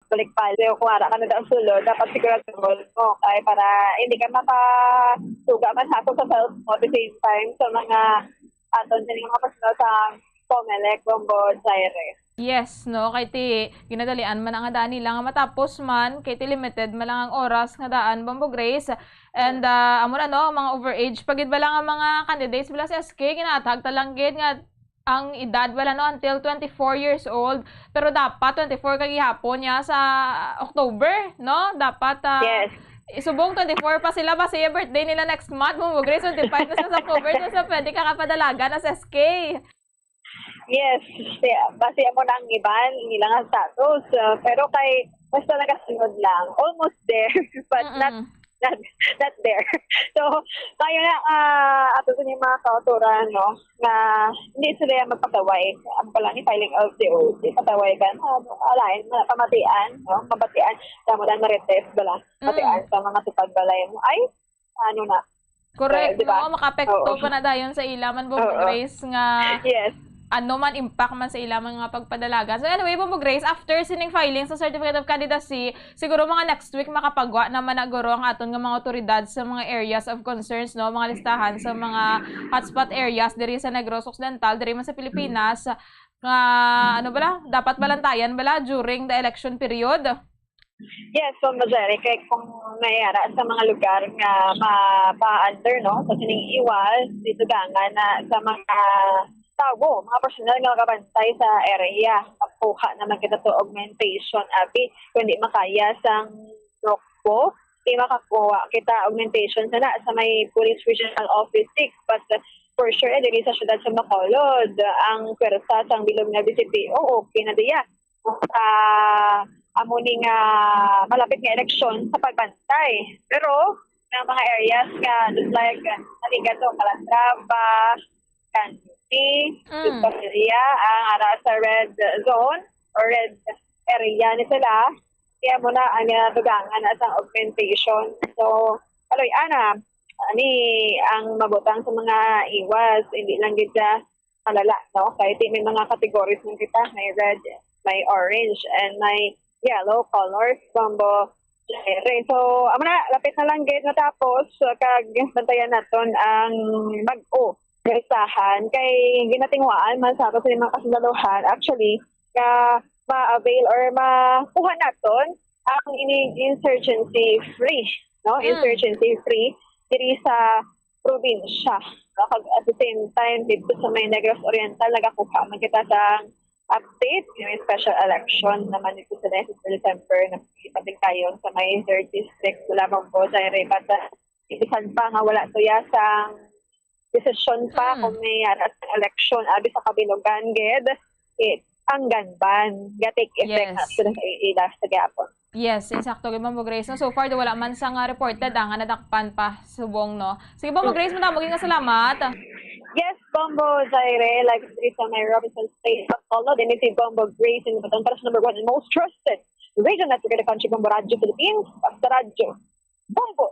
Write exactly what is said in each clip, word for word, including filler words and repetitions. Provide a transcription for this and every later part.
balik-balik. So, kung ara ka na daw sulod, dapat sigurado mo kay para hindi ka mapasuga man sa ako sa health mo at the same time sa mga aton din mga personal sa Comelec, Bombo, Zaire. Yes, no, kay ti ginadalian man ang daan nila nga matapos man, kay ti limited man lang ang oras nga daan, Bombo Grace. And, ah, amo na, no, mga overage pa gid bala nga mga candidates bala sa S K, ginatag ta lang gid nga ang edad bala, no, until twenty-four years old, pero dapat twenty-four ka gihapon niya sa October, no? Dapat, ah, Yes. Subong twenty-four pa sila, basi birthday nila next month, Bombo Grace, twenty-five na sila sa October, so, so pwede ka kapadalagan na sa S K. Yes, siya. Basi amo na ang iban, ilang status. Uh, pero kay, basta nagasunod lang. Almost there, but not, Mm-mm. not, not there. So, kaya na, ah, ato sa mga kauturan, no, nga hindi sila yung magpataway. Ang pala ni filing L T O, di pataway ka, no? Alain, na pamatian, no? Mabatian, sa mo lang marites, bala. Matian, Mm. sa mga tupad balay mo. Ay, ano na. Correct, Di ba? No? Makaapekto Oo. pa na dayon sa ila man, Bombo Oo. Grace, nga Yes. ano man, impact man sa ila man nga pagpadalagan. So anyway, Bombo Grace, after sining filing sa Certificate of Candidacy, siguro mga next week makapagwa naman na guro ang aton nga mga otoridad sa mga areas of concerns, no, mga listahan sa mga hotspot areas diri sa Negros Occidental, diri man sa Pilipinas, nga ano bala, dapat balantayan bala during the election period. Yes, so Ma'am Jerry, kay kung may ara sa mga lugar nga mapa-under, no, sa sining iwas, dito gangan na sa mga tawo, mga personal nga makabantay sa area, makuha naman kita to augmentation, abi, kung di makaya sang Rokpo, di makakuha kita augmentation sana sa may Police Regional Office six, but uh, for sure, eh, diri sa syudad sa Bacolod, ang pwersa sang bilog nga B C P O, okay na diya. Sa amo ni nga malapit nga eleksyon sa pagbantay. Pero ang mga areas nga just like naliga to, Calatrava, Kanti, Mm. Pamilya, ang ara sa red zone or red area ni sila, kaya mo na ang uh, dugangan na sa augmentation. So, kaloy ana, ani ang mabutang sa mga iwas, hindi lang gid sa malala, no? Kaya ti may mga categories man kita, may red, may orange, and may yellow colors, Bombo Jerry. So, amo na, lapit na lang gid natapos, so, kag bantayan naton ang bag-o nga listahan kay ginatinguhaan man sa ato sa mga kasundaluhan. Actually, nga ma-avail or makuha naton ang ini insurgency free, no? Mm. Insurgency free diri sa probinsya. No? Kag at the same time, dito sa may Negros Oriental, nagakuha man kita sa update, yung special election naman dito sa next December na ipatigkayon sa may third district, wala mang po sa Rebata. Bisan pa nga wala to ya sa desisyon pa Mm. kung may ara sa election, abi sa kabilugan, gid, eh, ang ganban, gatik effect na Yes. sila sa ila sa gyapon. Yes, insakto gid, Bombo Grace. No, so far, do wala man sa nga reported, ah, nga nadakpan pa subong, no? Sige, Bombo Grace, madamo gid nga salamat. Yes, Bombo Zaire, like diri sa may Robinson State, Bacolod, din si Bombo Grace in Baton para sa number one and most trusted radio network in the country, Bombo Radyo Philippines, basta radyo. Bombo!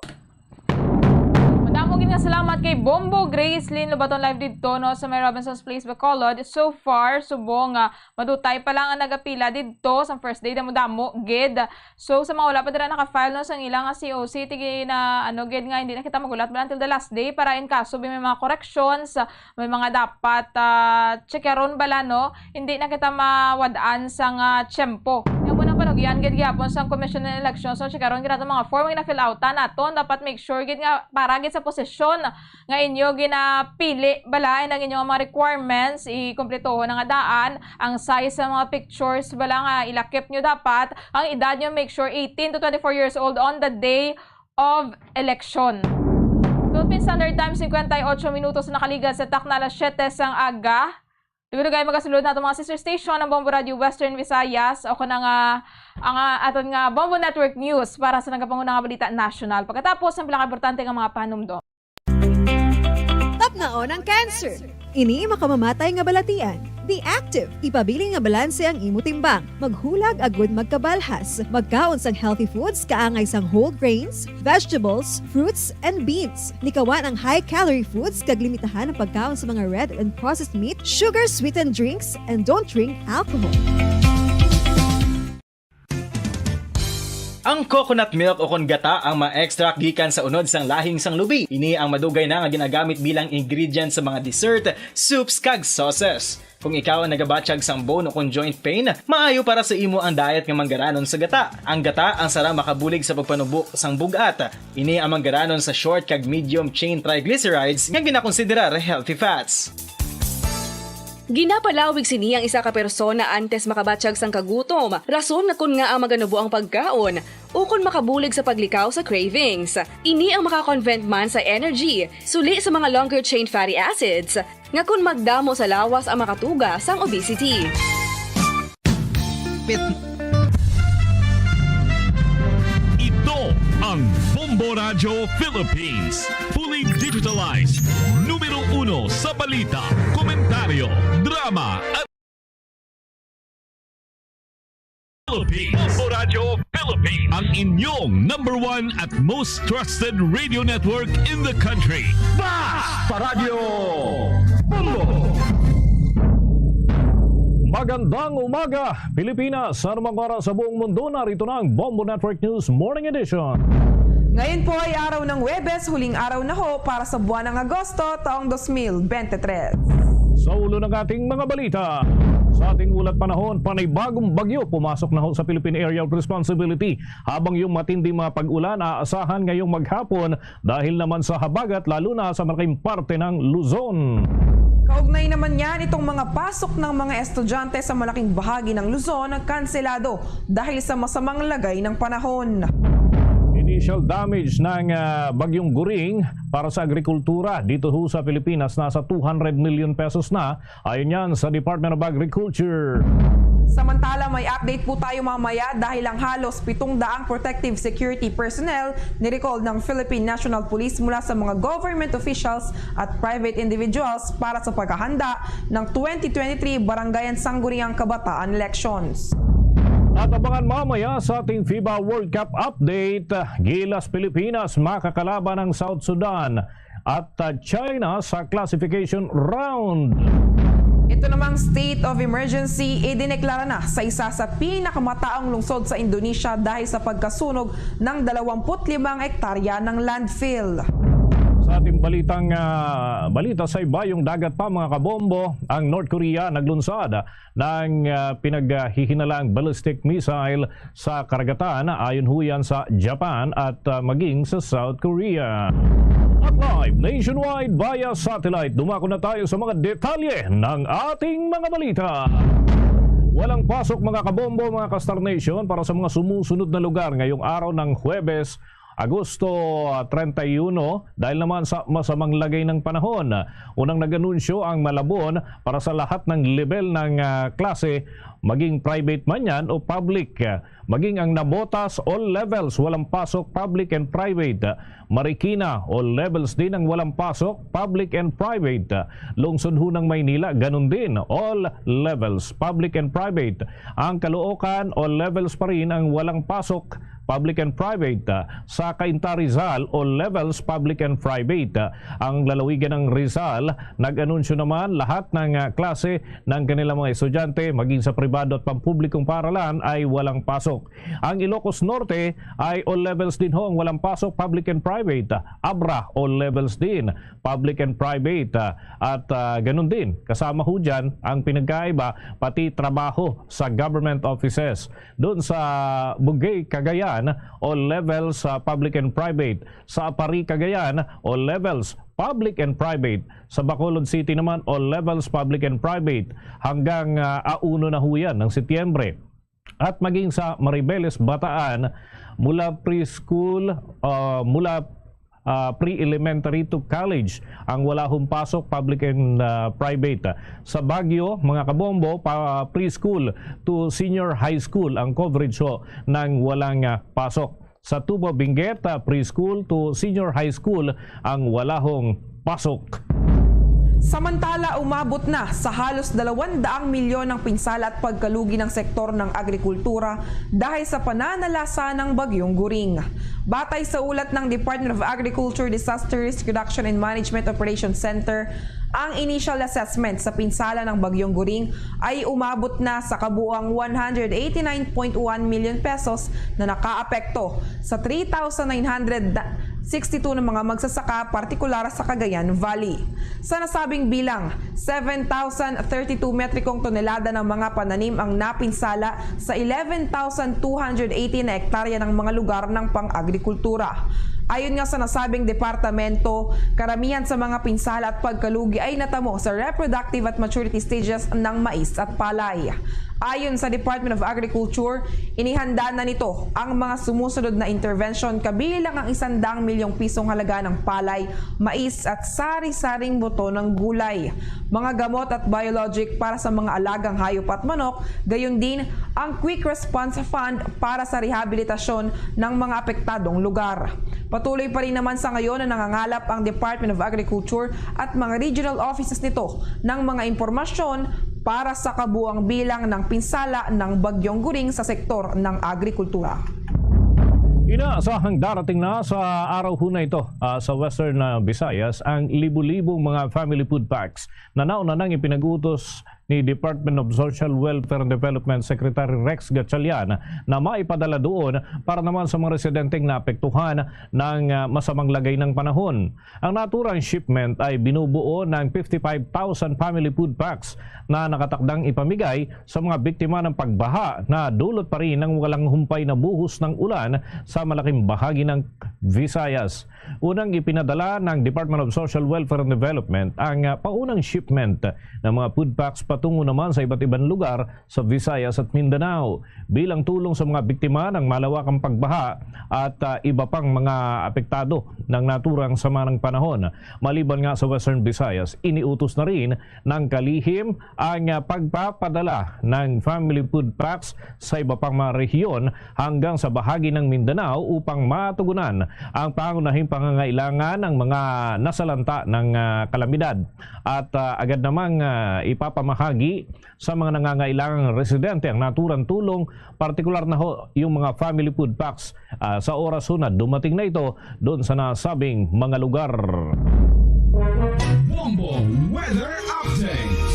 Madamo gid nga salamat kay Bombo Grace Lynn Lobaton live didto, no, sa may Robinson's Place, Bacolod. So far, subong nga madutay pa lang ang nagapila didto sa first day, damo-damo gid. So sa mga wala pa dira naka-file, no, sang ila nga C O C, tigi na ano gid nga hindi na kita magulat bala until the last day para in kaso may mga corrections, may mga dapat, ah, checkaron bala, no, hindi na kita mawad-an sang tiyempo. Kaya mo nang panugyan gid gyapon sang Commission on Elections, no, checkaron gid naton mga form nga na-fill outan naton. Dapat make sure gid nga para gid sa posisyon nga inyo ginapili bala, and ang inyong mga requirements, ikumpletohon na nga daan, ang size sa mga pictures bala nga ilakip nyo dapat, ang edad nyo, make sure eighteen to twenty-four years old on the day of election. Philippine Standard Time, cincuenta y ocho minutos na nakaligad sa takna alas siyete sang aga. Dugay-dugay magasulod nato mga sister station, ang Bombo Radio Western Visayas, o kung nga ang, ah, aton nga Bombo Network News para sa nagapanguna nga balita nasyonal. Pagkatapos, ang pinakaimportante nga mga panumdom. Tapnaon ang cancer. Ini makamamatay nga balatian. Be active. Ipabilin nga balanse ang imo timbang. Maghulag agud magkabalhas. Magkaon sang healthy foods kaangay sang whole grains, vegetables, fruits, and beans. Likawan ang high-calorie foods kag limitahan ang pagkaon sa mga red and processed meat, sugar-sweetened drinks, and don't drink alcohol. Ang coconut milk o kon gata ang ma-extract gikan sa unod sang lahing sang lubi. Ini ang madugay na nga ginagamit bilang ingredient sa mga dessert, soups, kag sauces. Kung ikaw ang nagabatyag sang bone o kon joint pain, maayo para sa imo ang diet nga manggaranon sa gata. Ang gata ang sara makabulig sa pagpanubo sang bug-at. Ini ang manggaranon sa short kag medium chain triglycerides nga ginakonsiderar healthy fats. Ginapalawig sini ang isa ka persona antes makabatyag sang kagutom, rason nga kon ngaa maganubo ang pagkaon, ukon makabulig sa paglikaw sa cravings. Ini ang makakonvert man sa energy, suli sa mga longer chain fatty acids, nga kon magdamo sa lawas ang makatuga sang obesity. Pit- Ito ang Bombo Radyo Philippines. Fully digitalized. Numero uno sa balita, komentaryo, drama, at Philippines. Bombo Radyo Philippines, ang inyong number one at most trusted radio network in the country. Basta Radyo Bombo! Magandang umaga, Pilipinas. Sa anumang oras sa buong mundo, narito na ang Bombo Network News Morning Edition. Ngayon po ay araw ng Huwebes, huling araw na ho para sa buwan ng Agosto, taong dos mil bente tres. Sa ulo ng ating mga balita, sa ating ulat panahon, panibagong bagyo pumasok na ho sa Philippine Area of Responsibility, habang yung matinding mga pag-ulan aasahan ngayong maghapon dahil naman sa habagat, lalo na sa malaking parte ng Luzon. Kaugnay naman niyan, itong mga pasok ng mga estudyante sa malaking bahagi ng Luzon ang kanselado dahil sa masamang lagay ng panahon. Initial damage ng, ah, Bagyong Goring para sa agrikultura dito ho sa Pilipinas, nasa two hundred million pesos na, ayon yan sa Department of Agriculture. Samantala, may update po tayo mamaya dahil ang halos pitong daang protective security personnel ni-recall ng Philippine National Police mula sa mga government officials at private individuals para sa paghahanda ng twenty twenty-three Barangay Sangguniang Kabataan Elections. At abangan mamaya sa ating FIBA World Cup update, gilas Pilipinas makakalaban ang South Sudan at, uh, China sa classification round. Ito namang state of emergency idineklara na sa isa sa pinakamataong lungsod sa Indonesia dahil sa pagkasunog ng dalawampu't limang ektarya ng landfill. Sa ating balitang, ah, balita sa ibayong dagat pa, mga kabombo, ang North Korea naglunsad ng, ah, pinaghihinalang ballistic missile sa karagatan, ayon ho yan sa Japan at, ah, maging sa South Korea. At live nationwide via satellite, dumako na tayo sa mga detalye ng ating mga balita. Walang pasok, mga kabombo, mga ka-Star Nation, para sa mga sumusunod na lugar ngayong araw ng Huwebes, Agosto, ah, treinta y uno, dahil naman sa masamang lagay ng panahon. Unang nag-anunsyo ang Malabon para sa lahat ng level ng, ah, klase, maging private man yan o public. Maging ang Navotas, all levels, walang pasok, public and private. Marikina, all levels din ang walang pasok, public and private. Lungsod ho ng Maynila, ganun din, all levels, public and private. Ang Caloocan, all levels pa rin ang walang pasok, public and private. Sa Cainta, Rizal, all levels, public and private. Ang lalawigan ng Rizal, nag-anunsyo naman lahat ng, ah, klase ng kanilang mga estudyante, maging sa pribado at pampublikong paaralan, ay walang pasok. Ang Ilocos Norte ay all levels din ho ang walang pasok, public and private. Abra, all levels din, public and private. At, ah, ganun din, kasama ho dyan ang pinagkaiba, pati trabaho sa government offices. Doon sa Bugey, Cagayan, all levels, ah, public and private. Sa Aparri, Cagayan, all levels, public and private. Sa Bacolod City naman, all levels, public and private. Hanggang, ah, a uno na ho yan ng Setyembre. At maging sa Maribeles, Bataan, mula preschool, ah, mula, ah, pre-elementary to college ang wala hong pasok, public and, ah, private. Sa Baguio, mga kabombo, pa preschool to senior high school ang coverage ho ng walang, ah, pasok. Sa Tubo, Benguet, ah, preschool to senior high school ang wala hong pasok. Samantala, umabot na sa halos dalawang daang milyon ang pinsala at pagkalugi ng sektor ng agrikultura dahil sa pananalasa ng Bagyong Goring. Batay sa ulat ng Department of Agriculture, Disaster Risk Reduction and Management Operations Center, Ang initial assessment sa pinsala ng Bagyong Goring ay umabot na sa kabuang one hundred eighty-nine point one million pesos na nakaapekto sa three thousand nine hundred sixty-two na mga magsasaka, partikular sa Cagayan Valley. Sa nasabing bilang, seven thousand thirty-two metrikong tonelada ng mga pananim ang napinsala sa eleven thousand two hundred eighty na ektarya ng mga lugar ng pang-agrikultura. Ayon nga sa nasabing departamento, karamihan sa mga pinsala at pagkalugi ay natamo sa reproductive at maturity stages ng mais at palay. Ayon sa Department of Agriculture, inihanda na nito ang mga sumusunod na intervention, kabilang ang isang daang milyong pisong halaga ng palay, mais at sari-saring buto ng gulay, mga gamot at biologic para sa mga alagang hayop at manok, gayon din ang Quick Response Fund para sa rehabilitasyon ng mga apektadong lugar. Patuloy pa rin naman sa ngayon na nangangalap ang Department of Agriculture at mga regional offices nito ng mga impormasyon para sa kabuang bilang ng pinsala ng Bagyong Goring sa sektor ng agrikultura. Inaasahang darating na sa araw hunay ito, ah, sa Western, ah, Visayas ang libo-libong mga family food packs na nauna nang ipinag-utos ni Department of Social Welfare and Development Secretary Rex Gatchalian na maipadala doon para naman sa mga residenteng naapektuhan ng, ah, masamang lagay ng panahon. Ang naturang shipment ay binubuo ng fifty-five thousand family food packs na nakatakdang ipamigay sa mga biktima ng pagbaha na dulot pa rin ng walang humpay na buhos ng ulan sa malaking bahagi ng Visayas. Unang ipinadala ng Department of Social Welfare and Development ang, ah, paunang shipment ng mga food packs patungo naman sa iba't ibang lugar sa Visayas at Mindanao bilang tulong sa mga biktima ng malawakang pagbaha at, ah, iba pang mga apektado ng naturang sama ng panahon. Maliban nga sa Western Visayas, iniutos na rin ng kalihim ang, ah, pagpapadala ng family food packs sa iba pang mga rehiyon hanggang sa bahagi ng Mindanao upang matugunan ang pangunahing pangangailangan ng mga nasalanta ng, ah, kalamidad. At, ah, agad namang, ah, ipapamahagi sa mga nangangailangang residente ang naturang tulong, partikular na ho yung mga family food packs, ah, sa oras ho na dumating na ito doon sa nasabing mga lugar. Bombo Weather Update.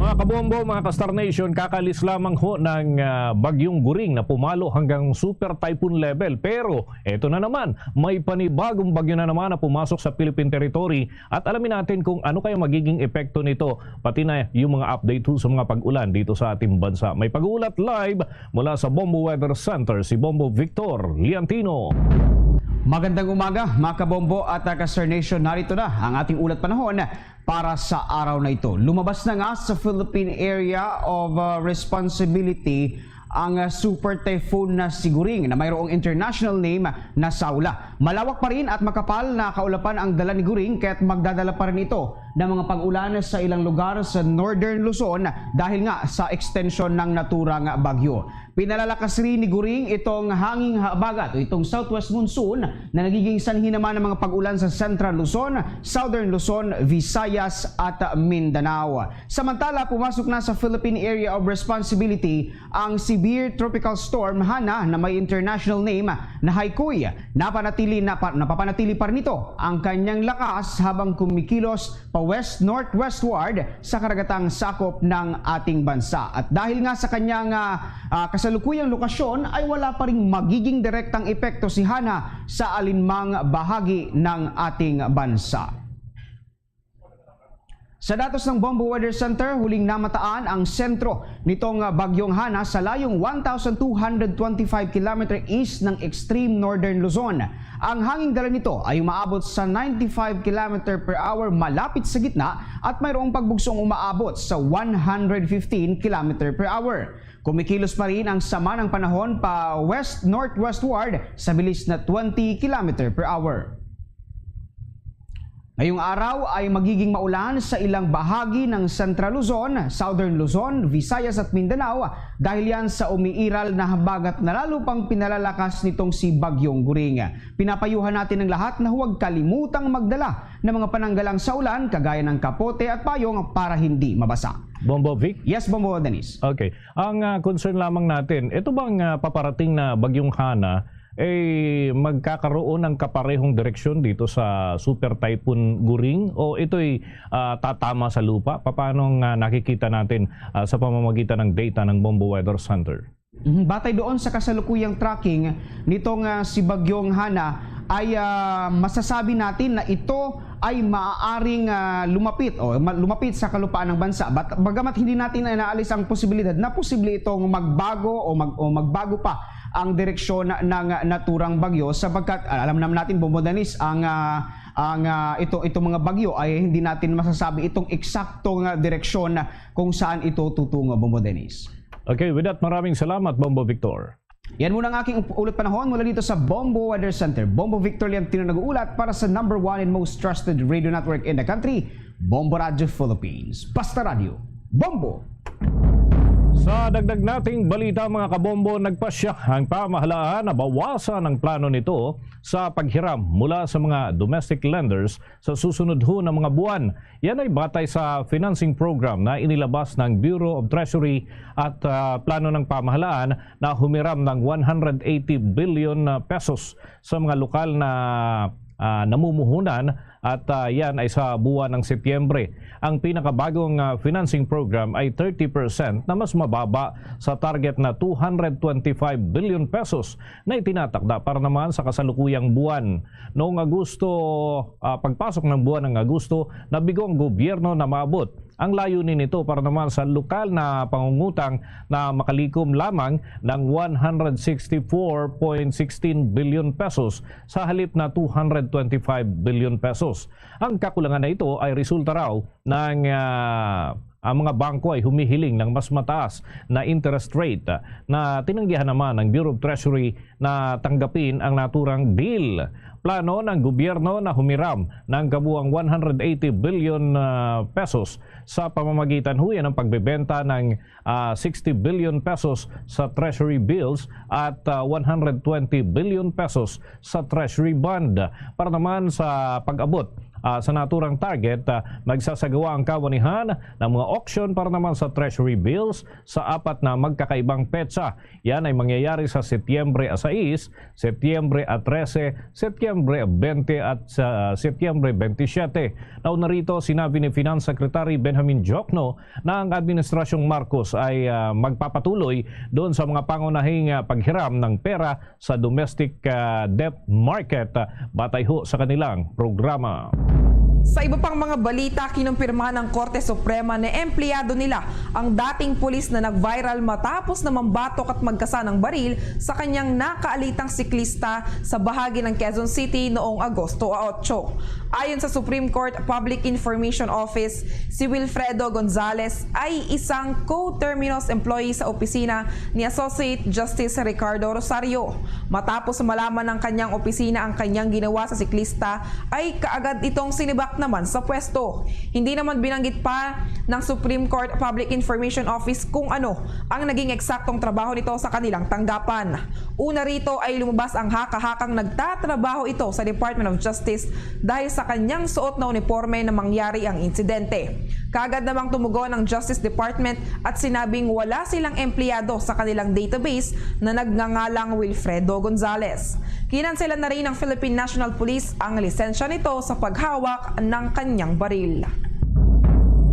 Mga kabombo, mga ka-Star Nation, kakalis lamang ho ng, ah, Bagyong Goring na pumalo hanggang super typhoon level. Pero eto na naman, may panibagong bagyo na naman na pumasok sa Philippine Territory at alamin natin kung ano kaya magiging epekto nito, pati na yung mga update ho sa mga pag-ulan dito sa ating bansa. May pag-uulat live mula sa Bombo Weather Center, si Bombo Victor Liantino. Magandang umaga, mga kabombo at, ah, ka-Star Nation. Narito na ang ating ulat panahon para sa araw na ito. Lumabas na nga sa Philippine Area of, ah, Responsibility ang, ah, super typhoon na si Goring na mayroong international name na Saula. Malawak pa rin at makapal na kaulapan ang dala ni Goring, kaya't magdadala pa rin ito ng mga pag-ulan sa ilang lugar sa Northern Luzon dahil nga sa extension ng naturang bagyo. Pinalalakas rin ni Goring itong hanging habagat o itong southwest monsoon na nagiging sanhi naman ng mga pag-ulan sa Central Luzon, Southern Luzon, Visayas at Mindanao. Samantala, pumasok na sa Philippine Area of Responsibility ang severe tropical storm Hana na may international name na Haikui. Napanatili, napa, napapanatili pa rin ito ang kanyang lakas habang kumikilos pa west-northwestward sa karagatang sakop ng ating bansa. At dahil nga sa kanyang, ah, ah, kasalukuyang lokasyon ay wala pa ring magiging direktang epekto si Hana sa alinmang bahagi ng ating bansa. Sa datos ng Bombo Weather Center, huling namataan ang sentro nitong, ah, Bagyong Hana sa layong one thousand two hundred twenty-five kilometer east ng extreme northern Luzon. Ang hanging dala nito ay umaabot sa ninety-five kilometer per hour malapit sa gitna at mayroong pagbugsong umaabot sa one hundred fifteen kilometer per hour. Kumikilos pa rin ang sama ng panahon pa west-northwestward sa bilis na twenty kilometer per hour. Ngayong araw ay magiging maulan sa ilang bahagi ng Central Luzon, Southern Luzon, Visayas at Mindanao dahil yan sa umiiral na habagat na lalo pang pinalalakas nitong si Bagyong Goring. Pinapayuhan natin ang lahat na huwag kalimutang magdala ng mga pananggalang sa ulan kagaya ng kapote at payong para hindi mabasa. Bombo Vic? Yes, Bombo Dennis. Okay. Ang, ah, concern lamang natin, ito bang, ah, paparating na Bagyong Hana eh, magkakaroon ng kaparehong direksyon dito sa Super Typhoon Goring, o ito'y, ah, tatama sa lupa? Papaano nga nakikita natin, ah, sa pamamagitan ng data ng Bombo Weather Center? Mhm. Batay doon sa kasalukuyang tracking nitong, ah, si Bagyong Hana, ay, ah, masasabi natin na ito ay maaaring, ah, lumapit o ma-, lumapit sa kalupaan ng bansa. Bat-, bagamat hindi natin inaalis ang posibilidad na posible itong magbago o mag-, o magbago pa ang direksyon ng naturang bagyo, sapagkat, ah, alam naman natin, Bombo Dennis, ang, ah, ang, ah, ito, itong mga bagyo ay hindi natin masasabi itong eksaktong, ah, direksyon kung saan ito tutungo, Bombo Dennis. Okay, with that, maraming salamat, Bombo Victor. Yan muna ang aking up-, ulat panahon mula dito sa Bombo Weather Center. Bombo Victor Leontino nag-uulat para sa number one and most trusted radio network in the country, Bombo Radio Philippines. Basta Radio, Bombo! Sa dagdag nating balita, mga kabombo, nagpasya ang pamahalaan na bawasan ang plano nito sa paghiram mula sa mga domestic lenders sa susunod ho na mga buwan. Yan ay batay sa financing program na inilabas ng Bureau of Treasury at, ah, plano ng pamahalaan na humiram ng one hundred eighty billion pesos sa mga lokal na, ah, namumuhunan, at, ah, yan ay sa buwan ng Setyembre. Ang pinakabagong, ah, financing program ay thirty percent, na mas mababa sa target na two hundred twenty-five billion pesos na itinatakda para naman sa kasalukuyang buwan. Noong Agosto, ah, pagpasok ng buwan ng Agosto, nabigo ang gobyerno na maabot ang layunin nito para naman sa lokal na pangungutang na makalikom lamang ng one hundred sixty-four point sixteen billion pesos sa halip na two hundred twenty-five billion pesos. Ang kakulangan na ito ay resulta raw ng, ah, ang mga bangko ay humihiling ng mas mataas na interest rate, ah, na tinanggihan naman ng Bureau of Treasury na tanggapin ang naturang bill. Plano ng gobyerno na humiram ng kabuang one hundred eighty billion, ah, pesos sa pamamagitan huyan ng pagbebenta ng, ah, sixty billion pesos sa treasury bills at, ah, one hundred twenty billion pesos sa treasury bond. Para naman sa pag-abot, ah, sa naturang target, ah, magsasagawa ang kawanihan ng mga auction para naman sa treasury bills sa apat na magkakaibang petsa. Yan ay mangyayari sa Setyembre sais, Setyembre trese, Setyembre bente at sa Setyembre bentisiete. Nauna rito, sinabi ni Finance Secretary Benjamin Diokno na ang Administrasyong Marcos ay, ah, magpapatuloy doon sa mga pangunahing, ah, paghiram ng pera sa domestic, ah, debt market, ah, batay ho sa kanilang programa. Sa iba pang mga balita, kinumpirma ng Korte Suprema na empleyado nila ang dating pulis na nag-viral matapos na mambatok at magkasa ng baril sa kanyang nakaalitang siklista sa bahagi ng Quezon City noong Agosto otso. Ayon sa Supreme Court Public Information Office, si Wilfredo Gonzales ay isang co-terminus employee sa opisina ni Associate Justice Ricardo Rosario. Matapos malaman ng kanyang opisina ang kanyang ginawa sa siklista, ay kaagad itong sinibak naman sa pwesto. Hindi naman binanggit pa ng Supreme Court Public Information Office kung ano ang naging eksaktong trabaho nito sa kanilang tanggapan. Una rito ay lumabas ang haka-hakang nagtatrabaho ito sa Department of Justice dahil sa kanyang suot na uniporme na mangyari ang insidente. Kaagad namang tumugon ang Justice Department at sinabing wala silang empleyado sa kanilang database na nagngangalang Wilfredo Gonzales. Kinanselan na rin ng Philippine National Police ang lisensya nito sa paghawak ng kanyang baril.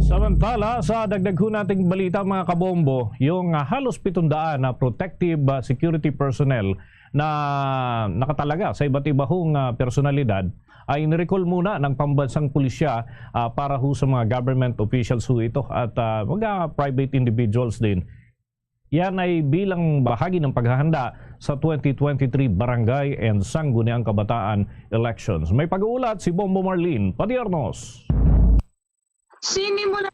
Samantala, sa dagdag ho nating balita, mga kabombo, yung, ah, halos pitong daan na protective, ah, security personnel na nakatalaga sa iba't iba hong, ah, personalidad ay nirecall muna ng pambansang pulisya, ah, para ho sa mga government officials ho ito at, ah, mga private individuals din. Yan ay bilang bahagi ng paghahanda sa twenty twenty-three Barangay and Sangguniang Kabataan elections. May pag-uulat si Bombo Marlene Padiernos. Sinimulan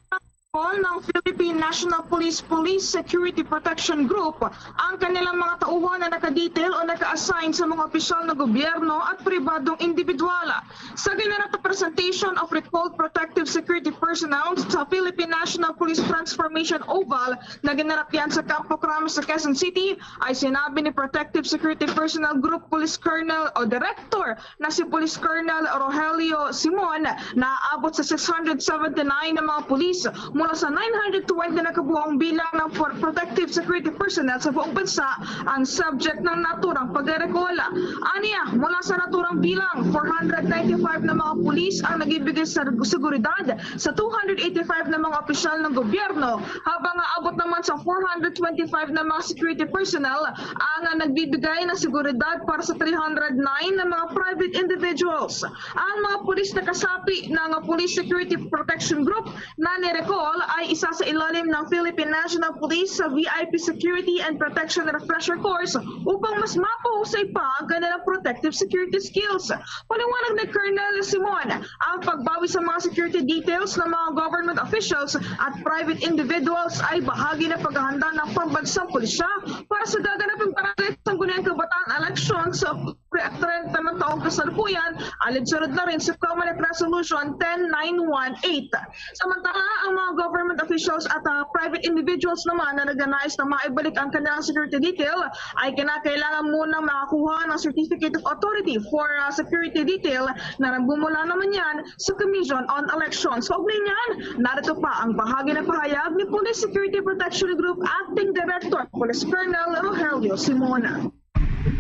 ng Philippine National Police Police Security Protection Group ang kanilang mga tauhan na naka-detail o naka-assign sa mga opisyal ng gobyerno at pribadong individual. Sa ginanap na presentation of recalled protective security personnel sa Philippine National Police Transformation Oval na ginanap yan sa Campo Crame sa Quezon City, ay sinabi ni Protective Security Personnel Group Police Colonel o Director na si Police Colonel Rogelio Simon na aabot sa six hundred seventy-nine na mga pulis sa nine hundred twenty na kabuang bilang ng pro-, protective security personnel sa buong bansa ang subject ng naturang pagrerekola. Aniya, mula sa naturang bilang, four hundred ninety-five na mga pulis ang nagbibigay sa seguridad sa two hundred eighty-five na mga opisyal ng gobyerno, habang aabot naman sa four hundred twenty-five na mga security personnel ang nagbibigay ng seguridad para sa three hundred nine na mga private individuals. Ang mga pulis na kasapi ng Police Security Protection Group na ni-recall ay isa sa ilalim ng Philippine National Police sa V I P Security and Protection Refresher Course upang mas mapahusay pa ang kanilang protective security skills. Paliwanag ni Colonel Simon, ang pagbawi sa mga security details ng mga government officials at private individuals ay bahagi ng paghahanda ng pambansang pulisya para sa gaganaping Barangay Sangguniang Kabataan election sa Pre-, treinta ng taong kasalukuyan, alinsunod na rin sa Comelec Resolution ten nine one eight. Samantala, ang mga government officials at, ah, private individuals naman na nagnanais na maibalik ang kanilang security detail ay kinakailangan munang makakuha ng Certificate of Authority for, ah, Security Detail na nagmumula naman yan sa Commission on Elections. Kaugnay niyan, narito pa ang bahagi ng pahayag ni Police Security Protection Group Acting Director Police Colonel Rogelio Simona.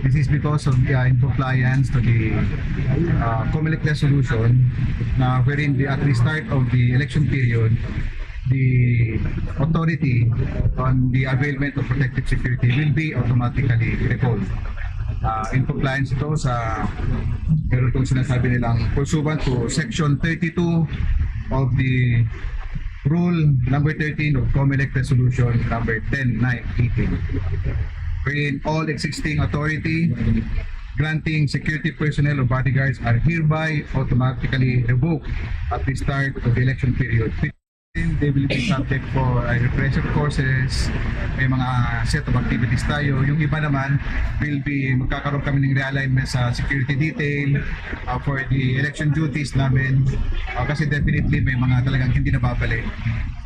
This is because of, uh, in compliance to the, uh, Comelec resolution na wherein the, at the start of the election period, the authority on the availment of protective security will be automatically recalled. Uh, in compliance ito sa, meron itong sinasabi nilang pursuant to Section thirty-two of the Rule number thirteen of Comelec Resolution number ten nine eighteen, wherein all existing authority granting security personnel or bodyguards are hereby automatically revoked at the start of the election period. They will be subject for, uh, refresher courses, may mga set of activities tayo. Yung iba naman, will be, magkakaroon kami ng realignment sa security detail, uh, for the election duties namin. Uh, kasi definitely may mga talagang hindi nababalik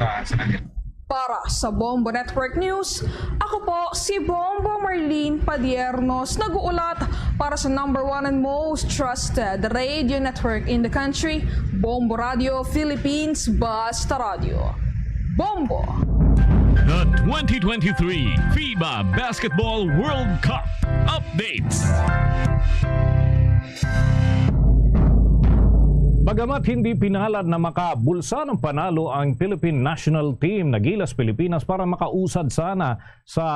sa, sa kanila. Para sa Bombo Network News, ako po si Bombo Marlene Padiernos, nag-uulat para sa number one and most trusted radio network in the country, Bombo Radio Philippines, Basta Radio. Bombo! The twenty twenty-three FIBA Basketball World Cup updates. Bagamat hindi pinalad na makabulsa ng panalo ang Philippine National Team na Gilas Pilipinas para makausad sana sa,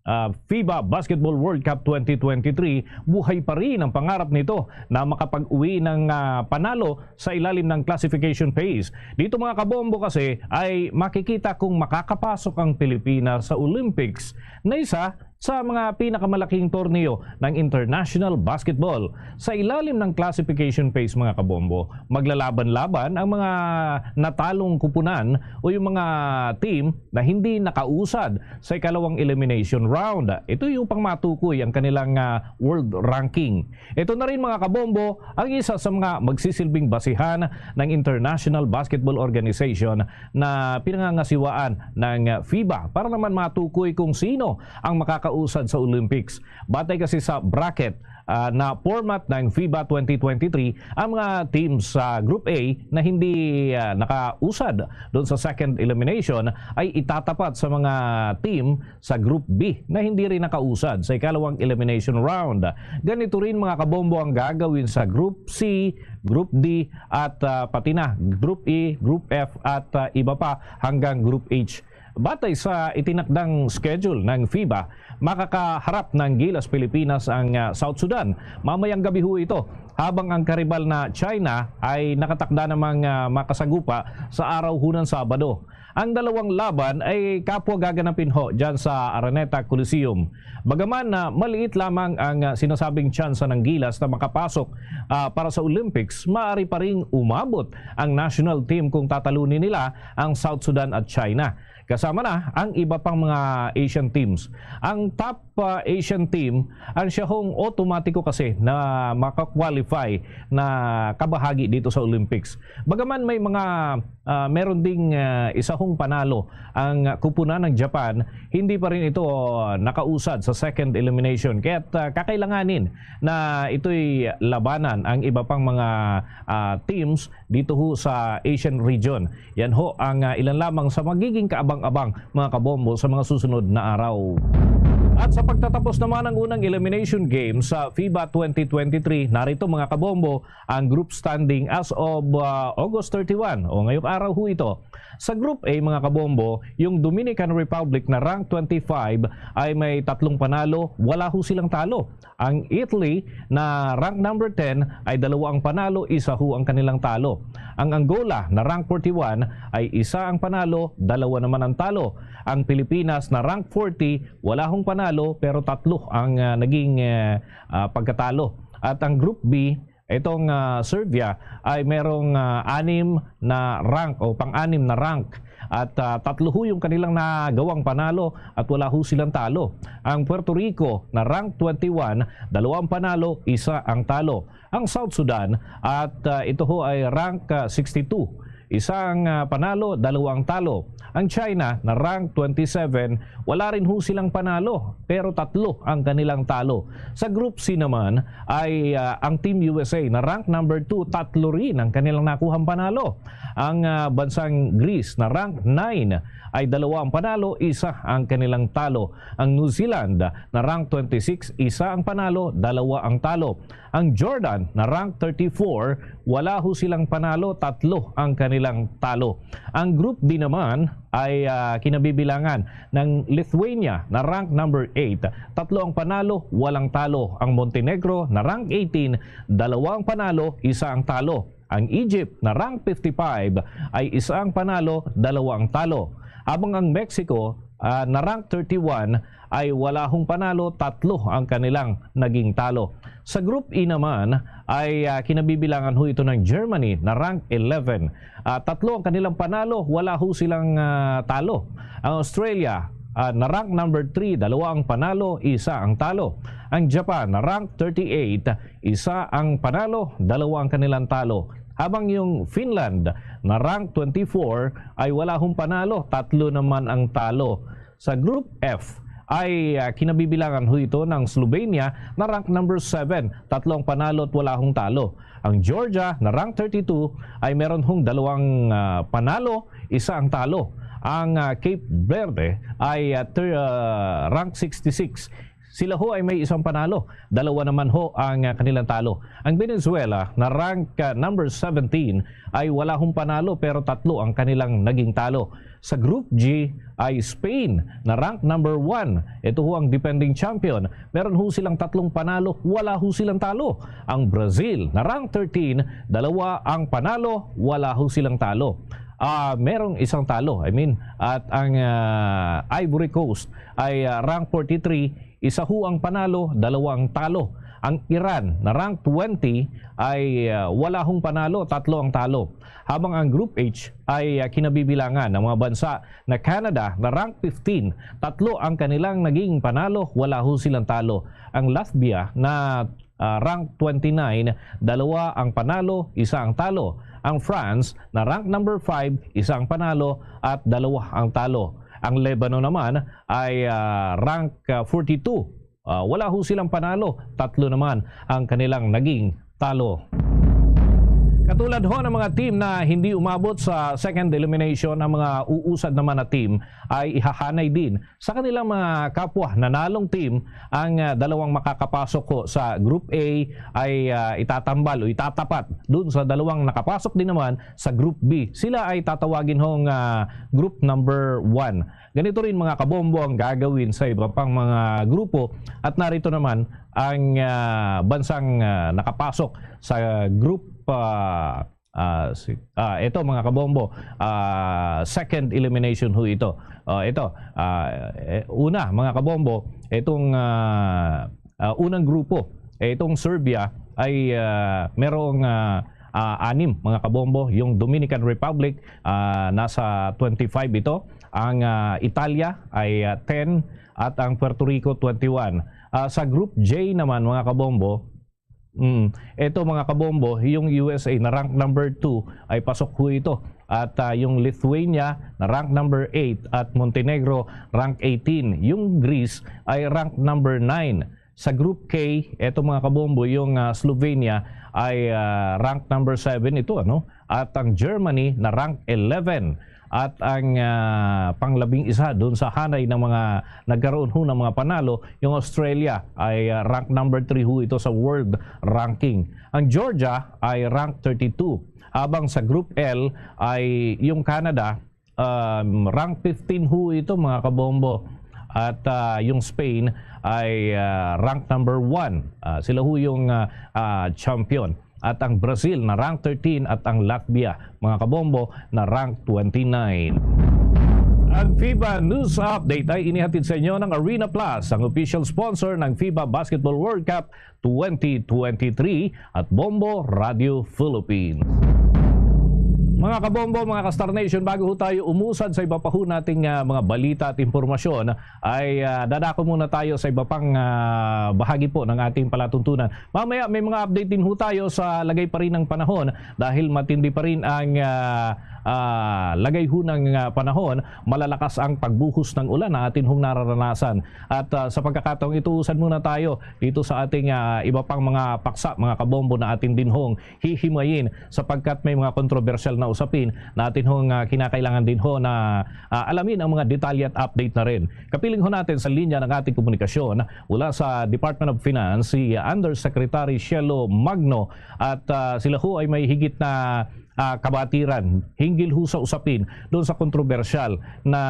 ah, FIBA Basketball World Cup twenty twenty-three, buhay pa rin ang pangarap nito na makapag-uwi ng, ah, panalo sa ilalim ng classification phase. Dito, mga kabombo, kasi ay makikita kung makakapasok ang Pilipinas sa Olympics na isa sa mga pinakamalaking torneo ng international basketball. Sa ilalim ng classification phase, mga kabombo, maglalaban-laban ang mga natalong kupunan o yung mga team na hindi nakausad sa ikalawang elimination round. Ito yung pang matukoy ang kanilang, ah, world ranking. Ito na rin, mga kabombo, ang isa sa mga magsisilbing basihan ng International Basketball Organization na pinangangasiwaan ng FIBA para naman matukoy kung sino ang makakausad sa Olympics. Batay kasi sa bracket, ah, na format ng FIBA twenty twenty-three, ang mga teams sa Group A na hindi, ah, nakausad doon sa second elimination ay itatapat sa mga team sa Group B na hindi rin nakausad sa ikalawang elimination round. Ganito rin, mga kabombo, ang gagawin sa Group C, Group D, at, ah, pati na Group E, Group F, at, ah, iba pa hanggang Group H. Batay sa itinakdang schedule ng FIBA, makakaharap ng Gilas Pilipinas ang, ah, South Sudan mamayang gabi ho ito, habang ang karibal na China ay nakatakda namang, ah, makasagupa sa araw ho ng Sabado. Ang dalawang laban ay kapwa gaganapin ho dyan sa Araneta Coliseum. Bagaman na maliit lamang ang, ah, sinasabing tsansa ng Gilas na makapasok, ah, para sa Olympics, maaari pa ring umabot ang national team kung tatalunin nila ang South Sudan at China. Kasama na ang iba pang mga Asian teams. Ang top, ah, Asian team ang siya hong automatiko kasi na makakwalify na kabahagi dito sa Olympics. Bagaman may mga, ah, meron ding, ah, isa hong panalo ang kupunan ng Japan, hindi pa rin ito nakausad sa second elimination. Kaya't, ah, kakailanganin na ito'y labanan ang iba pang mga, ah, teams dito ho sa Asian region. Yan ho ang, ah, ilan lamang sa magiging kaabang-abang, mga kabombo, sa mga susunod na araw. At sa pagtatapos naman ng unang elimination game sa FIBA twenty twenty-three, narito, mga kabombo, ang group standing as of, ah, August thirty-one, o ngayong araw ho ito. Sa Group A, mga kabombo, yung Dominican Republic na rank twenty-five ay may tatlong panalo, wala ho silang talo. Ang Italy na rank number ten ay dalawa ang panalo, isa ho ang kanilang talo. Ang Angola na rank forty-one ay isa ang panalo, dalawa naman ang talo. Ang Pilipinas na rank forty, wala hong panalo pero tatlo ang, ah, naging, ah, ah, pagkatalo. At ang Group B, itong, ah, Serbia ay merong, ah, anim na rank o pang-anim na rank. At, ah, tatlo ho yung kanilang nagawang panalo at wala ho silang talo. Ang Puerto Rico na rank twenty-one, dalawa ang panalo, isa ang talo. Ang South Sudan at, ah, ito ho ay rank, ah, sixty-two. Isa ang, ah, panalo, dalawa ang talo. Ang China na rank twenty-seven, wala rin ho silang panalo, pero tatlo ang kanilang talo. Sa Group C naman ay, ah, ang Team U S A na rank number two, tatlo rin ang kanilang nakuhang panalo. Ang, ah, bansang Greece na rank nine ay dalawa ang panalo, isa ang kanilang talo. Ang New Zealand na rank twenty-six, isa ang panalo, dalawa ang talo. Ang Jordan na rank thirty-four, wala ho silang panalo, tatlo ang kanilang talo. Ang Group D naman ay, ah, kinabibilangan ng Lithuania na rank number eight. Tatlo ang panalo, walang talo. Ang Montenegro na rank eighteen, dalawa ang panalo, isa ang talo. Ang Egypt na rank fifty-five ay isa ang panalo, dalawa ang talo. Habang ang Mexico, ah, na rank thirty-one ay wala hong panalo, tatlo ang kanilang naging talo. Sa Group E naman ay, ah, kinabibilangan ho ito ng Germany na rank eleven. Ah, tatlo ang kanilang panalo, wala ho silang, ah, talo. Ang Australia, ah, na rank number three, dalawa ang panalo, isa ang talo. Ang Japan na rank thirty-eight, isa ang panalo, dalawa ang kanilang talo. Habang yung Finland na rank twenty-four ay wala hong panalo, tatlo naman ang talo. Sa Group F ay, ah, kinabibilangan ho ito ng Slovenia na rank number seven, tatlo ang panalo at wala hong talo. Ang Georgia na rank thirty-two ay meron hong dalawang, ah, panalo, isa ang talo. Ang, ah, Cape Verde ay, ah, ter-, ah, rank sixty-six. Sila ho ay may isang panalo, dalawa naman ho ang, ah, kanilang talo. Ang Venezuela na rank, ah, number seventeen ay wala hong panalo pero tatlo ang kanilang naging talo. Sa Group G ay Spain na rank number one. Ito ho ang defending champion. Meron ho silang tatlong panalo, wala ho silang talo. Ang Brazil na rank thirteen, dalawa ang panalo, wala ho silang talo. Ah, merong isang talo, I mean, at ang, ah, Ivory Coast ay, ah, rank forty-three, isa ho ang panalo, dalawa ang talo. Ang Iran na rank twenty ay, ah, wala hong panalo, tatlo ang talo. Habang ang Group H ay, ah, kinabibilangan ng mga bansa na Canada na rank fifteen, tatlo ang kanilang naging panalo, wala ho silang talo. Ang Latvia na, ah, rank twenty-nine, dalawa ang panalo, isa ang talo. Ang France na rank number five, isa ang panalo at dalawa ang talo. Ang Lebanon naman ay, ah, rank, ah, forty-two. Ah, wala ho silang panalo, tatlo naman ang kanilang naging talo. Katulad ho ng mga team na hindi umabot sa second elimination, ang mga uusad naman na team ay ihahanay din sa kanilang mga kapwa nanalong team ang, ah, dalawang makakapasok ho sa Group A ay, ah, itatambal o itatapat dun sa dalawang nakapasok din naman sa Group B. Sila ay tatawagin hong, ah, group number one. Ganito rin, mga kabombo, ang gagawin sa iba pang mga grupo. At narito naman ang, ah, bansang, ah, nakapasok sa group, ah, ah, si-, ah, ito, mga kabombo, ah, second elimination ho ito. Ah, ito, ah, eh, una, mga kabombo, itong, ah, ah, unang grupo, eh, itong Serbia ay, ah, merong, ah, ah, anim, mga kabombo. Yung Dominican Republic, ah, nasa twenty-five ito. Ang, ah, Italia ay, ah, ten at ang Puerto Rico, twenty-one. Ah, sa Group J naman, mga kabombo, mm, eto, mga kabombo, yung U S A na rank number two ay pasok ho ito. At, ah, yung Lithuania na rank number eight at Montenegro rank eighteen. Yung Greece ay rank number nine. Sa Group K, eto, mga kabombo, yung, ah, Slovenia ay, ah, rank number seven ito, ano? At ang Germany na rank eleven. At ang, ah, panglabing isa doon sa hanay ng mga nagkaroon ho ng mga panalo, yung Australia ay, ah, rank number three ho ito sa world ranking. Ang Georgia ay rank thirty-two. Habang sa Group L ay yung Canada, um, rank fifteen ho ito, mga kabombo. At, ah, yung Spain ay, ah, rank number one. Ah, sila ho yung, ah, ah, champion. At ang Brazil na rank thirteen at ang Latvia, mga kabombo, na rank twenty-nine. Ang FIBA News Update ay inihatid sa inyo ng Arena Plus, ang official sponsor ng FIBA Basketball World Cup twenty twenty-three at Bombo Radio Philippines. Mga kabombo, mga ka-Star Nation, bago ho tayo umusad sa iba pa ho nating, ah, mga balita at impormasyon, ay, ah, dadako muna tayo sa iba pang, ah, bahagi po ng ating palatuntunan. Mamaya may mga update din ho tayo sa lagay pa rin ng panahon dahil matindi pa rin ang, ah, ah, lagay ho ng, ah, panahon. Malalakas ang pagbuhos ng ulan na atin hong nararanasan. At, ah, sa pagkakataong ito, usan muna tayo dito sa ating, ah, iba pang mga paksa, mga kabombo, na atin din hong hihimayin sapagkat may mga kontrobersyal na usapin na atin hong, ah, kinakailangan din ho na, ah, alamin ang mga detalye at update na rin. Kapiling ho natin sa linya ng ating komunikasyon mula sa Department of Finance, si Undersecretary Shelo Magno, at, ah, sila ho ay may higit na, ah, kabatiran hinggil ho sa usapin doon sa kontrobersyal na,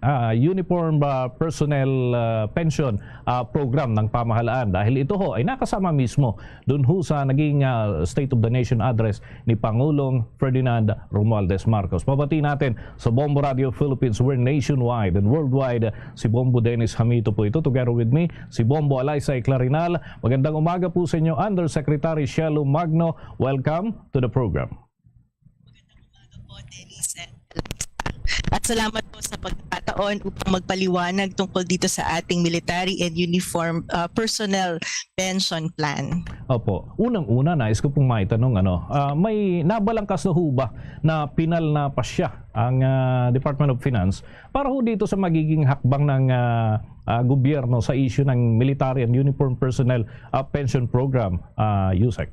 ah, uniform, ah, personnel, ah, pension, ah, program ng pamahalaan, dahil ito ho ay nakasama mismo doon ho sa naging, ah, State of the Nation Address ni Pangulong Ferdinand Romualdez Marcos. Pabati natin sa Bombo Radio Philippines, we're nationwide and worldwide. Si Bombo Dennis Hamito po ito. Together with me, si Bombo Alaysay Clarinal. Magandang umaga po sa inyo, Undersecretary Shelo Magno. Welcome to the program. Magandang umaga po, Dennis and Alexa. At salamat po sa pagkakataon upang magpaliwanag tungkol dito sa ating military and uniform, ah, personnel pension plan. Opo. Unang-una, nais ko pong maitanong, ano, ah, may nabalangkas na ho ba na pinal na pasya ang, ah, Department of Finance para ho dito sa magiging hakbang ng, ah, ah, gobyerno sa issue ng military and uniform personnel, ah, pension program, ah, Yusek?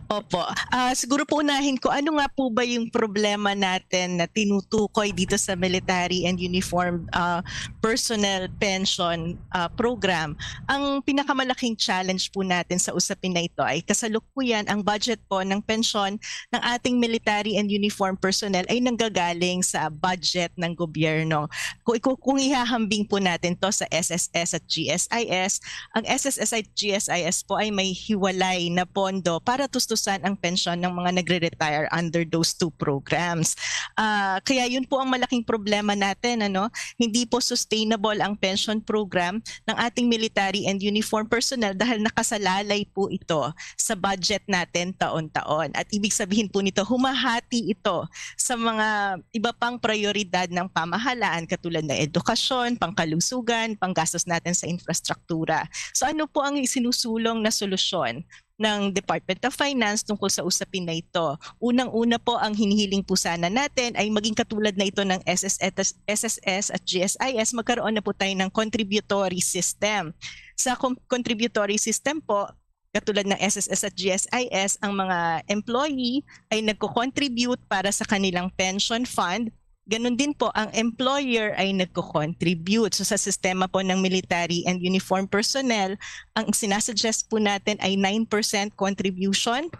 Opo. Ah, siguro po unahin ko, ano nga po ba yung problema natin na tinutukoy dito sa Military and Uniform, ah, Personnel Pension, ah, Program? Ang pinakamalaking challenge po natin sa usapin na ito ay kasalukuyan ang budget po ng pensyon ng ating Military and Uniform Personnel ay nanggagaling sa budget ng gobyerno. Kung, kung, kung ihahambing po natin to sa S S S at G S I S, ang S S S at G S I S po ay may hiwalay na pondo para tustusan ang pensyon ng mga nagre-retire under those two programs. Ah, kaya yun po ang malaking problema natin, ano? Hindi po sustainable ang pension program ng ating military and uniform personnel dahil nakasalalay po ito sa budget natin taon-taon. At ibig sabihin po nito, humahati ito sa mga iba pang prioridad ng pamahalaan katulad ng edukasyon, pangkalusugan, panggastos natin sa infrastruktura. So ano po ang isinusulong na solusyon ng Department of Finance tungkol sa usapin na ito? Unang-una po, ang hinihiling po sana natin ay maging katulad na ito ng S S S, S S S at G S I S, magkaroon na po tayo ng contributory system. Sa com- contributory system po, katulad ng S S S at G S I S, ang mga employee ay nagko-contribute para sa kanilang pension fund. Ganun din po, ang employer ay nagko-contribute. So sa sistema po ng military and uniform personnel, ang sinasuggest po natin ay nine percent contribution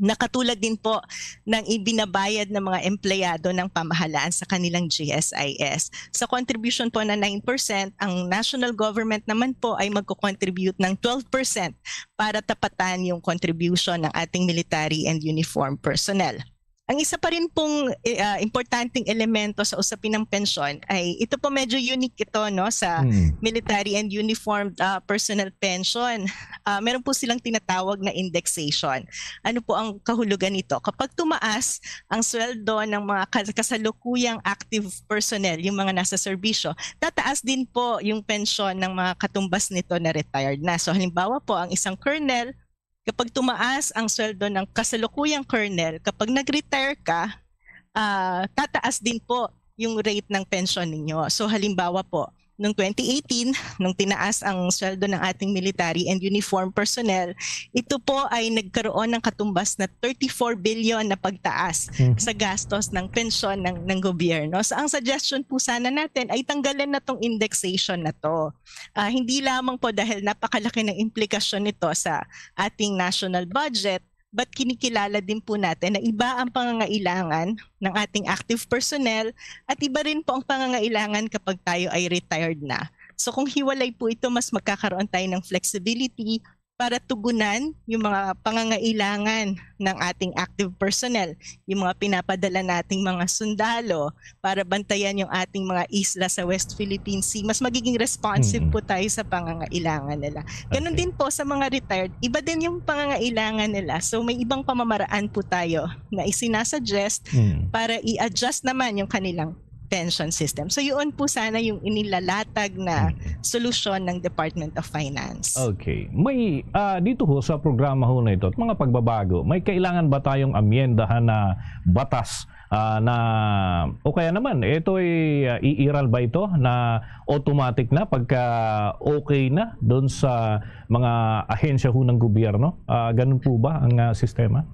na katulad din po ng ibinabayad ng mga empleyado ng pamahalaan sa kanilang G S I S. Sa contribution po na nine percent, ang national government naman po ay magko-contribute ng twelve percent para tapatan yung contribution ng ating military and uniform personnel. Ang isa pa rin pong, eh, ah, importanteng elemento sa usapin ng pensyon ay ito po, medyo unique ito, no, sa Mm. military and uniformed, ah, personnel pension. Ah, meron po silang tinatawag na indexation. Ano po ang kahulugan nito? Kapag tumaas ang sweldo ng mga kas- kasalukuyang active personnel, yung mga nasa serbisyo, tataas din po yung pensyon ng mga katumbas nito na retired na. So halimbawa po, ang isang colonel, kapag tumaas ang sweldo ng kasalukuyang colonel, kapag nag-retire ka, ah, tataas din po yung rate ng pensyon ninyo. So halimbawa po, noong twenty eighteen, nung tinaas ang sweldo ng ating military and uniform personnel, ito po ay nagkaroon ng katumbas na thirty-four billion na pagtaas Mhm. sa gastos ng pensyon ng, ng gobyerno. So ang suggestion po sana natin ay tanggalin na tong indexation na to. Ah, hindi lamang po dahil napakalaki ng implikasyon nito sa ating national budget, but kinikilala din po natin na iba ang pangangailangan ng ating active personnel at iba rin po ang pangangailangan kapag tayo ay retired na. So kung hiwalay po ito, mas magkakaroon tayo ng flexibility para tugunan yung mga pangangailangan ng ating active personnel, yung mga pinapadala nating mga sundalo para bantayan yung ating mga isla sa West Philippine Sea. Mas magiging responsive Mm. po tayo sa pangangailangan nila. Ganun Okay. din po sa mga retired, iba din yung pangangailangan nila. So may ibang pamamaraan po tayo na isinasuggest Mm. para i-adjust naman yung kanilang pension system. So yun po sana yung inilalatag na Mm. solusyon ng Department of Finance. Okay. May ah, dito ho sa programa ho na ito, at mga pagbabago, may kailangan ba tayong amyendahan na batas ah, na o kaya naman ito ay ah, iiral ba ito na automatic na pagka okay na doon sa mga ahensya ho ng gobyerno? Ah, ganun po ba ang ah, sistema?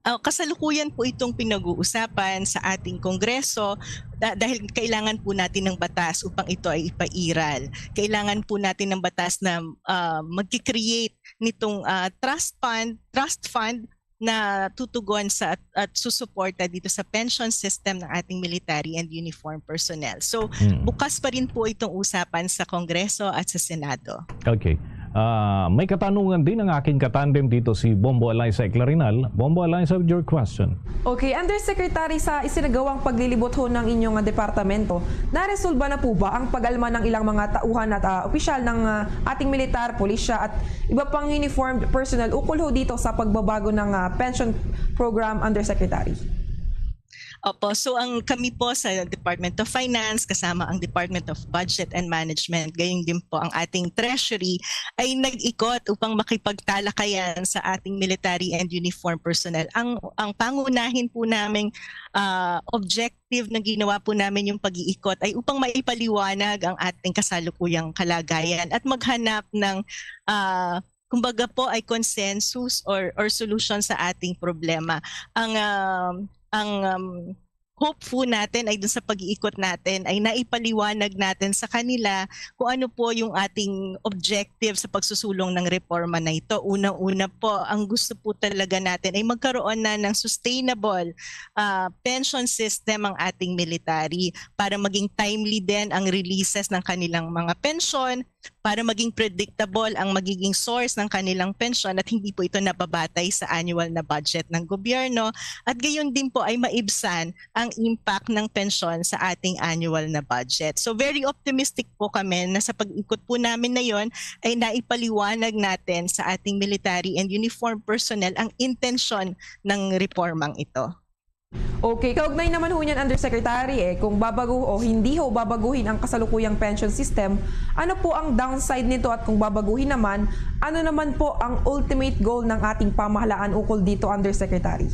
Ah, kasalukuyan po itong pinag-uusapan sa ating Kongreso da- dahil kailangan po natin ng batas upang ito ay ipairal. Kailangan po natin ng batas na ah, magki-create nitong ah, trust fund, trust fund na tutugon sa at, at susuporta dito sa pension system ng ating military and uniform personnel. So, Mm. bukas pa rin po itong usapan sa Kongreso at sa Senado. Okay. Ah, may katanungan din ang aking katandem dito, si Bombo Eliza Clarinal. Bombo Eliza, with your question. Okay, Undersecretary, sa isinagawang paglilibot ho ng inyong ah, departamento, naresolba na po ba ang pag-alma ng ilang mga tauhan at ah, opisyal ng ah, ating militar, pulisya at iba pang uniformed personnel ukol ho dito sa pagbabago ng ah, pension program, Undersecretary? Opo, so ang kami po sa Department of Finance kasama ang Department of Budget and Management, gayon din po ang ating Treasury ay nag-ikot upang makipagtalakayan sa ating military and uniform personnel. Ang ang pangunahin po naming ah, objective na ginawa po namin yung pag-iikot ay upang maipaliwanag ang ating kasalukuyang kalagayan at maghanap ng ah, kumbaga po ay consensus or or solution sa ating problema. Ang um, ang um, hope po natin ay dun sa pag-iikot natin ay naipaliwanag natin sa kanila kung ano po yung ating objective sa pagsusulong ng reforma na ito. Unang-una po, ang gusto po talaga natin ay magkaroon na ng sustainable ah, pension system ang ating military para maging timely din ang releases ng kanilang mga pensyon, para maging predictable ang magiging source ng kanilang pensyon at hindi po ito nababatay sa annual na budget ng gobyerno, at gayon din po ay maibsan ang impact ng pensyon sa ating annual na budget. So very optimistic po kami na sa pag-ikot po namin na yon ay naipaliwanag natin sa ating military and uniform personnel ang intensyon ng reformang ito. Okay, kaugnay naman ho niyan, Undersecretary, eh, kung babago o hindi ho babaguhin ang kasalukuyang pension system, ano po ang downside nito, at kung babaguhin naman, ano naman po ang ultimate goal ng ating pamahalaan ukol dito, Undersecretary?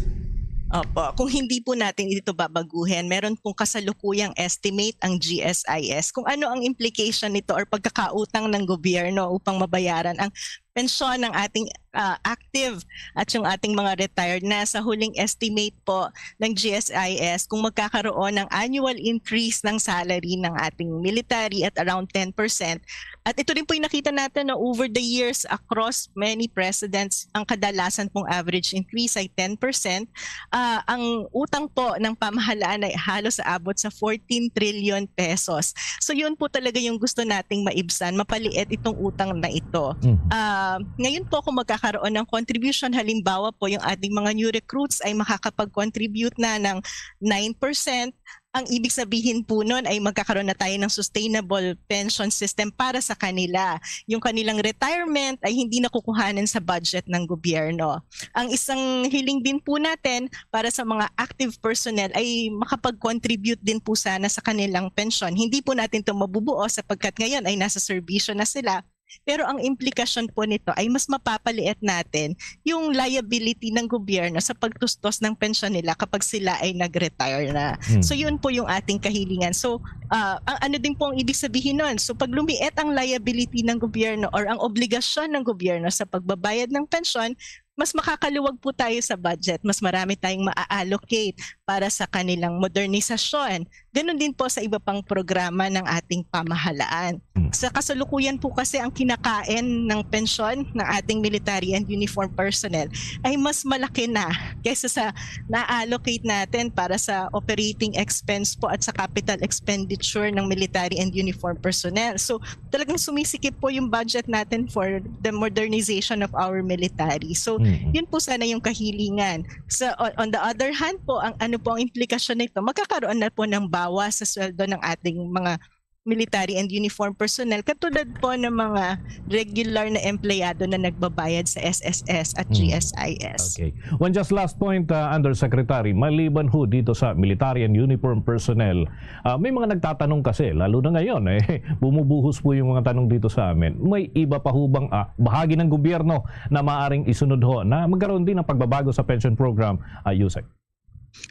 Opo, kung hindi po natin ito babaguhin, meron pong kasalukuyang estimate ang G S I S kung ano ang implication nito or pagkakautang ng gobyerno upang mabayaran ang pensyon ng ating ah, active at yung ating mga retired na. Sa huling estimate po ng G S I S, kung magkakaroon ng annual increase ng salary ng ating military at around ten percent, at ito rin po yung nakita natin na over the years across many presidents, ang kadalasan pong average increase ay ten percent. Ah, ang utang po ng pamahalaan ay halos aabot sa fourteen trillion pesos. So yun po talaga yung gusto nating maibsan, mapaliit itong utang na ito. Mhm. Ah, Um, ngayon po, kung magkakaroon ng contribution, halimbawa po, yung ating mga new recruits ay makakapag-contribute na ng nine percent, ang ibig sabihin po nun ay magkakaroon na tayo ng sustainable pension system para sa kanila. Yung kanilang retirement ay hindi nakukuhanan sa budget ng gobyerno. Ang isang hiling din po natin para sa mga active personnel ay makapag-contribute din po sana sa kanilang pensyon. Hindi po natin ito mabubuo sapagkat ngayon ay nasa serbisyo na sila. Pero ang implikasyon po nito ay mas mapapaliit natin yung liability ng gobyerno sa pagtustos ng pensyon nila kapag sila ay nag-retire na. Hmm. So, yun po yung ating kahilingan. So, ah, ang ano din po ang ibig sabihin nun? So, pag lumiit ang liability ng gobyerno or ang obligasyon ng gobyerno sa pagbabayad ng pensyon, mas makakaluwag po tayo sa budget, mas marami tayong ma-allocate para sa kanilang modernisasyon. Ganun din po sa iba pang programa ng ating pamahalaan. Mm. Sa kasalukuyan po kasi, ang kinakain ng pensyon ng ating military and uniform personnel ay mas malaki na kaysa sa na-allocate natin para sa operating expense po at sa capital expenditure ng military and uniform personnel. So, talagang sumisikip po yung budget natin for the modernization of our military. So, Mm-mm. yun po sana yung kahilingan. So, on, on the other hand po, ang ano po ang implikasyon nito? Magkakaroon na po ng bawas sa sweldo ng ating mga military and uniform personnel, katulad po ng mga regular na empleyado na nagbabayad sa S S S at Mm. G S I S. Okay. One just last point, uh, Undersecretary, maliban ho dito sa military and uniform personnel, Ah, may mga nagtatanong kasi, lalo na ngayon, eh, bumubuhos po yung mga tanong dito sa amin. May iba pa ho bang, ah, bahagi ng gobyerno na maaring isunod ho na magkaroon din ng pagbabago sa pension program, ah, Yusek?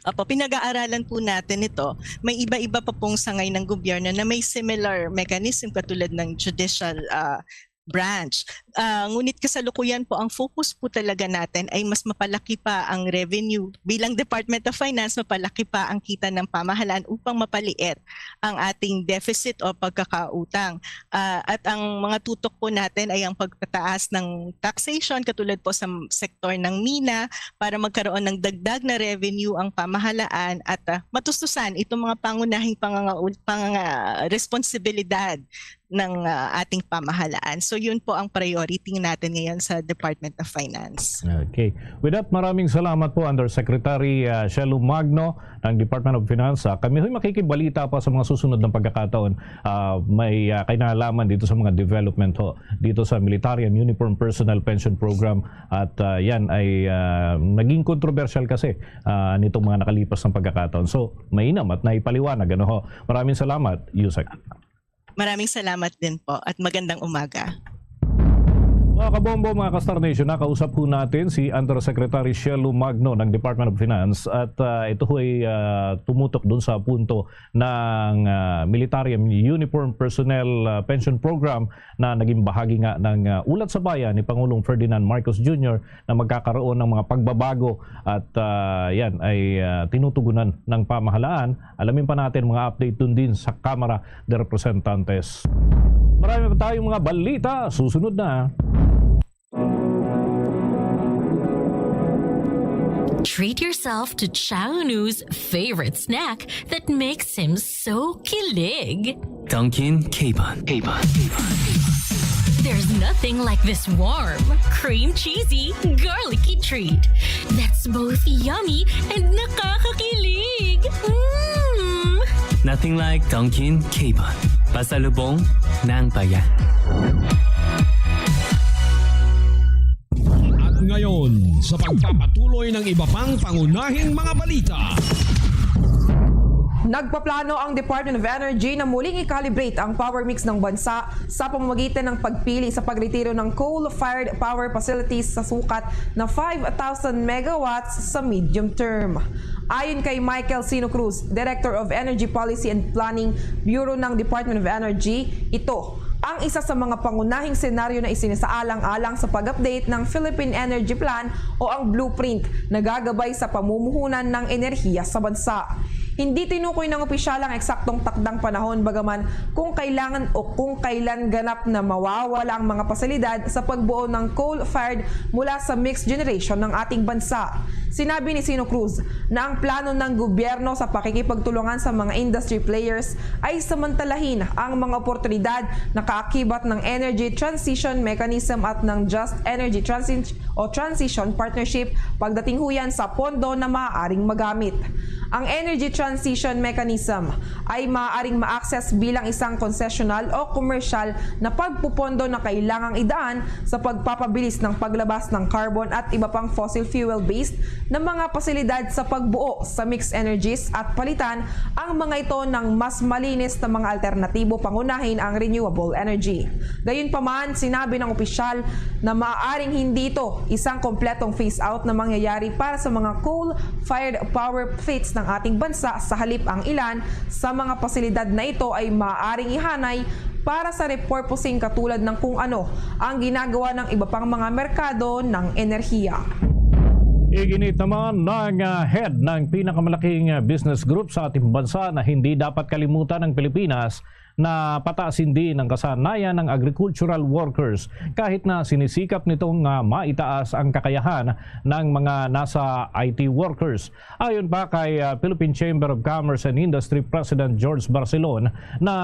Opo, pinag-aaralan po natin ito. May iba-iba pa pong sangay ng gobyerno na may similar mechanism katulad ng judicial, ah, branch. Ah, ngunit kasalukuyan po, ang focus po talaga natin ay mas mapalaki pa ang revenue. Bilang Department of Finance, mapalaki pa ang kita ng pamahalaan upang mapaliit ang ating deficit o pagkakautang. Ah, at ang mga tutok po natin ay ang pagtataas ng taxation, katulad po sa m-, sektor ng mina, para magkaroon ng dagdag na revenue ang pamahalaan at, ah, matustusan itong mga pangunahing panganga-, panganga-, responsibilidad ng, ah, ating pamahalaan. So, yun po ang priority natin ngayon sa Department of Finance. Okay. With that, maraming salamat po, Undersecretary, ah, Shelo Magno ng Department of Finance. Ah, kami ho'y makikibalita pa sa mga susunod na pagkakataon. Ah, may, ah, kinalaman dito sa mga development ho, dito sa Military and Uniform Personnel Pension Program. At, ah, yan ay, ah, naging kontrobersyal kasi, ah, nitong mga nakalipas na pagkakataon. So, mainam at naipaliwanag, ano ho. Maraming salamat, Yusek. Maraming salamat din po at magandang umaga. Mga kabombo, mga ka-Star Nation, nakausap po natin si Undersecretary Shelo Magno ng Department of Finance at, ah, ito ho ay, ah, tumutok dun sa punto ng, ah, Military Uniform Personnel, ah, Pension Program na naging bahagi nga ng, ah, ulat sa bayan ni Pangulong Ferdinand Marcos Junior na magkakaroon ng mga pagbabago at, ah, yan ay, ah, tinutugunan ng pamahalaan. Alamin pa natin mga update dun din sa Kamara de Representantes. Marami pa tayong mga balita. Susunod na. Treat yourself to Chownu's favorite snack that makes him so kilig. Dunkin' K-Bun. K-Bun. There's nothing like this warm, cream cheesy, garlicky treat that's both yummy and nakakakilig. Mm! Nothing like Dunkin' K-Bun. Pasalubong ng bayan. At ngayon, sa pagpapatuloy ng iba pang pangunahing mga balita. Nagpaplano ang Department of Energy na muling i-calibrate ang power mix ng bansa sa pamamagitan ng pagpili sa pagretiro ng coal-fired power facilities sa sukat na five thousand megawatts sa medium term. Ayon kay Michael Sino Cruz, Director of Energy Policy and Planning, Bureau ng Department of Energy, ito ang isa sa mga pangunahing senaryo na isinasaalang-alang sa pag-update ng Philippine Energy Plan o ang blueprint na gagabay sa pamumuhunan ng enerhiya sa bansa. Hindi tinukoy ng opisyal ang eksaktong takdang panahon, bagaman kung kailangan o kung kailan ganap na mawawala ang mga pasilidad sa pagbuo ng coal-fired mula sa mixed generation ng ating bansa. Sinabi ni Sino Cruz na ang plano ng gobyerno sa pakikipagtulungan sa mga industry players ay samantalahin ang mga oportunidad na kaakibat ng Energy Transition Mechanism at ng Just Energy Transi- o Transition Partnership pagdating huyan sa pondo na maaaring magamit. Ang Energy Transition Mechanism ay maaaring ma-access bilang isang konsesyonal o komersyal na pagpupondo na kailangang idaan sa pagpapabilis ng paglabas ng carbon at iba pang fossil fuel-based na mga pasilidad sa pagbuo sa mixed energies at palitan ang mga ito ng mas malinis na mga alternatibo, pangunahin ang renewable energy. Gayunpaman, sinabi ng opisyal na maaaring hindi ito isang kompletong phase-out na mangyayari para sa mga coal-fired power fleets ng ating bansa, sa halip ang ilan sa mga pasilidad na ito ay maaaring ihanay para sa repurposing, katulad ng kung ano ang ginagawa ng iba pang mga merkado ng enerhiya. Iginit naman ng, ah, head ng pinakamalaking, ah, business group sa ating bansa na hindi dapat kalimutan ng Pilipinas na pataasin din ang kasanayan ng agricultural workers, kahit na sinisikap nitong, ah, maitaas ang kakayahan ng mga nasa I T workers. Ayon pa kay, ah, Philippine Chamber of Commerce and Industry President George Barcelon, na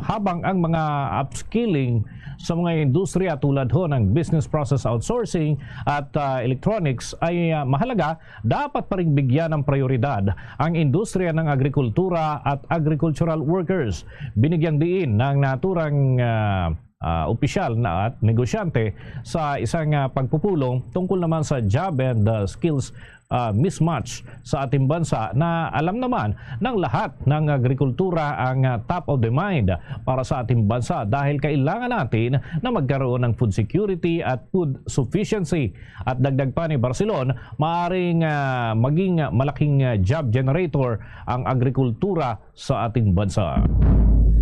habang ang mga upskilling sa mga industriya tulad ho ng business process outsourcing at, ah, electronics ay, ah, mahalaga, dapat pa ring bigyan ng prioridad ang industriya ng agrikultura at agricultural workers. Binigyang diin ng naturang, ah, ah, opisyal na at negosyante sa isang, ah, pagpupulong tungkol naman sa job and, ah, skills, ah, mismatch sa ating bansa, na alam naman ng lahat ng agrikultura ang, ah, top of the mind para sa ating bansa, dahil kailangan natin na magkaroon ng food security at food sufficiency. At dagdag pa ni Barcelon, maaring, ah, maging malaking, ah, job generator ang agrikultura sa ating bansa.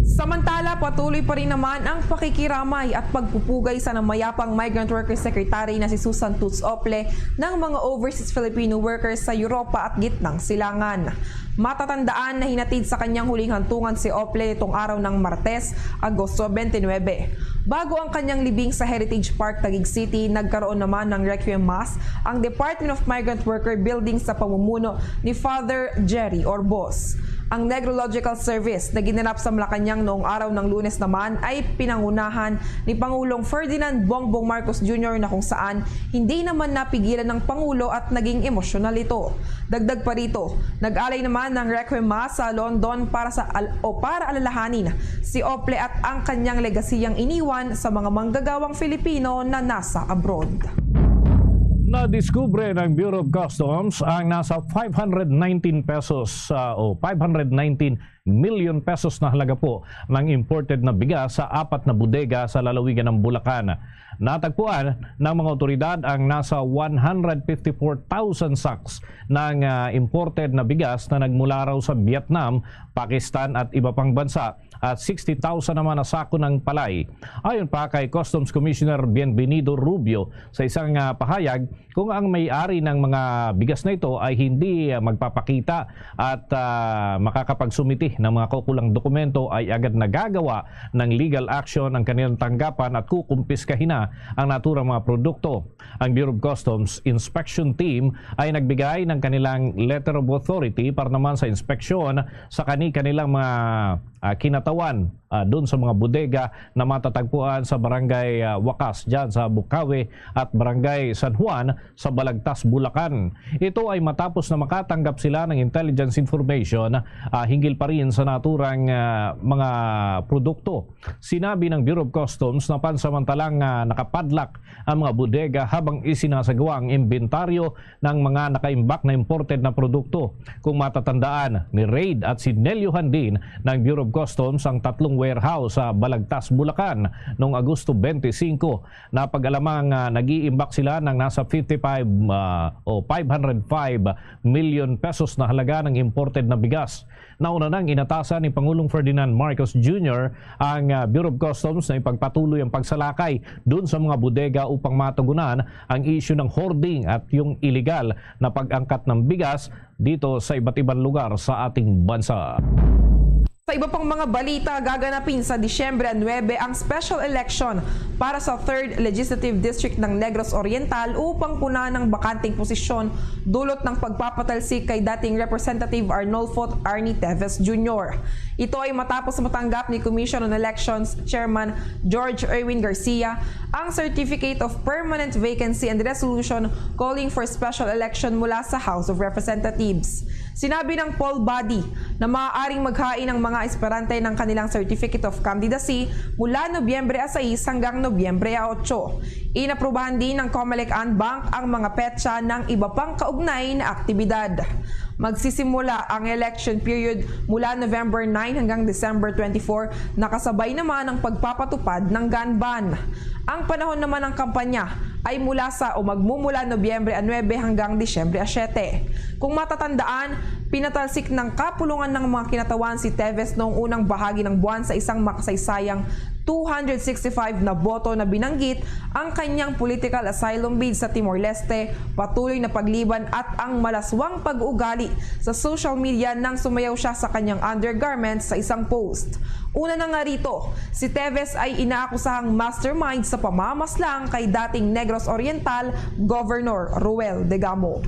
Samantala, patuloy pa rin naman ang pakikiramay at pagpupugay sa namayapang migrant worker secretary na si Susan Toots Ople ng mga overseas Filipino workers sa Europa at Gitnang Silangan. Matatandaan na hinatid sa kanyang huling hantungan si Ople nitong araw ng Martes, Agosto twenty-nine. Bago ang kanyang libing sa Heritage Park, Taguig City, nagkaroon naman ng requiem mass ang Department of Migrant Worker Building sa pamumuno ni Father Jerry Orbos. Ang Neurological Service na ginanap sa Malacañang noong araw ng Lunes naman ay pinangunahan ni Pangulong Ferdinand Bongbong Marcos Junior, na kung saan hindi naman napigilan ng Pangulo at naging emosyonal ito. Dagdag pa rito, nag-alay naman ng Requiem Mass sa London para sa al- o para alalahanin si Ople at ang kanyang legasiyang iniwan sa mga manggagawang Filipino na nasa abroad. Nadiskubre ng Bureau of Customs ang nasa five hundred nineteen pesos, ah, o five hundred nineteen million pesos na halaga po ng imported na bigas sa apat na bodega sa lalawigan ng Bulacan. Natagpuan ng mga otoridad ang nasa one hundred fifty-four thousand sacks ng, ah, imported na bigas na nagmula raw sa Vietnam, Pakistan at iba pang bansa, at sixty thousand naman na sako ng palay. Ayon pa kay Customs Commissioner Bienvenido Rubio sa isang, ah, pahayag, kung ang may-ari ng mga bigas na ito ay hindi, ah, magpapakita at, ah, makakapagsumiti ng mga kaukulang dokumento, ay agad nagagawa ng legal action ang kanilang tanggapan at kukumpiskahin na ang naturang mga produkto. Ang Bureau of Customs Inspection Team ay nagbigay ng kanilang letter of authority para naman sa inspeksyon sa kani-kanilang mga, ah, kinatawan, ah, dun sa mga bodega na matatagpuan sa Barangay, ah, Wakas dyan sa Bukawi at Barangay San Juan sa Balagtas, Bulacan. Ito ay matapos na makatanggap sila ng intelligence information, ah, hinggil pa rin sa naturang, ah, mga produkto. Sinabi ng Bureau of Customs na pansamantalang, ah, nakapadlock ang mga bodega habang isinasagawa ang imbentaryo ng mga nakaimbak na imported na produkto. Kung matatandaan, ni-raid at sinelyohan din ng Bureau of Customs ang tatlong warehouse sa Balagtas, Bulacan noong Agosto twenty-five. Napag-alamang, ah, nag-iimbak sila ng nasa fifty-five, ah, o five hundred five million pesos na halaga ng imported na bigas. Nauna nang inatasan ni Pangulong Ferdinand Marcos Junior ang, ah, Bureau of Customs na ipagpatuloy ang pagsalakay dun sa mga bodega upang matugunan ang isyu ng hoarding at yung iligal na pag-angkat ng bigas dito sa iba't ibang lugar sa ating bansa. Sa iba pang mga balita, gaganapin sa Disyembre nuebe ang special election para sa third Legislative District ng Negros Oriental upang punan ang bakanteng posisyon dulot ng pagpapatalsik kay dating Representative Arnulfo Arnie Teves Junior. Ito ay matapos matanggap ni Commission on Elections Chairman George Erwin Garcia ang Certificate of Permanent Vacancy and resolution calling for special election mula sa House of Representatives. Sinabi ng poll body na maaaring maghain ang mga aspirante ng kanilang Certificate of Candidacy mula Nobyembre sais hanggang Nobyembre otso. Inaprubahan din ng Comelec en banc ang mga petsa ng iba pang kaugnay na aktibidad. Magsisimula ang election period mula November nine hanggang December twenty-four, nakasabay naman ang pagpapatupad ng gun ban. Ang panahon naman ng kampanya ay mula sa o magmumula Nobyembre nuebe hanggang Disyembre siyete. Kung matatandaan, pinatalsik ng kapulungan ng mga kinatawan si Teves noong unang bahagi ng buwan sa isang makasaysayang two hundred sixty-five na boto na binanggit ang kanyang political asylum bid sa Timor-Leste, patuloy na pagliban at ang malaswang pag-uugali sa social media nang sumayaw siya sa kanyang undergarments sa isang post. Una na nga rito, si Teves ay inaakusahang mastermind sa pamamaslang kay dating Negros Oriental Governor Roel Degamo.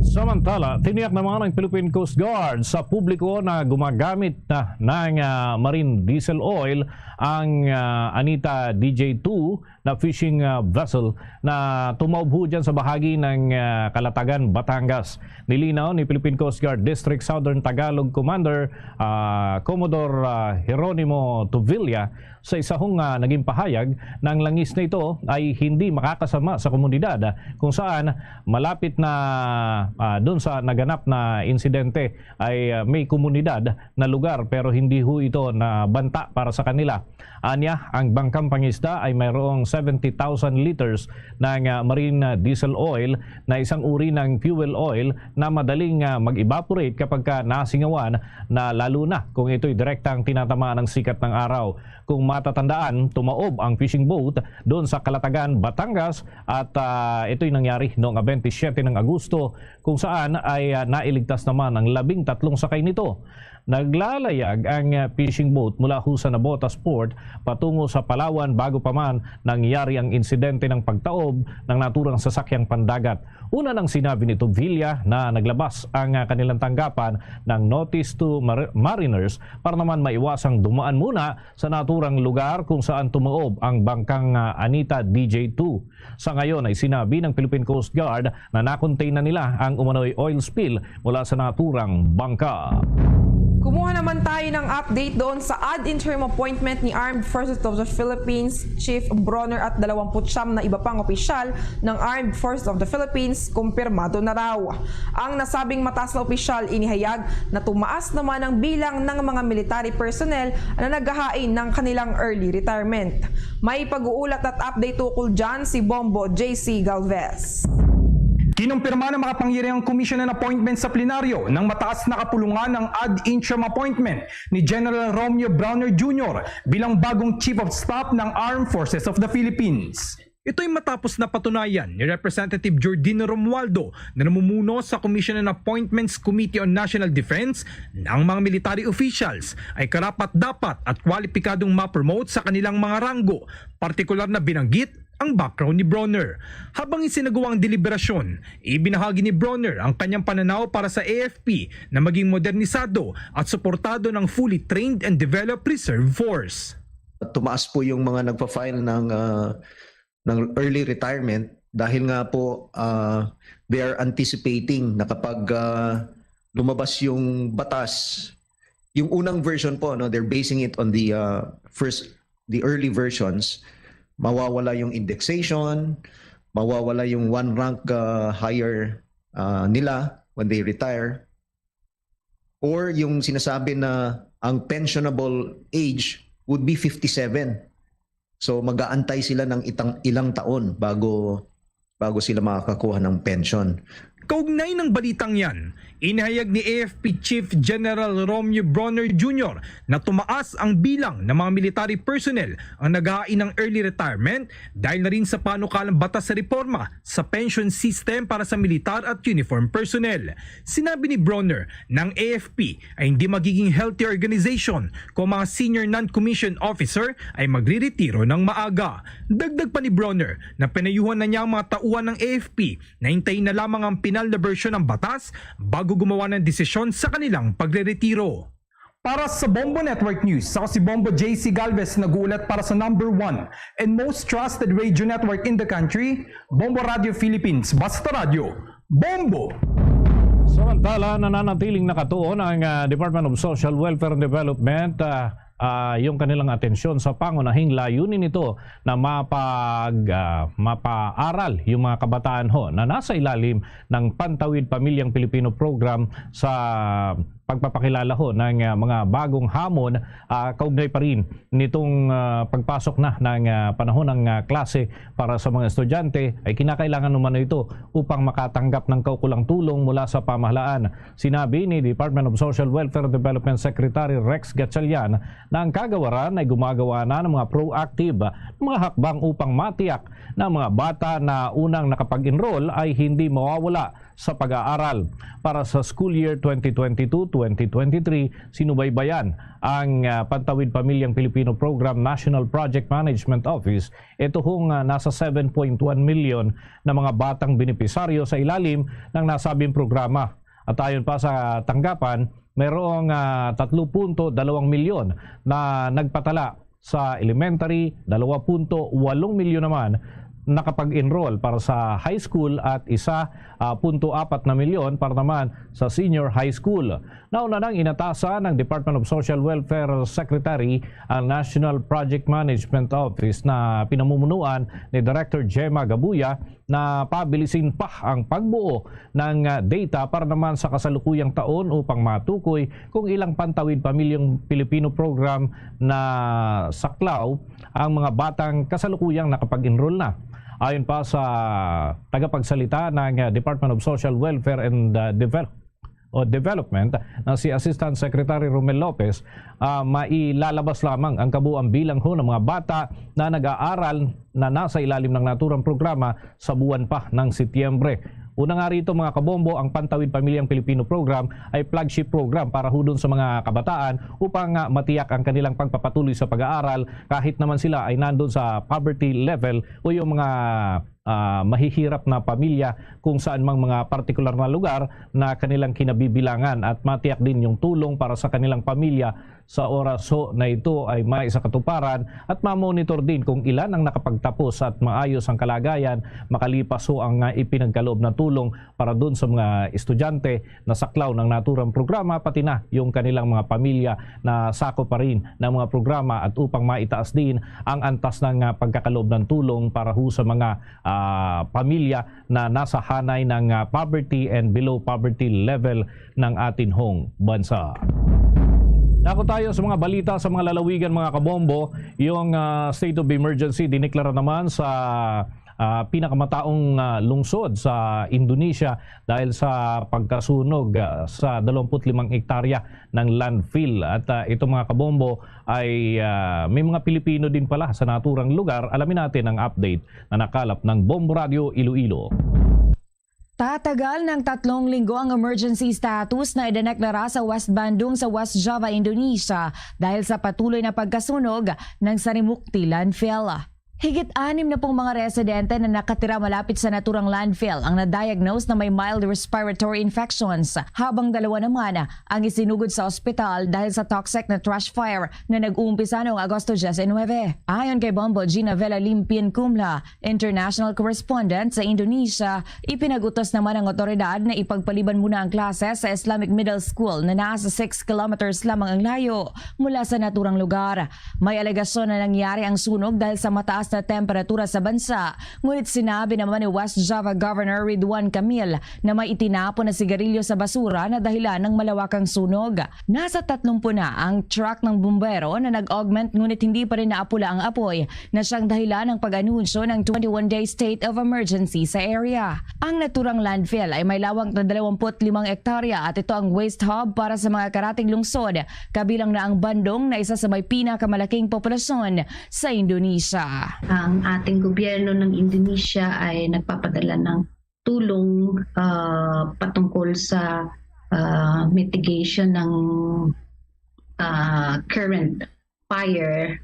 Samantala, tiniyak naman ang Philippine Coast Guard sa publiko na gumagamit na ng ah, marine diesel oil ang ah, Anita D J two na fishing ah, vessel na tumaob ho dyan sa bahagi ng ah, Kalatagan, Batangas. Nilinaw ni Philippine Coast Guard District Southern Tagalog Commander ah, Commodore ah, Jeronimo Tuvilla sa isa hong ah, naging pahayag na ang langis na ito ay hindi makakasama sa komunidad, ah, kung saan malapit na ah, dun sa naganap na insidente ay ah, may komunidad na lugar, pero hindi ho ito nabanta para sa kanila. Anya, ang bangkang pangisda ay mayroong seventy thousand liters ng ah, marine ah, diesel oil na isang uri ng fuel oil na madaling ah, mag-evaporate kapag ka nasingawan na, lalo na kung ito'y direktang tinatamaan ng sikat ng araw. Kung matatandaan, tumaob ang fishing boat doon sa Kalatagan, Batangas, at ah, ito'y nangyari noong twenty-seven ng Agosto, kung saan ay ah, nailigtas naman ang labing tatlong sakay nito. Naglalayag ang ah, fishing boat mula ho sa Nabotas Port patungo sa Palawan bago pa man nangyari ang insidente ng pagtaob ng naturang sasakyang pandagat. Una nang sinabi ni Tuvilla na naglabas ang ah, kanilang tanggapan ng notice to mar- mariners para naman maiwasang dumaan muna sa naturang lugar kung saan tumaob ang bangkang ah, Anita D J two. Sa ngayon ay sinabi ng Philippine Coast Guard na na-contain na nila ang umano'y oil spill mula sa naturang bangka. Kumuha naman tayo ng update doon sa ad interim appointment ni Armed Forces of the Philippines Chief Bronner at dalawampu't siyam na iba pang opisyal ng Armed Forces of the Philippines, kumpirmado na raw. Ang nasabing mataas na opisyal inihayag na tumaas naman ang bilang ng mga military personnel na naghahain ng kanilang early retirement. May pag-uulat at update ukol dyan si Bombo J C Galvez. Kinumpirma ng makapangyarihang Commission on Appointments sa plenaryo ng mataas na kapulungan ang ad interim appointment ni General Romeo Brawner Junior bilang bagong Chief of Staff ng Armed Forces of the Philippines. Ito'y matapos na patunayan ni Representative Jordino Romualdo na namumuno sa Commission on Appointments Committee on National Defense na ang mga military officials ay karapat-dapat at kwalipikadong ma-promote sa kanilang mga ranggo, partikular na binanggit ang background ni Brawner. Habang isinagawa ang deliberasyon, ibinahagi ni Brawner ang kanyang pananaw para sa A F P na maging modernisado at suportado ng fully trained and developed reserve force. Tumaas po yung mga nagpa-file ng ah, ng early retirement dahil nga po ah, they are anticipating na kapag ah, lumabas yung batas, yung unang version po, no, they're basing it on the ah, first, the early versions, mawawala yung indexation, mawawala yung one rank ah, higher ah, nila when they retire, or yung sinasabi na ang pensionable age would be fifty-seven. So mag-aantay sila ng itang ilang taon bago bago sila makakakuha ng pension. Kaugnay ng balitang yan, inihayag ni A F P Chief General Romeo Bronner Junior na tumaas ang bilang ng mga military personnel ang naghahain ng early retirement dahil na rin sa panukalang batas sa reforma sa pension system para sa militar at uniform personnel. Sinabi ni Bronner na ang A F P ay hindi magiging healthy organization kung mga senior non-commissioned officer ay magriretiro ng maaga. Dagdag pa ni Bronner na pinayuhan na niya ang mga tauhan ng A F P na hintayin na lamang ang pinal na bersyon ng batas bago gumawa ng desisyon sa kanilang pagreretiro. Para sa Bombo Network News, ako si Bombo J C Galvez, nag-uulat para sa number one and most trusted radio network in the country, Bombo Radio Philippines. Basta Radyo, Bombo! Samantala, nananatiling nakatuon ang, ah, Department of Social Welfare and Development, ah, ah, yung kanilang atensyon sa pangunahing layunin nito na mapag-, ah, mapaaral yung mga kabataan ho na nasa ilalim ng Pantawid Pamilyang Pilipino Program sa pagpapakilala ho ng, ah, mga bagong hamon, ah, kaugnay pa rin nitong, ah, pagpasok na ng, ah, panahon ng, ah, klase para sa mga estudyante, ay kinakailangan umano ito upang makatanggap ng kaukulang tulong mula sa pamahalaan. Sinabi ni Department of Social Welfare Development Secretary Rex Gatchalian na ang kagawaran ay gumagawa na ng mga proactive, mga hakbang upang matiyak na ang mga bata na unang nakapag-enroll ay hindi mawawala sa pag-aaral. Para sa school year twenty twenty-two twenty twenty-three, sinubaybayan ang, ah, Pantawid Pamilyang Pilipino Program National Project Management Office. Ito hong, ah, nasa seven point one million na mga batang benepisaryo sa ilalim ng nasabing programa. At ayon pa sa tanggapan, mayroong, ah, three point two milyon na nagpatala sa elementary, two point eight milyon naman nakapag-enroll para sa high school at isa, ah, punto apat na milyon para naman sa senior high school. Nauna nang inatasan ng Department of Social Welfare Secretary ang National Project Management Office na pinamumunuan ni Director Gemma Gabuya na pabilisin pa ang pagbuo ng, ah, data para naman sa kasalukuyang taon upang matukoy kung ilang Pantawid Pamilyang Pilipino Program na saklaw ang mga batang kasalukuyang nakapag-enroll na. Ayon pa sa tagapagsalita ng, ah, Department of Social Welfare and, ah, Devel-, o Development na si Assistant Secretary Romel Lopez, ah, mailalabas lamang ang kabuang bilang ho ng mga bata na nag-aaral na nasa ilalim ng naturang programa sa buwan pa ng Setyembre. Una nga rito, mga kabombo, ang Pantawid Pamilyang Pilipino Program ay flagship program para hudon sa mga kabataan upang, ah, matiyak ang kanilang pagpapatuloy sa pag-aaral kahit naman sila ay nandun sa poverty level o yung mga, ah, mahihirap na pamilya, kung saan mang mga partikular na lugar na kanilang kinabibilangan, at matiyak din yung tulong para sa kanilang pamilya sa oras ho na ito ay maisakatuparan at mamonitor din kung ilan ang nakapagtapos at maayos ang kalagayan makalipas ho ang, ah, ipinagkaloob na tulong para dun sa mga estudyante na saklaw ng naturang programa, pati na yung kanilang mga pamilya na sakop pa rin ng mga programa, at upang maitaas din ang antas ng, ah, pagkakaloob ng tulong para ho sa mga, ah, pamilya na nasa hanay ng, ah, poverty and below poverty level ng atin hong bansa. Nako tayo sa mga balita sa mga lalawigan, mga kabombo. Yung, ah, state of emergency dineklara naman sa, ah, pinakamataong, ah, lungsod sa Indonesia dahil sa pagkasunog, ah, sa dalawampu't limang hektarya ng landfill. At, ah, ito, mga kabombo, ay, ah, may mga Pilipino din pala sa naturang lugar. Alamin natin ang update na nakalap ng Bombo Radio Iloilo. Tatagal ng tatlong linggo ang emergency status na idineklara sa West Bandung sa West Java, Indonesia, dahil sa patuloy na pagkasunog ng Sarimukti landfill. Higit anim na pung mga residente na nakatira malapit sa naturang landfill ang na-diagnose na may mild respiratory infections, habang dalawa naman ang isinugod sa ospital dahil sa toxic na trash fire na nag-uumpisa noong Agosto diecinuebe. Ayon kay Bombo Gina Vela Limpien Kumla, international correspondent sa Indonesia, ipinag-utos naman ng otoridad na ipagpaliban muna ang klase sa Islamic Middle School na nasa six kilometers lamang ang layo mula sa naturang lugar. May alegasyon na nangyari ang sunog dahil sa mataas sa temperatura sa bansa. Ngunit sinabi naman ni West Java Governor Ridwan Camille na may itinapon na sigarilyo sa basura na dahilan ng malawakang sunog. Nasa tatlumpu na ang truck ng bumbero na nag-augment, ngunit hindi pa rin naapula ang apoy na siyang dahilan ng pag-anunsyo ng twenty-one day state of emergency sa area. Ang naturang landfill ay may lawak na dalawampu't limang ektarya at ito ang waste hub para sa mga karating lungsod, kabilang na ang Bandung na isa sa may pinakamalaking populasyon sa Indonesia. Ang ating gobyerno ng Indonesia ay nagpapadala ng tulong, ah, patungkol sa, ah, mitigation ng, ah, current fire,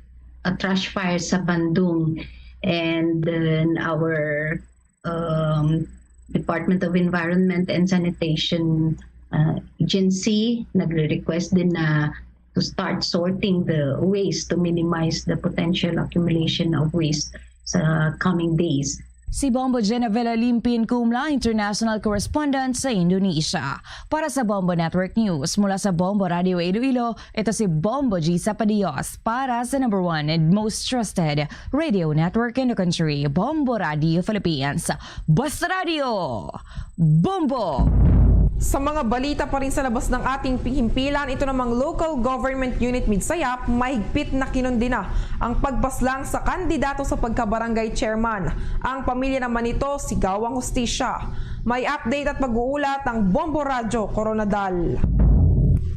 a trash fire sa Bandung. And then our, um, Department of Environment and Sanitation, uh, Agency nagre-request din na to start sorting the waste to minimize the potential accumulation of waste sa coming days. Si Bombo Jenna Villa Limpin Kumla, international correspondent sa Indonesia. Para sa Bombo Network News, mula sa Bombo Radio Iloilo, ito si Bombo G Sapadios para sa number one and most trusted radio network in the country, Bombo Radio Philippines. Basta Radio, Bombo! Sa mga balita pa rin sa labas ng ating pinghimpilan, ito namang local government unit midsayap, mahigpit na kinundina ang pagpaslang sa kandidato sa pagkabarangay chairman. Ang pamilya naman nito, sigaw ang hustisya. May update at pag-uulat ang Bombo Radyo Koronadal.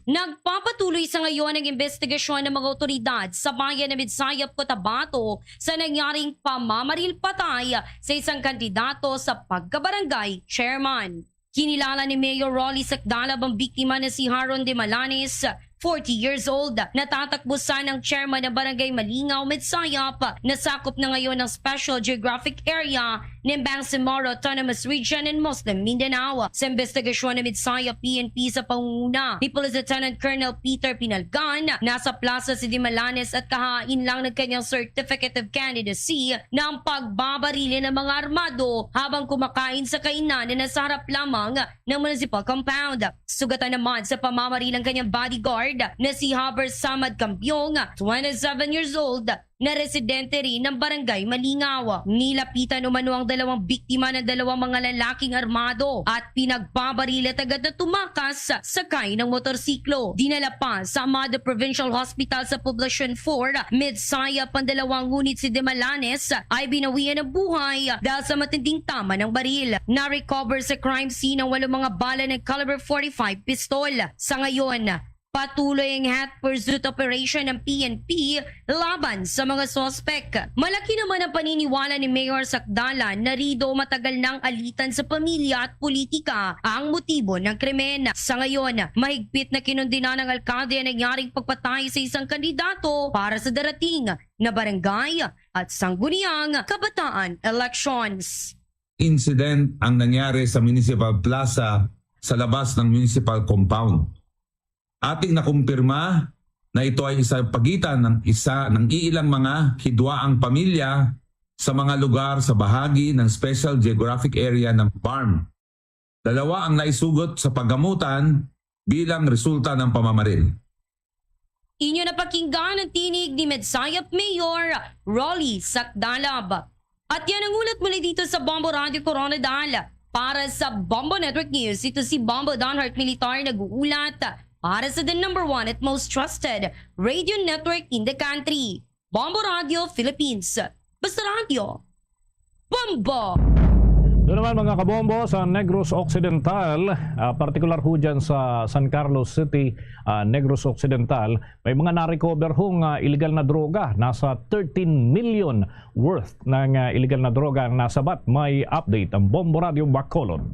Nagpapatuloy sa ngayon ang investigasyon ng mga otoridad sa bayan ng Midsayap, Cotabato sa nangyaring pamamaril patay sa isang kandidato sa pagkabarangay chairman. Kinilala ni Mayor Rolly Sacdalab ang biktima na si Haron de Malanes, forty years old. Natatakbo sanang chairman ng Barangay Malingaw, Midsayap, na sakop na ngayon ng Special Geographic Area ng Bangsamoro Autonomous Region and Muslim Mindanao. Sa investigasyon ng Midsayap P N P sa pangunguna ni Police Lieutenant Colonel Peter Pinalgan, nasa plaza si de Malanes at kahain lang ng kanyang certificate of candidacy ng pagbabarili ng mga armado habang kumakain sa kainan na nasa harap lamang ng municipal compound. Sugatan naman sa pamamaril ang kanyang bodyguard na si Haber Samad Campion, twenty-seven years old, na residente rin ng Barangay Malingaw. Nilapitan umano ang dalawang biktima ng dalawang mga lalaking armado at pinagbabaril at agad na tumakas sakay ng motorsiklo. Dinala pa sa Amado Provincial Hospital sa Poblacion four, Midsayap ang dalawa, ngunit si Demalanes ay binawian ng buhay dahil sa matinding tama ng baril. Na-recover sa crime scene ang walong mga bala ng caliber forty-five pistol. Sa ngayon, patuloy ang hot pursuit operation ng P N P laban sa mga suspek. Malaki naman ang paniniwala ni Mayor Sacdalab na rido matagal nang alitan sa pamilya at politika ang motibo ng krimen. Sa ngayon, mahigpit na kinundina ng alkalde ang nangyaring pagpatay sa isang kandidato para sa darating na barangay at sangguniang kabataan elections. Incident ang nangyari sa Municipal Plaza sa labas ng municipal compound. Ating nakumpirma na ito ay isa pagitan ng isa ng iilang mga hidwaang pamilya sa mga lugar sa bahagi ng Special Geographic Area ng BARMM. Dalawa ang naisugot sa paggamutan bilang resulta ng pamamaril. Inyo napakinggan ang tinig ni Midsayap Mayor Rolly Sacdalab. At yan ang ulat muli dito sa Bombo Radio Koronadal. Para sa Bombo Network News, ito si Bombo Donhart Militar nag-uulat para sa the number one at most trusted radio network in the country, Bombo Radio Philippines. Basta Radio, Bombo! Doon naman, mga kabombo, sa Negros Occidental, ah, partikular ho dyan sa San Carlos City, ah, Negros Occidental, may mga na-recover hong, ah, illegal na droga. Nasa thirteen million worth ng, ah, illegal na droga ang nasabat. May update ang Bombo Radio Bacolod.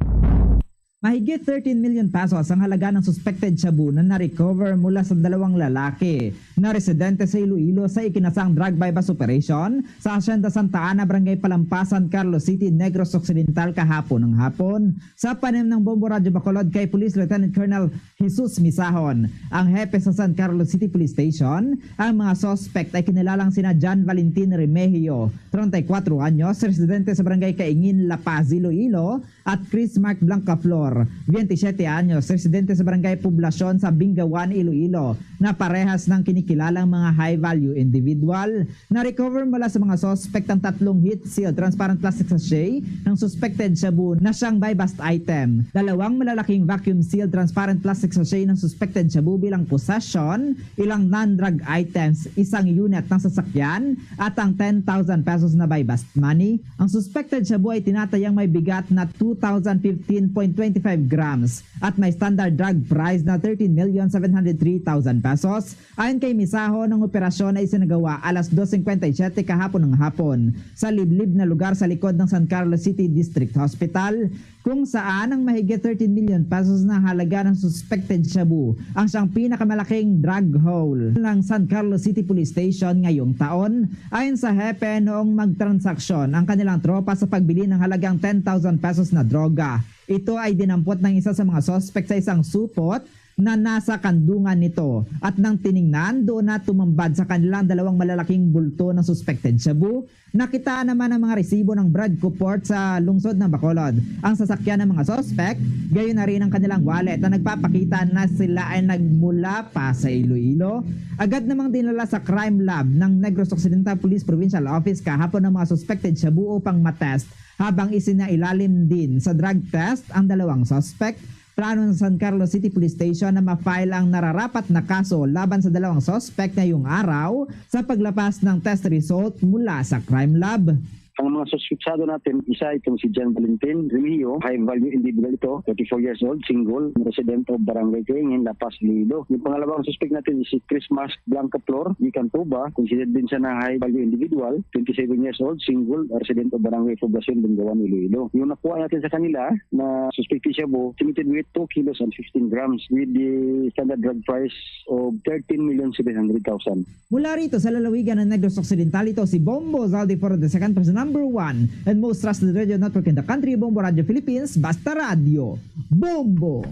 Mahigit thirteen million pesos ang halaga ng suspected shabu na na-recover mula sa dalawang lalaki na residente sa Iloilo sa ikinasang drug buy-bust operation sa Hacienda Santa Ana, Barangay Palampasan, Carlos City, Negros Occidental, kahapon ng hapon. Sa panayam ng Bombo Radyo Bacolod kay Police Lieutenant Colonel Jesus Misahon, ang hepe sa San Carlos City Police Station, ang mga suspect ay kinilalang sina John Valentin Remehio, treinta y cuatro anyos, residente sa Barangay Kaingin, La Paz, Iloilo, at Chris Mark Blancaflor, Biyente siyete anyos, residente sa Barangay Poblacion sa Bingawan, Iloilo, na parehas ng kinikilalang mga high-value individual. Na-recover mula sa mga suspect ang tatlong heat-sealed transparent plastic sachet ng suspected shabu na siyang buy-bust item, dalawang malalaking vacuum-sealed transparent plastic sachet ng suspected shabu bilang possession, ilang non-drug items, isang unit ng sasakyan, at ang ten thousand pesos na buy-bust money. Ang suspected shabu ay tinatayang may bigat na two thousand fifteen point twenty-five grams at may standard drug price na thirteen million seven hundred three thousand pesos. Ayon kay Misaho, ang operasyon ay isinagawa alas dos cincuenta y siete kahapon ng hapon sa liblib na lugar sa likod ng San Carlos City District Hospital, kung saan ang mahigit thirteen million pesos na halaga ng suspected shabu ang siyang pinakamalaking drug haul ng San Carlos City Police Station ngayong taon. Ayon sa hepe, noong magtransaksyon ang kanilang tropa sa pagbili ng halagang ten thousand pesos na droga, ito ay dinampot ng isa sa mga suspect sa isang supot na nasa kandungan nito, at nang tiningnan, doon na tumambad sa kanilang dalawang malalaking bulto ng suspected shabu. Nakitaan naman ang mga resibo ng Bradco Port sa lungsod ng Bacolod, ang sasakyan ng mga suspect, gayon na rin ang kanilang wallet na nagpapakita na sila ay nagmula pa sa Iloilo. Agad namang dinala sa crime lab ng Negros Occidental Police Provincial Office kahapon ang mga suspected shabu upang matest, habang isinailalim din sa drug test ang dalawang suspect. Plano ng San Carlos City Police Station na ma-file ang nararapat na kaso laban sa dalawang suspect ngayong araw sa paglapas ng test result mula sa crime lab. Ang mga suspetsado natin, isa itong si John Valentin Remigio, high value individual ito, thirty-four years old, single, resident of Barangay Kaingin, La Paz, Iloilo. Yung pangalawang suspect natin is si Christmas Blanca Flor, gikan Tuba, considered din siya na high value individual, twenty-seven years old, single, resident of Barangay Poblacion, Bingawan, Iloilo. Yung nakuha natin sa kanila na suspect siya po, committed with two kilos and fifteen grams with the standard drug price of thirteen million seven hundred thousand. Mula rito sa lalawigan ng Negros Occidental, ito si Bombo Zaldi for the second person number one and most trusted radio network in the country, Bombo Radio Philippines, Basta Radio. Bombo!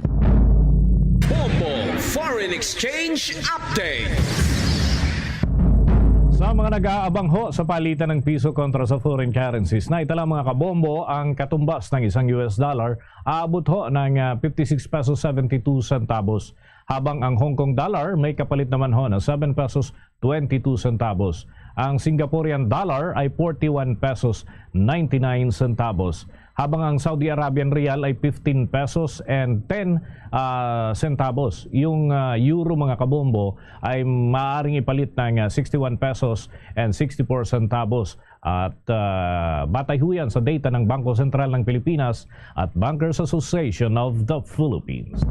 Bombo Foreign Exchange Update. Sa mga nag-aabang ho sa palitan ng piso kontra sa foreign currencies, naitala, mga kabombo, ang katumbas ng isang U S dollar aabot ho ng, ah, fifty-six pesos seventy-two centavos, habang ang Hong Kong dollar may kapalit naman ho na seven pesos twenty-two centavos. Ang Singaporean dollar ay forty-one pesos ninety-nine centavos, habang ang Saudi Arabian riyal ay fifteen pesos and ten, ah, centavos. Yung, ah, euro, mga kabombo, ay maaaring ipalit ng, ah, sixty-one pesos and sixty-four centavos. At, ah, batay ho yan sa data ng Bangko Sentral ng Pilipinas at Bankers Association of the Philippines.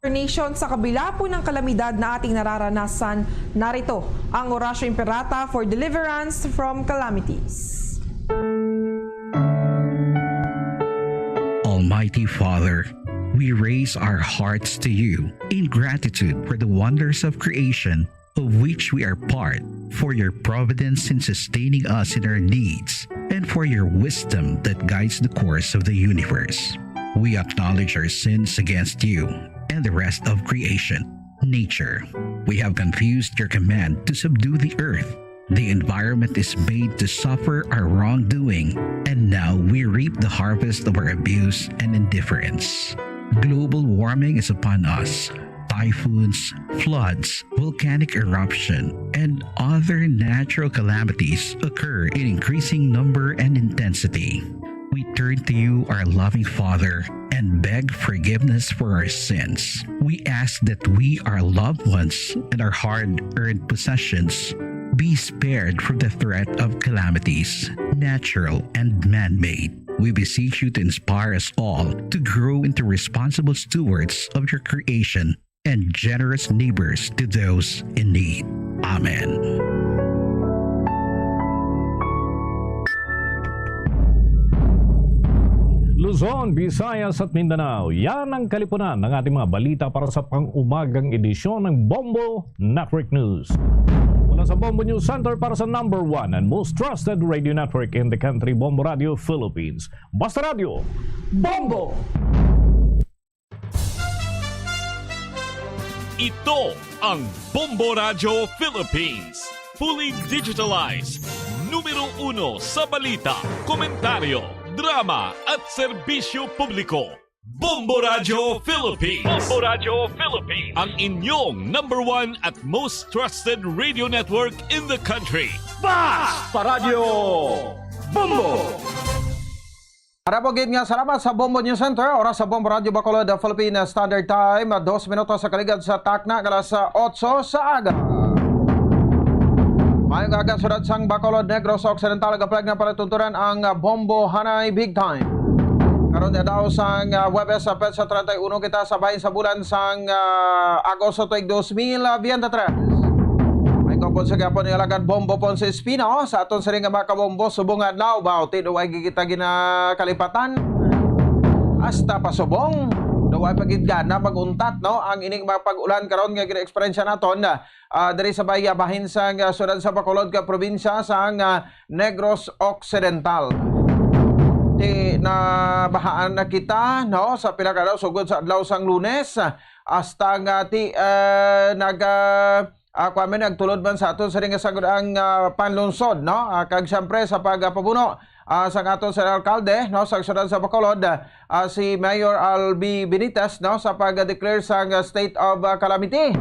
Nation, sa kabila po ng kalamidad na ating nararanasan, narito ang Orasyo Imperata for deliverance from calamities. Almighty Father, we raise our hearts to you in gratitude for the wonders of creation of which we are part, for your providence in sustaining us in our needs, and for your wisdom that guides the course of the universe. We acknowledge our sins against you and the rest of creation, nature. We have confused your command to subdue the earth. The environment is made to suffer our wrongdoing, and now we reap the harvest of our abuse and indifference. Global warming is upon us. Typhoons, floods, volcanic eruption, and other natural calamities occur in increasing number and intensity. We turn to you, our loving Father, and beg forgiveness for our sins. We ask that we, our loved ones, and our hard-earned possessions be spared from the threat of calamities, natural and man-made. We beseech you to inspire us all to grow into responsible stewards of your creation and generous neighbors to those in need. Amen. Luzon, Visayas at Mindanao, yan ang kalipunan ng ating mga balita para sa pang-umagang edisyon ng Bombo Network News. Mula sa Bombo News Center para sa number one and most trusted radio network in the country, Bombo Radio Philippines. Basta Radio, Bombo! Ito ang Bombo Radyo Philippines. Fully digitalized. Numero uno sa balita, komentaryo, drama at serbisyo publiko. Bombo Radyo Philippines. Bombo Radyo Philippines. Ang inyong number one at most trusted radio network in the country. Basta Radyo Bombo! Maramo gid nga salamat sa Bombo News Center. Oras sa Bombo Radyo Bacolod, Philippine Standard Time, dos minutos sa kaligad sa takna nga alas otso sa aga. Maayong aga, syudad sang Bacolod, Negros Occidental, gaplag na palatuntunan ang Bombo Hanay Big Time. Karon nga daw sang, ah, Huwebes, sa petsa treinta y uno kita sa bahin sa bulan sang, ah, Agosto tuig dos mil veintitrés. May kupon sa gihapon ni Alagad Bombo Ponce Espino sa aton sining nga mga kabombo, subong nga adlaw ba, o ti-, way kita ginakalipatan. Hasta pa subong, daw ay pagid gana mag-untat, no? Ang ining mga pag-ulan karon nga gina-eksperyensya naton, ah, diri sa bay-, bahin sang, ah, syudad sa Bacolod, ka probinsya sang, ah, Negros Occidental. Ti, nabahaan na kita, no, sa pila ka adlaw, sugod sa adlaw sang Lunes, hasta nga ti, eh, nag, ah, ah, kuwan man, nagtulod man sa aton sining nga sagod ang, ah, panlungsod, no? Ah, kag siyempre sa pagpabuno, ah, sang aton sa alkalde, no, sa syudad sa Bacolod, ah, si Mayor Albi Benitez, no, sa pag-declare sang, ah, state of, ah, calamity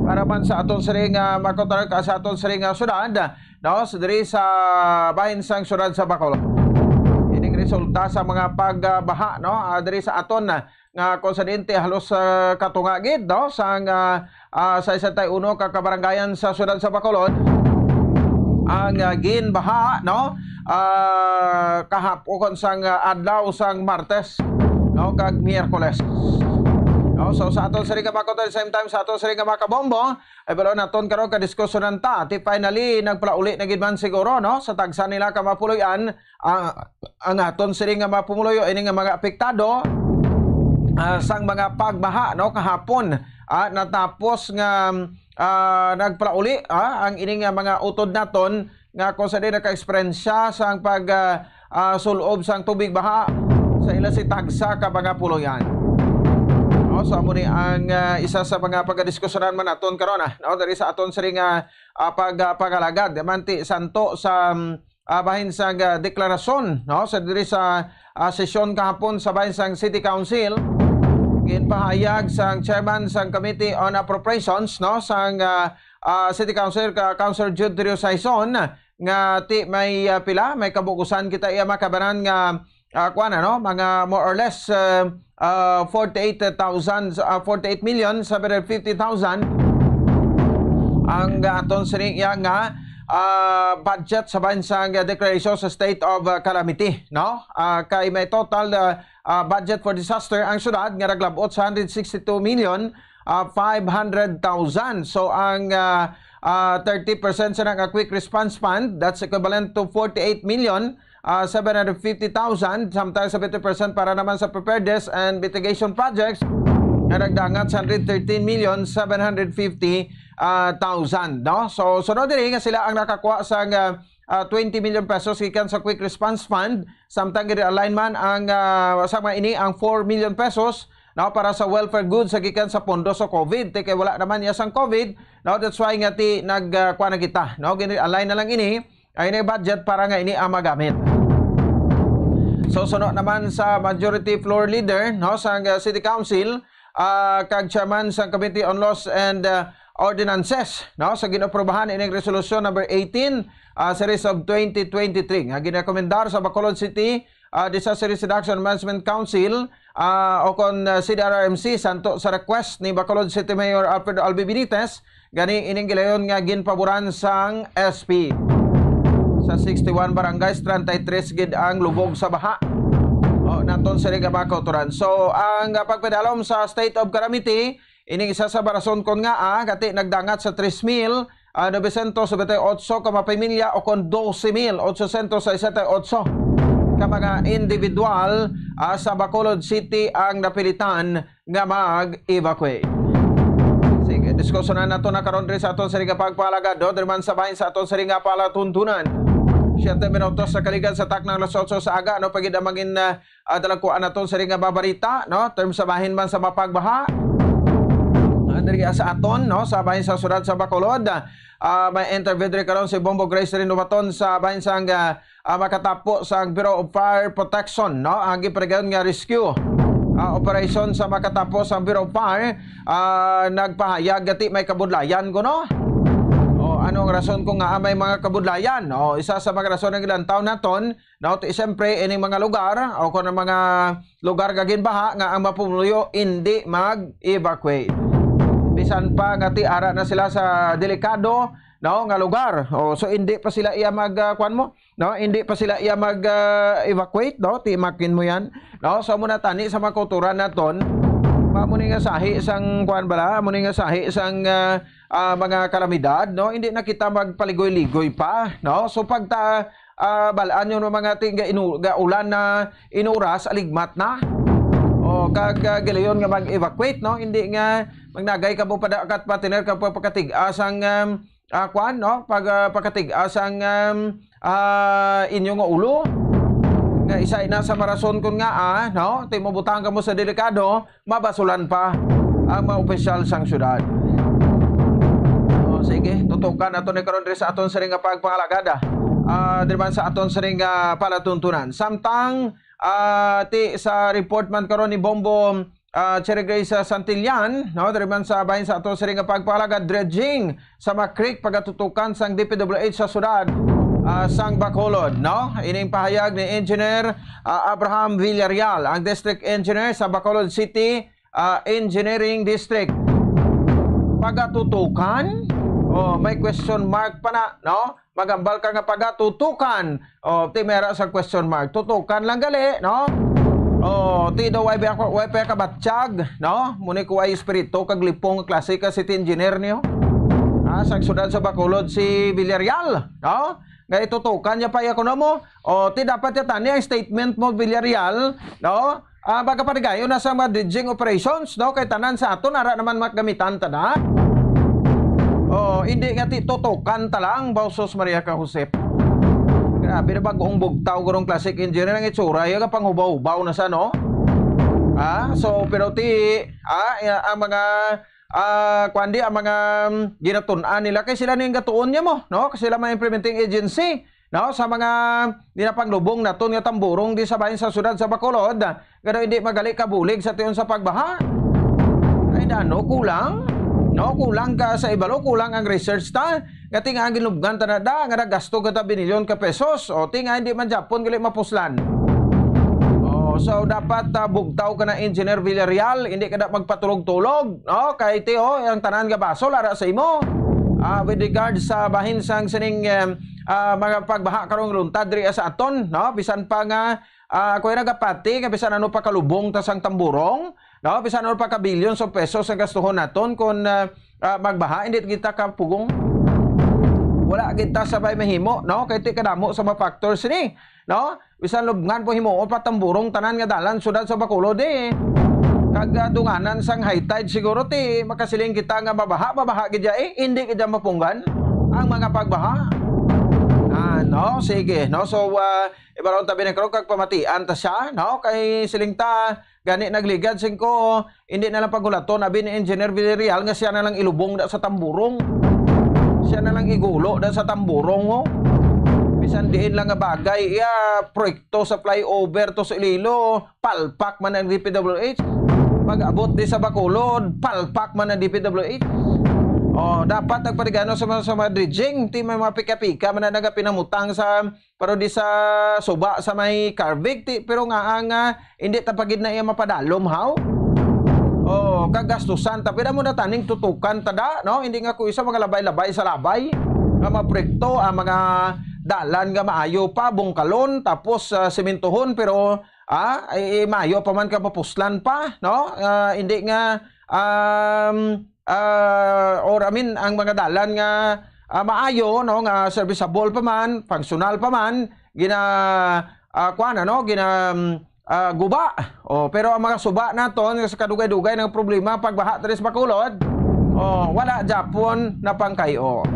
para man sa aton sining, ah, makotarka sa aton sining, ah, syudad, no, sa diri sa bahin sang syudad sa Bacolod. Ining resulta sa mga pagbaha, no, ah, diri sa aton, ah, nga konsidente halos, ah, katunga gid, no, sang, ah, ah, sa sesenta y uno ka kabarangayan sa siyudad sa Bacolod ang, ah, ginbaha, no, ah, kahapon sang, ah, adlaw sang Martes, no, kag Miyerkules. No, so sa aton sining nga mga kutoy, same time sa aton sining nga mga kabombo, ay balo naton karon ka diskusyonan ta. Ti finally, nagpalauli na gid man siguro, no, sa tagsa nila ka mapuloy-an, ah, ang aton sining nga mga pumuluyo, ini nga mga apektado, ah, sang mga pagbaha, no, kahapon, ah, natapos nga, ah, nagpalauli, ah, ang ini nga mga utod naton nga kung sa di naka-eksperyensya sang pag, ah, ah, sul-ob sang tubig baha sa ila si tagsa ka mga puloy-an. No, so amo ni ang, ah, isa sa mga pagadiskusyonan man naton karon, ah, no, diri sa aton sining nga, ah, pag, ah, pangalagad. Manti santo sa, mm, ah, bahin sang, ah, deklarasyon, no? Sa diri sa, ah, sesyon kahapon sa bahin sang City Council, ginpahayag sang chairman sang Committee on Appropriations, no, sang, ah, ah, City Council, ka Councilor Jude Rio Saison, nga ti may, ah, pila, may kabugusan kita iya makabanan nga, ah, kuwan, ano, mga more or less, ah, ah, forty-eight thousand, ah, forty-eight million seven hundred fifty thousand ang, ah, aton sining iya nga, ah, budget sa bahin sang declaration sa state of, ah, calamity, no? Ah, kay may total, ah, ah, budget for disaster ang syudad nga naglab-ot sa hundred sixty-two million, ah, five hundred thousand. So ang, ah, ah, thirty percent sa nga quick response fund, that's equivalent to forty-eight million, ah, seven hundred fifty thousand, samtang seventy percent para naman sa preparedness and mitigation projects nga nagdangat sa hundred thirteen million seven hundred fifty, ah, thousand, no? So, sunod diri nga sila ang nakakuha sa nga, ah, twenty million pesos gikan sa Quick Response Fund, samtang gini-align man ang, ah, sa mga ini ang four million pesos, no, para sa welfare goods sa gikan sa pondo sa COVID. Ti kay wala naman niya sang COVID, no? That's why nga ti nag, ah, kuha na kita, no? Gini-align na lang ini. Ay, na budget para nga ini ang magamit. So, suno naman sa majority floor leader, no, sa, uh, City Council, uh, kag chairman sa Committee on Laws and, uh, Ordinances, no, sa ginaprobahan ining Resolution Number eighteen, uh, Series of twenty twenty-three, nga ginakomendar sa Bacolod City, uh, Disaster Risk Reduction Management Council, ah, o kon, ah, C D R R M C, santo sa request ni Bacolod City Mayor Alfredo Albi Benitez, gani ining gilayon nga ginpaboran sang S P. Sa sixty-one barangays, treinta y tres gid ang lubog sa baha. O, naton sini nga mga kautoran. So, ang, ah, pagpadalom sa state of calamity, ining isa sa rason kon ngaa, ah, gati nagdangat sa tres mil, ah, novecientos noventa y ocho ka mga pamilya o kon doce mil ochocientos sesenta y ocho ka mga individual, ah, sa Bacolod City ang napilitan nga mag-evacuate. Sige, diskusyonan nato na karon diri sa aton sining nga pagpalagad, no? Diri man sa bahin sa aton sining nga palatuntunan. Siyete minutos sa kaligad sa taknang alas otso sa aga, no? Pagid ang mangin, ah, ah, dalagkuan naton sining nga mga balita, no? Term sa bahin man sa mapagbaha. Ah, Diri sa aton, no, sa bahin sa siyudad sa Bacolod, ah, may interview diri karon si Bombo Grace Renovaton sa bahin sang, ah, ah, makatapo sang Bureau of Fire Protection, no, ang gipadayon nga rescue, ah, operation sa makatapo sang Bureau of Fire, ah, nagpahayag nga ti may kabudlayan kuno. O, ano ang rason kung nga may mga kabudlayan? O, isa sa mga rason ang ilantaw naton, no, ti siyempre ining mga lugar o kung ang mga lugar nga ginbaha nga ang mga pumuluyo hindi mag-evacuate. Bisan pa nga ti ara na sila sa delikado, no, nga lugar. O, so hindi pa sila iya mag, ah, kuwan mo, no? Hindi pa sila iya mag, ah, evacuate, no? Timakin mo yan, no? So muna tani sa mga kultura naton, mao ni nga sahi sang kuwan bala, mao ni nga sahi sang, ah, ah, mga kalamidad, no? Hindi na kita magpaligoy-ligoy pa, no? So pagta ah, bal-an yung mga ting ga inu-, ga ulan na inuras, aligmat na. O, kag, ah, gilayon nga mag-evacuate, no? Hindi nga magnagay ka po padakat partner ka po pagkatig-as ang, um, ah, kwan, no? Pag, ah, pagkatig-as ang, um, ah, inyo nga ulo. Nga isa na sa marason kun nga, ah, no? Ti mabutang ka mo sa delikado, mabasulan pa ang mga opisyal sang syudad. O, sige, tutukan nato ni karon diri sa aton sining nga pagpangalagad, ah. Ah, diri man sa aton sining nga palatuntunan. Samtang, ah, ti sa report man karon ni Bombo, ah, Cherry Grace, ah, Santillan, no, diri man sa bahin sa aton sining nga pagpangalagad, dredging sa mga creek pagatutukan sang D P W H sa syudad, ah, sang Bacolod, no? Ining pahayag ni Engineer, ah, Abraham Villarreal, ang District Engineer sa Bacolod City, ah, Engineering District. Pagatutukan? Oh, may question mark pa na, no? Magambal ka nga pagatutukan. Oh, ti mera sa question mark. Tutukan lang gali, no? Oh, ti daw way pa, way pa kabatyag, no? Muni ko ay espiritu kag lipong klase ka city engineer niyo. Ah, sa syudad sa Bacolod si Villarreal, no? Nga itutukan niya pa iya kuno mo. O, ti dapat ya tani ang statement mo, Villarreal, no? Ah, baga panigayon na sa mga dredging operations, no? Kay tanan sa aton, ara naman magamitan ta na. O, hindi nga ti tutukan ta lang, bausos Maria ka Josep. Grabe na bagong bugtaw, gurong classic engineer ang itsura, yung panghubaw-hubaw na sa, no? Ah, so, pero ti, ah, ya-, ang mga ah, kuwan di, ang mga, mm, ginatun-an nila, kay sila ning gatuon niya mo, no? Kasi sila may implementing agency, no? Sa mga ginapanglubong naton nga tamburong di sa bahin sa syudad sa Bacolod, nga daw hindi magali kabulig sa tion sa pagbaha. Ay, dano, kulang, no? Kulang ka sa ibalo, kulang ang research ta. Nga ti nga ang ginlubngan ta na da, nga nagasto ka ta binilyon ka pesos. O, ti nga hindi man Japon gali mapuslan. O, so dapat, ah, bugtaw ka na, Engineer Villarreal, hindi ka na magpatulog-tulog, no? Kay ti, o, ang tanan nga basol ara sa imo. Ah, with regard sa bahin sang sining, em, ah, mga pagbaha karong luntad diri sa aton, no? Bisan pa nga, ah, ako ay nagapati nga bisan ano pa kalubong ta sang tamburong, no? Bisan ano pa ka billions of pesos ang gastuhon naton kung, ah, ah, magbaha, hindi kita kapugong. Wala kita sabay mahimo, no? Kay ti kadamo sa mga factors ni, no? Bisan lubngan po himuon pa tamburong tanan nga dalan syudad sa Bacolod, eh. Kag, ah, dunganan sang high tide siguro ti makasiling kita nga mabaha, mabaha gid ya, eh. Hindi gid ya mapunggan ang mga pagbaha. Ah, no? Sige, no? So, ah, ibaron tabi na karon kag pamatian ta siya, no? Kay siling ta, gani nagligad sing ko, hindi na lang paghulaton abi ni Engineer Villarreal nga siya na lang ilubong da sa tamburong. Siya na lang igulo da sa tamburong, oh. Bisan diin lang nga bagay, iya, proyekto sa flyover to sa Iloilo, palpak man ang D P W H. Pag-abot di sa Bacolod, palpak man ang D P W H. Oh, dapat nagpaligano sa mga, sa mga dredging, ti may mga pika-pika man na nagapinamutang sa pero di sa suba sa may Carvig, ti, pero nga ang, ah, hindi ta pa gid na iya mapadalom, haw? Oh, kagastusan ta. Pwede mo na taning tutukan ta da, no? Hindi nga ko isa mga labay-labay sa labay. Nga maproyekto ang mga dalan nga maayo pa, bungkalon, tapos, ah, sementohon, pero, ah, ay, ay, maayo pa man ka mapuslan pa, no? Ah, hindi nga, um, ah, or I mean, ang mga dalan nga, ah, maayo, no, nga serviceable pa man, functional pa man, gina, ah, kuwan, ano, gina, mm, ah, guba. Oh, pero ang mga suba naton nga sa kadugay-dugay nga problema pagbaha diri sa Bacolod, oh, wala japon na pangkayo.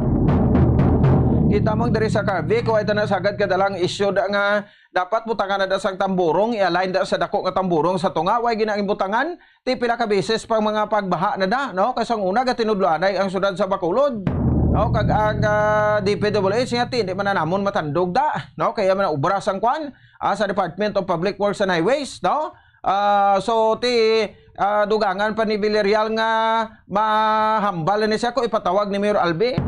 Kita mo diri sa Cavite, kung ito na sagad kadalang isyu da nga dapat butangan na da sang tamburong, i-align da sa dako nga tamburong sa tunga, way ginaimbutangan, ti pila ka beses pang mga pagbaha na da, no? Kay sang una, gatinudloanay ang syudad sa Bacolod. No? Kag ang, ah, D P W H nga ti, hindi man na namon matandog da, no? Kaya man obra sang kwan, ah, sa Department of Public Works and Highways, no? Ah, so, ti, ah, dugangan pa ni Villarreal nga mahambal na ni siya kung ipatawag ni Mayor Albi.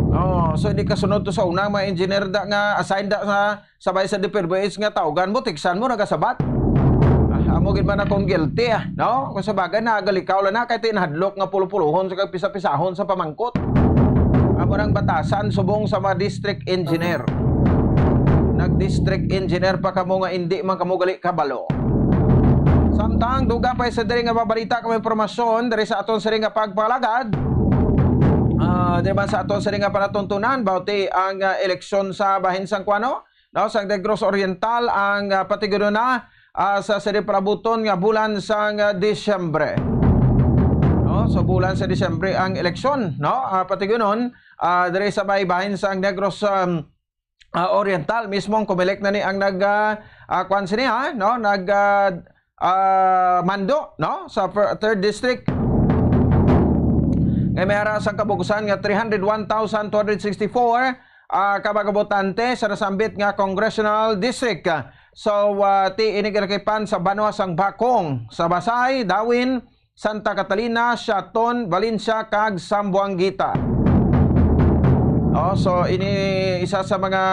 Oh, so, hindi kasunod to sa una, mga engineer da nga assigned da sa sabay sa D P W H nga tawgan mo, tiksan mo, nagasabat. Ah, amo gid man akong guilty, ah, no? Kung sa bagay, nagalikaw lang na, kay tinahadlok nga pulo-pulohon sa kag pisa-pisahon sa pamangkot. Amo nang batasan subong sa mga district engineer. Nag-district engineer pa kamo nga hindi man kamo gali kabalo. Samtang duga pa sa diri nga mabalita kamo impormasyon diri sa aton sini nga pagpalagad. Ah, di ba sa aton sini nga palatuntunan, bauti ang, ah, eleksyon sa bahin sang Kuano? No, sa Negros Oriental ang, ah, patigudon na, ah, sa sini palabuton nga bulan sang, ah, Disyembre. No, so bulan sa Disyembre ang eleksyon, no? Ah, patigudon, ah, diri sa may bahin sang Negros, um, ah, Oriental mismo ang Comelec na ni ang nag, ah, ah, kwan sini, ha, no? Nag, ah, ah, mando, no? Sa fir-, third district. Nga may ara sang kabugusan nga three hundred one thousand two hundred sixty-four, ah, ka mga botante sa nasambit nga congressional district. So, ah, ti ini ginakipan sa banwa sang Bakong, sa Basay, Dawin, Santa Catalina, Siaton, Valencia, kag Zamboanguita. Oh, so ini isa sa mga,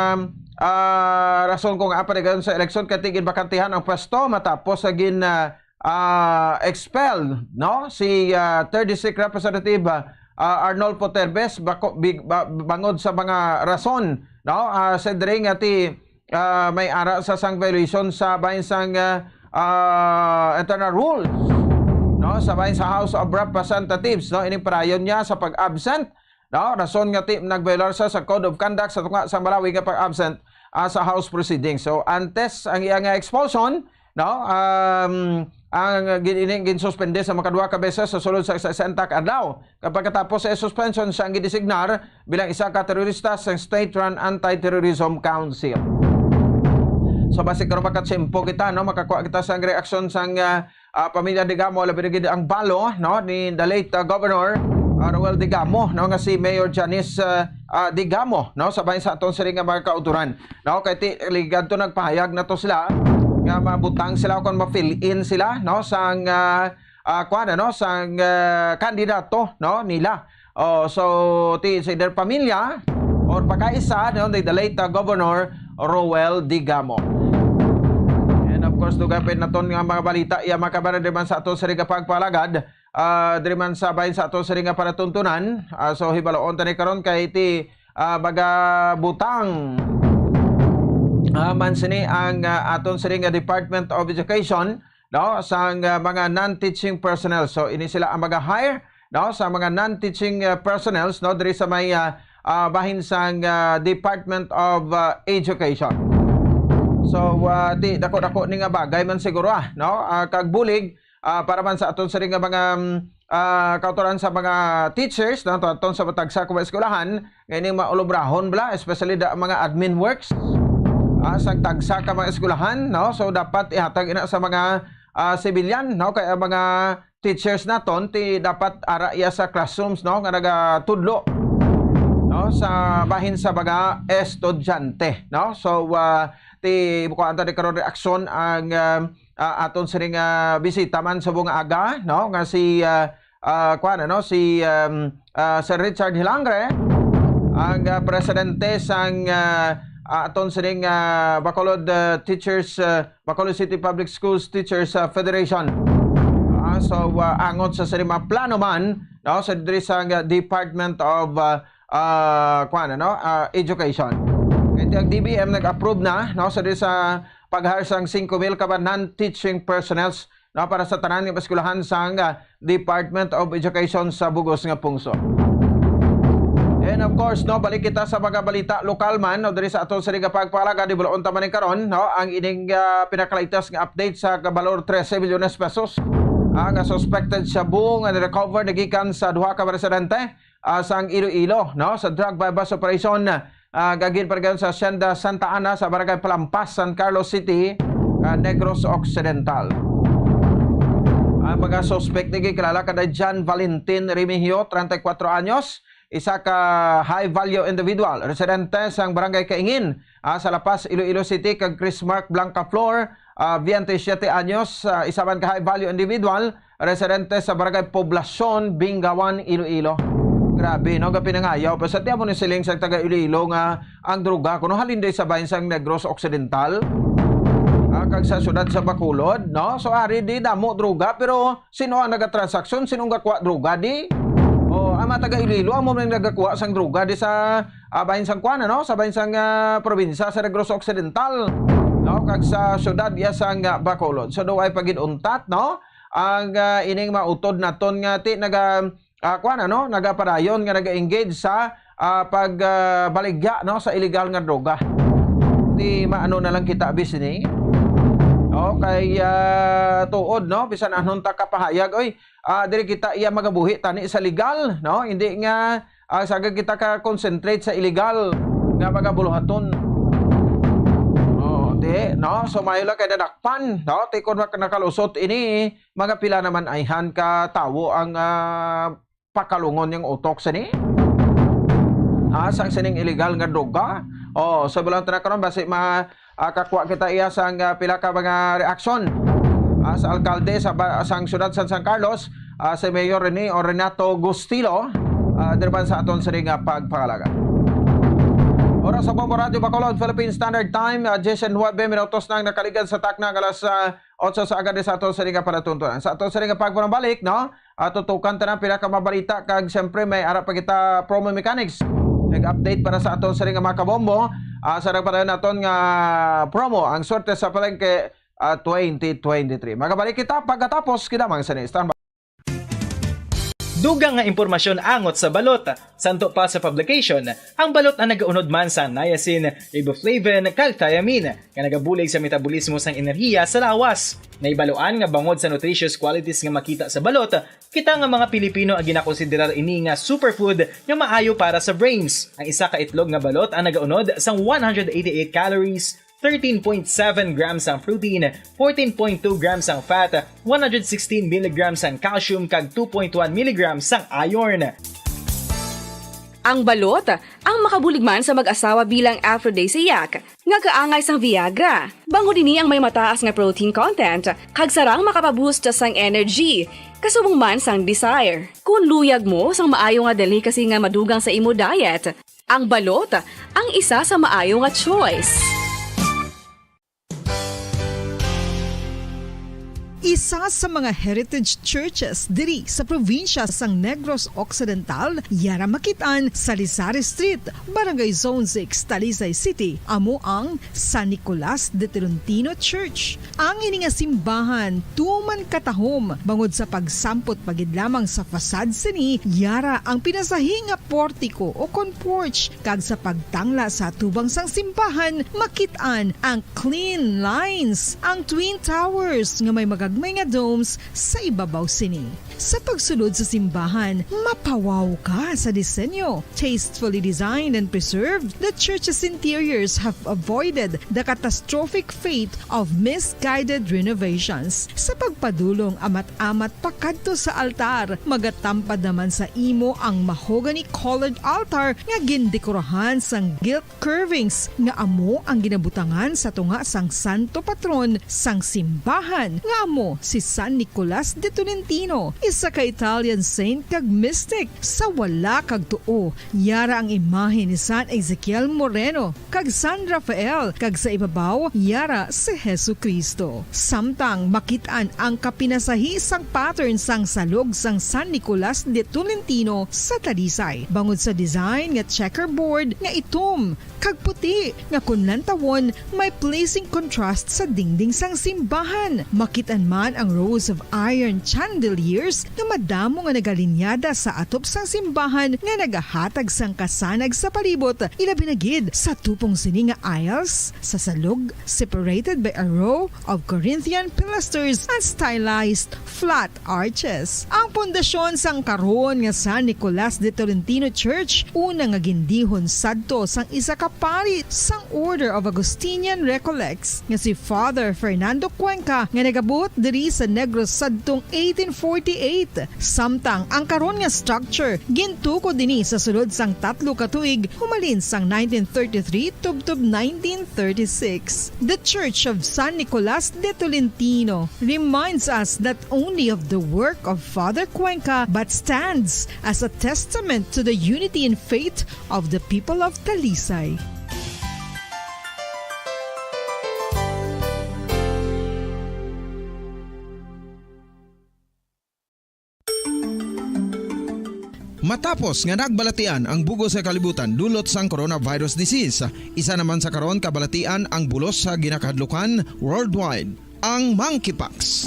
ah, rason kung apa nagkaroon sa eleksyon kay ginbakantihan ang pwesto matapos sa gin, ah, ah, expel, no? Si, ah, third District Representative, ah, ah, Arnolfo Terbes bako-, big-, ba-, bangod sa mga rason, no? Ah, sa diri nga ti, ah, may ara sa sang violation sa bahin sang, ah, ah, internal rules, no? Sa bahin sa House of Representatives, no? Ining padayon niya sa pag-absent, no? Rason nga ti nag-violar sa, sa Code of Conduct sa tunga sa Malawi nga pag-absent, ah, sa House proceedings. So, antes ang iya nga expulsion, no? Um, ang gin-, ini ginsuspende sa makaduha ka beses sa sulod sa sesenta ka adlaw. Kag pagkatapos sa suspension, siya ang gidesignar bilang isa ka terorista sa State-Run Anti-Terrorism Council. So, basi karon makatsimpo kita, no? Makakuha kita sa reaksyon sang, ah, ah, pamilya Digamo, labi na gid ang balo, no, ni the late, ah, Governor, ah, Roel Digamo, no, nga si Mayor Janice, ah, ah, Digamo, no, sa bahin sa aton sini nga mga kauturan, no, kay ti, ligad to nagpahayag na to sila nga mabutang sila o kon ma-fill in sila, no, sang, ah, ah, kuwan, ano, sang, ah, kandidato, no, nila. Oh, so, ti, sa their pamilya or pagkaisa, no, ni the late, ah, Governor Roel Digamo. And of course, dugay pa naton nga mga balita, iya makabaran naman sa ato sa Riga Pagpalagad, ah, diri man sa bahin sa ato sa Riga Panatuntunan. Ah, so, hibaloon tani karon kay ti, ah, magabutang, ah, man sini ang, ah, aton sini nga Department of Education, no, sang, ah, mga non-teaching personnel. So, ini sila ang mag-hire, no, sa mga non-teaching, ah, personnels, no, diri sa may, ah, ah, bahin sang, ah, Department of, ah, Education. So, ah, ti, dako-dako ni nga bagay man siguro, ah, no, ah, kag bulig, ah, para man sa aton sini nga mga, mm, ah, kautoran sa mga teachers, no, aton sa matagsa ka mga eskwelahan, nga ining maulubrahon bala, especially da mga admin works, ah, sa tagsa ka mga eskwelahan, no? So, dapat ihatag ina sa mga, ah, civilian, no? Kay ang mga teachers naton, ti dapat ara iya sa classrooms, no? Nga nagatudlo, no? Sa bahin sa mga estudyante, no? So, ah, ti, buko anta di karon reaksyon ang, ah, ah, aton sining, ah, bisita man subong nga aga, no? Nga si, ah, ah, kuwan, ano, si, um, ah, Sir Richard Hilangre, ang, ah, presidente sang, ah, ah, aton sining, ah, Bacolod, ah, Teachers, ah, Bacolod City Public Schools Teachers, ah, Federation. Ah, so, ah, angot sa sini mga plano man, no, sa diri sa, ah, Department of, ah, ah, kuwan, ano, ah, Education. Kay ang D B M nag-approve na, no, sa diri sa pag-hire sang singko mil ka ba non-teaching personnels, no, para sa tanan nga eskwelahan sang, ah, Department of Education sa bug-os nga pungsod. And of course, no, balik kita sa mga balita lokal man, no, diri sa aton sa Liga Pagpalagad, di bulaon ta man ni karon, no, ang ining, ah, pinakalitas nga update sa kabalor trese milyones pesos, ah, nga suspected shabu nga ni-recover na gikan sa duha ka presidente, ah, sang Iloilo, no, sa drug buy-bust operation, ah, nga ginpadayon sa Hacienda Santa Ana sa Barangay Palampas, San Carlos City, ah, Negros Occidental. Ang mga suspek ni gikilala kay John Valentin Remigio, treinta y cuatro anyos, isa ka high-value individual, residente sang Barangay Kaingin, ah, sa La Paz, Iloilo City, kag Chris Mark Blanca Flor, ah, veintisiete anyos, ah, isa man ka high-value individual, residente sa Barangay Poblacion, Bingawan, Iloilo. Grabe, no? Gapinangayaw. Basta ti amo ni siling sa taga Iloilo nga ang droga kuno halin di sa bahin sang Negros Occidental, ah, kag sa siyudad sa Bacolod, no? So, ari di damo droga, pero sino ang nagatransaksyon? Sino ang gakuha droga di? O, ang mga taga Iloilo amo man nagakuha sang droga di sa, ah, bahin sang kuan, ano? Sa bahin sang, ah, probinsya sa Negros Occidental, no? Kag sa siyudad iya sang, ah, Bacolod. So, do ay pagid untat, no? Ang, ah, ining mautod naton nga ti naga, ah, kuan, ano? Nagapadayon nga naga-engage sa, ah, pag, ah, baligya, no, sa illegal nga droga. Di maano na lang kita, bis ni. No, kay, ah, tuod, no, bisan anong ta kapahayag, oy, ah, diri kita iya magabuhi tani sa legal, no? Hindi nga, ah, sagad kita ka-concentrate sa illegal nga mga buluhaton. Oh, di, no? So, maayo lang kay nadakpan, no? Ti kon mak-, nakalusot ini, mga pila naman ayhan ka tawo ang, ah, pakalungon yang utok sini? Ha, sang sining illegal nga droga? Oh, so, bulang tanan karon, basi ma-, ah, kakuha kita iya sang, ah, pila ka mga reaksyon, ah, sa alkalde sa ba-, sang siyudad sa San Carlos, ah, si Mayor Rene o Renato Gustilo, ah, diri man sa aton sini nga pagpangalaga. Oras sa Bombo Radyo Bacolod, Philippine Standard Time, ah, diyes nuwebe minutos nang nakaligad sa takna nga alas, ah, otso sa agad sa aton sini nga palatuntunan. Sa aton sini nga pagpanambalik, no? Ah, tutukan ta na pila ka mabalita kag siyempre may ara pa kita promo mechanics. Nag-update para sa aton sini nga mga kabombo, ah, sa nagpadayon naton nga promo, ang swerte sa palengke, ah, twenty twenty-three. Magabalik kita pagkatapos, kidamang sini. Standby. Dugang nga impormasyon angot sa balot. Santo pa sa publication, ang balot ang nagaunod man sa niacin, riboflavin, kag thiamine, nga nagabulig sa metabolismo sang enerhiya sa lawas. Nahibaluan nga bangod sa nutritious qualities nga makita sa balot, kita nga mga Pilipino ang ginakonsiderar ini nga superfood nga maayo para sa brains. Ang isa ka itlog nga balot ang nagaunod sang one hundred eighty-eight calories, thirteen point seven grams ang protein, fourteen point two grams ang fat, one hundred sixteen milligrams ang calcium, kag two point one milligrams ang iron. Ang balot ang makabulig man sa mag-asawa bilang aphrodisiac nga kaangay sang Viagra. Bangod ini ang may mataas nga protein content, kag sarang makapaboost sang energy, kasubong man sang desire. Kon luyag mo sang maayo nga delicacy nga madugang sa imo diet, ang balot ang isa sa maayo nga choice. Isa sa mga heritage churches diri sa probinsya sang Negros Occidental, yara makit-an sa Lisari Street, Barangay Zone six, Talisay City, amo ang San Nicolas de Tolentino Church. Ang ini nga simbahan tuman katahom bangod sa pagsampot pa gid lamang sa facade sini, yara ang pinasahi nga portiko o kon porch, kag sa pagtangla sa atubang sang simbahan, makit-an ang clean lines, ang twin towers nga may magagmay nga domes sa ibabaw sini. Sa pagsulod sa simbahan, mapawaw ka sa disenyo. Tastefully designed and preserved, the church's interiors have avoided the catastrophic fate of misguided renovations. Sa pagpadulong amat-amat pakadto sa altar, magatampad naman sa imo ang mahogany-colored altar nga gindekorahan sang gilt curvings nga amo ang ginabutangan sa tunga sang santo patron sang simbahan, nga amo si San Nicolas de Tolentino, isa ka Italian saint kag mystic. Sa wala kag tuo, yara ang imahe ni San Ezekiel Moreno kag San Rafael, kag sa ibabaw, yara si Jesu-Cristo. Samtang makit-an ang kapinasahi sang pattern sang salog sang San Nicolas de Tolentino sa Talisay, bangod sa design nga checkerboard nga itom, kag puti, nga kon lantawon, may pleasing contrast sa dingding sang simbahan. Makit-an man ang rows of iron chandeliers nga madamo nga nagalinyada sa atop sang simbahan nga nagahatag sang kasanag sa palibot, ilabi na gid sa tupong sini nga aisles sa salog, separated by a row of Corinthian pilasters and stylized flat arches. Ang pundasyon sang karon nga San Nicolas de Tolentino Church, una nga gindihon sadto sang isa ka pari sang Order of Augustinian Recollects nga si Father Fernando Cuenca, nga nagabuot diri sa Negros sadtong eighteen forty-eight. Samtang ang karon nga structure gintukod ini sa sulod sang tatlo ka tuig, humalin sang nineteen thirty-three tubtob nineteen thirty-six. The Church of San Nicolas de Tolentino reminds us not only of the work of Father Cuenca, but stands as a testament to the unity in faith of the people of Talisay. Matapos nga nagbalatian ang bug-os nga kalibutan dulot sang coronavirus disease, isa naman sa karon kabalatian ang bulos sa ginakahadlukan worldwide, ang monkeypox.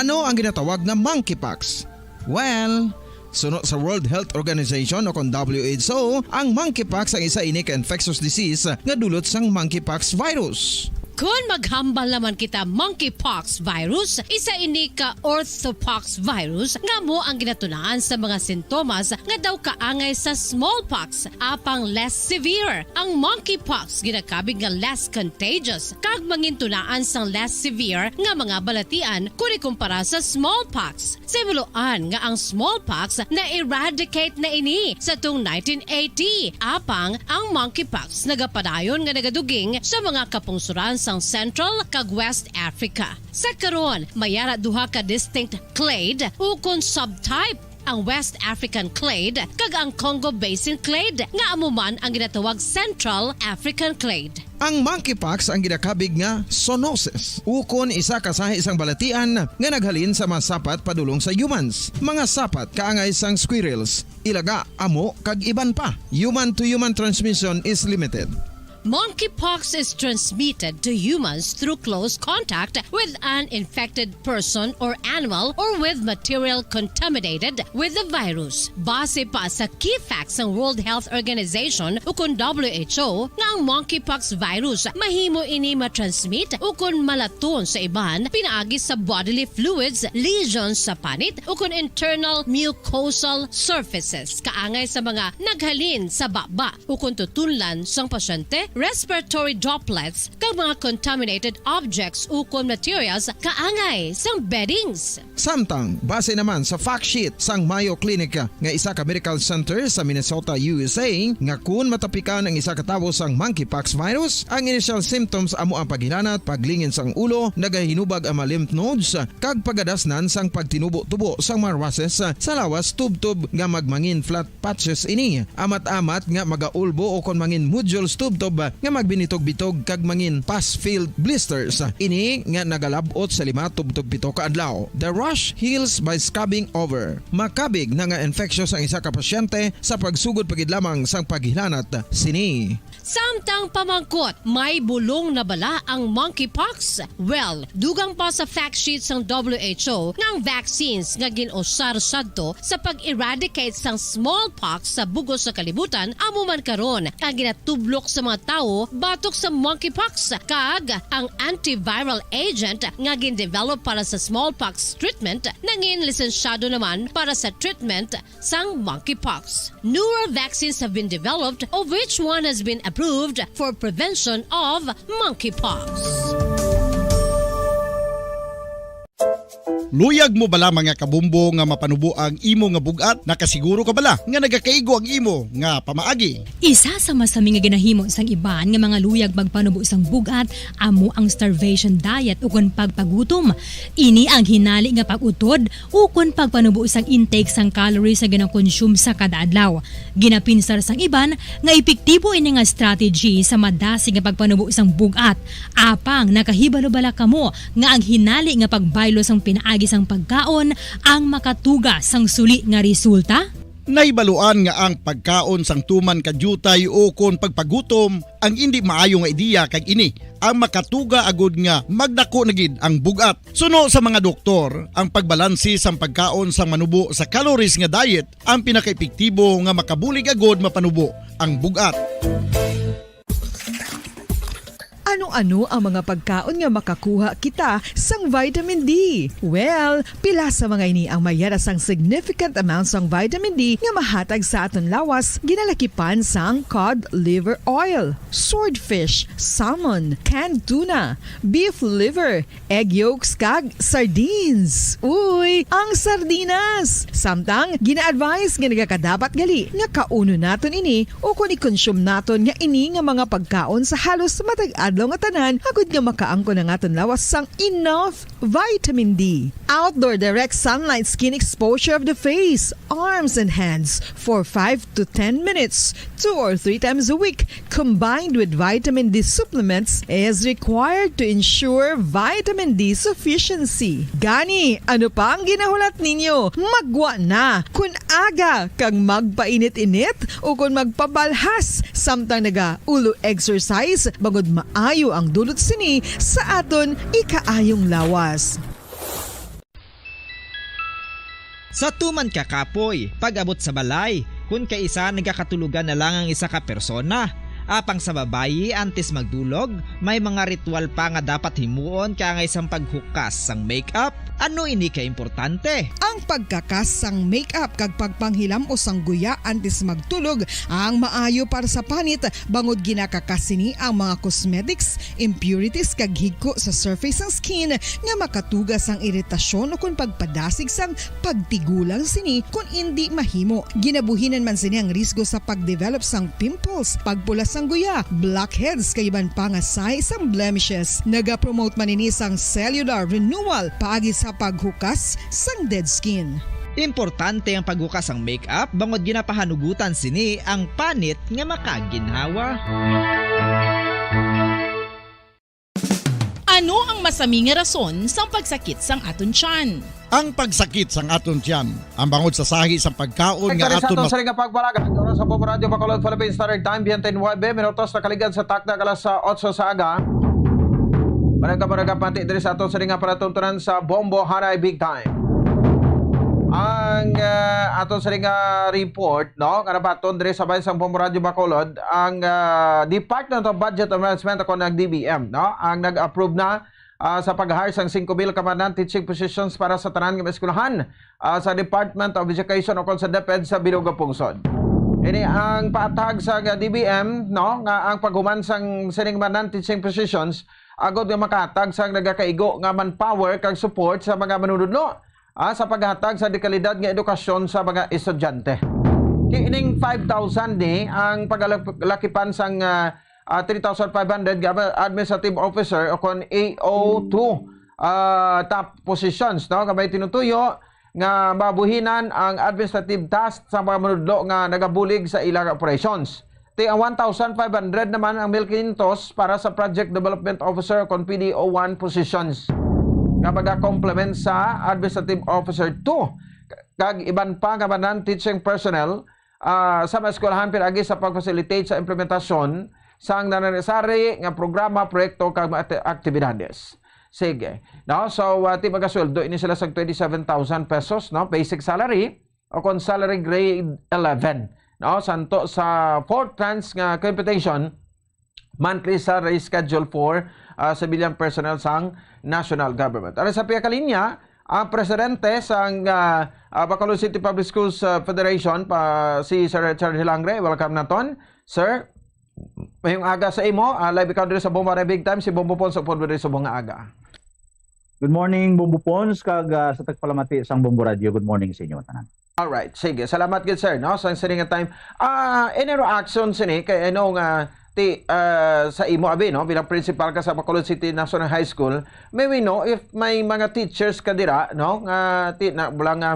Ano ang ginatawag nga monkeypox? Well, suno sa World Health Organization o kon W H O, ang monkeypox ang isa ini ka infectious disease nga dulot sang monkeypox virus. Kon maghambal naman kita, monkeypox virus, isa ini ka orthopox virus nga amo ang ginatunaan sa mga sintomas nga daw kaangay sa smallpox, apang less severe. Ang monkeypox ginakabig nga less contagious kag mangintunaan sang less severe nga mga balatian kon ikumpara sa smallpox. Sa himuloan nga ang smallpox na-eradicate na ini sa tong nineteen eighty, apang ang monkeypox nagapadayon nga nagaduging sa mga kapungsoran sang Central kag West Africa. Sa karon, may ara duha ka distinct clade ukon subtype, ang West African clade kag ang Congo Basin clade, nga amo man ang ginatawag Central African clade. Ang monkeypox ang ginakabig nga zoonosis, ukon isa ka sahi sang balatian nga naghalin sa mga sapat padulong sa humans, mga sapat kaangay sang squirrels, ilaga, amo, kag iban pa. Human-to-human transmission is limited. Monkeypox is transmitted to humans through close contact with an infected person or animal or with material contaminated with the virus. Base pa sa key facts sang World Health Organization ukon W H O, nga ang monkeypox virus mahimo ini matransmit ukon malaton sa iban pinaagi sa bodily fluids, lesions sa panit, ukon internal mucosal surfaces, kaangay sa mga naghalin sa baba ukon tutunlan sang pasyente, respiratory droplets, kag mga contaminated objects ukon materials kaangay sang beddings. Samtang, base naman sa fact sheet sang Mayo Clinic nga isa ka medical center sa Minnesota, U S A, nga kun matapikan ang isa ka tawo sang monkeypox virus, ang initial symptoms amo ang paghilanat, paglingin sang ulo, nagahinubag ang mga lymph nodes, kag pagadasnan sang pagtinubo-tubo sang mga rushes sa lawas tubtob nga magmangin flat patches ini. Amat-amat nga magaulbo ukon mangin nodules tubtob nga magbinitog-bitog kag mangin pus-filled blisters. Ini nga nagalab-ot sa lima tubtob pito ka adlaw. The rash heals by scabbing over. Makabig na nga infectious ang isa ka pasyente sa pagsugod pa gid lamang sang paghilanat sini. Samtang pamangkot, may bulong na bala ang monkeypox? Well, dugang pa sa fact sheet sang W H O nga ang vaccines nga gin-usar sadto sa pag-eradicate sang smallpox sa bug-os nga kalibutan amo man karon ang ginatublok sa mga tawo batok sa monkeypox, kag ang antiviral agent nga gin-develop para sa smallpox treatment nangin lisensyado naman para sa treatment sang monkeypox. Newer vaccines have been developed, of which one has been approved for prevention of monkeypox. Luyag mo bala, mga kabumbo, nga mapanubo ang imo nga bug-at? Nakasiguro ka bala nga nagakaigo ang imo nga pamaagi? Isa sa masami nga ginahimo sang iban nga mga luyag magpanubo sang bug-at amo ang starvation diet ukon pagpagutom. Ini ang hinali nga pag-utod ukon pagpanubo sang intake sang calories nga ginakonsume sa kada adlaw. Ginapinsar sang iban nga epektibo ini nga strategy sa madasig nga pagpanubo sang bug-at. Apang nakahibalo bala kamo nga ang hinali nga pagbaylo sang pinaagi sang pagkaon ang makatuga sang suli nga resulta? Nahibaluan nga ang pagkaon sang tuman ka diutay o kon pagpagutom ang indi maayo nga ideya, kag ini ang makatuga agud nga magdako na gid ang bug-at. Suno sa mga doktor, ang pagbalanse sang pagkaon sang manubo sa calories nga diet ang pinakaepektibo nga makabulig agud mapanubo ang bug-at. Ano-ano ang mga pagkaon nga makakuha kita sang vitamin D? Well, pila sa mga ini ang mayara sang significant amount sang vitamin D nga mahatag sa aton lawas, ginalakipan sang cod liver oil, swordfish, salmon, canned tuna, beef liver, egg yolks, kag sardines. Uy, ang sardinas! Samtang, gina-advise nga nagakadapat gali nga kaunon naton ini o kon i-consume naton nga ini nga mga pagkaon sa halos matag adlaw nga tanan, agud nga makaangkon ang aton lawas sang enough vitamin D. Outdoor direct sunlight skin exposure of the face, arms, and hands for five to ten minutes, two or three times a week, combined with vitamin D supplements, is required to ensure vitamin D sufficiency. Gani, ano pa ang ginahulat ninyo? Maggwa na! Kun aga kag magpainit-init o kon magpabalhas samtang naga-ulo exercise, bangod maayo ang dulot sini sa aton ikaayong lawas. Sa tuman ka kapoy, pag-abot sa balay, kun kaisa nagakatulogan na lang ang isa ka persona. Apang sa babayi, antes magdulog, may mga ritual pa nga dapat himuon, kaangay sang paghukas sang makeup. Ano ini ka importante? Ang pagkakas sang makeup kag pagpanghilam-os sang guya antes magtulog ang maayo para sa panit, bangod ginakakas sini ang mga cosmetics, impurities kag higko sa surface sang skin nga makatuga sang iritasyon o kon pagpadasig sang pagtigulang sini kon indi mahimo. Ginabuhinan man sini ang risgo sa pagdevelop sang pimples, pagpula sang guya, blackheads, kag iban pa nga sign sang blemishes. Nagapromote man ini sang cellular renewal paagi sa paghukas sang dead skin. Importante ang paghukas sang makeup bangod ginapahanugutan sini ang panit nga makaginhawa. Ano ang masami nga rason sang pagsakit sang aton tiyan? Ang pagsakit sang aton tiyan, ang bangod sa sahi sang pagkaon nga Kag sa aton aton mas- sa ring nga pagpalagan, oras sa Bombo Radyo Bacolod, Philippine Standard Time, biyente nuebe minutos na kaligad sa takna alas otso sa aga. Barangay, barangay, pati diri sa aton sa ring nga palatuntunan sa Bombo Hanay Big Time. Ang, ah, aton sa ring nga report, no, nga nabaton diri sa bahin sang Bombo Radyo Bacolod, ang, ah, Department of Budget and Management, o kon ang D B M, no, ang nag-approve na, ah, sa pag-hire sang singko mil ka mga non-teaching positions para sa tanan nga mga eskwelahan, ah, sa Department of Education o kon sa DepEd sa Bilog nga Pungsod. Ini ang paathag sang D B M, no, nga ang paghuman sang sining mga non-teaching positions agod nga makahatag sang nagakaigo nga manpower kag support sa mga manunudlo, ah, sa paghatag sa dekalidad nga edukasyon sa mga estudyante. Kining five thousand ni ang pagalakipan sang, ah, ah, three thousand five hundred nga administrative officer o kon A O two, ah, top positions, no, nga may tinutuyo nga mabuhinan ang administrative task sa mga manudlo nga nagabulig sa ilang operations. Ti ang one thousand five hundred naman ang mil quinientos para sa Project Development Officer o kon P D O one positions nga magakomplement sa Administrative Officer two kag iban pa nga mga non-teaching personnel, ah, sa mga eskwelahan pinaagi sa pag-facilitate sa implementasyon sang nananasari nga programa, proyekto kag mga ati-, aktibidades. Sige. No? So, ah, ti magasweldo ini sila sa twenty-seven thousand pesos, no? Basic salary o kon salary grade eleven, no? Santo sa fourth tranche nga computation, monthly salary schedule for, ah, civilian personnel sang national government. Ari sa pihak linya, ang presidente sang, ah, ah, Bacolod City Public Schools, ah, Federation, pa, si Sir Richard Hilangre. Welcome naton, sir. Mayong aga sa imo. Ah, live ikaw diri sa Bombo Big Time, si Bombo Pons, upod mo diri sa subong nga aga. Good morning, Bombo Pons, kag, ah, sa tagpalamati sang Bombo Radio. Good morning sa inyo, tanan. Alright, sige. Salamat gid, sir, no, sa sining nga time. Ah, any reaction sini kay, ano, nga ti, ah, sa imo abi, no, bilang principal ka sa Bacolod City National High School, may we know if may mga teachers ka dira, no, nga ti na wala nga,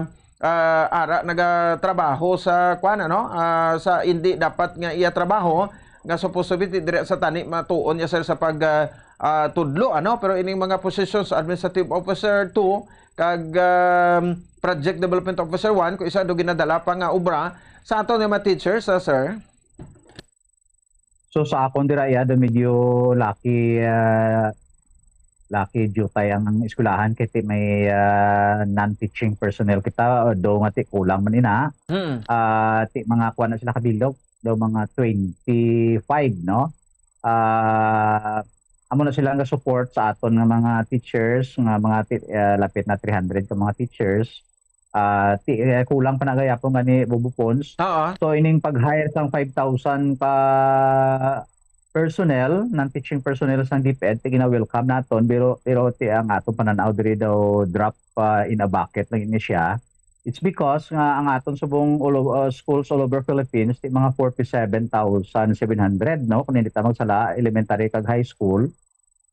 ah, ara nagatrabaho sa kwan, ano, ah, sa hindi dapat nga iya trabaho, nga supposed to be ti dira sa tani matuon niya, sir, sa pag, ah, ah, tudlo, ano, pero ining mga positions, administrative officer two, kag, um, project development officer one, kung isa do ginadala pa nga obra sa aton nga mga teachers, ah, sir? So, sa akon dira, iya, do medyo lucky, ah, lucky jutay ang, ang eskwelahan kay ti may, ah, non-teaching personnel kita, do nga ti kulang man ina. Mm. Ah, ti mga kuwan na sila kabilog, do mga twenty-five, no? Ah, amo na sila nga support sa aton nga mga teachers, nga mga ti-, ah, lapit na three hundred ka mga teachers. Ah, ti-, eh, kulang pa na gayapon gani, Bobo Pons. Oo. So, ining pag-hire sang five thousand ka personnel, non-teaching personnel sang DepEd, ti gina-welcome naton, pero, pero ti ang aton pananaw diri daw drop, ah, in a bucket lang ini siya. It's because nga ang aton subong all o-, uh, schools all over Philippines, ti mga forty-seven thousand seven hundred, no? Kung hindi ta magsala, elementary kag high school.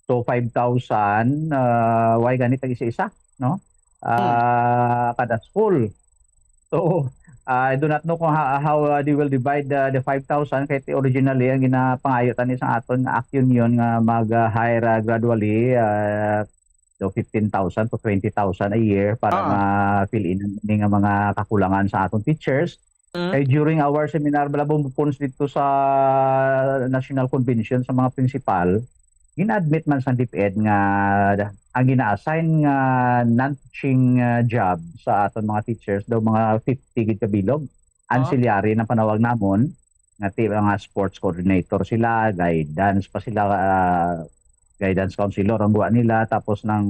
So, five thousand, uh, why gani tag isa-isa, no? Hmm. Ah, kada school. So, I do not know kung ha-, how, uh, they will divide the, the five thousand, kay ti originally, ang ginapangayo tani sa aton nga action yun nga mag, uh, hire, uh, gradually, uh, so fifteen thousand to twenty thousand a year para Ah. ma-fill in ang mga kakulangan sa atong teachers. Mm. Kay during our seminar, bala, Bobo Pons, dito sa National Convention sa mga principal, gina-admit man sa DepEd nga ang gina-assign nga non-teaching, uh, job sa aton mga teachers daw mga fifty gid kabilog. Ah. Ancillary na panawag namon, nga ti-, mga sports coordinator sila, guidance pa sila, ah, guidance counselor ang guwa nila, tapos ng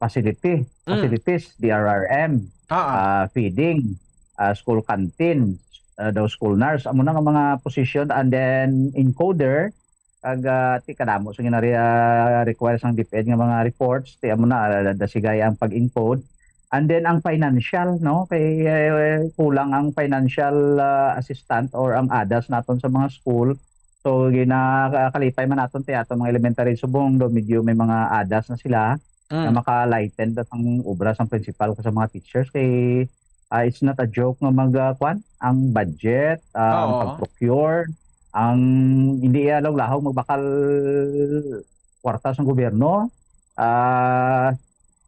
facility, Mm. facilities, D R R M, Ah, ah. ah, feeding, ah, school canteen, ah, daw school nurse, amo na nga mga position, and then encoder, kag, ah, ti kadamo sa ginari-, ah, require sang DepEd nga mga reports, ti amo na, ah, dasigay ang pag-encode. And then ang financial, no? Kay, eh, kulang ang financial, ah, assistant or ang ADAS naton sa mga school. So, ginakalipay man naton ti aton mga elementary subong, do medyo may mga ADAS na sila nga Mm. maka-lighten ta sang obra sang principal kag sa mga teachers. Kay, ah, it's not a joke nga mag, ah, kwan, ang budget, ang Oo. pag-procure, ang hindi iya lahog-lahog magbakal kwarta sang gobyerno. Ah,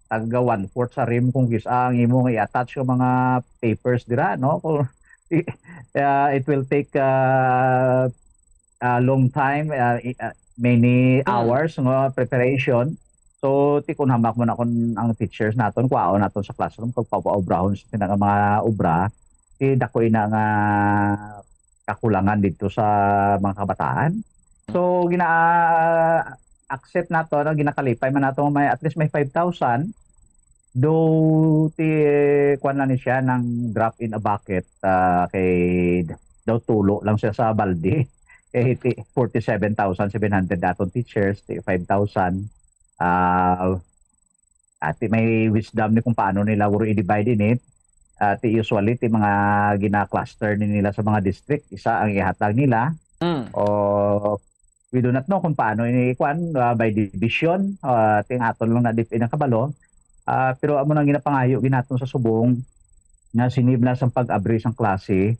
tag one-fourth sa rim kung kis-, ang imo nga i-attach nga mga papers dira, no? Kung, i-, ah, it will take, ah, a long time, ah, i-, ah, many Mm. hours nga preparation. So, ti kun hamak mo na kun ang teachers naton, kwaon naton sa classroom, pagpapaobrahon sa tinang mga obra, ti dako ina nga kakulangan didto sa mga kabataan. So, gina-accept nato, no, ginakalipay man nato nga may, at least may five thousand. Though, ti, kwan lang ni siya, nang drop in a bucket, ah, kay daw tulo lang siya sa balde. Kay ti, forty-seven thousand seven hundred daton teachers, ti five thousand. Ah, Ati may wisdom ni kung paano nila guro i-divide ini. Ati usually, ti mga gina-cluster ni nila sa mga district, isa ang ihatag nila. Mm. O, we do not know kung paano ini ikuan, ah, by division, ah, ti ang aton lang na dip-, inang kabalo. Ah, pero amo nang ginapangayo ginaton sa subong nga sinib na sang pag-abri sang klase,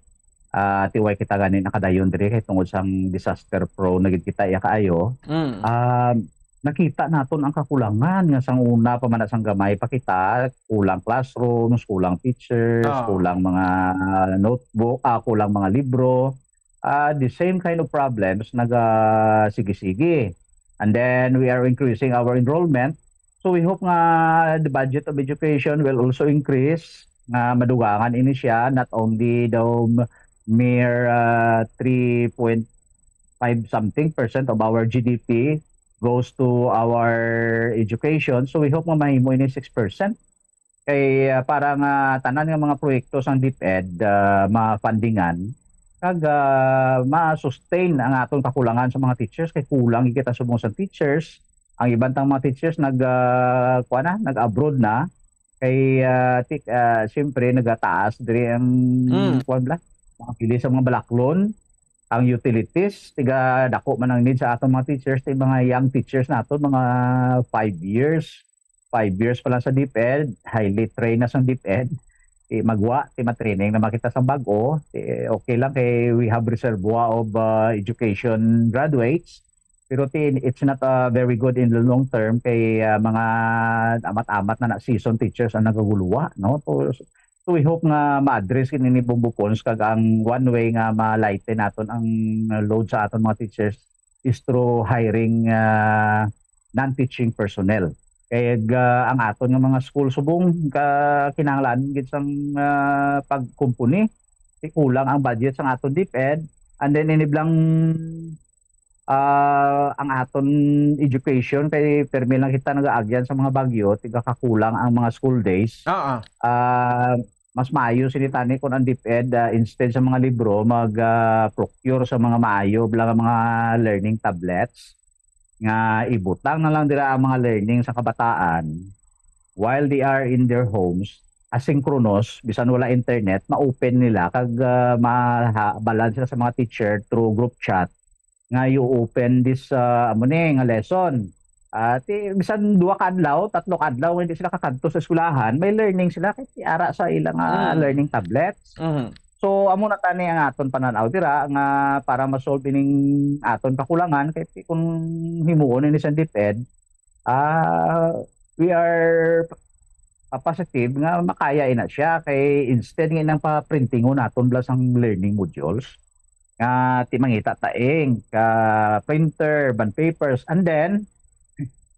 ah, ti way kita gani nakadayon diri kay tungod sang disaster prone na gid kita iya kaayo. Mm. Ah, nakita naton ang kakulangan nga sang una pa man na sang gamay pa kita, kulang classrooms, kulang teachers, Ah. kulang mga notebook, ah, kulang mga libro. Ah, the same kind of problems naga sige-sige. And then we are increasing our enrollment. So we hope nga the budget of education will also increase, nga madugangan ini siya, not only the mere, ah, three point five something percent of our G D P goes to our education. So we hope nga mahimo ini six percent. Kay, ah, para nga tanan nga mga proyekto sang DepEd, ah, ma-fundingan, kag, ah, ma-sustain ang aton kakulangan sa mga teachers, kay kulang gid kita subong sa teachers. Ang iban tang mga teachers nag, ah, kuwan na, nag-abroad na. Kay, ah, ti-, ah, siyempre, nagataas diri ang Mm. kuwan bala, mga bili sa mga balaklon, ang utilities, tiga dako man ang need sa aton mga teachers, ti mga young teachers nato, mga five years, five years pa lang sa DepEd, highly trained na sa DepEd, ti magwa, ti matraining na makita sa bag-o, ti okay lang kay we have reservoir of, ah, education graduates. Pero ti-, it's not, ah, very good in the long term kay, ah, mga amat-amat na na seasoned teachers ang nagaguluwa, no? So, so we hope nga ma-address ini ni Bombo Pons kag ang one way nga ma-lighten naton ang load sa aton mga teachers is through hiring, ah, non-teaching personnel. Kay, ah, ang aton nga mga school subong ka kinahanglan gid sang, ah, pagkumpuni. Ti kulang ang budget sang aton DepEd, and then iniblang ah, ang aton education kay permi lang kita nagaagyan sa mga bagyo, tigakakulang ang mga school days. Oo. Ah, mas maayo sini tani kung ang DepEd, ah, instead sa mga libro, mag, ah, procure sa mga maayo bala nga mga learning tablets nga ibutang na lang dira ang mga learning sa kabataan while they are in their homes, asynchronous, bisan wala internet, ma-open nila kag, ah, maha-, balan sila sa mga teacher through group chat nga you open this, ah, amo ni nga lesson. Ah, ti, bisan duha ka adlaw, tatlo ka adlaw, hindi sila kakadto sa eskwelahan, may learning sila kay ti ara sa ila nga Mm. learning tablets. Mhm. So, amo na tani ang aton panan-aw dira nga para ma-solve ining aton kakulangan kay ti kung himuon ini sa DepEd, ah, we are, ah, positive nga makaya ina siya kay instead nga nang paprintingon naton bala sang learning modules, nga ti mangita ta ink, ah, printer, bond papers, and then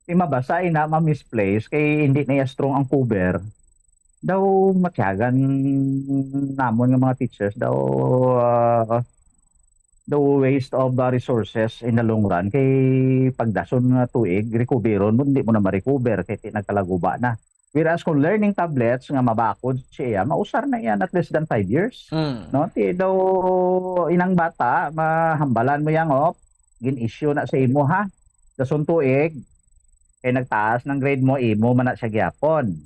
ti mabasa ina ma-misplace kay hindi na iya strong ang cover. Daw matiyagan namon nga mga teachers daw, ah, the waste of, ah, resources in the long run kay pagdason nga tuig, recoveron mo, hindi mo na ma-recover kay ti nagkalaguba na. Whereas kung learning tablets nga mabakod siya, mausar na yan at less than five years. Mm. No? Ti daw inang bata, mahambalan mo yang op, gin-issue na sa imo ha. Dason tuig, kay nagtaas ng grade mo, imo man na siya gyapon.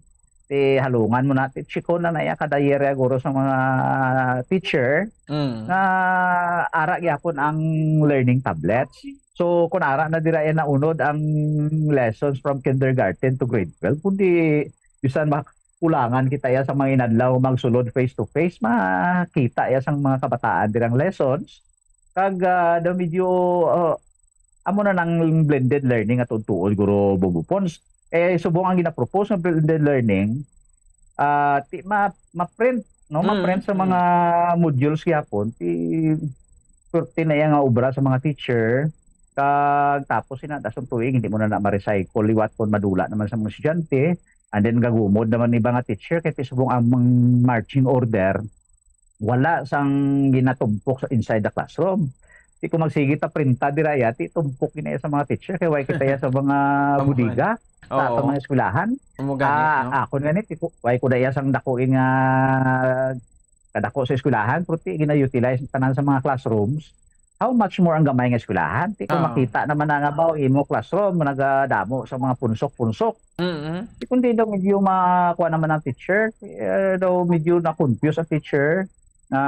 Ti halungan mo na, ti chiko na na iya kada year ya guro sa mga teacher Mm. nga ara gyapon ang learning tablets. So, kung ara na dira iya naunod ang lessons from kindergarten to grade twelve, kundi bisan makulangan kita iya sa mga inadlaw magsulod face to face, makita iya sang mga kabataan dirang lessons. Kag, ah, daw medyo, ah, amo na nang blended learning at tuod guro Bobo Pons. Eh, subong ang ginapropose nga blended learning, ah, ti, ma, ma-print, no? Mm, Ma-print sa mm. mga modules gyapon, ti, perti na iya nga obra sa mga teacher, kag tapos ina dason tuig, hindi mo na na ma-recycle, liwat kon madula naman sa mga estudyante, and then gagumod naman iba nga teacher, kay ti subong ang marching order, wala sang ginatumpok sa inside the classroom. Ti kung magsigi ta printa dira iya, ti tumpok gina iya sa mga teacher, kay way kita iya sa mga Amuhan. Bodega, sa Oo. atong mga eskwelahan. Amo gani, Ah, no? Ako gani, ti ko, way ko na iya sang dako nga kadako sa eskwelahan, pero ti gina-utilize tanan sa mga classrooms. How much more ang gamay nga eskwelahan? Ti kung Ah. makita naman na nga ba, imo classroom, nagadamo sa mga punsok-punsok. Mm-mm. Ti kung di daw medyo makuha naman ang teacher, eh, daw medyo na-confuse ang teacher nga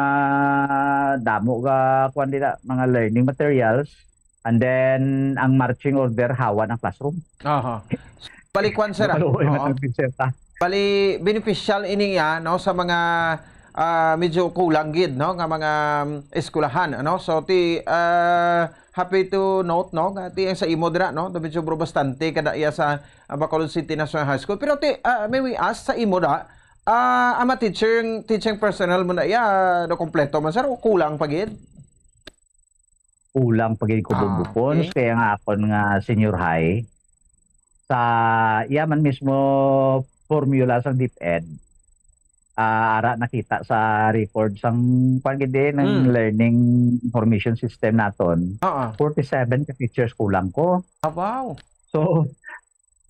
damo ga kuan dira, mga learning materials, and then ang marching order hawan ang classroom. Aha. Bali, kwan, sir, ah. Maluoy man Oo. ang teacher ta. Bali, beneficial ini, ah, no, sa mga, ah, medyo kulang gid, no, nga mga, um, eskwelahan, ano? So, ti, ah, happy to note, no, nga ti ang sa imo dira, no, medyo bro bastante kada iya sa, ah, Bacolod City National High School. Pero ti, ah, may we ask sa imo da, ah, ang mga teaching, teaching personnel mo na iya, no, kompleto man, sir, o kulang pa gid? Kulang pa gid ko, Ah, Bombo Pons, okay, kaya nga akon nga senior high, sa iya man mismo formula sa DepEd, ah, ara nakita sa record sang kwan gid eh, ng Hmm. learning information system naton, Oo. forty-seven ka teachers kulang ko. Ah, wow. So,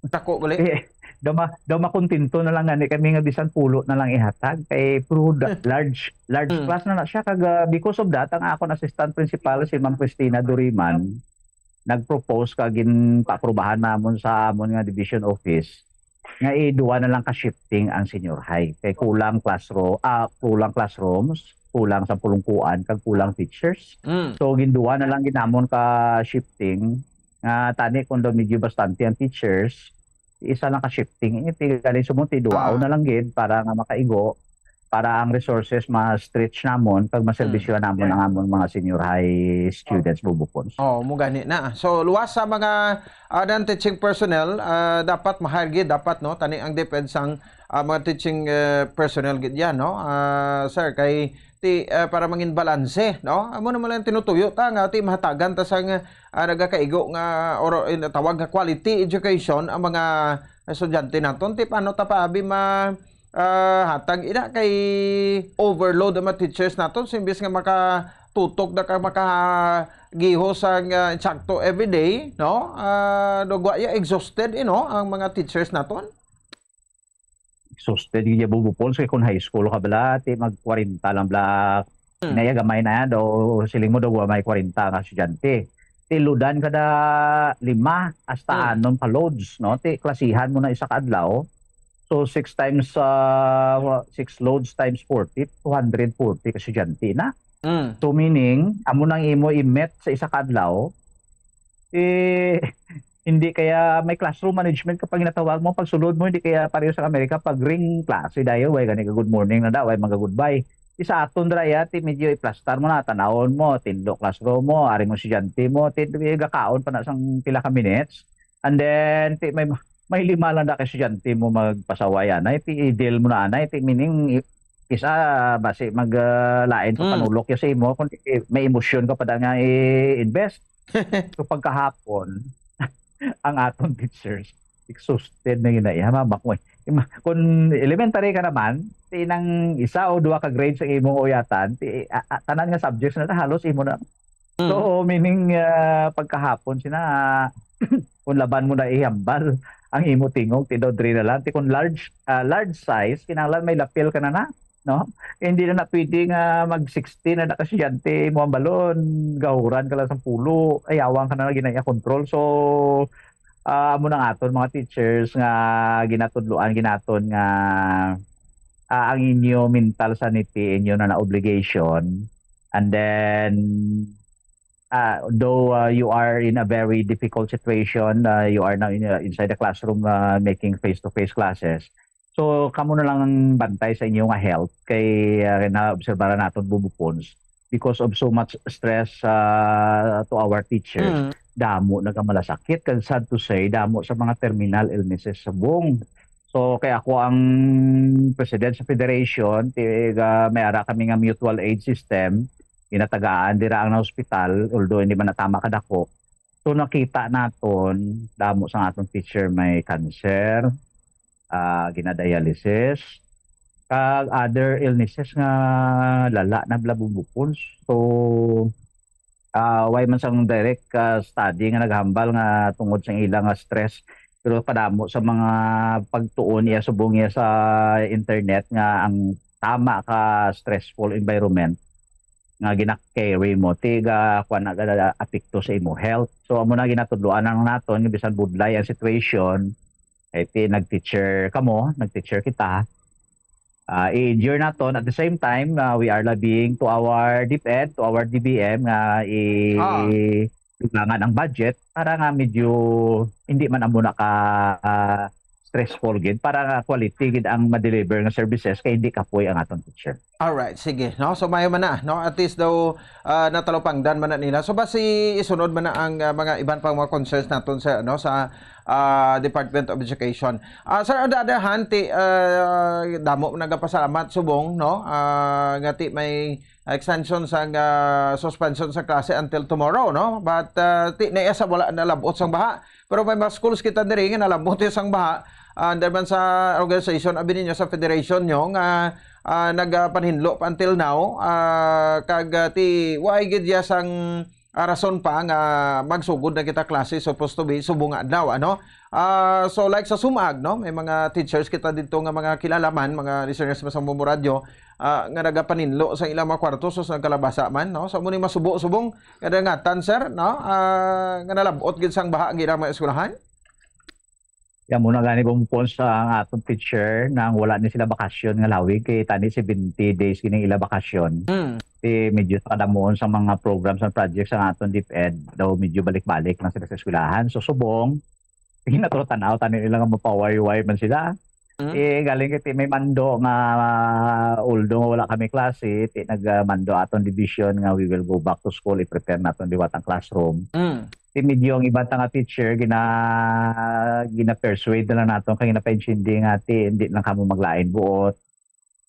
Tako gali. Eh, daw ma-, daw makontento na lang gani kami nga bisan pulo na lang ihatag kay puro da-, large, large Mm. class na na siya. Kag, ah, because of that, ang akon assistant principal, si Ma'am Christina Duriman, nag-propose kag ginpaaprubahan namon sa amon nga division office nga iduwa na lang ka shifting ang senior high. Kay kulang classroom, ah, kulang classrooms, kulang sa pulungkuan, kag kulang teachers. Mm. So, ginduwa na lang gid namon ka shifting nga tani kung daw medyo bastante ang teachers, isa lang ka shifting. Eh, ti galing sumuti, duwaon Ah. na lang gid para nga makaigo. para ang resources ma-stretch namon kag maserbisyohan namon ang amon mga senior high students, Bubo Pons. Oh, mo gani na. So, luwas sa mga, ah, non-teaching personnel, ah, dapat ma-hire gid, dapat, no? Tani ang DepEd sang, ah, mga teaching, eh, personnel gid yan, no? Ah, sir, kay ti, ah, para mangin balanse, no? Amo naman lang tinutuyo ta nga ti mahatagan ta sang, ah, nagakaigo nga or, eh, tawag nga quality education ang mga estudyante naton. Ti paano ta pa abi ma, ah, hatag ina kay overload ang mga teachers naton, so imbis nga makatutok na ka, makagiho sa, ah, insakto everyday, no? Ah, dugwa ya exhausted, you know, ang mga teachers naton. Exhausted gid ya, Bubo Pons, kay kung high school ka bala, ti mag kwarenta lang bala. Hmm. Inaya gamay na yan, daw siling mo daw wa may kwarenta nga estudyante. Ti loadan kada lima hasta Hmm. anom ka loads, no? Ti klasihan mo na isa ka adlaw. So, six times, ah, six loads times forty, two hundred forty ka estudyante na. Hmm. So, meaning, amo nang imo i-met sa isa ka adlaw, eh, hindi kaya may classroom management kapag ginatawag mo, pag sulod mo, hindi kaya pareho sa Amerika, pag ring klase dayo, way gani ka good morning na daw, way mga goodbye. Di sa aton dira ya, ti medyo iplastar mo na, tanawon mo, tinlo classroom mo, ari mo estudyante mo, ti gakaon pa na sang pila ka minutes. And then, ti may, may lima lang na ka estudyante mo magpasaway, anay, ti i-deal mo na, anay, ti meaning, i-, isa, basi mag, ah, lain pa Hmm. panulok ya sa imo, kung i-, may emosyon ka pa da nga i-invest. So, pagkahapon, ang aton teachers, exhausted na yun na, eh. Hamamak mo, eh. Ima-, kung elementary ka naman, ti nang isa o duha ka grades ang imong uyatan, ti, a-, a-, tanan nga subjects na halos imo na. Mm. So, meaning, ah, pagkahapon sina, kung laban mo na ihambal ang imo tingog, ti daw diri na lang. Ti kung large, ah, large size, kinahanglan may lapel ka na na, no? Hindi na na pwede nga mag sixteen na nakaestudyante mo ang balon, gahuran ka lang sa pulo, ay, awang ka na lagi na iya control. So, ah, amo na nga aton mga teachers nga ginatudloan ginaton nga, ah, ang inyo mental sanity, inyo na na obligation. And then, ah, though, ah, you are in a very difficult situation, ah, you are now in, uh, inside the classroom, ah, making face-to-face classes. So, kamo na lang ang bantay sa inyo nga health kay, ah, naobserbaran naton, Bubo Pons, because of so much stress, ah, to our teachers, Mm. damo nagkamalasakit. Kag sad to say, damo sa mga terminal illnesses sa bong. So, kay ako ang president sa federation, ti-, ah, may ara kami nga mutual aid system, ginatagaan dira ang hospital, although hindi man natama kadako. So, nakita naton, damo sa aton teacher may cancer, ah, ginadialysis, kag other illnesses nga lala na bala, Bubo Pons. So, ah, way man sang direct, ah, study nga naghambal nga tungod sa ila nga stress, pero padamo sa mga pagtuon niya, subong niya sa internet nga ang tama ka stressful environment nga gina-carry mo, ti ga-, kuwan na, ga-, apekto sa imo health. So, amo na ginatudloan lang naton, nga bisan budlay ang situation, eh, ti nag-teacher kamo, nag-teacher kita, ah, i-endure naton. At the same time, ah, we are lobbying to our DepEd, to our DBM nga i-, Ah. dugangan ang budget para nga medyo hindi man amo na ka, ah, stressful gid, para nga quality gid ang ma-deliver nga services kay hindi kapoy ang aton teacher. Alright, sige, no? So, mayo man na, no? At least daw, ah, natalupangdan man na nila. So, basi isunod man na ang, ah, mga iban pang mga concerns naton sa, no, sa, ah, Department of Education. Ah, sir, on the other hand, ti, ah, damo nagapasalamat subong, no? Ah, nga ti may extension sang, ah, suspension sa klase until tomorrow, no? But, ah, ti, naiya sa wala nalabot sang baha. Pero may mga schools kita diri nga nalabot ya sang baha. Ah, under man sa organization, abi ninyo sa federation nyo nga, ah, nagapanhinlo pa until now, ah, kag, ah, ti, wa gid ya sang, ah, rason pa nga magsugod na kita klase, supposed to be, subong nga adlaw, ano? Ah, so, like sa Sumag, no? May mga teachers kita dito nga mga kilala man, mga listeners man sa Bombo Radio, ah, nga nagapaninlo sa ilang mga kwarto, sus, nagkalabasa man, no? So, amo ni masubo subong kadangatan, sir, no? Ah, nga nalab-ot gid sang baha ang ilang mga eskwelahan? Yan muna gani, Bombo Pons, sa ang atong teacher nang wala ni sila bakasyon nga lawig, kay tani seventy days gini ila bakasyon. Mm. Ti medyo sa kadamuon sa mga programs and projects sa aton DepEd, daw medyo balik-balik lang sila sa eskwelahan. So, subong, sige na to, tanaw, tani nila nga mapawayway man sila. Mm. Eh, galing kay ti may mando nga, although wala kami klase, ti nagmando aton division nga we will go back to school, i-prepare naton liwat ang classroom. Mm. Ti medyo ang iban ta nga teacher, gina-, gina-persuade na lang naton kay ginapaintindi nga ti hindi lang kamo maglain buot.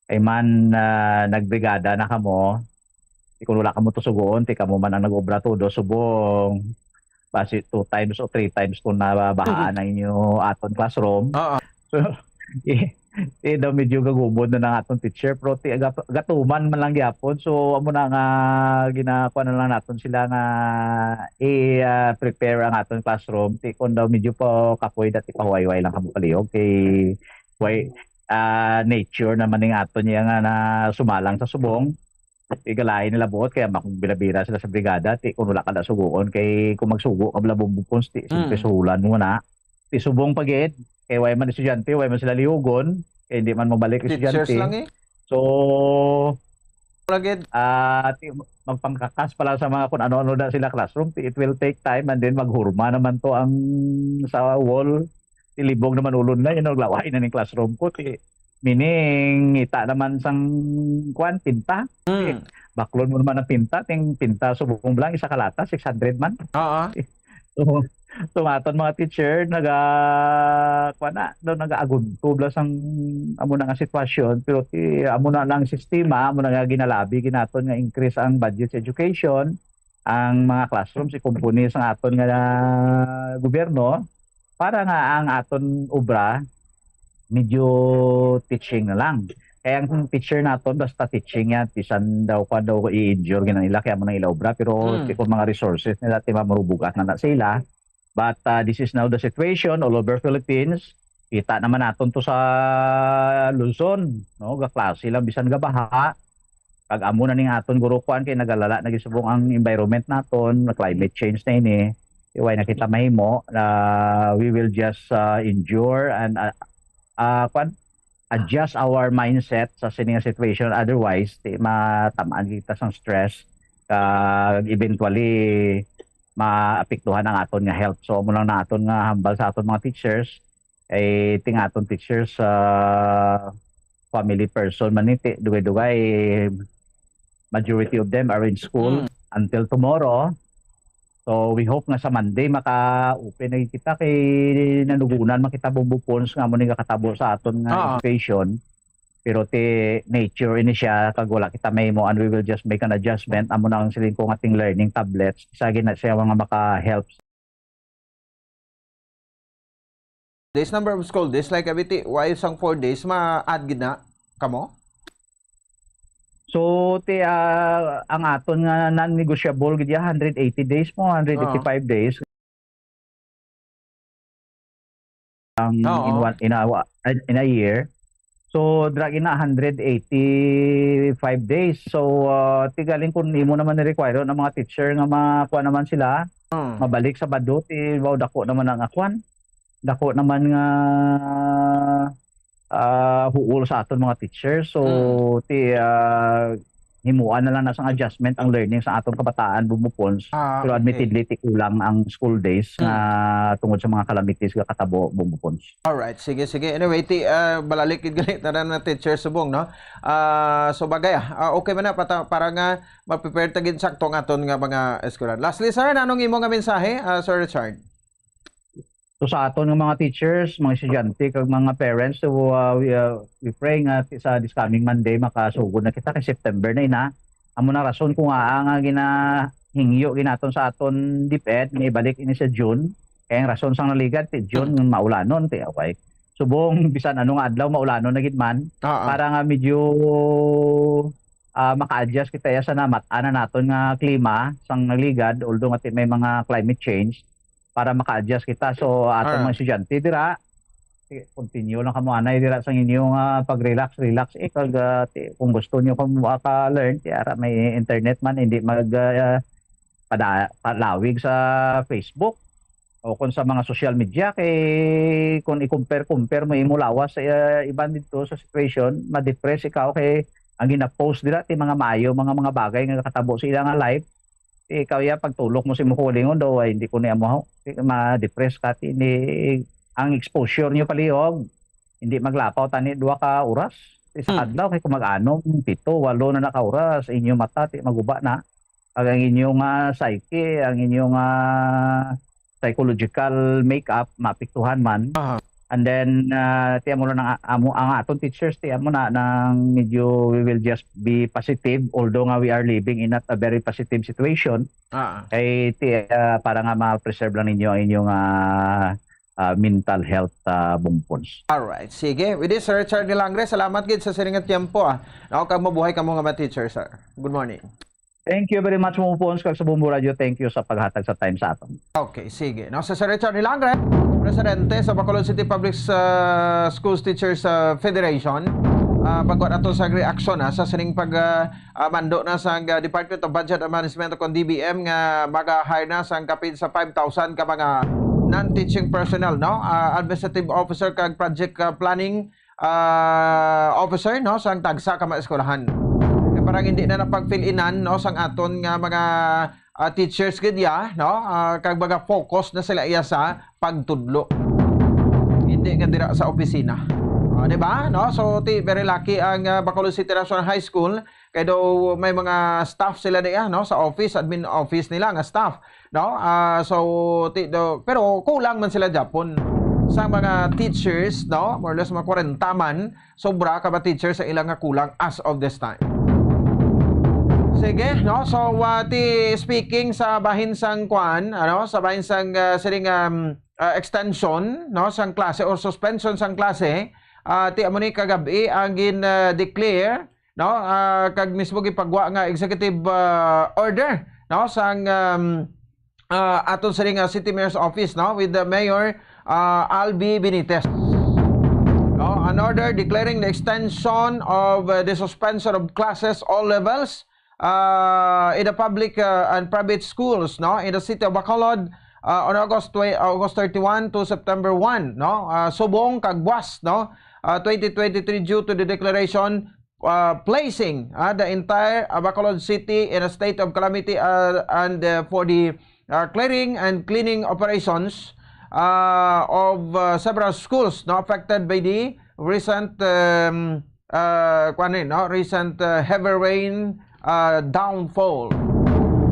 Ay man, ah, nagbrigada na kamo. Ti kung wala kamo tusugoon, ti kamo man ang nag-obra todo subong. Basi two times o three times kung nabahaan ang inyo aton classroom. Oo. So, eh, eh, daw medyo gagumod na ng aton teacher, pero ti, gat-, gatuman man lang gyapon. So, amo na nga, ginakuha na lang naton sila nga i, ah, prepare ang aton classroom. Ti, kung daw medyo pa kapoy, dati pahuway-huway lang kamo palihog. Kay, way, ah, nature naman ning aton niya nga na sumalang sa subong. Igalain nila buot, kaya makong bira-bira sila sa brigada, ti kung wala ka na suguon, kay kung magsugo ka bala bumbupons, ti siyempre Mm. suhulan mo na. Ti subong pa gid, kay way man estudyante, way man sila lihugon, kay hindi man mabalik Teachers estudyante. lang eh. So, Wala gid. ah, ti, magpangkakas pa lang sa mga kung ano-ano na sila classroom, ti it will take time, and then maghurma naman to ang sa wall. Ti libog naman ulon na, yun, naglaway na ning classroom ko, ti meaning, ita naman sang, kuwan, pinta. Mm. Baklon mo naman ang pinta, ting pinta subong lang, isa ka lata, six hundred man. Oo. So, so, nga aton mga teacher, naga, kuwan na, daw nagaagunto bla sang amo na nga sitwasyon, pero ti, amo na lang sistema, amo na nga ginalabi ginaton nga increase ang budget sa education, ang mga classrooms, ikumpuni sa aton nga gobyerno, para nga ang aton obra medyo teaching na lang. Kaya ang teacher naton, basta teaching yan, bisan daw kwan daw i-injure gina nila, kaya mo nang ila obra, pero Hmm. ti kung mga resources nila, ti mamurubugat na na sila. But, ah, this is now the situation all over Philippines. Kita naman naton to sa Luzon, no? Gaklase lang, bisan gabaha. Kag amo na ning aton guro kuan kay nagalala na gisubong ang environment naton, na climate change na ini. Iway na kita mahimo, ah, we will just, ah, endure and, ah, ah, kuan, adjust our mindset sa sini nga situation. Otherwise, ti matamaan kita sang stress, kag eventually maapektuhan ang aton nga health. So, amo lang na aton nga hambal sa aton mga teachers, ay ting aton teachers, ah, family person man ni, ti-, dugay-dugay, majority of them are in school Mm. until tomorrow. So, we hope nga sa Monday maka-open na kita kay nanugunan man kita bumbupons nga amo ni gakatabo sa aton nga Ah. education. Pero ti nature ini siya, kag wala kita mahimo, and we will just make an adjustment. Amo na ang siling ko nga ting learning tablets. Isa gid na siya nga maka-help. This number of school days, like, abi ti, wa sang four days, ma-add gid na kamo? So, ti, ah, ang aton nga non-negotiable gid ya, hundred eighty days mo, hundred eighty-five days. Ang Oo. in one, in a, wa-, in a year. So, dira gid na hundred eighty-five days. So, ah, ti galing kung imo naman ni-require ang mga teacher nga makuha naman sila, Hmm. mabalik Sabado, ti, wow, dako naman ang akwan. Dako naman nga, ah, huol sa aton mga teacher. So, Hmm. ti, ah, himuan na lang na sang adjustment ang learning sa aton kabataan, bumupons. Ah, Pero okay. admittedly, ti kulang ang school days Hmm. nga tungod sa mga calamities nga katabo, bumupons. Alright, sige, sige. Anyway, ti, ah, balalik gid gali tanan na teacher subong, no? Ah, so bagay, ah, ah, okay man na, pata-, para nga ma-prepare ta gid sakto ang aton nga mga eskwelahan. Lastly, sir, anong imo nga mensahe, ah, Sir Richard? So, sa aton nga mga teachers, mga estudyante, kag mga parents, so, uh, we, uh, we pray nga ti-, sa this coming Monday, makasugod na kita kay September na ina. Amo na rason kung aa nga ginahingyo ginaton sa aton DepEd, nga ibalik ini sa June. Kay ang rason sang naligad, ti June, Hmm. maulanon, ti away. Subong, bisan ano nga adlaw, maulanon na gid man. Ah, ah. Para nga medyo, ah, maka-adjust kita ya sa namat-an na naton nga klima sang naligad, although nga ti may mga climate change, para maka-adjust kita. So, aton Ah. mga estudyante dira, ti-, continue lang kamo anay dira sa inyong, ah, pag-relax, relax. Eh, kag, ah, ti-, kung gusto nyo kamo maka-learn, ti ara may internet man, hindi mag, ah, pada-, palawig sa Facebook o kung sa mga social media, kay kung i-compare-compare mo imo lawas sa, ah, iban dito sa situation, ma-depress ikaw kay ang gina-post dira ti mga maayo, mga, mga bagay nga katabo sa ila nga life. Ti ikaw ya, pagtulok mo sa imong kaugalingon daw, ay, hindi ko ni amo, ma-depress ka, ti, ni, ang exposure niyo palihog, hindi maglapaw tani duha ka oras. Isa Hmm. adlaw kay kung mag-anom, pito, walo na na ka oras, inyo mata ti maguba na. Ag ang inyo nga psyche, ang inyo nga psychological makeup, maapektuhan man. Aha. And then, ah, ti amo na nga, amo, ang aton teachers, ti amo na nang medyo we will just be positive, although nga we are living in not a very positive situation. Ah. Kay ti, ah, para nga ma-preserve lang ninyo ang inyong, ah, ah, mental health, ah, Bungpons. Alright, sige. With this, Sir Richard Nilangre, salamat gid sa sining nga tiyempo, ah. Ako kag mabuhay kamo nga mga teacher, sir. Good morning. Thank you very much, Bungpons, kag sa Bumbo Radio. Thank you sa paghatag sa time sa aton. Okay, sige. No, si Sir Richard Nilangre, presidente sa Bacolod City Public, ah, Schools Teachers, ah, Federation. Ah, pagkuha nato sa reaksyon, ah, sa sining pag, ah, ah, mando na sang, ah, Department of Budget and Management o kon D B M nga maga-hire na sang kapin sa five thousand ka mga non-teaching personnel, no? Ah, administrative officer kag project, ah, planning, ah, officer, no, sang tagsa ka mga eskwelahan. Kay parang hindi na napag-fill-inan, no, sang aton nga mga, ah, teachers gid ya, no? Ah, kag mga focus na sila iya sa pagtudlo. Hindi nga dira sa opisina. Ah, di ba? No? So, ti, very lucky ang, ah, Bacolod City National High School kay daw may mga staff sila diya, no? Sa office, admin office nila nga staff, no? Ah, so, ti, daw, pero kulang man sila Japon sa mga teachers, no? More or less mga kwarenta man, sobra ka ba teachers sa ilang nga kulang as of this time. Sige, no? So, ah, ti, speaking sa bahin sang kwan, ano, sa bahin sang, ah, sining, um, ah, extension, no, sang klase or suspension sang klase, ah, ti amo ni kagabi ang gin, ah, declare, no, ah, kag mismo gipagwa nga executive, ah, order, no, sang, um, ah, aton sining, ah, City Mayor's Office, no, with the Mayor, ah, Albi Benitez. No, an order declaring the extension of, uh, the suspension of classes all levels, uh, in the public, uh, and private schools, no, in the city of Bacolod, uh, on August twe-, August thirty-one to September one, no, uh, subong kag buwas, no, uh, twenty twenty-three, due to the declaration, uh, placing, uh, the entire, uh, Bacolod City in a state of calamity, uh, and, uh, for the, uh, clearing and cleaning operations, uh, of, uh, several schools, no, affected by the recent, um, uh, kuwan ni, no, recent, uh, heavy rain, uh, downfall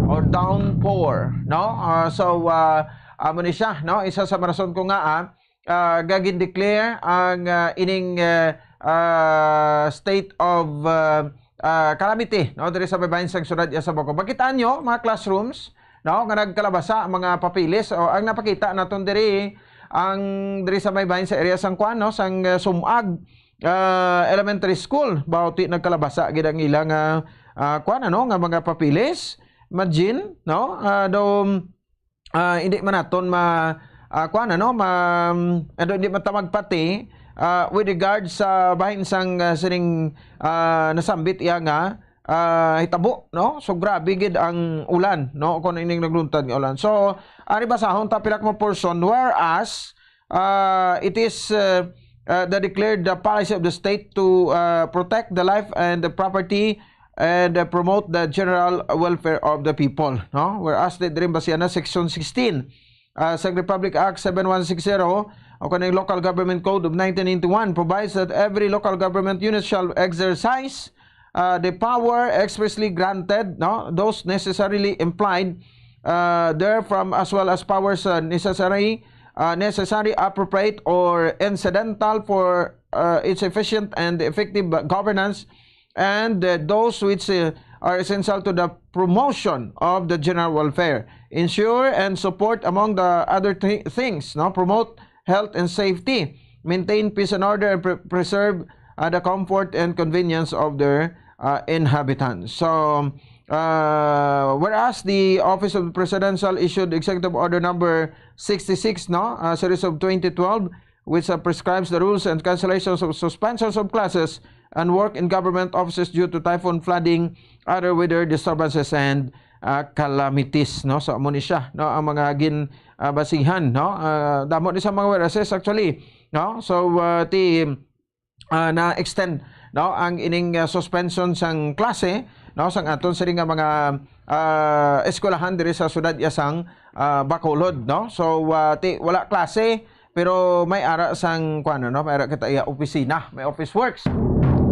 or downpour, no? Uh, so, uh, amo ni siya, no? Isa sa mga rason ko nga, ah, ah, gagin-declare ang, ah, ining, ah, ah, state of, ah, ah, calamity, no, diri sa may bahin sang syudad ya sa Bacolod. Makita nyo, mga classrooms, no, nga nagkalabasa ang mga papeles. O, ang napakita naton diri, ang diri sa may bahin sa area sang kwan, no, sang, ah, Sumag, ah, Elementary School. Bauti nagkalabasa gid ang ilang, ah, ah, kwan, ano, nga mga papeles. Imagine, no? Ah, daw, ah, hindi man naton ma-, ah, kuwan, ano, ma-, ano, hindi matamag pati, ah, with regard sa bahin sang, ah, sining, ah, nasambit iya nga, ah, hitabo, no? So, grabe gid ang ulan, no? Kung ining nagluntad nga ulan. So, ari basahon ta pila ka mga portion, whereas, ah, it is, ah, ah, the declared the policy of the state to, ah, protect the life and the property and, uh, promote the general welfare of the people, no? Whereas, the Dream Basiana, Section sixteen, uh, sa Republic Act seven one six zero, o kaning Local Government Code of nineteen ninety-one, provides that every local government unit shall exercise, uh, the power expressly granted, no? Those necessarily implied, uh, therefrom, as well as powers, uh, necessary, uh, necessary, appropriate, or incidental for, uh, its efficient and effective governance and, uh, those which, uh, are essential to the promotion of the general welfare, ensure and support, among the other thi-, things, no, promote health and safety, maintain peace and order, and pre-, preserve, uh, the comfort and convenience of their, uh, inhabitants. So, uh, whereas the Office of the Presidential issued Executive Order number sixty-six, no, uh, series of twenty twelve, which, uh, prescribes the rules and cancellations of suspensions of classes and work in government offices due to typhoon, flooding, other weather disturbances, and, uh, calamities, no? So, amo ni siya, no? Ang mga gin, uh, basihan, no? Uh, damo ni sa mga warehouses, actually, no? So, uh, ti, uh, na-extend, no? Ang ining, uh, suspension sang klase, no? Sang aton sini nga mga, uh, eskwelahan diri sa siyudad ya sang, uh, Bacolod, no? So, uh, ti, wala klase, Pero may ara sang, kuwan, no? May ara kita iya opisina, may office works.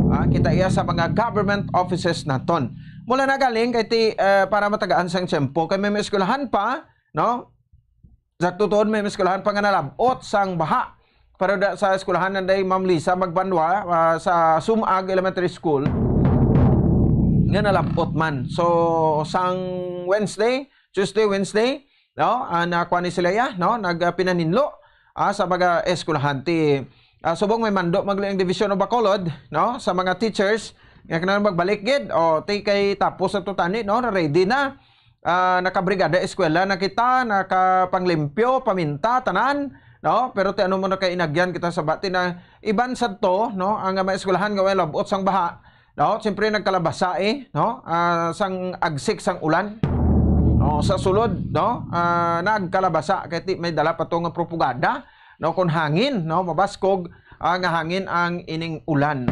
Ah, kita iya sa mga government offices naton. Mula na galing kay ti, eh, para matagaan sang tiyempo, kay may, may eskwelahan pa, no? Sa tutuod, may eskwelahan pa nga nalab-ot sang baha. Pero da, sa eskwelahan na day Ma'am Lisa Magbanwa, ah, sa Sumag Elementary School, nga nalab-ot man. So, sang Wednesday, Tuesday, Wednesday, no? Ah, nakuha ni sila ya, no? Nag, ah, pinaninlo, ah, sa mga eskwelahan. Ti, ah, subong may mando magli ang Division of Bacolod, no? Sa mga teachers, nga kinahanglan magbalik gid. O, ti kay tapos na to tani, no? Ready na. Ah, nakabrigada eskwela na kita, nakapanglimpyo, paminta, tanan, no? Pero ti ano mo na kay inagyan kita sa bati na iban sad to, no? Ang mga eskwelahan nga way lab-ot sang baha, no? Siyempre nagkalabasa eh, no? Ah, sang agsik sang ulan. No, sa sulod, no? Ah, nagkalabasa kay ti may dala pa to nga propaganda, no? Kung hangin, no? Mabaskog, ah, nga hangin ang ining ulan.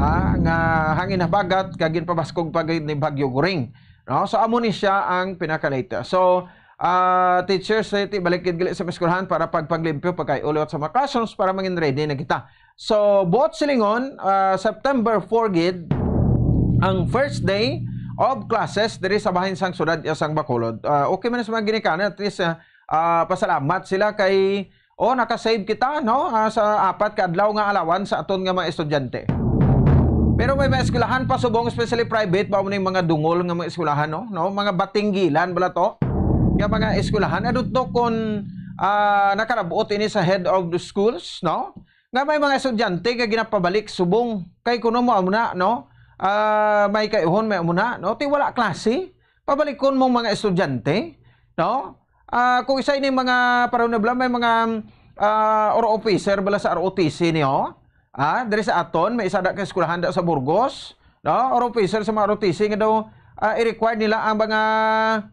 Ah, nga hangin habagat kag ginpabaskog pa gid ni Bagyo Goring. No? So, amo ni siya ang pinaka-latest. So, ah, teachers, eh, ti balik gid gali sa eskwelahan para pagpanglimpyo, pagkaiulot sa mga classrooms para mangin ready na kita. So, buot silingon, ah, September four gid ang first day of classes diri sa bahin sang syudad ya sang Bacolod. Ah, okay man sa mga ginikanan, at least, ah, ah, pasalamat sila kay, oh, naka-save kita, no? Ah, sa apat ka adlaw nga allowance sa aton nga mga estudyante. Pero may mga eskwelahan pa subong, especially private, ba mo ning mga dungol nga mga eskwelahan, no? No? Mga batinggilan bala to. Nga mga eskwelahan, adto to kung, ah, nakalab-ot ini sa head of the schools, no? Nga may mga estudyante nga ginapabalik subong kay kuno mo amo na, no? Ah, may kaiuhon, may amo na, no? Ti wala klase. Pabalikon mo mga estudyante, no? Ah, kung isa ini mga, para na bala, may mga, ah, or officer bala sa R O T C niyo. Ah, diri sa aton, may isa da ka eskwelahan da sa Burgos, no? Or officer sa mga R O T C nga daw, ah, i-require nila ang mga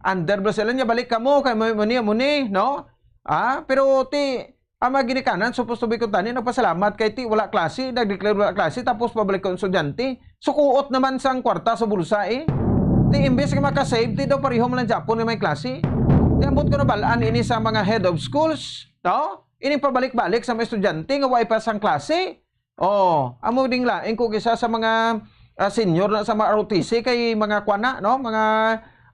under bala sila niya, balik kamo kay mo, mo ni, mo ni, no? Ah, pero ti, ang mga ginikanan, supposed to be kuntani, nagpasalamat kay ti wala klase, nag-declare wala klase, tapos pabalik ang estudyante. Sukuot naman sang kwarta sa bulsa eh. Ti imbes nga maka-save, ti daw pareho man lang Japon nga may klase. Ti ambot ko nabalaan ini sa mga head of schools, no? Ining pabalik-balik sa mga estudyante nga way pa sang klase. Oh, amo ding lain kung isa sa mga, ah, senior na sa mga R O T C kay mga kwana, no? Mga,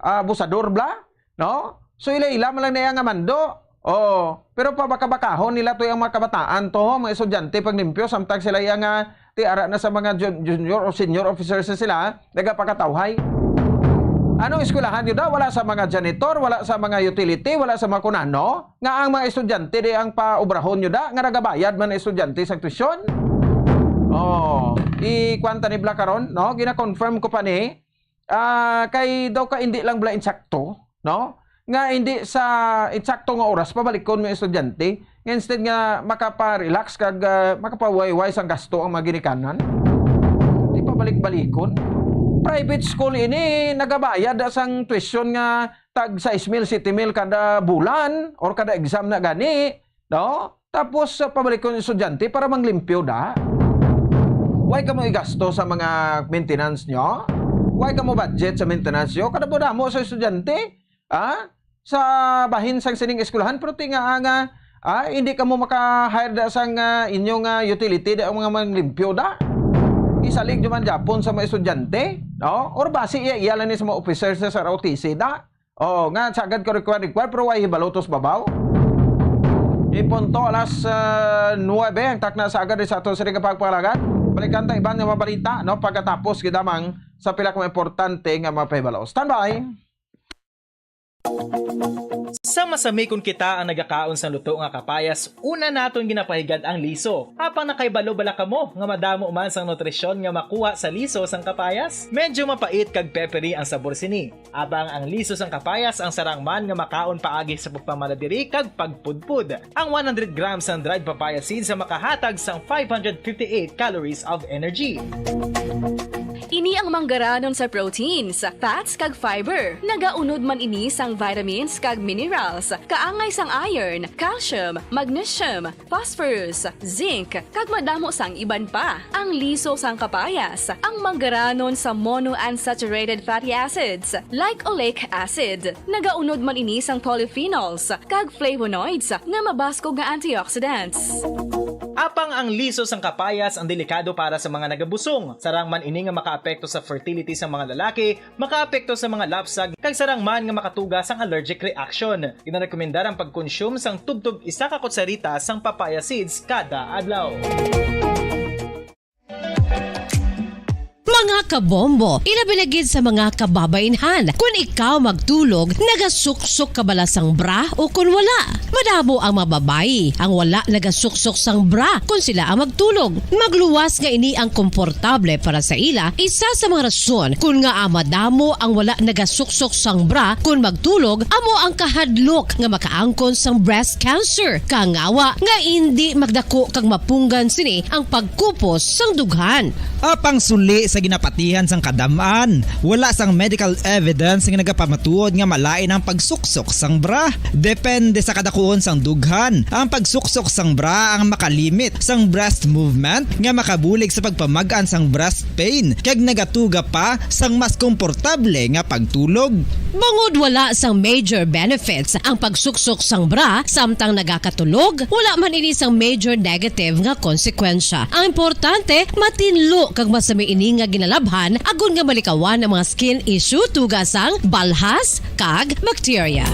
ah, abusador bla, no? So ila-ila man lang na iya nga mando. Oh, pero pabakabakahon nila to ang mga kabataan to, mga estudyante paglimpyo, samtang sila iya nga ti ara na sa mga jun-, junior o senior officers na sila, nagapakatawhay. Anong eskwelahan yun daw? Wala sa mga janitor, wala sa mga utility, wala sa mga kunano, nga ang mga estudyante di ang paubrahon nyo da, nga nagabayad man ang estudyante sa tuition? Oh, i-, kwan ta ni bla karon, no? Gina-confirm ko pa ni, ah, kay daw ka hindi lang bala insakto, no? Nga hindi sa insakto nga oras pabalikon mo yung estudyante, nga instead nga makapa-relax kag, ah, makapawayway sang gasto ang mga ginikanan. Di pabalik-balikon. Private school ini, nagabayad da sang tuition nga tag sais mil, siyete mil kada bulan or kada exam na gani, no? Tapos, ah, pabalikon yung estudyante para manglimpyo da. Why kamo igasto sa mga maintenance nyo? Why kamo budget sa maintenance nyo? Kadamo-damo sa estudyante, ah? Sa bahin sang sining eskwelahan, pero ti nga, ah, nga, ah, hindi kamo maka-hire da sang, ah, inyo nga utility da ang mga manglimpyo da. Isalig nyo man Japon sa mga estudyante, no? Or basi iya, iya lang ni sa mga officers sa R O T C da. Oh, nga sagad ko require, require, pero way hibalo to sa babaw. Ipunto alas, ah, nuwebe ang takna sa agad sa ato sa ring pagpangalagan. Balikan ta iban nga mga balita, no, pagkatapos gid lamang sa pila ka mga importante nga mga pahibalo. Standby! Sa masami kon kita ang nagakaon sang luto nga kapayas, una naton ginapahigad ang liso. Apang nakahibalo bala kamo nga madamo man sang nutrisyon nga makuha sa liso sang kapayas? Medyo mapait kag peppery ang sabor sini. Abang ang liso sang kapayas ang sarang man nga makaon paagi sa pagpamala diri kag pagpudpod. Ang one hundred grams sang dried papaya seeds ang makahatag sang five hundred fifty-eight calories of energy. Ini ang manggaranon sa proteins, fats, kag fiber. Nagaunod man ini sang vitamins kag minerals, kaangay sang iron, calcium, magnesium, phosphorus, zinc, kag madamo sang iban pa. Ang liso sang kapayas, ang manggaranon sa monounsaturated fatty acids, like oleic acid. Nagaunod man ini sang polyphenols kag flavonoids nga mabaskog nga antioxidants. Apang ang liso sang kapayas ang delikado para sa mga nagabusong. Sarang man ini nga makaapekto sa fertility sa mga lalaki, makaapekto sa mga lapsag, kag sarang man nga makatuga sang allergic reaction. Ginarekomendar ang pagkonsume sang tubtob isa ka kutsarita sang papaya seeds kada adlaw. Mga kabombo, ilabi na gid sa mga kababainhan, kun ikaw magtulog, nagasuksok ka bala sang bra o kun wala? Madamo ang mga babayi ang wala nagasuksok sang bra kun sila ang magtulog. Magluwas nga ini ang komportable para sa ila, isa sa mga rason kun ngaa madamo ang wala nagasuksok sang bra kun magtulog amo ang kahadlok nga makaangkon sang breast cancer, kangawa nga indi magdako kag mapunggan sini ang pagkupos sang dughan. Apang suli sa ginapatihan sang kadam-an, wala sang medical evidence nga nagapamatuod nga malain ang pagsuksok sang bra. Depende sa kadakuon sang dughan, ang pagsuksok sang bra ang makalimit sang breast movement nga makabulig sa pagpamag-an sang breast pain kag nagatuga pa sang mas komportable nga pagtulog. Bangod wala sang major benefits ang pagsuksok sang bra samtang nagakatulog, wala man ini sang major negative nga konsekwensya. Ang importante, matinlo kag masami ini nga ginalabhan agod nga malikawan ang mga skin issue tuga sang balhas kag bakterya.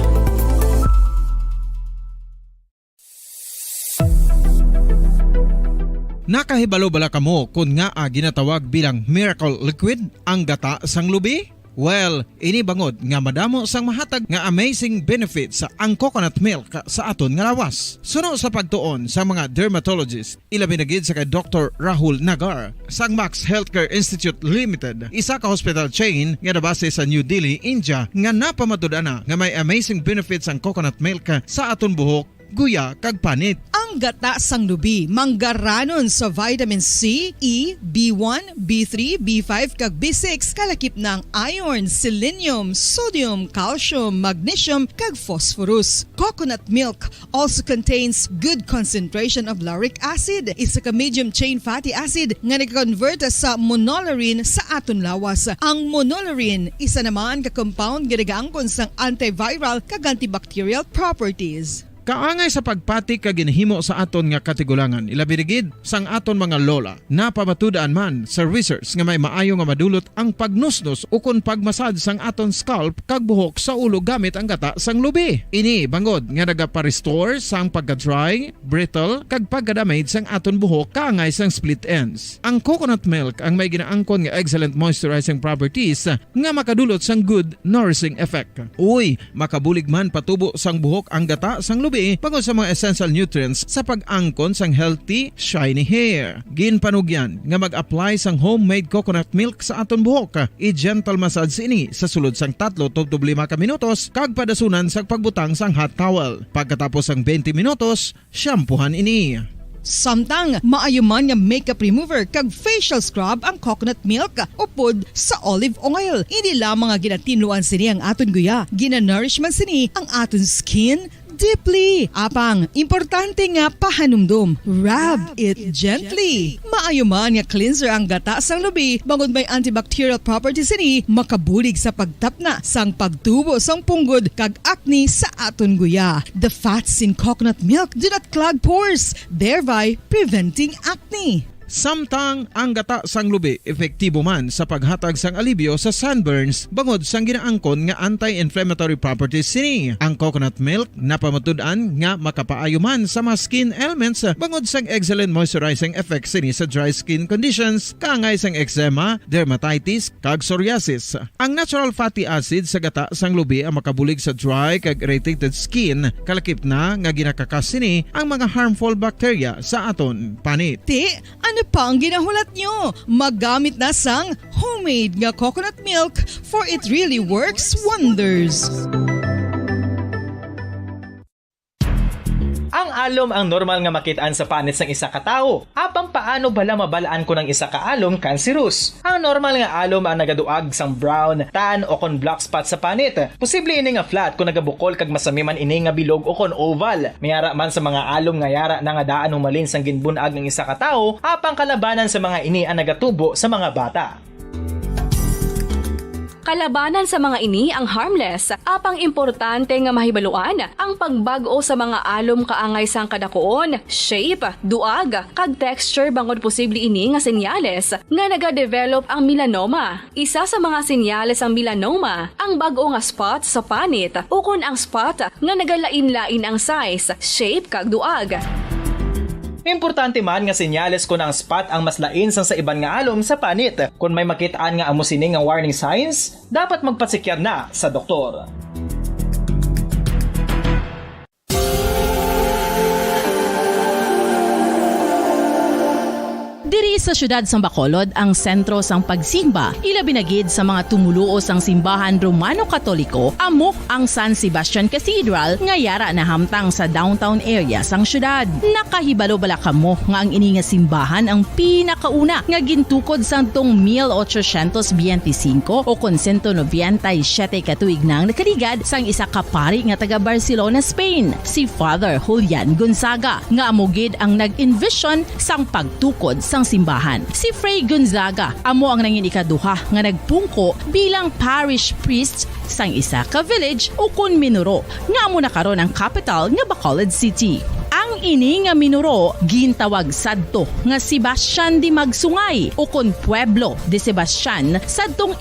Nakahibalo bala kamo kon ngaa ginatawag bilang miracle liquid ang gata sang lubi? Well, ini bangod nga madamo sang mahatag nga amazing benefits ang coconut milk sa aton nga lawas. Suno sa pagtuon sa mga dermatologist, ilabi na gid sa kay Doktor Rahul Nagar sang Max Healthcare Institute Limited, isa ka hospital chain nga nabase sa New Delhi, India, nga napamatud-an na nga may amazing benefits ang coconut milk sa aton buhok, guya, kag panit. Ang gata sang lubi manggaranon sa vitamin C, E, B one, B three, B five, kag B six, kalakip na ang iron, selenium, sodium, calcium, magnesium, kag phosphorus. Coconut milk also contains good concentration of lauric acid, isa ka medium chain fatty acid nga nag-convert sa monolaurin sa aton lawas. Ang monolaurin, isa naman ka compound nga nagaangkon sang antiviral kag antibacterial properties. Kaangay sa pagpati kag ginhimo sa aton nga katigulangan, ilabi na gid sang aton mga lola. Napamatud-an man sa research nga may maayo nga madulot ang pagnusnos ukon pagmasad sang aton scalp kag buhok sa ulo gamit ang gata sang lubi. Ini bangod nga nagapa-restore sang pagka-dry, brittle, kag pagka-damage sang aton buhok kaangay sang split ends. Ang coconut milk ang may ginaangkon nga excellent moisturizing properties nga makadulot sang good nourishing effect. Uy, makabulig man patubo sang buhok ang gata sang lubi bangod sa mga essential nutrients sa pag-angkon sang healthy, shiny hair. Ginpanugyan nga mag-apply sang homemade coconut milk sa aton buhok. I-gentle massage ini sa sulod sang tatlo tubtob lima ka minutos kag padasunan sang pagbutang sang hot towel. Pagkatapos sang twenty minutos, shampoohan ini. Samtang maayo man nga makeup remover kag facial scrub ang coconut milk upod sa olive oil. Hindi lamang nga ginatinluan sini ang aton guya, ginanourish man sini ang aton skin deeply. Apang, importante nga pahanumdom, rub it gently. Maayo man nga cleanser ang gata sang lubi bangod may antibacterial properties sini, makabulig sa pagtapna sang pagtubo sang punggod kag acne sa aton guya. The fats in coconut milk do not clog pores, thereby preventing acne. Samtang ang gata sang lubi epektibo man sa paghatag sang alibyo sa sunburns bangod sang ginaangkon nga anti-inflammatory properties sini. Ang coconut milk napamatud-an nga makapaayo man sa mga skin ailments bangod sang excellent moisturizing effect sini sa dry skin conditions, kaangay sang eczema, dermatitis, kag psoriasis. Ang natural fatty acid sa gata sang lubi ang makabulig sa dry kag irritated skin, kalakip na nga ginakakas sini ang mga harmful bacteria sa aton panit. Ti, ano pa ang ginahulat nyo? Maggamit na sang homemade nga coconut milk, for it really works wonders. Ang alom ang normal nga makit-an sa panit sang isa ka tawo. Apang paano bala mabal-an kon ang isa ka alom cancerous? Ang normal nga alom ang nagaduag sang brown, tan, o kon black spot sa panit. Posible ini nga flat kon nagabukol kag masami man ini nga bilog o kon oval. May ara man sa mga alom nga yara na nga daan humalin sang ginbun-ag ang isa ka tawo, apang kalabanan sa mga ini ang nagatubo sa mga bata. Kalabanan sa mga ini ang harmless, apang importante nga mahibaluan ang pagbag-o sa mga alom kaangay sang kadakuon, shape, duag, kag texture, bangod posible ini nga senyales nga nagadevelop ang melanoma. Isa sa mga senyales sang melanoma, ang bag-o nga spot sa panit, ukon ang spot nga nagalain-lain ang size, shape, kag duag. Importante man nga senyales kon ang spot ang mas lain sang sa iban nga alom sa panit. Kon may makit-an nga amo sini nga warning signs, dapat magpatsikyar na sa doktor. Diri sa siyudad sang Bacolod ang sentro sang pagsimba, ilabi na gid sa mga tumoluo sang simbahan Romano-Katoliko, amo ang San Sebastian Cathedral nga yara nahamtang sa downtown area sang siyudad. Nakahibalo bala kamo nga ang ini nga simbahan ang pinakauna nga gintukod sadtong mil ochocientos biyente singko o kon sento nobenta y siyete ka tuig na ang nakaligad sang isa ka pari nga taga Barcelona, Spain, si Father Julian Gonzaga, nga amo gid ang nag-envision sang pagtukod sang simbahan. Si Fray Gonzaga amo ang nangin ikaduha nga nagpungko bilang parish priest sang isa ka village ukon minuro nga amo na karon ang kapital nga Bacolod City. Ang ini nga minuro gintawag sadto nga Sebastian de Magsungay ukon Pueblo de Sebastian sadtong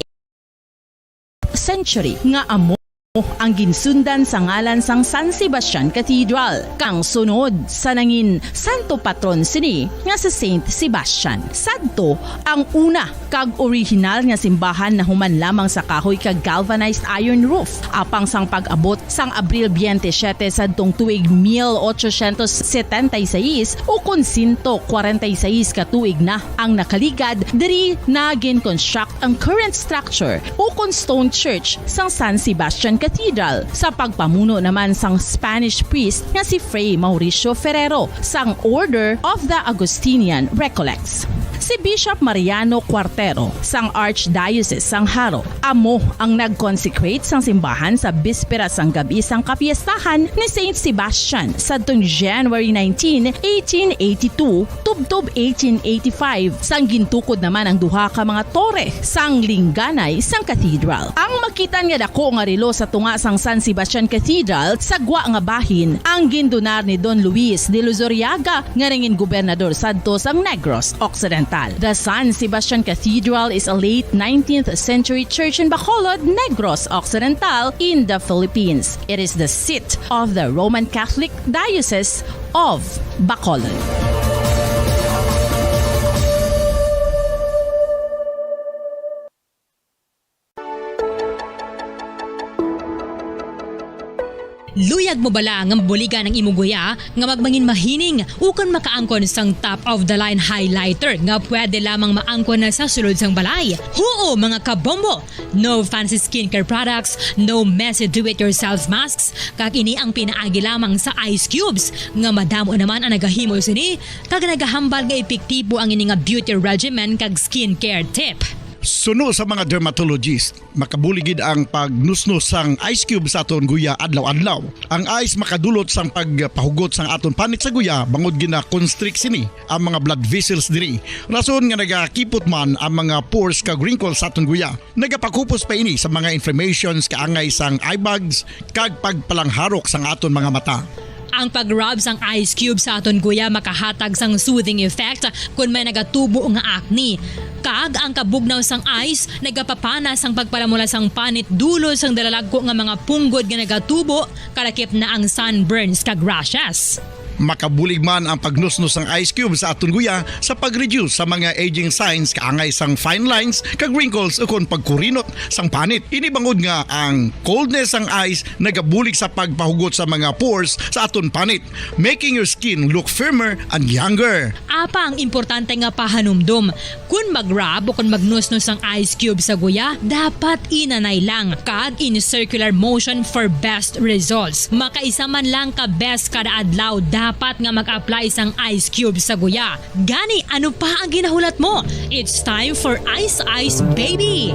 century nga amo ang ginsundan sa ngalan sang San Sebastian Cathedral, kang sunod sa nangin santo patron sini nga si Saint Sebastian. Sadto ang una kag orihinal nga simbahan nahuman lamang sa kahoy kag galvanized iron roof. Apang sang pag-abot sang Abril biyente siyete sadtong tuig mil ochocientos setenta y seis, ukon sento kwarenta y seis ka tuig na ang nakaligad, diri na gin-construct ang current structure ukon stone church sang San Sebastian Cathedral sa pagpamuno naman sang Spanish priest nga si Fray Mauricio Ferrero sang Order of the Augustinian Recollects. Si Bishop Mariano Cuartero sang Archdiocese sang Jaro amo ang nag-consecrate sang simbahan sa bispera sang gab-i sang kapiestahan ni Saint Sebastian sadtong January nineteen, eighteen eighty-two, tubtob eighteen eighty-five, sang gintukod naman ang duha ka mga tore sang lingganay sang cathedral. Ang makit-an nga dako nga relo sa tunga sang San Sebastian Cathedral sa gwa nga bahin ang gindonar ni Don Luis de Luzuriaga nga nangin gobernador sadto sang Negros Occidental. The San Sebastian Cathedral is a late nineteenth century church in Bacolod, Negros Occidental, in the Philippines. It is the seat of the Roman Catholic Diocese of Bacolod. Luyag mo bala nga mabuligan ang imo guya nga magmangin mahining ukon makaangkon sang top of the line highlighter nga pwede lamang maangkon na sa sulod sang balay? Huo, mga kabombo! No fancy skincare products, no messy do-it-yourself masks, kag ini ang pinaagi lamang sa ice cubes nga madamo naman ang nagahimo sini kag nagahambal nga epektibo ang ini nga beauty regimen kag skincare tip. Suno sa mga dermatologist, makabulig gid ang pagnusnos sang ice cube sa aton guya adlaw-adlaw. Ang ice makadulot sang pagpahugot sang aton panit sa guya, bangod gina-constrict sini ang mga blood vessels diri. Rason nga nagakipot man ang mga pores kag wrinkles sa aton guya. Nagapakupos pa ini sa mga inflammations kaangay sang eye bags kag pagpalangharok sang aton mga mata. Ang pag-rub sang ice cube sa aton guya makahatag sang soothing effect kon may nagatubo nga acne. Kag ang kabugnaw sang ice nagapapana sang pagpalamula sang panit dulot sang dalalagko nga mga punggod nga nagatubo, kalakip na ang sunburns kag rashes. Makabulig man ang pagnusnos sang ice cube sa aton guya sa pag-reduce sa mga aging signs kaangay sang fine lines kag wrinkles ukon pagkurinot sang panit. Ini bangod nga ang coldness sang ice nagabulig sa pagpahugot sa mga pores sa aton panit, making your skin look firmer and younger. Apang importante nga pahanumdom, kon mag-rub o kon magnusnos ang ice cube sa guya, dapat inanay lang kag in circular motion for best results. Makaisa man lang ka beses kada adlaw, Dapat nga mag-apply sang ice cube sa guya. Gani, ano pa ang ginahulat mo? It's time for Ice Ice Baby!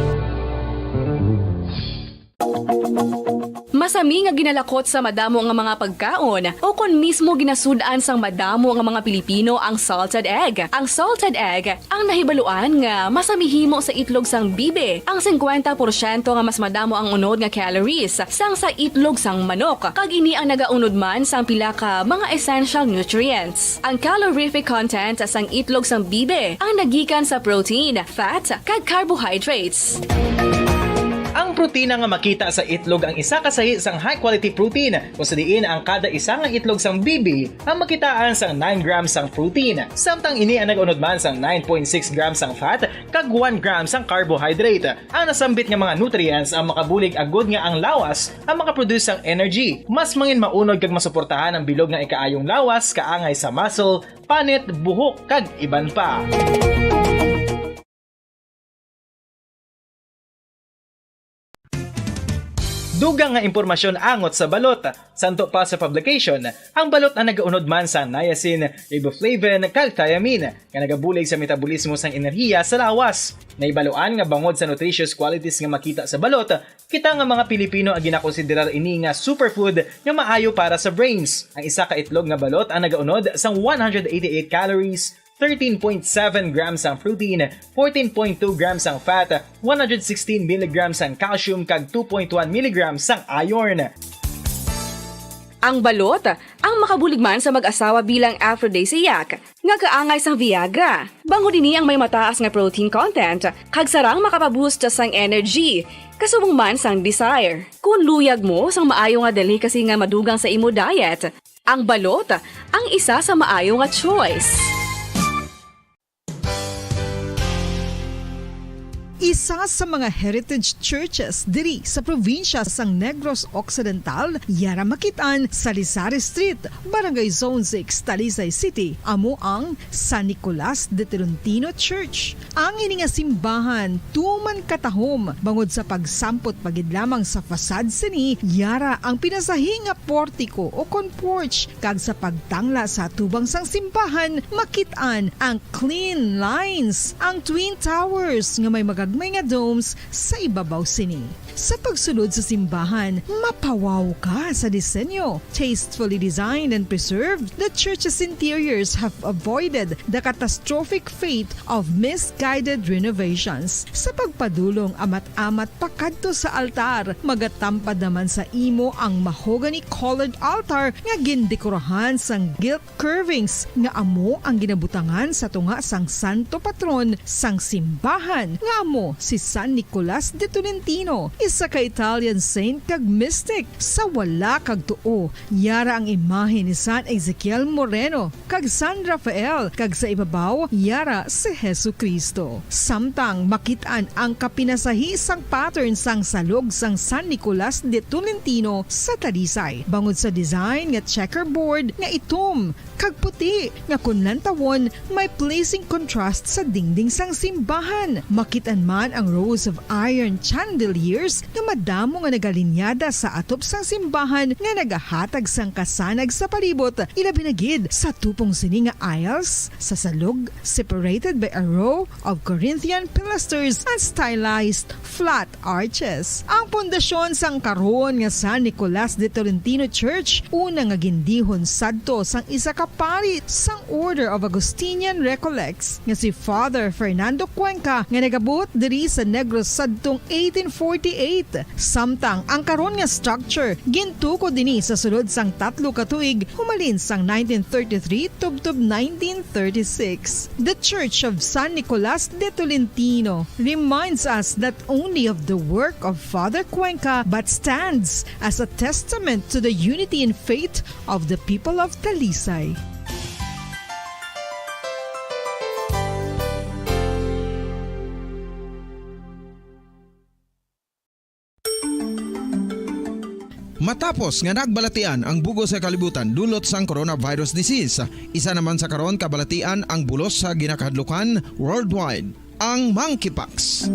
Masami nga ginalakot sa madamo nga mga pagkaon, o kon mismo ginasud-an sang madamo nga mga Pilipino ang salted egg. Ang salted egg ang nahibaluan nga masami himo sa itlog sang bibi, ang singkwenta porsyento nga mas madamo ang unod nga calories sang sa itlog sang manok, kag ini ang nagaunod man sang pila ka mga essential nutrients. Ang calorific content sang itlog sang bibi ang nagikan sa protein, fat, kag carbohydrates. Ang protina nga makita sa itlog ang isa ka sahi sang high-quality protein, kung sa diin ang kada isa nga itlog sang bibi ang makitaan sang nine grams sang protein, samtang ini ang nag-unod man sang nine point six grams sang fat kag one gram sang carbohydrate. Ang nasambit nga mga nutrients ang makabulig agud nga ang lawas ang makaproduce sang energy. Mas mangin maunod kag masuportahan ang bilog nga ikaayong lawas kaangay sa muscle, panit, buhok, kag iban pa. Dugang nga impormasyon angot sa balot. Santo pa sa publication, ang balot ang nagaunod man sa niacin, riboflavin, kag thiamine, nga nagabulig sa metabolismo sang enerhiya sa lawas. Nahibaluan nga bangod sa nutritious qualities nga makita sa balot, kita nga mga Pilipino ang ginakonsiderar ini nga superfood nga maayo para sa brains. Ang isa ka itlog nga balot ang nagaunod sang one hundred eighty-eight calories, thirteen point seven grams ang protein, fourteen point two grams ang fat, one hundred sixteen milligrams ang calcium, kag two point one milligrams ang iron. Ang balot ang makabulig man sa mag-asawa bilang aphrodisiac nga kaangay sang Viagra. Bangod ini ang may mataas nga protein content, kag sarang makapaboost sang energy, kasubong man sang desire. Kung luyag mo sang maayo nga delicacy nga madugang sa imo diet, ang balot ang isa sa maayo nga choice. Isa sa mga heritage churches diri sa probinsya sang Negros Occidental, yara makit-an sa Lisari Street, Barangay Zone six, Talisay City, amo ang San Nicolas de Tolentino Church. Ang ini nga simbahan tuman katahom bangod sa pagsampot pa gid lamang sa facade sini, yara ang pinasahi nga portiko o kon porch, kag sa pagtangla sa atubang sang simbahan, makit-an ang clean lines, ang twin towers nga may magagmay nga domes sa ibabaw sini. Sa pagsulod sa simbahan, mapawaw ka sa disenyo. Tastefully designed and preserved, the church's interiors have avoided the catastrophic fate of misguided renovations. Sa pagpadulong amat-amat pakadto sa altar, magatampad naman sa imo ang mahogany-colored altar nga gindekorahan sang gilt curvings nga amo ang ginabutangan sa tunga sang santo patron sang simbahan, nga amo si San Nicolas de Tolentino, isa ka Italian saint kag mystic. Sa wala kag tuo, yara ang imahe ni San Ezekiel Moreno kag San Rafael, kag sa ibabaw, yara si Jesu-Cristo. Samtang makit-an ang kapinasahi sang pattern sang salog sang San Nicolas de Tolentino sa Talisay, bangod sa design nga checkerboard nga itom kag puti, nga kon lantawon, may pleasing contrast sa dingding sang simbahan. Makit-an man ang rows of iron chandeliers nga madamo nga nagalinyada sa atop sang simbahan nga nagahatag sang kasanag sa palibot, ilabi na gid sa tupong sini nga aisles sa salog, separated by a row of Corinthian pilasters and stylized flat arches. Ang pundasyon sang karon nga San Nicolas de Tolentino Church, una nga gindihon sadto sang isa ka pari sang Order of Augustinian Recollects nga si Father Fernando Cuenca, nga nagabuot diri sa Negros sadtong eighteen forty-eight. Samtang ang karon nga structure gintukod ini sa sulod sang tatlo ka tuig, humalin sang nineteen thirty-three tubtob nineteen thirty-six. The Church of San Nicolas de Tolentino reminds us not only of the work of Father Cuenca, but stands as a testament to the unity in faith of the people of Talisay. Matapos nga nagbalatian ang bug-os nga kalibutan dulot sang coronavirus disease, isa naman sa karon kabalatian ang bulos sa ginakahadlukan worldwide, ang monkeypox.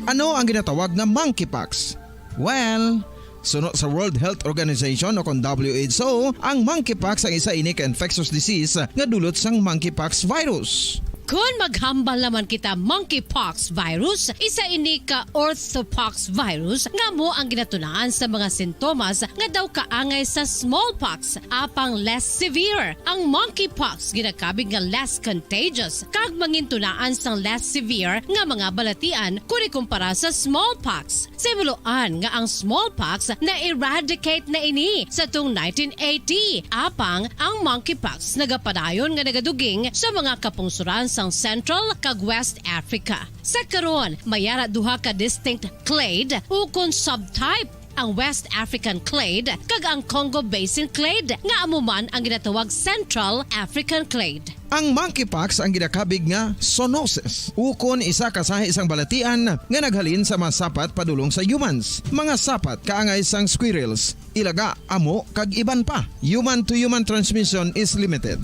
Ano ang ginatawag nga monkeypox? Well, Suno sa World Health Organization o kon W H O, ang monkeypox ang isa ini ka infectious disease nga dulot sang monkeypox virus. Kon maghambal naman kita monkeypox virus, isa ini ka orthopox virus nga amo ang ginatunaan sa mga sintomas nga daw kaangay sa smallpox, apang less severe. Ang monkeypox ginakabig nga less contagious kag mangintunaan sang less severe nga mga balatian kon ikumpara sa smallpox. Sa himuloan nga ang smallpox na-eradicate na ini sa tung nineteen eighty, apang ang monkeypox nagapadayon nga nagaduging sa mga kapungsoran sang Central kag West Africa. Sa karon, may ara duha ka distinct clade ukon subtype, ang West African clade kag ang Congo Basin clade, nga amo man ang ginatawag Central African clade. Ang monkeypox ang ginakabig nga zoonosis, ukon isa ka sahi sang balatian nga naghalin sa mga sapat padulong sa humans. Mga sapat kaangay sang squirrels, ilaga, amo, kag iban pa. Human to human transmission is limited.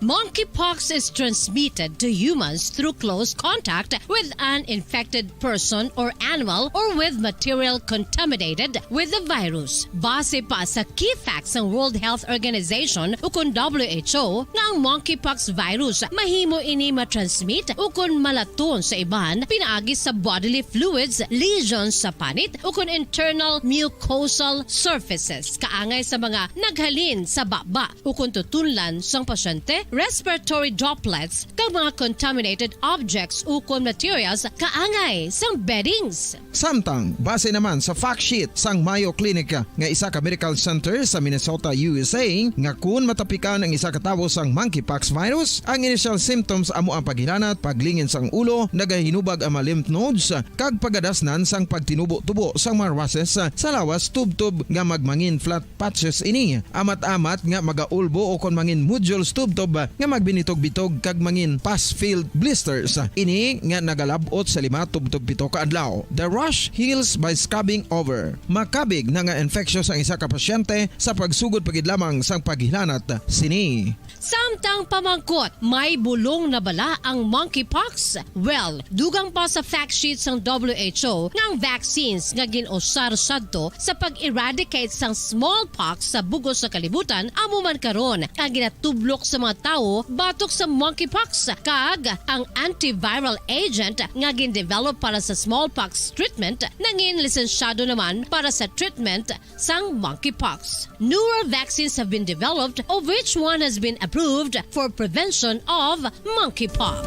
Monkeypox is transmitted to humans through close contact with an infected person or animal or with material contaminated with the virus. Base pa sa key facts sang World Health Organization ukon W H O nga ang monkeypox virus mahimo ini matransmit ukon malaton sa iban pinaagi sa bodily fluids, lesions sa panit ukon internal mucosal surfaces kaangay sa mga naghalin sa baba ukon tutunlan sang pasyente, respiratory droplets, kag mga contaminated objects ukon materials kaangay sang beddings. Samtang, base naman sa fact sheet sang Mayo Clinic nga isa ka medical center sa Minnesota, U S A, nga kun matapikan ang isa ka tawo sang monkeypox virus, ang initial symptoms amo ang paghilanat, paglingin sang ulo, nagahinubag ang mga lymph nodes, kag pagadasnan sang pagtinubo-tubo sang mga rushes sa lawas tubtob nga magmangin flat patches ini, amat-amat nga magaulbo ukon mangin nodules tubtob nga magbinitog-bitog kag mangin pus-filled blisters. Ini nga nagalab-ot sa lima tubtob pito ka adlaw. The rash heals by scabbing over. Makabig na nga infectious ang isa ka pasyente sa pagsugod pa gid lamang sang paghilanat sini. Samtang pamangkot, may bulong na bala ang monkeypox? Well, dugang pa sa fact sheet sang W H O nga ang vaccines nga gin-usar sadto sa pag-eradicate sang smallpox sa bug-os nga kalibutan amo man karon ang ginatublok sa mga tawo batok sa monkeypox, kag ang antiviral agent nga gin-develop para sa smallpox treatment nangin lisensyado naman para sa treatment sang monkeypox. Newer vaccines have been developed, of which one has been approved for prevention of monkeypox.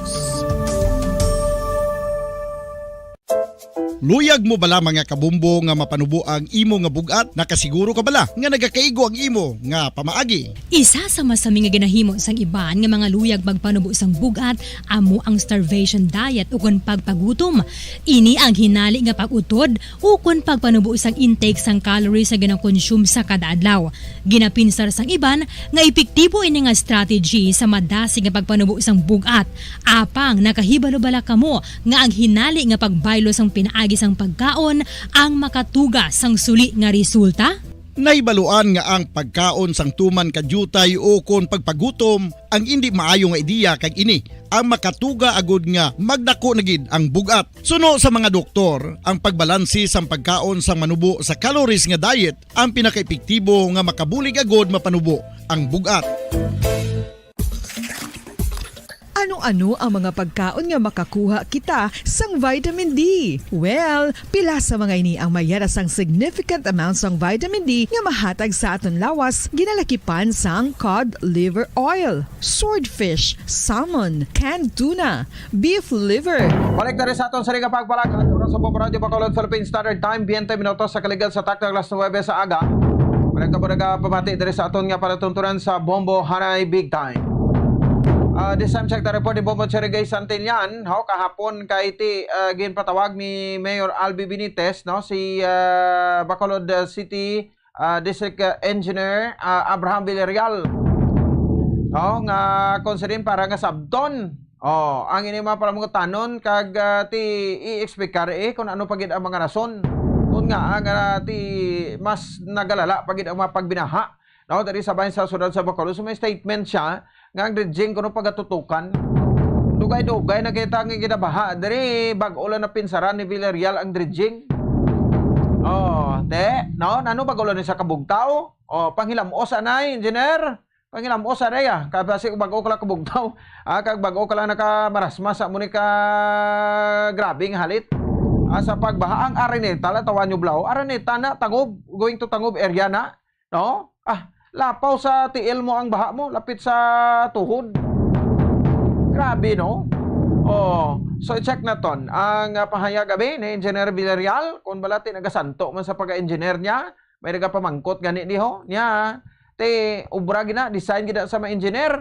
Luyag mo bala, mga kabombo, nga mapanubo ang imo nga bug-at? Nakasiguro ka bala nga nagakaigo ang imo nga pamaagi? Isa sa masami nga ginahimo sang iban nga mga luyag magpanubo sang bug-at amo ang starvation diet ukon pagpagutom. Ini ang hinali nga pag-utod ukon pagpanubo sang intake sang calories nga ginakonsume sa kada adlaw. Ginapinsar sang iban nga epektibo ini nga strategy sa madasig nga pagpanubo sang bug-at. Apang nakahibalo bala kamo nga ang hinali nga pagbaylo sang pinaagi sang pagkaon ang makatuga sang suli nga resulta? Nahibaluan nga ang pagkaon sang tuman ka diutay ukon pagpagutom ang indi maayo nga ideya, kag ini ang makatuga agud nga magdako na gid ang bug-at. Suno sa mga doktor, ang pagbalanse sang pagkaon sang manubo sa calories nga diet ang pinakaepektibo nga makabulig agud mapanubo ang bug-at. Ano-ano ang mga pagkaon nga makakuha kita sang vitamin D? Well, pila sa mga ini ang may yara sang significant amount sang vitamin D nga mahatag sa aton lawas, ginalakipan sang cod liver oil, swordfish, salmon, canned tuna, beef liver. Balik na rin sa aton sa Liga Pagpalag. Ang oras sa Bombo Radyo Bacolod, Philippine Standard Time, twenty minutos sa kaligad sa taktak alas nuwebe sa aga. Wala ka po nagapamati diri sa aton nga palatuntunan sa Bombo Hanay Big Time. Ah, this time, check the report ni Bombo Cherry Gay Santillan. Ho, kahapon kay ti, ah, ginpatawag ni Mayor Albi Benitez, no, si, ah, Bacolod, ah, City, ah, District, ah, Engineer, ah, Abraham Villarreal. Oh, nga concern para nga sabton. Oh, ang ini mga palamutanon kag, ah, ti i-explicar, eh, kung ano pa gid ang mga rason. Kung nga, ang, ah, ti mas nagalala pa gid ang mga pagbinaha, no, diri sa bahin sa siyudad sa Bacolod. So, may statement siya nga ang dredging kuno pagatutukan. Dugay-dugay na kita nga ginabaha. Diri, bag-o lang napinsaran ni Villarreal ang dredging. Oh, te, Eh, no? Nano ba gulo ni sa kabugtaw? O, panghilam-os anay, engineer? Panghilam-os anay, ah. Kay basi bag-o ka lang kabugtaw. Ah, kag bag-o ka lang nakamarasma sa amo ni ka grabing halit. Ah, sa pagbaha ang Araneta, la, Tawa Nublao. Araneta na, Tangub, going to Tangub area na. No? Ah, lapaw sa tiil mo ang baha mo, lapit sa tuhod. Grabe, no? Oh, so i-check naton ang, ah, pahayag abi ni Engineer Villarreal, kung bala ti nagasanto man sa pagka-engineer niya, may nagapamangkot gani diho niya. Ti obra gina, design gina sa mga engineer,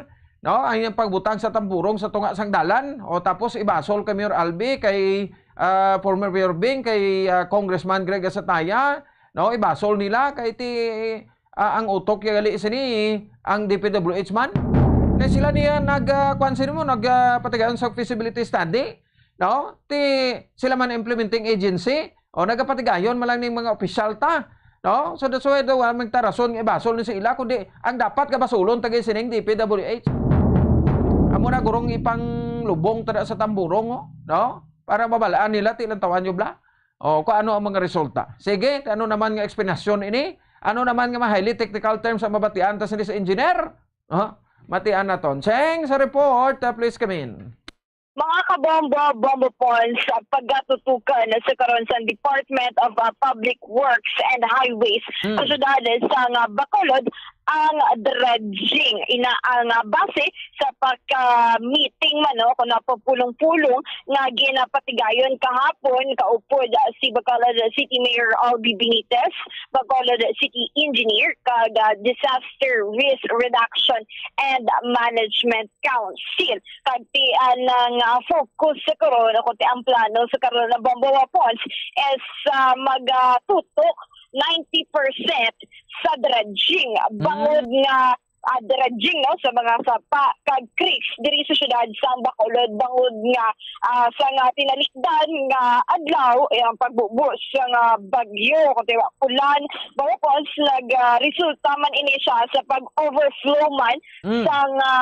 no? Ang iyang pagbutang sa tamburong sa tunga sang dalan, o tapos ibasol kay Mayor Albi, kay, ah, former Mayor Bing, kay, ah, Congressman Greg Asataya, no? Ibasol nila kay ti, ah, ang utok ya gali sini ang D P W H man. Kay sila niya nag, ah, kuwan sini mo, nag, ah, patigayon sa feasibility study, no? Ti sila man implementing agency, o nagapatigayon man lang ning mga opisyal ta, no? So that's why daw, ah, magtarason nga ibasol ni sa ila, kundi ang dapat gabasulon tagay sining D P W H. Amo na gurong ipanglubong tada sa tamburong, oh, no? Para mabalaan nila, ti lang Tawa Nubla. O, kung ano ang mga resulta. Sige, ano naman nga eksplanasyon ini? Ano naman nga mga highly technical terms ang mabatian ta sini sa engineer? Ha? Matian naton. Cheng, sa report, uh, please come in. Mga kabombo, bombo pons, sa pagkatutukan sa karon sa Department of, uh, Public Works and Highways, Hmm. sa syudad sang, uh, Bacolod, ang dredging. Ina ang, ah, base sa pagka-meeting man, no, kung napapulong-pulong nga ginapatigayon kahapon, kaupod, ah, si Bacolod City Mayor Albi Benitez, Bacolod City Engineer, kag, ah, Disaster Risk Reduction and Management Council. Kag ti, ah, nang, ah, focus sa karon, o kung ti ang plano sa karon na Bombo Weapons is, ah, magatutok ninety percent sa dredging. Bangod Mm. nga, ah, dredging, no, sa mga sapa kag creeks diri sa siyudad sang Bacolod, bangod nga, ah, sa nga tinalikdan nga adlaw, eh, ang pagbubo sa nga bagyo, kung tiwa, ulan, bangod po, nag, ah, resulta man ini siya sa pag-overflow man Mm. sa nga,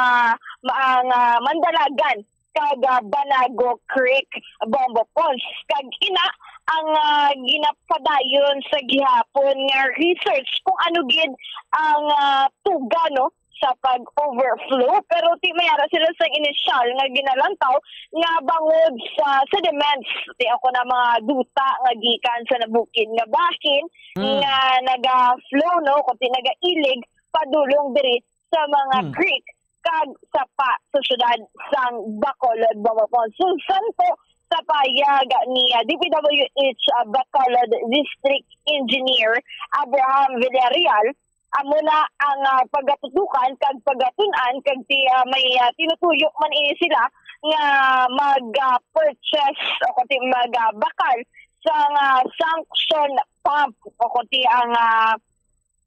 ma-, ang, ah, Mandalagan kag, ah, Banago Creek Bombo Falls. Kag ina ang, ah, ginapadayon sa gihapon nga research kung ano gid ang, ah, tuga, no, sa pag-overflow. Pero ti may ara sila sa inisyal nga ginalantaw nga bangod sa sediments, ti ako na mga duta nga gikan sa nabukid nga bahin Mm. nga naga-flow, no, kung ti nagailig padulong diri sa mga Hmm. creek kag sapa sa syudad sang Bacolod, Bombo Falls. Susan po sa payag ni, ah, D P W H, ah, Bacolod District Engineer Abraham Villarreal, amo na ang, ah, pagatutukan kag pagatun-an kag ti, ah, may, ah, tinutuyo man ini sila nga mag, ah, purchase o kung ti mag, ah, bakal sa nga sanction pump o kung ti ang, ah,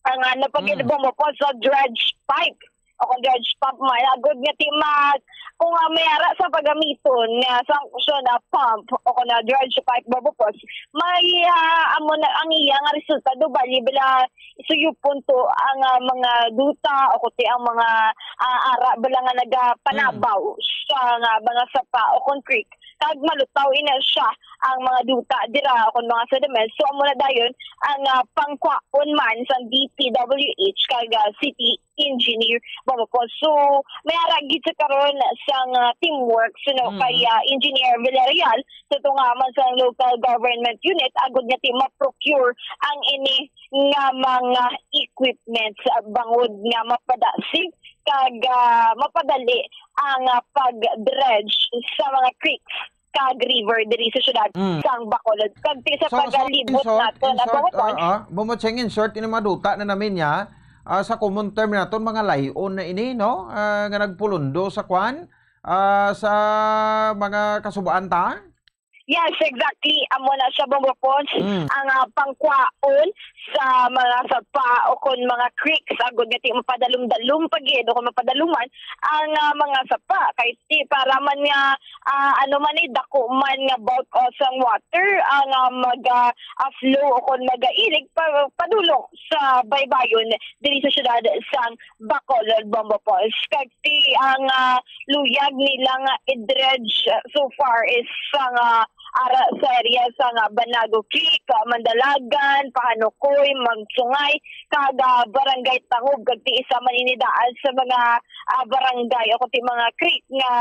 ang, ah, napagid Mm. Bombo Falls sa dredge pipe o kung dredge pump man. Agod nga ti mag, kung, ah, may ara sa pagamiton nga sanction na pump o kung na dredge pipe Bombo Falls, may, ah, amo na ang iya nga resultado, bali bala suyupon to ang, ah, mga duta o kung ti ang mga, ah, ara bala nga nagapanabaw Mm. sa nga mga sapa o kung creek kag malutaw ina siya ang mga duta dira o kung mga sediments. So, amo na dayon ang, ah, pangkwaon man sa D P W H kag, ah, City Engineer Bombo Falls. So, may ara gid sa karon sang, ah, teamwork, you know, Mm. kay, ah, Engineer Villarreal, sa tunga man sa local government unit, agud nga ti ma-procure ang ini nga mga equipments, ah, bangod nga mapadasig kag, ah, mapadali ang, ah, pag-dredge sa mga creeks kag river diri sa syudad Mm. sang Bacolod. Kag ti sa So, so, in pagalibot short, nato in na short, Bombo Falls. Ah, ah, Bombo Cheng, in short, ini mga duta na namin niya, ah, sa common term naton, mga lay-on na ini, no? Ah, nga nagpulundo sa kwan, ah, sa mga kasubuan ta? Yes, exactly. Amo na siya, Bombo Falls. Mm. Ang, ah, pangkwaon sa mga sapa o kon mga creeks, agud nga ti mapadalom-dalom pa gid o kon mapadaluman ang, ah, mga sapa. Kay ti para man nga, ah, ano man ni, dako man nga bulk o sang water ang, ah, maga, ah, flow o kon magailig pa, padulong sa baybayon diri sa syudad sang Bacolod, Bombo Falls. Kag ti ang, ah, luyag nila nga i-dredge, ah, so far is sang, ah, ara sa area sang, ah, Banago Creek, ah, Mandalagan, Pahanukoy, Magsungay, kag, ah, Barangay Tangob, kag ti isa man ini daan sa mga, ah, barangay o kundi mga creek nga,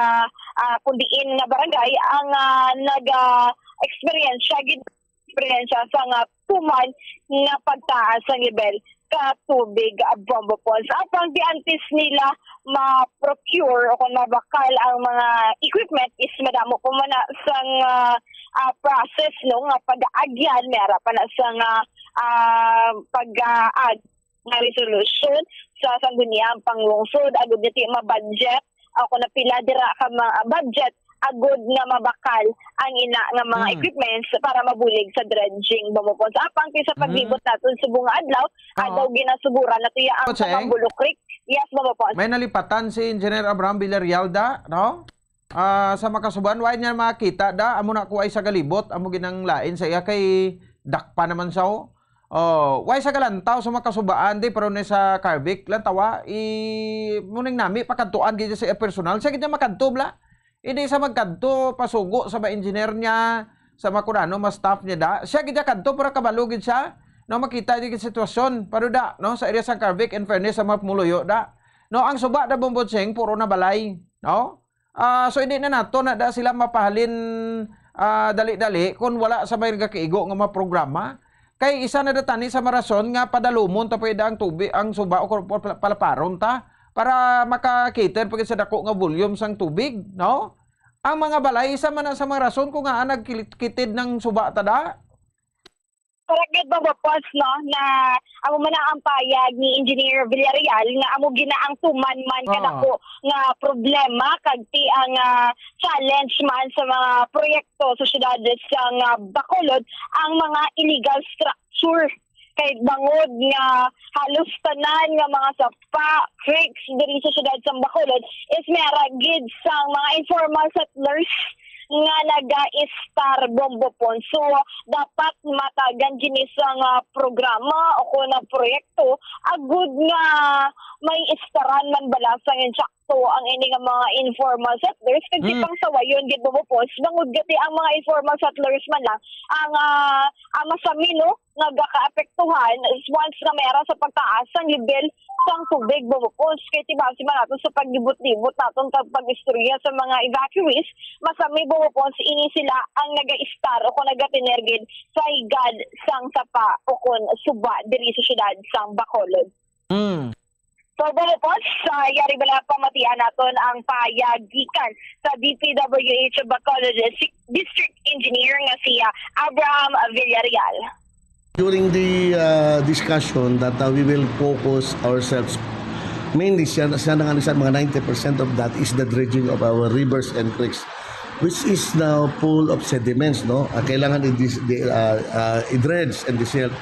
ah, kung diin nga barangay ang, ah, nag, ah, eksperyensya gid eksperyensya sang, ah, tuman nga pagtaas sang lebel ka tubig, ah, Bombo Pons. Apang di antes nila ma-procure o kung mabakal ang mga equipment is madamo pa man na sang, ah, ah, process, no, nga pag-aagyan, may ara pa na sang, ah, ah, pag-aag nga resolusyon sa sangguniang panglungsod agud nga ti ma-budget o kung napila dira ka mga budget agud nga mabakal ang ina nga mga Hmm. equipments para mabulig sa dredging, Bombo Pons. Apang ti sa Hmm. paglibot naton subong nga adlaw, Oo. Adlaw ginasuguran nato ya ang Bossing? Pamambulok Creek. Yes, Bombo Pons. May nalipatan si Engineer Abraham Villarreal da, no? Ah, sa makasuban, why niya makita da? Amo na ko ay sa galibot, amo ginang lain sa iya kay dakpa naman siya, oh. Oh, why sa galantaw sa makasubaan, di, pero ni sa Carvic, lantawa, i, muning nami, pakadtuan gid siya sa iya personal. Siya gid niya makadto, bla. Hindi sa magkadto, pasugo sa mga engineer niya, sa mga kunano, mga staff niya da. Siya gid niya kadto, para kabalo gid siya, no, makita niya gid sitwasyon. Pero da, no, sa area sang Carvic, in fairness sa mga pumuluyo, da. No, ang suba da, Bombo Cheng, puro na balay, no? Ah, so, hindi na nato na da sila mapahalin, ah, dali-dali kung wala sa may nagakaigo nga mga programa. Kay isa na da tani sa marason nga padalumon ta pwede ang tubi-, ang suba o kor-, pal-, palaparon ta para maka-cater pa gid sa dako nga volume sang tubig, no? Ang mga balay, isa man na sa mga rason kung ngaa nagkilit-, kitid ng suba ta da. Correct gid, Bombo Pons, no, na amo man ang payag ni Engineer Villarreal nga amo gina ang tuman man Ah. kadako nga problema kag ti ang, ah, challenge man sa mga proyekto sa siyudad sang, ah, Bacolod ang mga illegal structure. Kay bangod nga halos tanan nga mga sapa, creeks diri sa siyudad sang Bacolod is may ara gid sang mga informal settlers nga naga-istar, Bombo Pons. So, dapat matagan kini sang, ah, programa o kon ang proyekto agud nga may istaran man bala sang insakto ang ini nga mga informal settlers kag ti Mm. pangsawayon gid, Bombo Pons, bangod gati ang mga informal settlers man lang ang, ah, ang masami, no, nga gakaapektuhan is once nga may ara sa pagtaas ang level sang tubig, Bombo Pons. Kay ti base man nato sa paglibot-libot naton kag pag-istorya sa mga evacuees, masami, Bombo Pons, ini sila ang naga-istar o kon nagatener gid sa higad sang sapa o kon suba diri sa siyudad sang Bacolod. Mm. So, Bombo Pons, sa yari bala pamatian naton ang pahayag gikan sa D P W H Bacolod District Engineer nga si, ah, Abraham Villarreal. During the, uh, discussion that, uh, we will focus ourselves mainly, siya, siya na nga, siya, mga ninety percent of that is the dredging of our rivers and creeks, which is now full of sediments, no? Ah, kailangan i-dis-, di, ah, ah, i-dredge and desilt.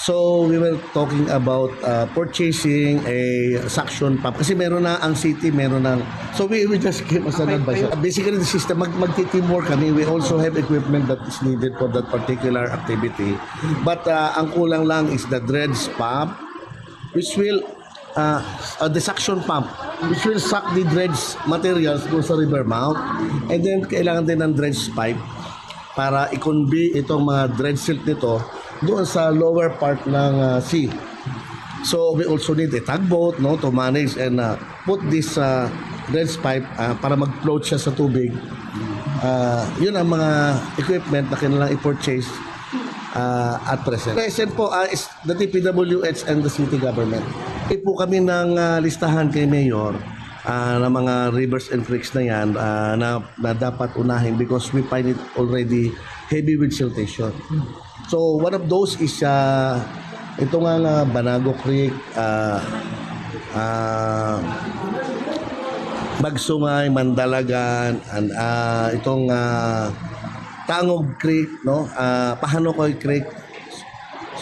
So, we were talking about, uh, purchasing a suction pump. Kasi meron na ang city, meron na. So, we, we just came as an Okay. advisor. Basically, the system, mag-, magti-teamwork kami. We also have equipment that is needed for that particular activity. But, uh, ang kulang lang is the dredge pump, which will, uh, uh, the suction pump, which will suck the dredge materials doon sa river mouth. And then, kailangan din ng dredge pipe para i-convey itong mga dredge silt nito doon sa lower part ng, uh, sea. So, we also need a tugboat, no, to manage and, uh, put this, uh, dredge pipe, uh, para mag-float siya sa tubig. Uh, yun ang mga equipment na kailangan i-purchase, uh, at present. Present po, uh, is the D P W H and the city government. Hindi po kami ng, uh, listahan kay Mayor, uh, ng mga rivers and creeks na yan, uh, na, na dapat unahin because we find it already heavy with siltation. So, one of those is, ah, ito nga, nga Banago Creek, ah, ah, Magsungay, Mandalagan, and, ah, itong, ah, Tangog Creek, no? Ah, Pahanukoy Creek.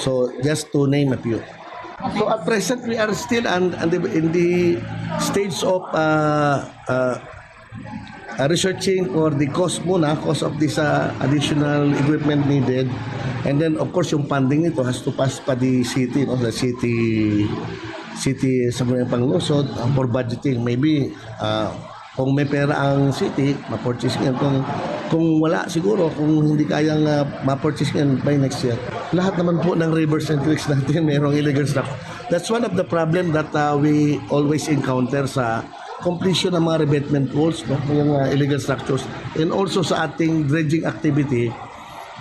So, just to name a few. So, at present, we are still an-, an-, in the stage of, ah, ah, uh, researching for the cost muna, cost of this, uh, additional equipment needed. And then, of course, yung funding nito has to pass pa the city, no? The city, city sa mga panglusod, uh, for budgeting. Maybe, uh, kung may pera ang city, ma-purchase niya. Kung Kung wala, siguro, kung hindi kayang, ah, ma-purchase yan by next year, lahat naman po ng rivers and creeks natin mayroong illegal structure. That's one of the problem that, ah, we always encounter sa completion ng mga revetment walls, no? Yung, ah, illegal structures. And also sa ating dredging activity,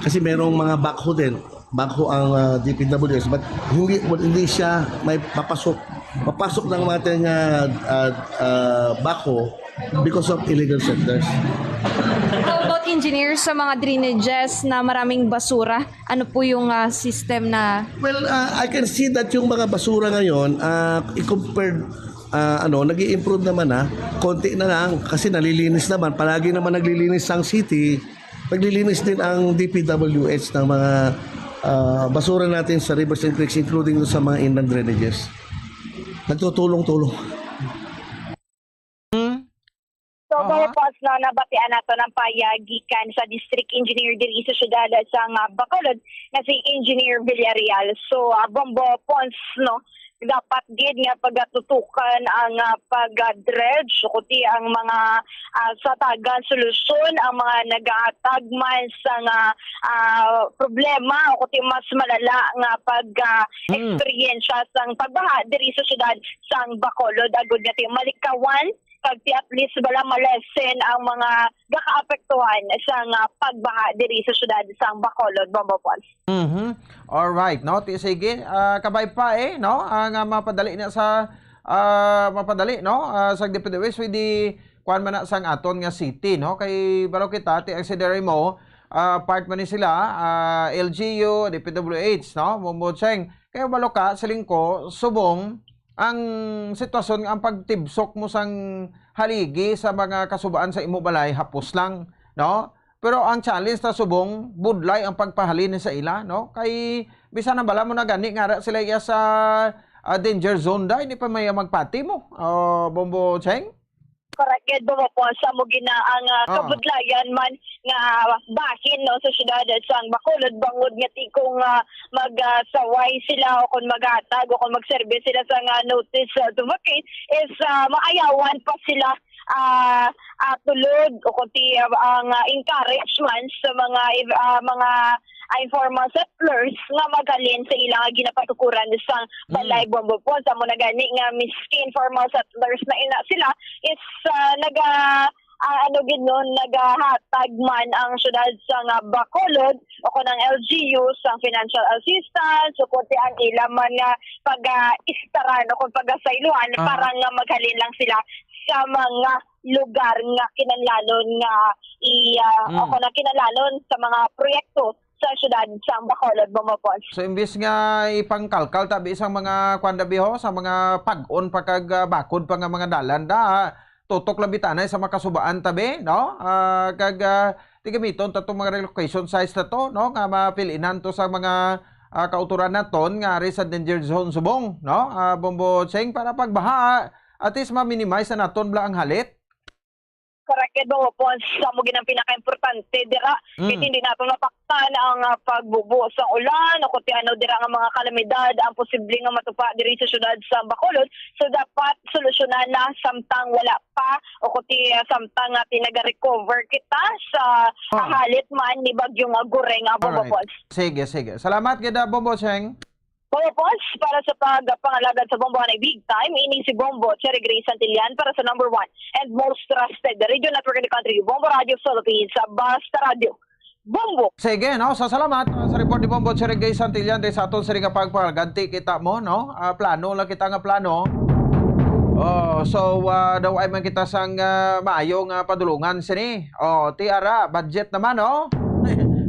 kasi mayroong mga backhoe din. Backhoe ang, ah, D P W S, but hindi, hindi siya may papasok. Papasok ng mga ating, ah, ah, ah, backhoe because of illegal settlers. How about, engineer, sa mga drainages na maraming basura? Ano po yung, ah, system na... Well, ah, I can see that yung mga basura ngayon, ah, i-compare, ah, ano, nag-i-improve naman, ha. Konti na lang kasi nalilinis naman. Palagi naman naglilinis ang city. Naglilinis din ang D P W H ng mga, ah, basura natin sa rivers and creeks, including sa mga inland drainages. Nagtutulong-tulong. So, Aha. Papa Pons, no, nabatian nato ng payag gikan sa District Engineer diri sa siyudad sang, ah, Bacolod, nga si Engineer Villarreal. So, ah, Bombo Pons, no, dapat gid nga pagatutukan ang, ah, pag-dredge, o kuti ang mga, ah, sa tagan solusyon ang mga nagahatag man sa nga, ah, problema, o kuti mas malala nga pag, ah, Mm. eksperyensya sang pagbaha diri sa siyudad sang Bacolod, agud nga ti malikawan kag ti at least bala malesen ang mga gakaapektuhan sang, ah, pagbaha diri sa siyudad sang Bacolod, Bombo Pons. Mhm. All right, no? Ti sige, ah, kabay pa eh, no? Ang, ah, mapadali na sa, ah, mapadali, no? Ah, sa D P W S, pwede kuan man na sang aton nga city, no? Kay baro kita, ti ang C D R M O, ah, part man ni sila, ah, L G U, D P W H, no? Bombo Cheng. Kay balo ka, siling ko, subong ang sitwasyon nga ang pagtibsok mo sang haligi sa mga kasubaan sa imo balay, hapos lang, no? Pero ang challenge ta subong, budlay ang pagpahalin sa ila, no? Kay bisan na bala mo na gani nga ara sila iya sa, ah, danger zone, da, hindi pa may magpati mo, ah, Bombo Cheng? Correct gid, Bombo Pons, sa mo gina ang, ah, Ah. kabudlayan man nga bahin, no, sa siyudad sang Bacolod, bangod nga ti kung, ah, mag, ah, saway sila o kung maghatag o kung magserbi sila sa nga notice, ah, to vacate is, ah, maayawan pa sila, ah, ah, tulod o kung ti, ah, ang, ah, encouragement sa mga, ah, mga, ah, informal settlers nga maghalin sa ilang ginapatukuran sang balay, Bombo Pons. Sa mo na gani nga miskin informal settlers na ina sila is, ah, naga, ah, ano gid, no, nagahatag man ang siyudad sang, ah, Bacolod o kon ang L G U sang financial assistance o kon ti ang ila man nga pag-istaran o kon pagasaylohan Ah. para nga maghalin lang sila sa mga lugar nga kinahanglanon nga i, ah, Mm. o kon ang kinahanglanon sa mga proyekto sa siyudad sang Bacolod, Bombo Pons. So imbis nga ipangkalkal tabi sang mga kwan dabi ho, sa mga pag-on pa kag, ah, bakod pa nga mga dalan da, ah, tutok lang bitanay sa makasubaan tabi, no? Ah, kag, ah, ti gamiton ta tong mga relocation sites na to, no? Nga mapilinan to sa mga, ah, kauturan naton nga ari sa danger zone subong, no? Ah, Bombo Cheng, para pagbaha, at least ma-minimize na naton bala ang halit. Correct gid, Bombo Pons, sa mo gid ang pinakaimportante dira. Mm. Kay hindi naton mapaktan ang, ah, pagbubo sa ulan o kung ti ano dira nga mga kalamidad ang posible nga matupa diri sa siyudad sa Bacolod. So dapat solusyonan na samtang wala pa o kung ti, ah, samtang nga ti nagarecover kita sa Ah. halit man ni Bagyong, ah, Goreng, ah, Bombo Alright. Pons. Sige, sige. Salamat gid, ah, Bombo Cheng. Bombo Pons, para sa pagpangalagad sa Bombo anay big time, ini si Bombo Cherry Grace Santillan para sa number one and most trusted radio network in the country, Bombo Radio Philippines. Basta Radio, Bombo! Sige, no? So, salamat, uh, sa report ni Bombo Cherry Grace Santillan, di sa aton sini nga pagpaganti kita mo, no? Ah, plano lang kita nga plano. Oh, so, ah, daw ay man kita sang, ah, maayo nga padulungan sini. Oh, ti ara, budget naman, no?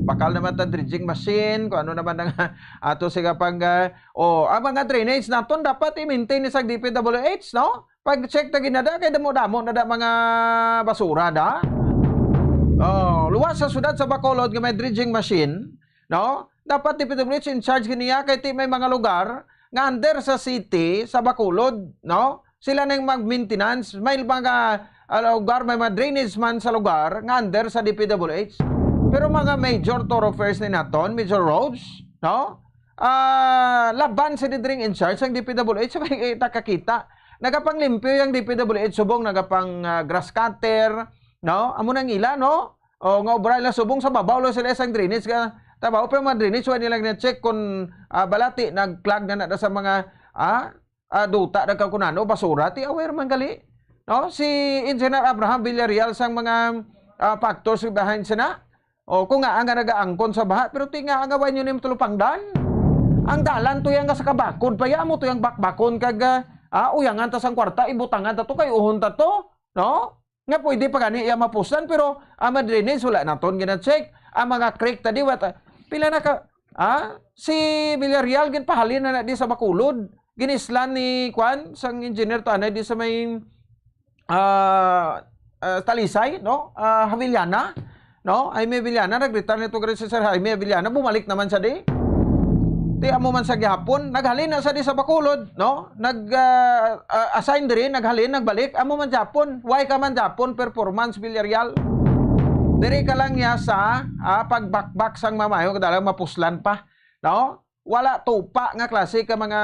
Bakal naman ta dredging machine, kung ano naman ang ato siga pang, ah, oh, ang mga drainage naton dapat i-maintain ni sa D P W H, no? Pag-check na ginada, kay damo-damo na da mga basura da. Oh, luwas sa siyudad sa Bacolod nga may dredging machine, no? Dapat D P W H in charge giniya kay ti may mga lugar nga under sa city sa Bacolod, no? Sila nang mag-maintenance, may mga, ah, lugar, may mga drainage man sa lugar nga under sa D P W H. Pero mga major thoroughfares ni naton, major roads, no? Ah, laban si didring in charge ang D P W H, may kita kakita. Nagapanglimpyo yung D P W H subong, nagapang, ah, grass cutter, no? Amo nang ila, no? O, nga obra nila subong sa babaw lang sila sang drainage ka trabaho, pero mga drainage, wa nila gina-check kung, ah, balati, nag-clog na na sa mga, ah, ah, duta, nagkakunano, basura, ti aware man gali. No? Si Engineer Abraham Villarreal sang mga, ah, factors behind sina. O, kung nga nga nagaangkon sa baha, pero ti nga nga wa nyo nim tulupangdan. Ang dalan to yang nga sa kabakod pa ya, amo to yang bakbakon kag, ah, ah, uyangan ta sang kwarta, ibutangan ta to, kay uhon ta to, no? Nga pwede pa gani iya mapuslan, pero ang mga drainage, wala naton gina-check. Ang mga creek tadi, what, pila na ka, ah, si Villarreal, ginpahalin na na di sa Bacolod. Ginislan ni, kwan, sang engineer to, anay di sa may, ah, ah, Talisay, no? Ah, Havillana, no? Jaime Havillana, nag-retire nito gani si Sir Jaime Havillana, bumalik naman siya di. Ti amo man sa gihapon, naghalin na sa di sa Bacolod, no? Nag, ah, ah, assign diri, naghalin, nagbalik, amo man gihapon. Why ka man gihapon performance, Villarreal? Diri ka lang niya sa, ah, pagbakbak sang mamayo, kadalang mapuslan pa, no? Wala tupa nga klase ka mga,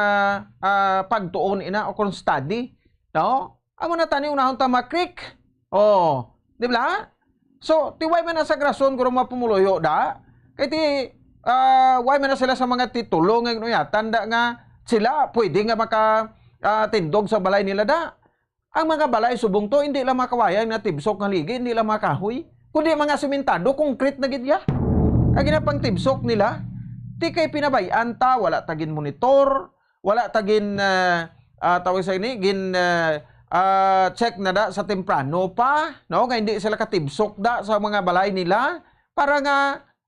ah, pagtuon ina o kung study, no? Amo na tani unahon ta ma-creek. Oh, di ba? So, ti why man na sa rason guro mga pumuluyo da? Kay ti, ah, why man na sila sa mga titulo nga ginuyatan da nga sila pwede nga maka, ah, tindog sa balay nila da? Ang mga balay subong to, hindi lang mga kawayan nga tibsok nga ligi, hindi lang mga kahoy, kundi mga simentado, concrete na gid ya. Ang ginapangtibsok nila, ti kay pinabay-an ta, wala ta gin monitor, wala ta gin, ah, ah, tawag sa ini, gin, ah, ah, check na da sa temprano pa, no? Nga hindi sila katibsok da sa mga balay nila para nga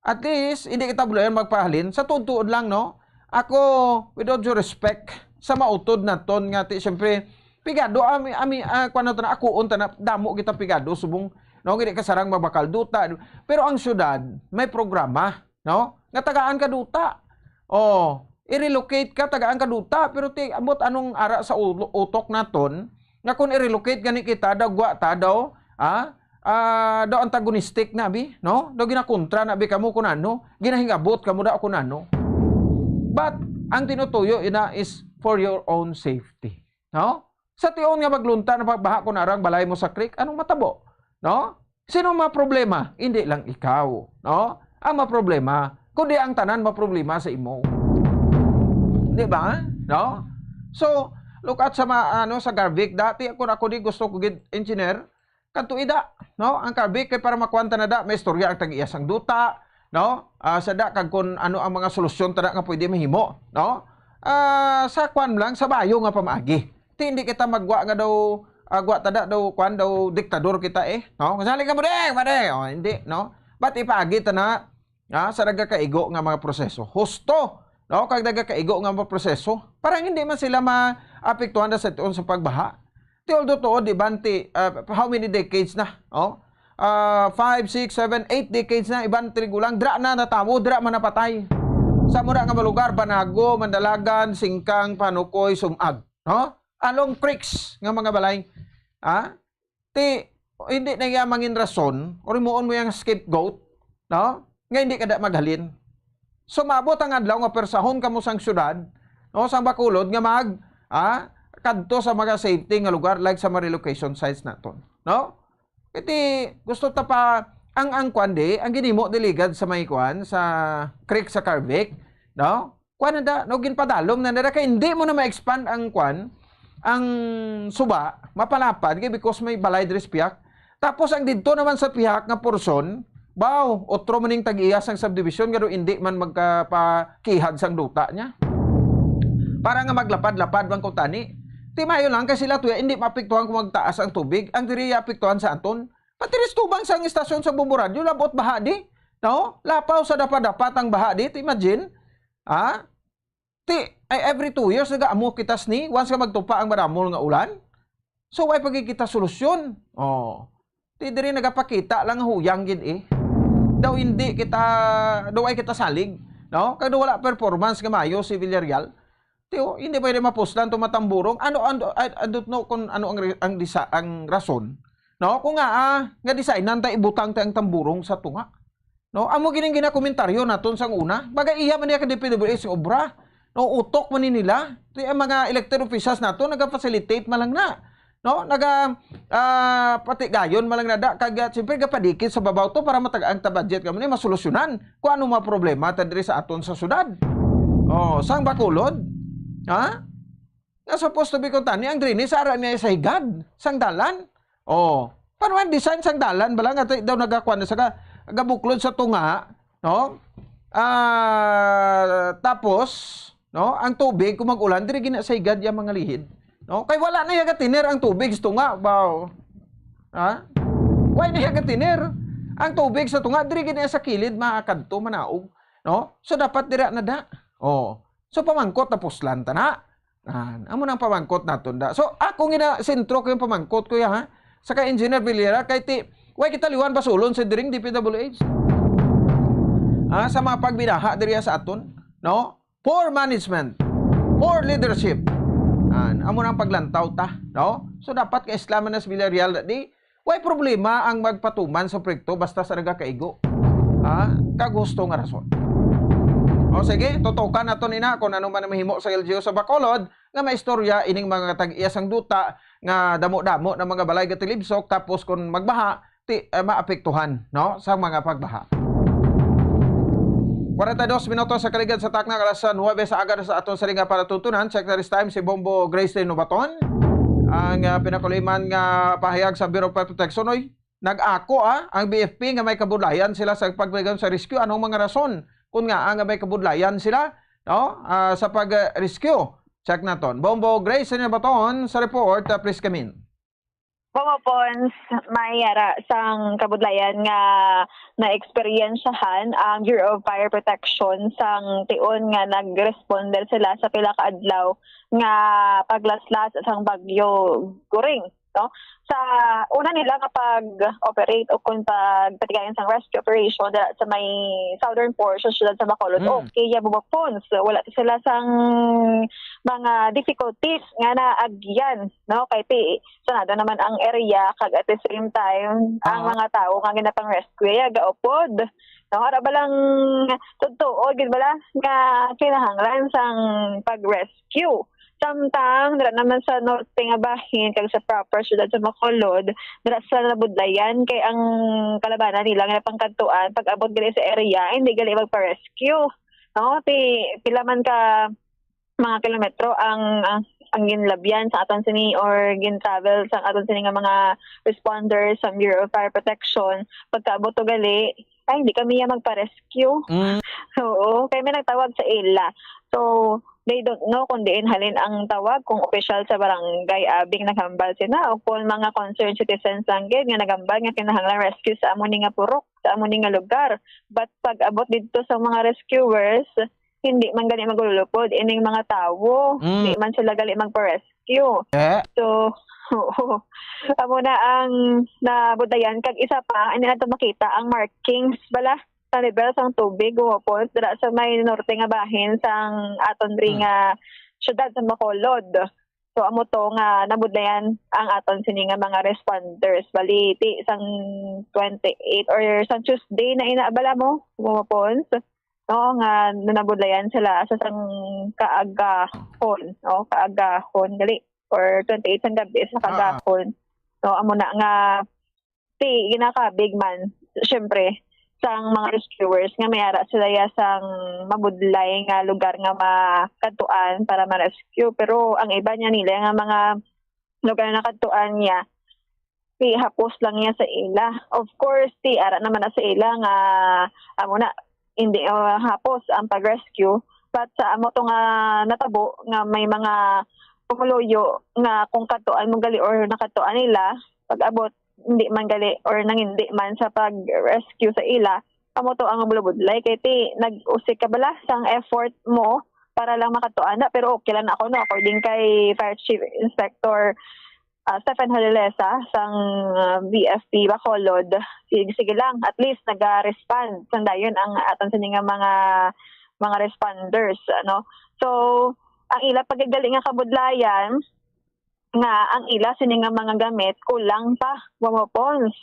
at least hindi kita bulayan magpahalin sa tuod-tuod lang, no? Ako, with all due respect, sa mautod naton nga ti, siyempre, pigado, ami, ami, ah, kuwan naton, akuon ta na, damo kita pigado, subong, no? Hindi kasarang mabakal duta. Pero ang syudad, may programa, no? Nga tagaan ka duta. Oh, i-relocate ka, tagaan ka duta, pero ti, ambot anong ara sa ulo-, utok naton, nga kung i-relocate gani kita, daw gwa ta, daw, ah, ah, daw antagonistic na, bi, no? Daw ginakontra na, bi, kamo kung ano, ginahingabot kamo daw kung ano. But, ang tinutuyo ina is for your own safety, no? Sa tion nga maglunta na pagbaha kung arang balay mo sa creek, anong matabo? No? Sino maproblema? Hindi lang ikaw, no? Ang maproblema, kundi ang tanan maproblema sa imo. Di ba? No? So, look at sa ma-, ano, sa Garvik, dati ako, ako di gusto ko gid engineer, kadto ida, no? Ang Garvik kay para makuwanta na da, may istorya ang tag-iya sang duta, no? Ah, sa da, kag kung ano ang mga solusyon ta da nga pwede mahimo, no? Ah, sa kwan lang, sa bayo nga pamaagi. Ti, hindi kita magwa nga daw, ah, gwa ta da daw, kwan daw, diktador kita eh, no? Kasali ka mo, deng, pare, oh, hindi, no? But ipaagi ta na, ah, sa nagakaigo nga mga proseso. Husto, no? Kag nagakaigo nga mga proseso. Parang hindi man sila maapektuhan na sa tuon sa pagbaha. Ti, although tuod, di ba, ti, ah, how many decades na, oh? Ah, five, six, seven, eight decades na, iban trigulang, dira na natawo, dira man napatay. Sa mura nga mga lugar, Banago, Mandalagan, Singkang, Panukoy, Sumag, no? Along creeks nga mga balay. Ha? Ti, hindi na iya mangin rason, or himuon mo yang scapegoat, no? Nga hindi ka da maghalin. So, maabot ang adlaw nga persahon kamo sang syudad, no, sang Bacolod nga mag, ah, kadto sa mga safety nga lugar, like sa mga relocation sites naton, no? Kay ti, gusto ta pa, ang, ang kwan di, ang ginimo di ligad sa may kwan, sa creek sa Carvic, no? Kwan na da, no, ginpadalom na nila, kay hindi mo na ma-expand ang kwan, ang suba, mapalapad, kay because may balay diri sa pihak. Tapos ang didto naman sa pihak nga porsyon, baw, otro man ning tag-iya sang subdivision, nga daw hindi man magkapakihad sang duta niya. Para nga maglapad-lapad man ko tani. Ti mayo lang kay sila tuya, hindi maapektuhan kung magtaas ang tubig. Ang diri apektuhan sa aton. Pati ris tubang sang istasyon sa Bombo Radyo, labot baha di. No? Lapaw sa dapat-dapat ang baha di. Ti imagine, ha? Ti, ay, every two years, nagaamo kita sini, once nga magtupa ang madamol nga ulan. So, why pagkikita solusyon? Oh. Ti diri nagapakita lang nga huyang gid eh. Daw hindi kita, daw ay kita salig, no? Kay daw wala performance nga maayo si Villarreal. Ti, oh, hindi pwede mapuslan to matamburong. Ano, ano, I, I don't know kung ano ang re-, ang disa-, ang rason, no? Kung nga, ah, nga designan ta, ibutang ta ang tamburong sa tunga. No? Amo gining ginakomentaryo naton sang una. Bagay iya man niya ka D P W S obra. No, utok man ni nila. Ti ang mga elected officials nato naga-facilitate man lang na. no? Naga, ah, patigayon man lang nada, kag, ah, siyempre, gapadikit sa babaw to para matag-ang ta budget kamo ni masolusyonan kung ano mga problema ta diri sa aton sa syudad. Oh, sang Bacolod, ha? Nga supposed to be kuntani ang drainage ara niya sa higad sang dalan. Oh, paano ang design sang dalan bala nga ti-, daw nagakuan na sa ga-, gabuklod sa tunga, no? Ah, tapos, no, ang tubig kung mag-ulan diri gina sa higad yang mga lihid, no? Kay wala na iya gatiner ang tubig sa tunga, baw. Ha? Why na iya gatiner? Ang tubig sa tunga diri gina sa kilid makakadto manaog, no? So dapat dira na da. Oh. So pamangkot na puslan ta na. Ah, amo nang pamangkot naton da. So ako gina sentro ko yung pamangkot ko ya, ha. Sa kay Engineer Villarreal kay ti, why kita liwan basulon sa diring D P W H? Ah, sa mga pagbinaha diri sa aton, no? Poor management, poor leadership. Ah, amo nang paglantaw ta, no? So dapat kay Islam na si Villarreal di, way problema ang magpatuman sa proyekto basta sa nagakaigo, ha, kag husto nga rason. O sige, tutukan naton ina kung ano man ang mahimo sa L G U sa Bacolod nga maistorya ining mga tag-iya sang duta nga damo-damo na mga balay gatilibsok, tapos kung magbaha, ti, eh, maapektuhan, no, sa mga pagbaha. Kwarenta y dos minutos sa kaligad sa takna, alas nuebe sa aga sa aton silinga para tutunan. Check the wrist time si Bombo Grace Nobaton. Ang, ah, pinakuliman nga pahayag sa Bureau of Fire Protection, oy, nag-ako, ah, ang B F P nga may kabudlayan sila sa pagpagam sa rescue. Anong mga rason kung nga nga may kabudlayan sila, no, ah, sa pag-rescue? Check naton. Bombo Grace Nobaton sa report, ah, please come in. Bombo Pons, may ara sang kabudlayan nga naeksperyensyahan ang Bureau of Fire Protection sang tion nga nag-responder sila sa pila ka adlaw nga paglaslas sang Bagyo Goring, no? Sa una nila nga pag-operate o kung pagpatigayon sang rescue operation dira sa may southern portion sa siyudad sa Bacolod, Mm. okay, ya, Bombo Pons, wala sila sang mga difficulties nga naagyan, no? Kay ti-, sanado naman ang area, kag at the same time, ang Ah. mga tawo nga ginapang-rescue ya gaupod, no? Ara ba lang totoo gid bala nga kinahanglan sang pag-rescue? Samtang dira naman sa norte nga bahin kag sa proper siyudad sa Bacolod, dira sila nabudlayan kay ang kalabanan nila nga napangkadtuan pag-abot gali sa area, hindi gali magpa-rescue, no? Ti-, pila man ka mga kilometro ang, ang, ang ginlabyan sa aton sini or gin-travel sa aton sini nga mga responders sa Bureau of Fire Protection. Pagkaabot to gali, ay, hindi kami ya magpa-rescue. Mm. Oo, kay may nagtawag sa ila. So, they don't know kung diin halin ang tawag, kung opisyal sa barangay abing naghambal sila o kung mga concerned citizens lang gid nga naghambal nga kinahanglan rescue sa amo ni nga purok, sa amo ni nga lugar. But pag-abot didto sa mga rescuers, hindi man gali magululupod ining mga tawo. Mm. Di man sila gali magpa-rescue. Eh? So, oo. Amo na ang nabudlayan. Kag isa pa, hindi nato makita ang markings bala sa level sang tubig, gumupon dira sa may norte nga bahin sang aton diri Hmm. nga syudad sa Bacolod. So, amo to nga nabudlayan ang aton sini nga mga responders. Bali, ti, sang twenty-eight or sang Tuesday na ina, bala mo, gumupon. No, nga nabudlayan sila sa sang kaagahon, no, kaagahon, gali, or twenty-eight sang gabi sa Ah. kaagahon. No, amo na nga, ti, ginakabig man, syempre, sang mga rescuers nga may ara sila ya sang mabudlay nga lugar nga makadtuan para ma-rescue. Pero ang iba niya nila nga mga lugar na kadtuan niya, ti, hapos lang niya sa ila. Of course, ti, ara naman na sa ila nga, amo na, hindi, uh, hapos ang pag-rescue. But sa amo to nga natabo nga may mga pumuluyo nga kung kadtuan mo gali or nakadtuan nila, pag-abot, hindi man gali or nangindi man sa pag-rescue sa ila, amo to ang bulabudlay. Kay ti, nag-usik ka bala sang effort mo para lang makadtuan na, pero okay lang na ako, no? According kay Fire Chief Inspector, ah, Stephen Halilesa sang, ah, B F P Bacolod, sige, sige lang, at least naga-respond sang dayon ang aton sini nga mga, mga responders, ano. So, ang ila pagkagali nga kabudlayan nga ang ila sini nga mga gamit kulang pa, Bombo Pons.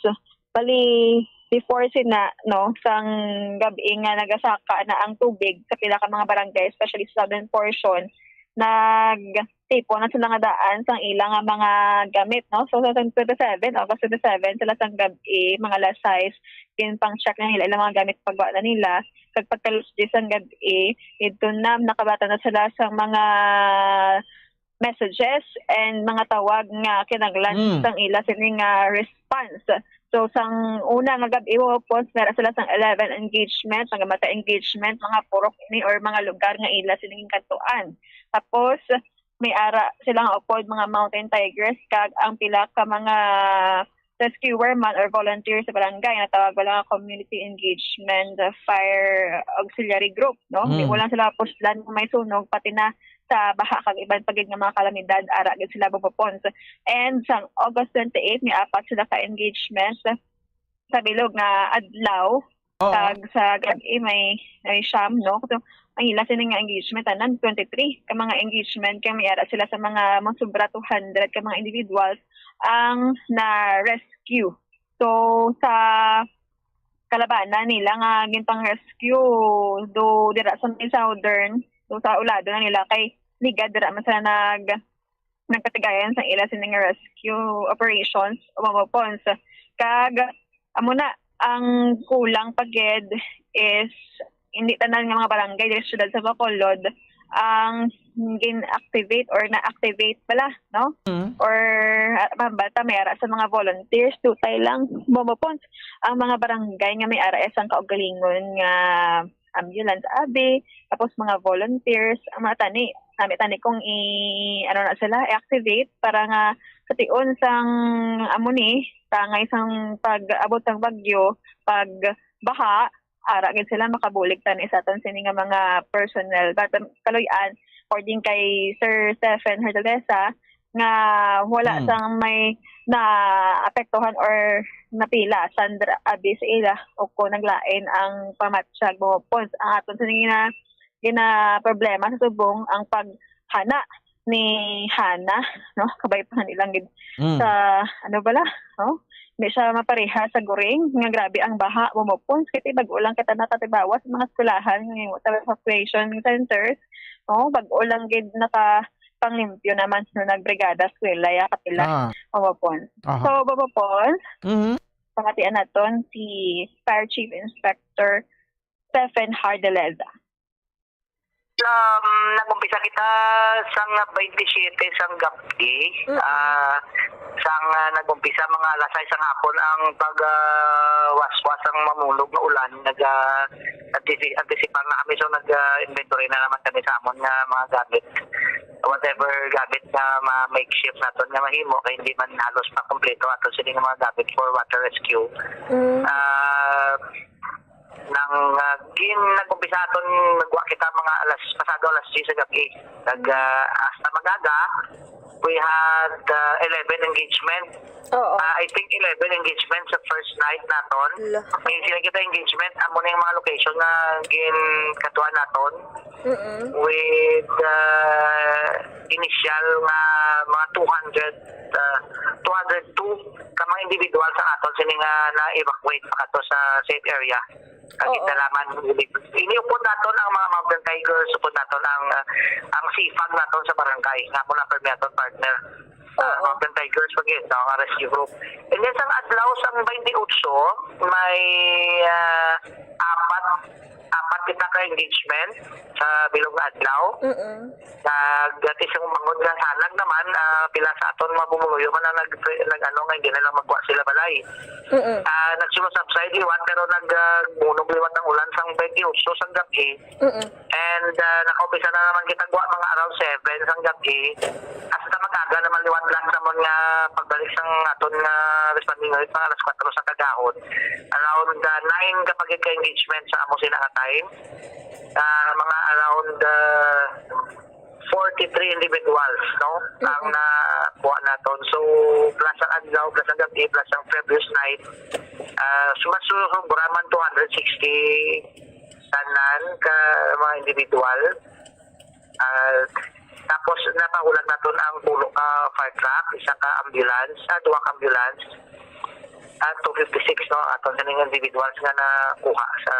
Bali, before sina, no, sang gab-i nga nagasaka na ang tubig sa pila ka mga barangay, especially sa southern portion, nag tipon na sila nga daan sang ila nga mga gamit, no? So, sa twenty-seven, August twenty-seven, sila sang gab-i, mga alas sais, ginpang-check na nila ilang mga gamit, pagwa na nila. Kag pagka alas diyes sang gab-i, didto na nakabati na sila sa mga messages and mga tawag nga kinahanglan Mm. sang ila sini nga response. So, sang una nga gab-i, mga pods, may ara sila sang eleven engagement, mga mata engagement, mga purok ini or mga lugar nga ila sini ginkantuan. Tapos, may ara sila nga upod, mga mountain tigers, kag ang pila ka mga rescuer man or volunteer sa barangay, natawag ba lang nga community engagement, uh, fire auxiliary group, no? Hindi Mm. mo lang sila puslan kung may sunog, pati na sa baha kag iban pa gid nga mga kalamidad, ara gid sila, mga pods. And sang August twenty-eight, may apat sila ka engagement sa bilog nga adlaw, Oo. kag sa gab-i may, may siyam, no? So, ang ila sini nga engagement, tanan twenty-three ka mga engagement, kay may ara sila sa mga, mga sobra two hundred ka mga individuals ang na-rescue. So, sa kalabanan nila nga ginpang-rescue, do dira sa may southern, do sa ulado na nila, kay ligad dira man sila nag-, nagpatigayon sa ila sining rescue operations, mga pods. Kag amo na, ang kulang pa gid is hindi tanan nga mga barangay diri sa siyudad sa Bacolod ang gin-activate or na-activate pala, no? Mm. Or, ah, bata may ara sa mga volunteers, tutay lang, mga pods. Ang mga barangay nga may ara sang kaugalingon nga ambulance abi, tapos mga volunteers, ang mga tani, nami tani kung i-, ano na sila, i-activate para nga sa tion sang amo ni, tangay sang pag-abot sang bagyo, pag baha, ara gid sila makabulig tani sa aton sini nga mga personnel. But, um, kaluy-an, according kay Sir Stephen Herdalesa, nga wala Hmm. sang may naapektuhan or napila sang dira abi sa ila o kung naglain ang pamatsyag, mga pods. Ang aton sa gina-, gina-problema sa subong ang paghana ni Hana, no? Kabay pa nga nilang gid Hmm. sa, ano bala, no? Hindi siya mapareha sa Goring, nga grabe ang baha, mga pods. Kay bag-o lang kita nakatibawas sa mga eskwelahan, nga sa evacuation centers, no? Bag-o lang gid naka-, panglimpyo naman sa nagbrigada eskwela, ya kapila, Ah. mga pods. Aha. So, mga pods, Mhm. pangatian naton si Fire Chief Inspector Stephen Hardaleza. Um, nag-umpisa kita sang twenty-seven sang gab-i. Mm-mm. Ah, sang, ah, nag-umpisa mga alas sais sang hapon ang pag, ah, waswas sang mamulog nga ulan. Nag, ah, antisi-, antisipar na kami, so nag, ah, inventory na naman kami sa amon nga mga gamit. Whatever gamit nga ma-, makeshift naton nga mahimo, kay hindi man halos makompleto aton sini nga mga gamit for water rescue. Mm. Ah, nang, ah, gin-, nag-umpisa aton, nagwa kita mga alas, pasado alas diyes sa gab-i. Nag, ah, hasta mag-aga, we had, ah, eleven engagement. Oo. Ah, I think eleven engagement sa first night naton. La. May sila kita engagement, amo na yung mga location nga ginkaduan naton. Mm-mm. With, ah, initial nga mga two hundred, ah, two hundred two ka mga individual sa aton sini nga na-evacuate pa ato sa safe area. Ang Oo. Gindalaman, iniupod naton ang mga mountain tigers, upod naton ang, ah, ang sifag naton sa barangay, nga mula permi aton partner, ah, Oo. Mountain Tigers, pag-, no, nga rescue group. And then, sang adlaw, sang twenty-eight, may, ah, apat, apat kita ka engagement sa bilog nga adlaw. Mm-mm. Nag-, at isang mangod nga sanag naman, ah, pila sa aton mga pumuluyo man ang nag-, nag-, ano, nga hindi na lang magwa sila balay. Mm-mm. Ah, nagsulusabsay liwat, pero nag-, ah, bunog liwat ang ulan sang twenty-eight sang gab-i. Mm-mm. And, ah, nakaumpisa na naman kita gwa mga around seven sang gab-i. Hasta mag-aga naman liwat last naman nga pagbalik sang aton nga responding unit, mga alas kuwatro sa kagahon. Around, ah, nine ka pagid ka engagement sa amo sila nga time. Ah, mga around, ah, forty-three individuals, no? Ang Mm-mm. Nakuha naton. So, plus ang adlaw, plus ang gabi, plus ang previous night, ah, so, mas sobra man two hundred sixty tanan ka mga individual. Ah, tapos, napahulat naton ang pulo ka fire truck, isa ka ambulance, ah, duha ka ambulance. Ah, two fifty-six, no, aton sining individuals nga nakuha sa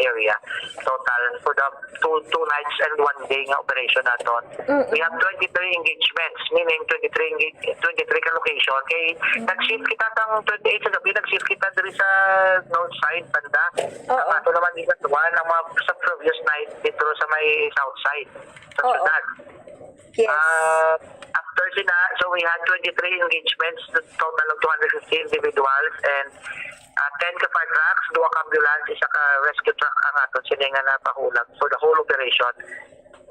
area. Total for the two, two nights and one day nga operation naton. Mm-mm. We have twenty-three engagements, meaning twenty-three engage-, twenty-three ka location. Kay nag-shift kita sang twenty-eight sa gabi, nag-shift kita diri sa north side banda. Oo. Ang ato naman dito sa one, ang mga sa previous night dito sa may south side sa Oo. syudad. Yes. Ah, after sina, so we had twenty-three engagements, total of two hundred fifty individuals, and ah, ten ka fire trucks, duha ka ambulance, isa ka rescue truck ang aton sini nga napahulag for the whole operation.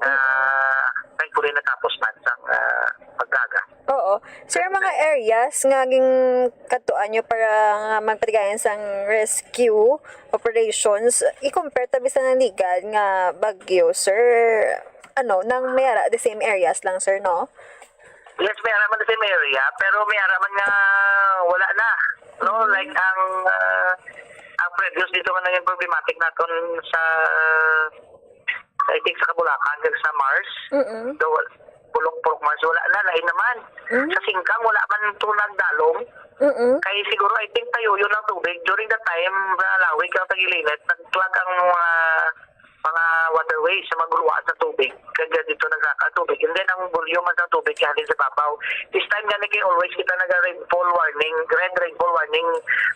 Ah, thankfully, natapos man sang ah, pag-aga. Oo. Sir, mga areas nga ginkadtuan nyo para nga magpatigayon sang rescue operations, i-compare ta bisan ang Nagdal nga bagyo, sir, ano, nang may ara the same areas lang, sir, no? Yes, may ara man sa same area, pero may ara man nga wala na. No, Mm. like ang ah, ang previous dito nga naging problematic naton sa, sa, I think, sa Kabulacan, kag sa Mars, Mm-mm. the Pulong-Pulong Mars, wala na, lain naman. Mm. Sa Singkang, wala man to nagdalom. Mm-mm. Kay siguro, I think, tayo yun ang tubig. During that time, nalawig ang tag-ilinit, nag-clog ang mga mga waterways sa maguluan sa tubig. Kaya dito nagraka ang tubig. And then, ang volume man sa tubig halin sa babaw. This time gani kay always kita naga rainfall warning, red rainfall warning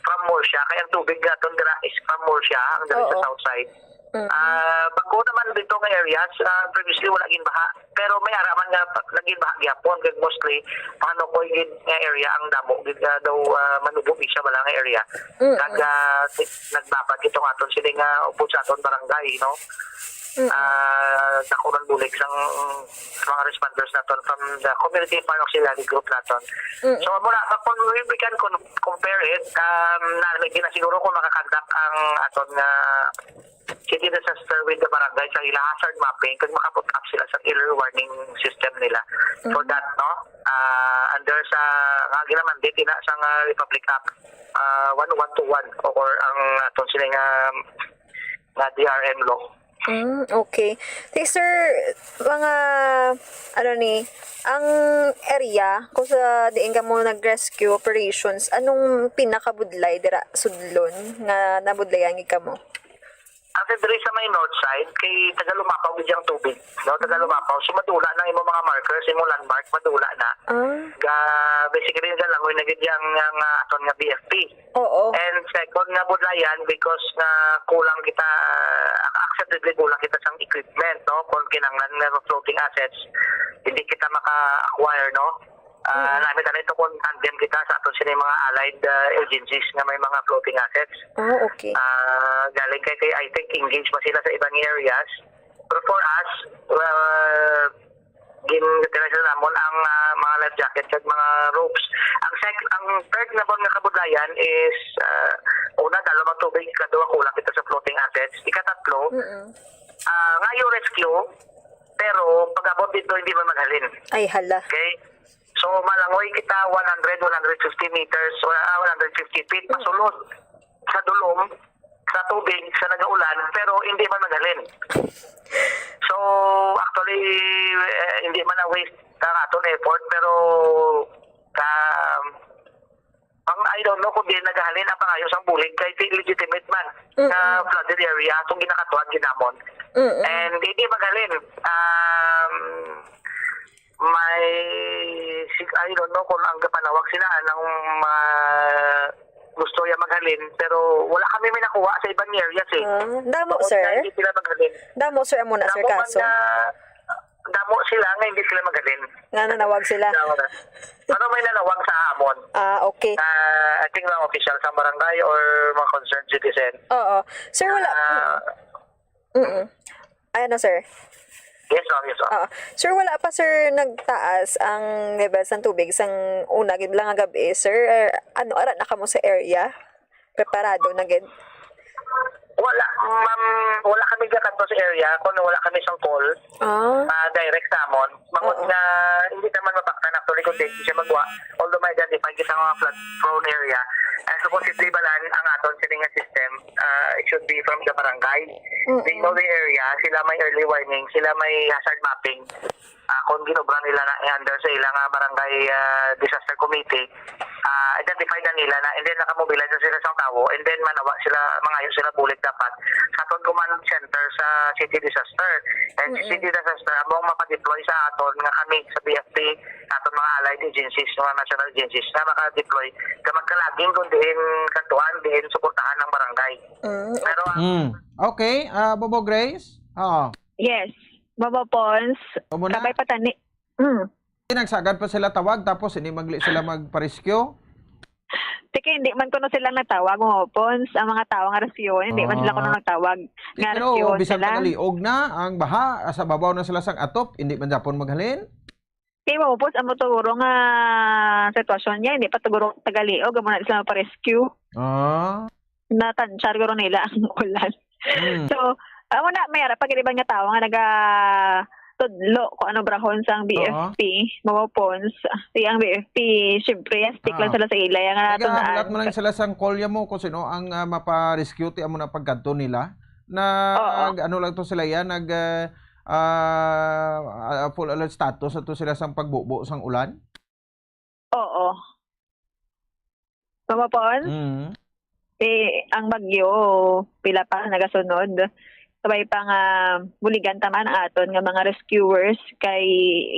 from Murcia. Kaya ang tubig naton dira is from Murcia, ang dira sa Oo. south side. Mm. Ah, bako naman dito nga areas, ah, previously wala gin baha. Pero may ara man nga pa-, naging baha gyapon, kag mostly Manukoy gid nga area ang damo gid nga daw ah, manubo gid siya bala nga area. Mm. Kag ah, si-, nagbabad gid tong aton sini nga upod sa aton barangay, no? Mm. Ah, dako man bulig sang mga responders naton from the community fire auxiliary group naton. Mm. So muna, kung we, we can con- compare it, um, na may ginasiguro kung makakandak ang aton nga city disaster with the barangay sa ila hazard mapping kag makaput up sila sa early warning system nila for Mm. that, no? Ah, under sa nga ginamandate ina sa nga Republic Act ah, one one two one or ang aton sini nga nga D R M law. Mm, okay. Di, sir, mga, ano ni, ang area kung sa diin kamo nag-rescue operations, anong pinakabudlay dira sudlon nga nabudlayan gid kamo? Ang diri sa may north side, kay taga Lumapaw gid ang tubig, no? Taga Lumapaw. So, madula na imo mga markers, imo landmark, madula na. Ah. Ga, basically, galangoy na gid yang, yang ah, aton nga B F P. Oo. And second nga budlayan, because nga kulang kita, ah, acceptably kulang kita sang equipment, no? Kung kinahanglan nga floating assets, hindi kita maka-acquire, no? Ah, Mm. Nami tanan ito kung tandem kita sa aton sini mga allied ah, agencies nga may mga floating assets. Ah, okay. Ah, galing kay, kay I think engaged pa sila sa ibang areas. But for us, well, gin-utilize na namon ang ah, mga life jacket kag mga ropes. Ang sec- ang third na nga kabudlayan is ah, una, dalo ang tubig, ikaduha, kulang kita sa floating assets. Ikatatlo, Mm-mm. ah, nga yung rescue, pero pag-abot dito, hindi man maghalin. Ay, hala. Okay? So, malangoy kita one hundred, one hundred fifty meters, ah, one hundred fifty feet, Mm. pasulod sa dulom, sa tubig, sa nagaulan, pero hindi man maghalin. So, actually, eh, hindi man na-waste ang aton effort, pero, um, ang, I don't know kung di naghalin ang pangayo sang bulig kay di legitimate man Mm-mm. na flooded area atong ginakatuan ginamon. Mm-mm. And hindi maghalin. Um, may, sig-, I don't know kung ang gapanawag sila, anong ma-, gusto ya maghalin, pero wala kami may nakuha sa ibang areas eh. Ah, damo, So, sir? Hindi sila maghalin. Damo, sir, amo na, sir, Damo man kaso? nga, damo sila nga hindi sila maghalin. Nga nanawag sila? Damo na. Ano may nanawag sa amon? Ah, okay. Ah, I think mga official sa barangay or mga concerned citizen. Oo. Sir, wala. Ah, Mm-mm. Ay, ano, sir? Yes, ma'am. Yes, ma'am. Oo. Sir, wala pa, sir, nagtaas ang level sang tubig sang una gid lang nga gab-i, sir? Or, ano, ara na kamo sa area? Preparado na gid? Wala, ma'am. Wala kami gakanto sa area kung wala kami sang call. Ah. Ah, direct sa amon. Mangod Oo. nga hindi naman mapaktan actually kung di siya magwa. Although ma-identify kita nga mga flood prone area. And supposedly, balan, ang aton sini nga system, ah, it should be from the barangay. Mm-mm. They know the area, sila may early warning, sila may hazard mapping. Ah, kung ginobra nila na i-under sa ila nga barangay ah, disaster committee, Ah, identify na nila na, and then nakamobilize na sila sa tawo, and then manawa sila, mangayo sila bulig dapat sa aton command center sa city disaster. And Mm-mm. city disaster, amo ang mapadeploy sa aton nga kami sa B F P, sa aton mga allied agencies, mga national agencies na makadeploy ka magkalaging kung diin kantuan, diin suportahan ang barangay. Mm. Pero ang Hmm. Okay, ah, Bobo Grace? Oo. Yes. Bobo Pons, Amo na? Kabay Patani. Mm. Nagsagad pa sila tawag tapos hindi magli sila magpa-rescue? Sige, hindi man kuno sila nagtawag, Bobo Pons. Ang mga tao nga rescue, hindi man sila kuno Ah. nagtawag. Nga Pero rescue bisan sila. tagaliog na ang baha, sa babaw na sila sang atop, hindi man gyapon maghalin? Kay Bobo Pons, amo to guro nga sitwasyon niya, hindi pa to guro tagaliog, amo na sila pa-rescue. Ah. Natansyar guro nila ang ulan. Hmm. So, amo na, may ara pa gid iban nga tawo nga naga tudlo kung ano brahon sang B F P, Bobo Pons. Di ang B F P, syempre, stick lang Ah. sila sa ila. Nga Kaya hulat man lang tunaan. Sila sang kolya mo kung sino ang ah, mapa-rescue ti amo na pagkadto nila. Oo. Nag ano lang to sila yan, nag ah, ah, full alert status ato sila sang pagbubo sang ulan. Oo. Bobo Pons? Mm. Eh, ang bagyo, pila pa nagasunod. Sabay pa nga buligan ta man ang aton nga mga rescuers kay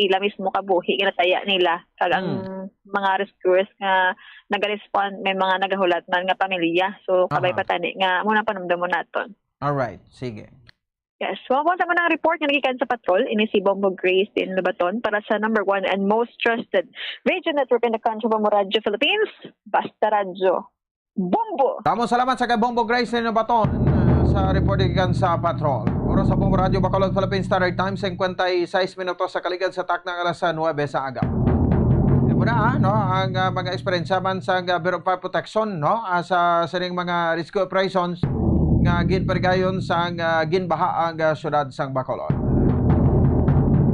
ila mismo kabuhi ginataya nila. Kag ang Hmm. mga rescuers nga naga-respond, may mga nagahulat man nga pamilya. So, kabay Aha. Patani nga amo na panumdumon naton. Alright, sige. Yes. Wa sa mga report nga nagikan sa patrol, ini si Bombo Grace din Lubaton para sa number one and most trusted radio network in the country, Bombo Radio Philippines, Basta Radyo. Bombo! Damo salamat sa kay Bombo Grace ni Nabaton ah, sa report gikan sa patrol. Oras sa Bombo Radio Bacolod, Philippine Standard Time, singkwenta y seis minutos sa kaligad sa takna nga alas nuebe sa aga. Imo na, ah, no, ang ah, mga eksperyensya man sa ah, Bureau of Fire Protection, no, ah, sa sining mga rescue operations nga ginparigayon sa ah, ginbaha ang ah, syudad sang Bacolod.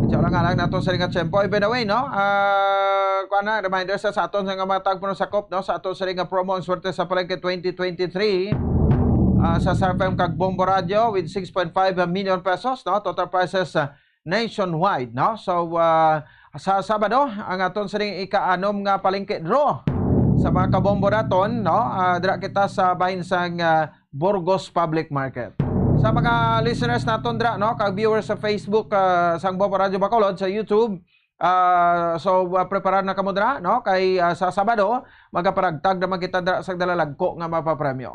Diyan lang nga lang nato sa ring tiyempo. Eh, by the way, no, ah, kuha na, reminder sa, sa aton nga mga tagpuno sakop, no, sa aton sa ring promo ang Swerte sa Palengke twenty twenty-three. Ah, sa Star F M kag Bombo Radio with six point five million pesos, no, total prizes ah, nationwide, no. So ah, sa Sabado ang aton sa ring ika-anom nga palengke draw sa mga kabombo naton, no. Ah, dira kita sa bahin sang ah, Burgos Public Market. Sa mga listeners naton dira, no, kag viewers sa Facebook ah, sang Bombo Radio Bacolod sa YouTube, ah, so ah, preparar na kamo dira, no, kay ah, sa Sabado magaparagtag naman kita dira sa dalalagko nga mapapremyo.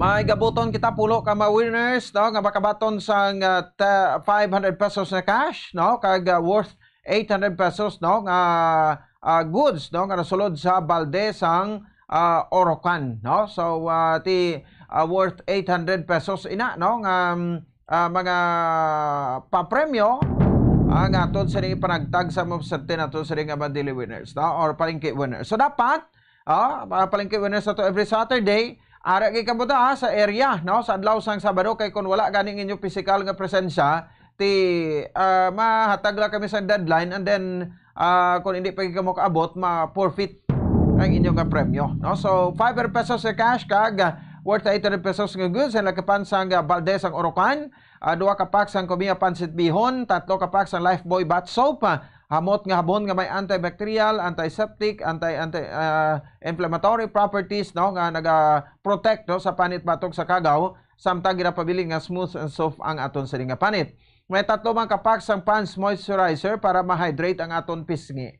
May gabuton kita pulo ka mga winners, no, nga makabaton sang ah, ta- five hundred pesos na cash, no, kag ah, worth eight hundred pesos, no, nga ah, goods, no, nga nasulod sa balde sang ah, Orocan, no. So ah, ti ah, worth eight hundred pesos ina, no, nga mm, ah, mga papremyo ang aton sa ning ipanagtag sa mga serte nato sa ring mga daily winners, no, or palengke winners. So dapat ah, mga palengke winners nato every Saturday, ara gid kamo ta, ah, sa area, no, sa adlaw sang Sabado, kay kung wala gani ang inyo pisikal nga presensya, ti ah, mahatag lang kami sa deadline, and then ah, kung hindi pa gid kamo kaabot, ma-forfeit ang inyo nga premyo, no. So five hundred pesos sa cash kag ah, worth eight hundred pesos nga goods, ang lakapan sang ah, balde sang Orocan, ah, duha ka pack sang Kumiya Pancit Bihon, tatlo ka pack sang Lifebuoy Bath Soap, ah, hamot nga habon nga may antibacterial, antiseptic, anti anti ah, inflammatory properties, no, nga naga-protect, no, sa panit batok sa kagaw, samtang ginapabilin nga smooth and soft ang aton siling nga panit. May tatlo man ka pack sang Pond's Moisturizer para ma-hydrate ang aton pisngi.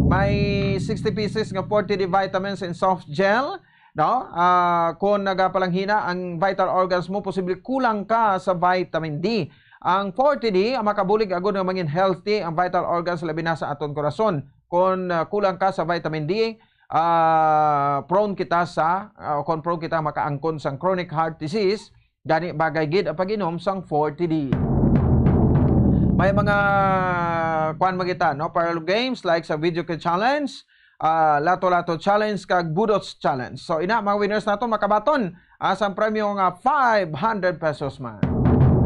May sixty pieces nga forty D vitamins and soft gel, no? Ah, kung nagapalanghina ang vital organs mo, posible kulang ka sa vitamin D. Ang forty D ang makabulig agud nga mangin healthy ang vital organs, labi na sa aton korason. Kung ah, kulang ka sa vitamin D, ah, prone kita sa ah, kung prone kita makaangkon sang chronic heart disease, gani bagay gid ang pag-inom sang forty D. May mga kuan man kita, no, parallel games like sa video key challenge, ah, lato-lato challenge kag budots challenge. So ina, mga winners nato makabaton ah, sang premyo nga five hundred pesos man.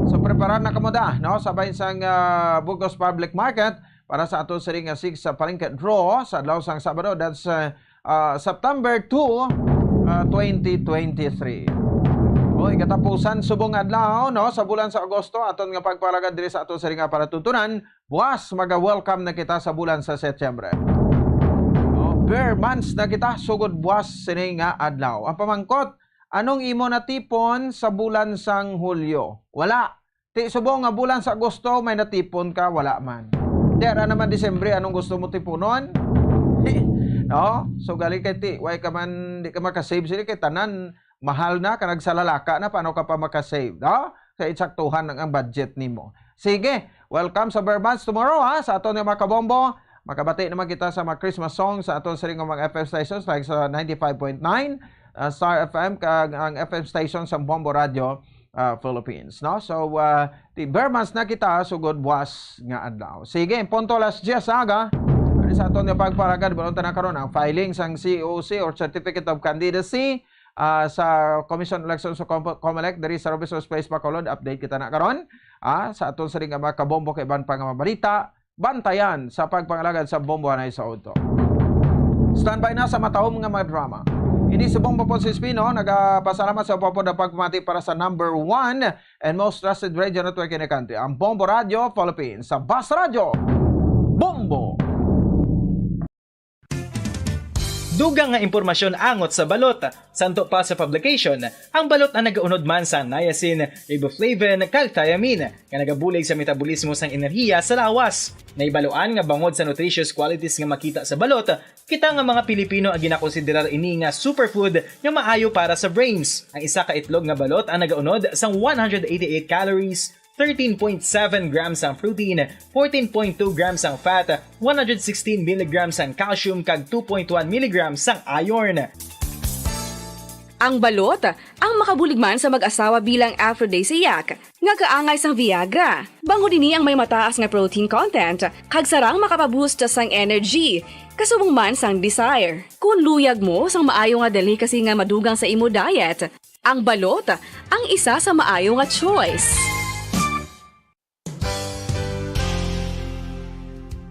So preparar na kamo da, no, sa bahin sang ah, Burgos Public Market para sa ato siling nga six sa palengke draw sa adlaw sang Sabado, that's ah, ah, September two, ah, twenty twenty-three. O, ikatapusan subong adlaw, no, sa bulan sa Agosto, aton nga pagpalagad diri sa ato siling nga palatuntunan. Buwas maga-welcome na kita sa bulan sa Setyembre. O, Ber months na kita, sugod buwas sini nga adlaw. Ang pamangkot, anong imo natipon sa bulan sang Hulyo? Wala. Ti, subong nga bulan sa Agosto, may natipon ka, wala man. Ti, ara naman Disyembre, anong gusto mo tipunon? No? So, gali kay ti, way ka man, di ka makasave sila kay tanan, mahal na, kanag salalaka na, paano ka pa makasave, no? Sa insaktuhan ang, ang budget nimo. Sige, welcome sa Ber months tomorrow, ha, sa aton nga mga kabombo. Makabati naman kita sa mga Christmas songs sa aton sa mga F M stations like sa ninety-five point nine, uh, Star F M, kag ang F M station sa Bombo Radio, uh, Philippines, no? So, uh, ti Ber months na kita, sugod buwas nga adlaw. Sige, punto alas diyes aga, ano sa aton nga pagpalagad, balon ta na karon ang filing sang C O C or Certificate of Candidacy, ah, sa Commission on Election sa Com-, COMELEC diri sa Robinson Space, Bacolod. Update kita na karon, ah, sa aton sa nga mga kabombo kay iban pa nga mga balita. Bantayan sa pagpangalagad sa Bombo Anay sa Udto. Standby na sa matahom nga mga drama. Ini si Bombo Ponce Espino, nagapasalamat sa upod na pagpamati para sa number one and most trusted radio network in the country, ang Bombo Radio Philippines, sa Bas Radio. Bombo! Dugang nga impormasyon angot sa balot. Santo pa sa publication, ang balot ang nagaunod man sa niacin, riboflavin, kag thiamine, nga nagabulig sa metabolismo sang enerhiya sa lawas. Nahibaluan nga bangod sa nutritious qualities nga makita sa balot, kita nga mga Pilipino ang ginakonsiderar ini nga superfood nga maayo para sa brains. Ang isa ka itlog nga balot ang nagaunod sang one hundred eighty-eight calories, thirteen point seven grams ang protein, fourteen point two grams ang fat, one hundred sixteen milligrams ang calcium, kag two point one milligrams ang iron. Ang balot ang makabulig man sa mag-asawa bilang aphrodisiac nga kaangay sang Viagra. Bangod ini ang may mataas nga protein content kag sarang makapaboost sang energy, kasubong man sang desire. Kung luyag mo sang maayo nga delicacy nga madugang sa imo diet, ang balot ang isa sa maayo nga choice.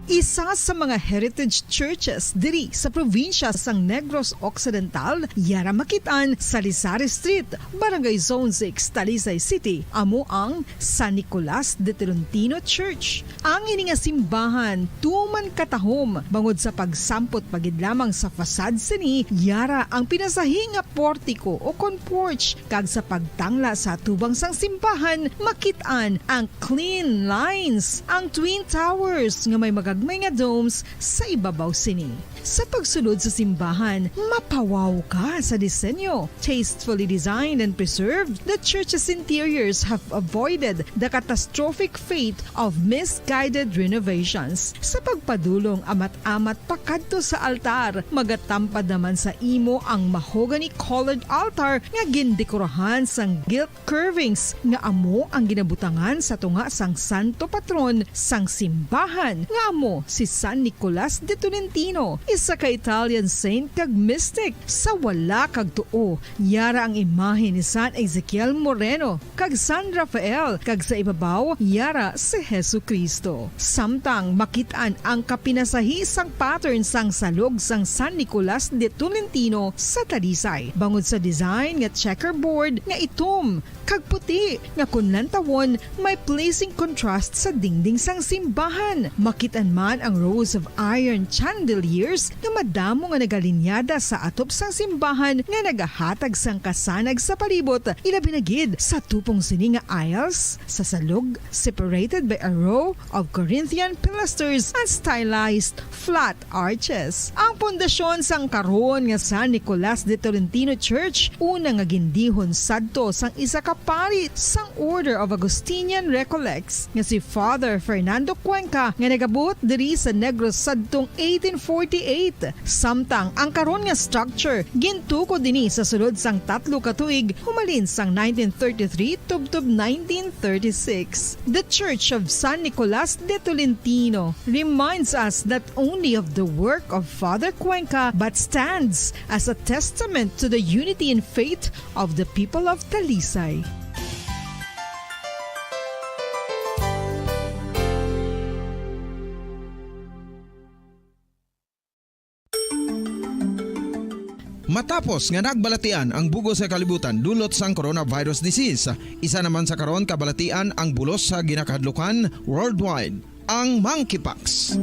Isa sa mga heritage churches diri sa probinsya sang Negros Occidental, yara makit-an sa Lisari Street, Barangay Zone six, Talisay City, amo ang San Nicolas de Tolentino Church. Ang ini nga simbahan tuman katahom bangod sa pagsampot pa gid lamang sa facade sini, yara ang pinasahi nga portiko o kon porch, kag sa pagtangla sa atubang sang simbahan, makit-an ang clean lines, ang twin towers nga may magagmay nga domes sa ibabaw sini. Sa pagsulod sa simbahan, mapawaw ka sa disenyo. Tastefully designed and preserved, the church's interiors have avoided the catastrophic fate of misguided renovations. Sa pagpadulong amat-amat pakadto sa altar, magatampad naman sa imo ang mahogany-colored altar nga gindekorahan sang gilt curvings nga amo ang ginabutangan sa tunga sang santo patron sang simbahan, nga amo si San Nicolas de Tolentino, isa ka Italian saint kag mystic. Sa wala kag tuo, yara ang imahe ni San Ezekiel Moreno kag San Rafael, kag sa ibabaw, yara si Jesu-Cristo. Samtang makit-an ang kapinasahi sang pattern sang salog sang San Nicolas de Tolentino sa Talisay, bangod sa design nga checkerboard nga itom kag puti nga kon lantawon may pleasing contrast sa dingding sang simbahan. Makit-an man ang rows of iron chandeliers nga madamo nga nagalinyada sa atop sang simbahan nga nagahatag sang kasanag sa palibot, ilabi na gid sa tupong sini nga aisles sa salog, separated by a row of Corinthian pilasters and stylized flat arches. Ang pundasyon sang karon nga San Nicolas de Tolentino Church, una nga gindihon sadto sang isa ka pari sang Order of Augustinian Recollects nga si Father Fernando Cuenca, nga nagabuot diri sa Negros sadtong eighteen forty-eight. Samtang ang karon nga structure gintukod dinhi sa sulod sang tatlo ka tuig humalin sang nineteen thirty-three tubtob nineteen thirty-six. The Church of San Nicolas de Tolentino reminds us not only of the work of Father Cuenca but stands as a testament to the unity in faith of the people of Talisay. Matapos nga nagbalatian ang bug-os nga kalibutan dulot sang coronavirus disease, isa naman sa karon kabalatian ang bulos sa ginakahadlukan worldwide, ang monkeypox.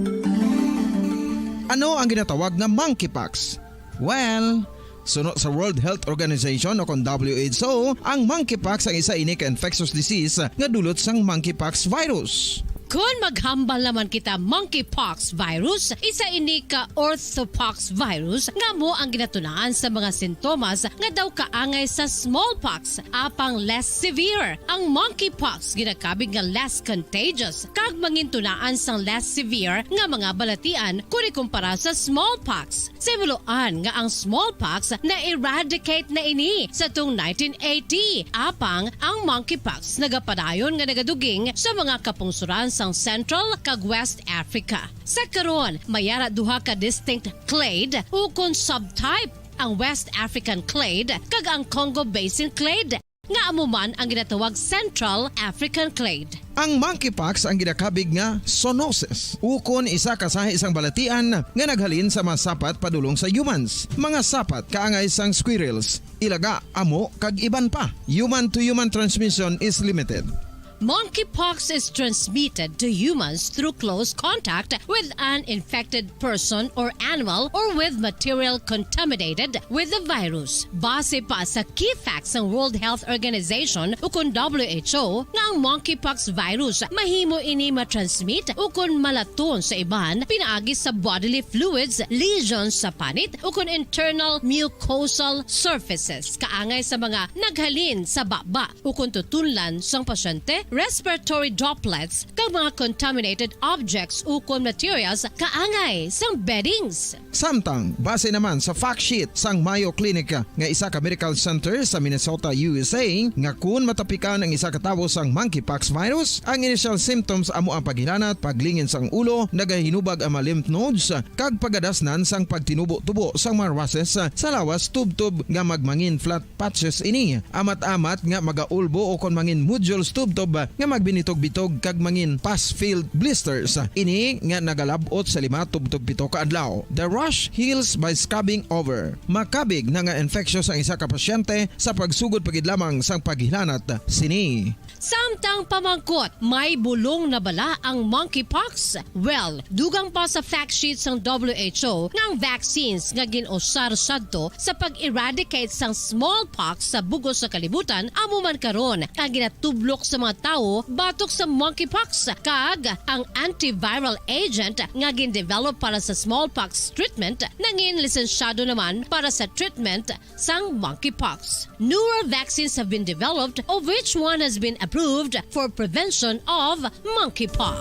Ano ang ginatawag nga monkeypox? Well, suno sa World Health Organization o kon W H O, ang monkeypox ang isa ini ka infectious disease nga dulot sang monkeypox virus. Kon maghambal naman kita monkeypox virus, isa ini ka orthopox virus nga amo ang ginatunaan sa mga sintomas nga daw kaangay sa smallpox, apang less severe. Ang monkeypox ginakabig nga less contagious kag mangintunaan sang less severe nga mga balatian kon ikumpara sa smallpox. Sa hibaluan nga ang smallpox na-eradicate na ini sa tuong nineteen eighty, apang ang monkeypox nagapadayon nga nagaduging sa mga kapungsoran sang Central kag West Africa. Sa karon, may ara duha ka distinct clade ukon subtype, ang West African clade kag ang Congo Basin clade, nga amo man ang ginatawag Central African clade. Ang monkeypox ang ginakabig nga zoonosis, ukon isa ka sahi sang balatian nga naghalin sa mga sapat padulong sa humans, mga sapat kaangay sang squirrels, ilaga, amo, kag iban pa. Human-to-human transmission is limited. Monkeypox is transmitted to humans through close contact with an infected person or animal or with material contaminated with the virus. Base pa sa key facts sang World Health Organization ukon W H O, nga ang monkeypox virus mahimo ini matransmit ukon malaton sa iban pinaagi sa bodily fluids, lesions sa panit, ukon internal mucosal surfaces, kaangay sa mga naghalin sa baba ukon tutunlan sang pasyente, respiratory droplets, kag mga contaminated objects ukon materials kaangay sang beddings. Samtang, base naman sa fact sheet sang Mayo Clinic nga isa ka medical center sa Minnesota, U S A, nga kun matapikan ang isa ka tawo sang monkeypox virus, ang initial symptoms amo ang paghilanat, paglingin sang ulo, nagahinubag ang mga lymph nodes, kag pagadasnan sang pagtinubo-tubo sang mga rushes sa lawas tubtob nga magmangin flat patches ini. Amat-amat nga magaulbo o kon mangin nodules tubtob nga magbinitog-bitog kag mangin pus-filled blisters. Ini nga nagalab-ot sa lima tubtob pito ka adlaw. The rash heals by scabbing over. Makabig na nga infectious ang isa ka pasyente sa pagsugod pa gid lamang sang paghilanat sini. Samtang pamangkot, may bulong na bala ang monkeypox? Well, dugang pa sa fact sheet sang W H O nga ang vaccines nga gin-usar sadto sa pag-eradicate sang smallpox sa bug-os nga kalibutan amo man karon ang ginatublok sa mga tawo batok sa monkeypox, kag ang antiviral agent nga gin-develop para sa smallpox treatment nangin lisensyado naman para sa treatment sang monkeypox. Newer vaccines have been developed, of which one has been approved for prevention of monkeypox.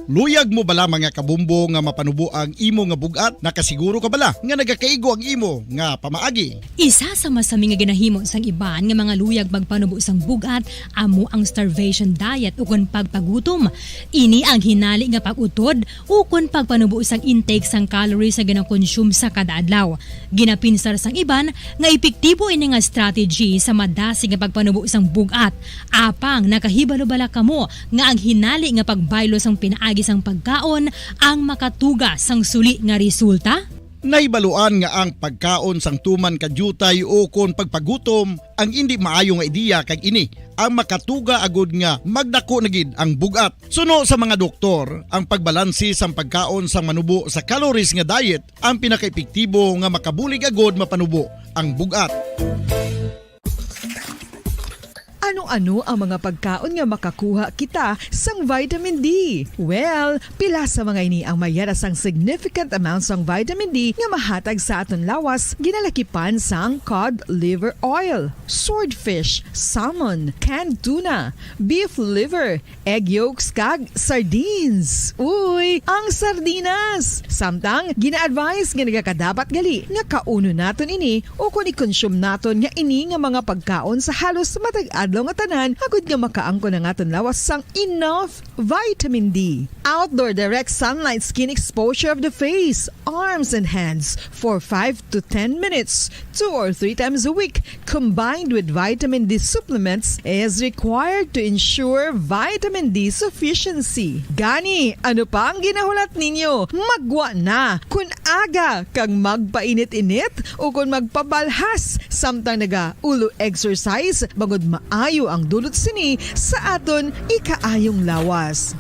Luyag mo bala, mga kabumbo, nga mapanubo ang imo nga bug-at? Nakasiguro ka bala nga nagakaigo ang imo nga pamaagi? Isa sa masami nga ginahimo sang iban nga mga luyag magpanubo sang bug-at amo ang starvation diet ukon pagpagutom. Ini ang hinali nga pag-utod ukon pagpanubo sang intake sang calories nga ginakonsume sa kada adlaw. Ginapinsar sang iban nga epektibo ini nga strategy sa madasig nga pagpanubo sang bug-at. Apang nakahibalo bala kamo nga ang hinali nga pagbaylo sang pinaagi sang pagkaon ang makatuga sang suli nga resulta? Nahibaluan nga ang pagkaon sang tuman ka diutay ukon pagpagutom ang indi maayo nga ideya, kag ini ang makatuga agud nga magdako na gid ang bug-at. Suno sa mga doktor, ang pagbalanse sang pagkaon sang manubo sa calories nga diet ang pinakaepektibo nga makabulig agud mapanubo ang bug-at. Ano-ano ang mga pagkaon nga makakuha kita sang vitamin D? Well, pila sa mga ini ang may ara sang significant amount sang vitamin D nga mahatag sa aton lawas, ginalakipan sang cod liver oil, swordfish, salmon, canned tuna, beef liver, egg yolks, kag sardines. Uy, ang sardinas! Samtang, gina-advise nga nagakadapat gali nga kaunon naton ini ukon i-consume naton nga ini nga mga pagkaon sa halos matag adlaw nga tanan, agud nga makaangkon ang aton lawas sang enough vitamin D. Outdoor direct sunlight skin exposure of the face, arms, and hands for five to ten minutes, two or three times a week, combined with vitamin D supplements, is required to ensure vitamin D sufficiency. Gani, ano pa ang ginahulat ninyo? Maggwa na! Kon aga kag magpainit-init ukon magpabalhas samtang naga-ulo exercise, bangod maayo ang dulot sini sa aton ikaayong lawas.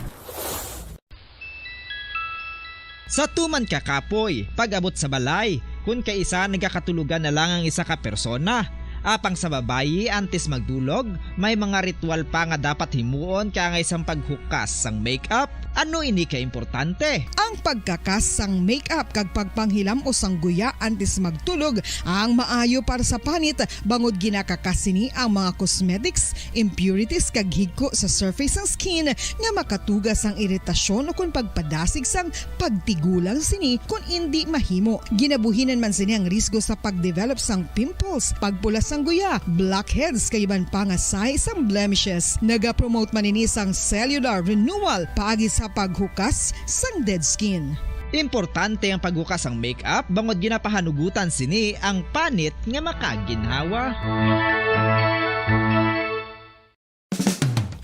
Sa tuman ka kapoy, pag-abot sa balay, kun kaisa nagakatulogan na lang ang isa ka persona. Apang sa babayi, antes magdulog, may mga ritual pa nga dapat himuon kaangay sang paghukas sang makeup. Ano ini ka importante? Ang pagkakas sang makeup kag pagpanghilam-os sang guya antes magtulog ang maayo para sa panit, bangod ginakakas sini ang mga cosmetics, impurities kag higko sa surface sang skin nga makatuga sang iritasyon ukon pagpadasig sang pagtigulang sini kon indi mahimo. Ginabuhinan man sini ang risgo sa pag-develop sang pimples, pagpula sang guya, blackheads kag iban pa nga sahi sang blemishes. Nagapromote man ini sang cellular renewal paagi sa paghukas sang dead skin. Importante ang paghukas sang makeup bangod ginapahanugutan sini ang panit nga makaginhawa.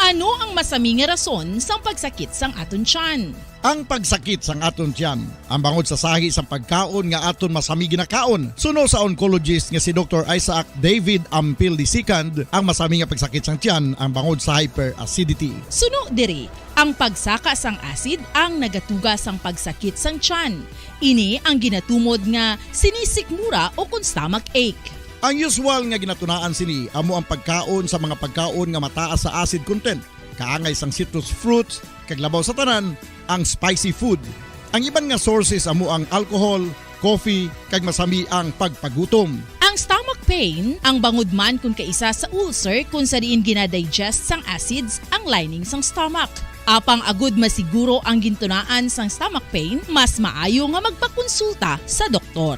Ano ang masami nga rason sang pagsakit sang aton tiyan? Ang pagsakit sang aton tiyan, ang bangod sa sahi sang pagkaon nga aton masami ginakaon. Suno sa oncologist nga si Doktor Isaac David Ampil the second, ang masami nga pagsakit sang tiyan ang bangod sa hyperacidity. Suno diri, ang pagsaka sang acid ang nagatuga sang pagsakit sang tiyan. Ini ang ginatumod nga sinisikmura o kon stomach ache. Ang usual nga ginatunaan sini amo ang pagkaon sa mga pagkaon nga mataas sa acid content, kaangay sang citrus fruits, kag labaw sa tanan, ang spicy food. Ang iban nga sources amo ang alcohol, coffee, kag masami ang pagpagutom. Ang stomach pain, ang bangod man kon kaisa sa ulcer kon sa diin ginadigest sang acids ang lining sang stomach. Apang agud masiguro ang gintunaan sang stomach pain, mas maayo nga magpakonsulta sa doktor.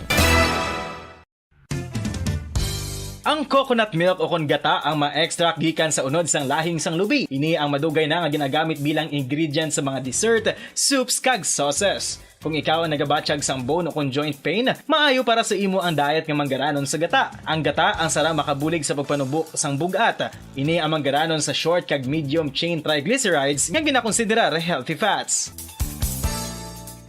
Ang coconut milk o kon gata ang ma-extract gikan sa unod sang lahing sang lubi. Ini ang madugay na nga ginagamit bilang ingredient sa mga dessert, soups, kag sauces. Kung ikaw ang nagabatyag sang bone o kon joint pain, maayo para sa imo ang diet nga manggaranon sa gata. Ang gata ang sara makabulig sa pagpanubo sang bug-at. Ini ang manggaranon sa short kag medium chain triglycerides nga ginakonsiderar healthy fats.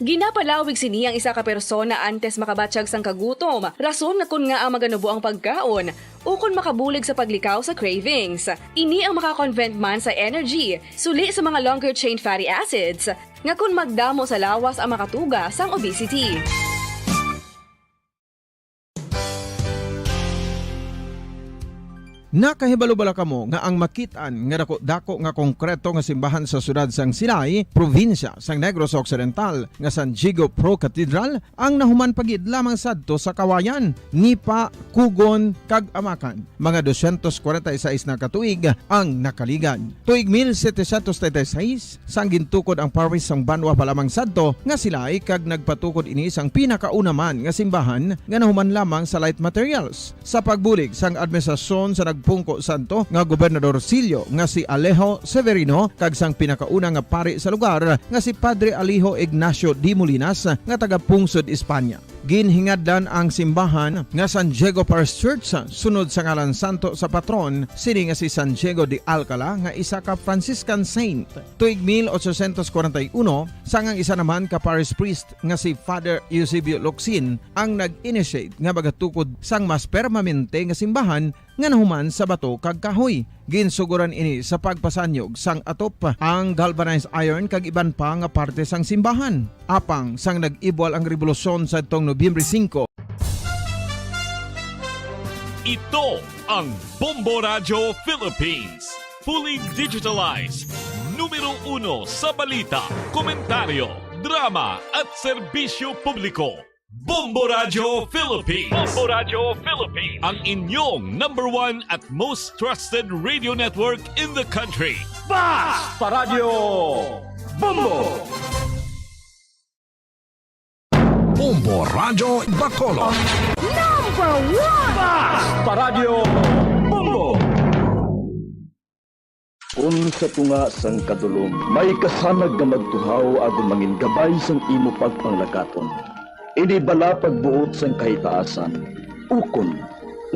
Ginapalawig sini ang isa ka persona antes makabatyag sang kagutom, rason nga kon ngaa maganubo ang pagkaon, ukon makabulig sa paglikaw sa cravings. Ini ang maka-convert man sa energy, suli sa mga longer chain fatty acids, nga kon magdamo sa lawas ang makatuga sang obesity. Nakahibalo bala kamo nga ang makit-an nga daku-daku nga konkreto nga simbahan sa siyudad sang Silay, probinsya sang Negros Occidental, nga San Diego Pro Cathedral, ang nahuman pa gid lamang sadto sa Kawayan, Nipa, Kugon, kag Amakan? Mga dosyentos kwarenta y seis na ka tuig ang nakaligad. Tuig mil setecientos treinta y seis, sang gintukod ang parish sang banwa pa lamang sadto nga Silay, kag nagpatukod ini sang pinakauna man nga simbahan nga nahuman lamang sa light materials. Sa pagbulig sang administrasyon sa nagpungko sadto nga gobernador silyo nga si Alejo Severino kag sang pinakauna nga pari sa lugar nga si Padre Alejo Ignacio de Molinas nga taga Pungsod, Espanya. Ginhingadlan ang simbahan nga San Diego Parish Church sunod sa ngalan santo sa patron sini nga si San Diego de Alcala nga isa ka Franciscan saint. Tuig mil ochocientos kwarenta y uno, sang ang isa naman ka parish priest nga si Father Eusebio Locsin ang nag-initiate nga magatukod sang mas permanente nga simbahan nga nahuman sa bato kag kahoy. Ginsugoran ini sa pagpasanyog sang atop, ang galvanized iron kag iban pa nga parte sang simbahan. Apang sang nag-ibwal ang rebolusyon sadtong Nobyembre singko, Ito ang Bombo Radyo Philippines. Fully digitalized. Numero uno sa balita, komentaryo, drama, at serbisyo publiko. Bombo Radyo Philippines. Bombo Radyo Philippines. Ang inyong number one at most trusted radio network in the country. Basta Radyo Bombo! Bombo Radyo Bacolod. Number one! Basta Radyo Bombo! Kon sa tunga sang kadulom, may kasanag nga magtuhaw agud mangin gabay sang imo pagpanglakaton. Ini bala pagbuot sang kahitaasan, ukon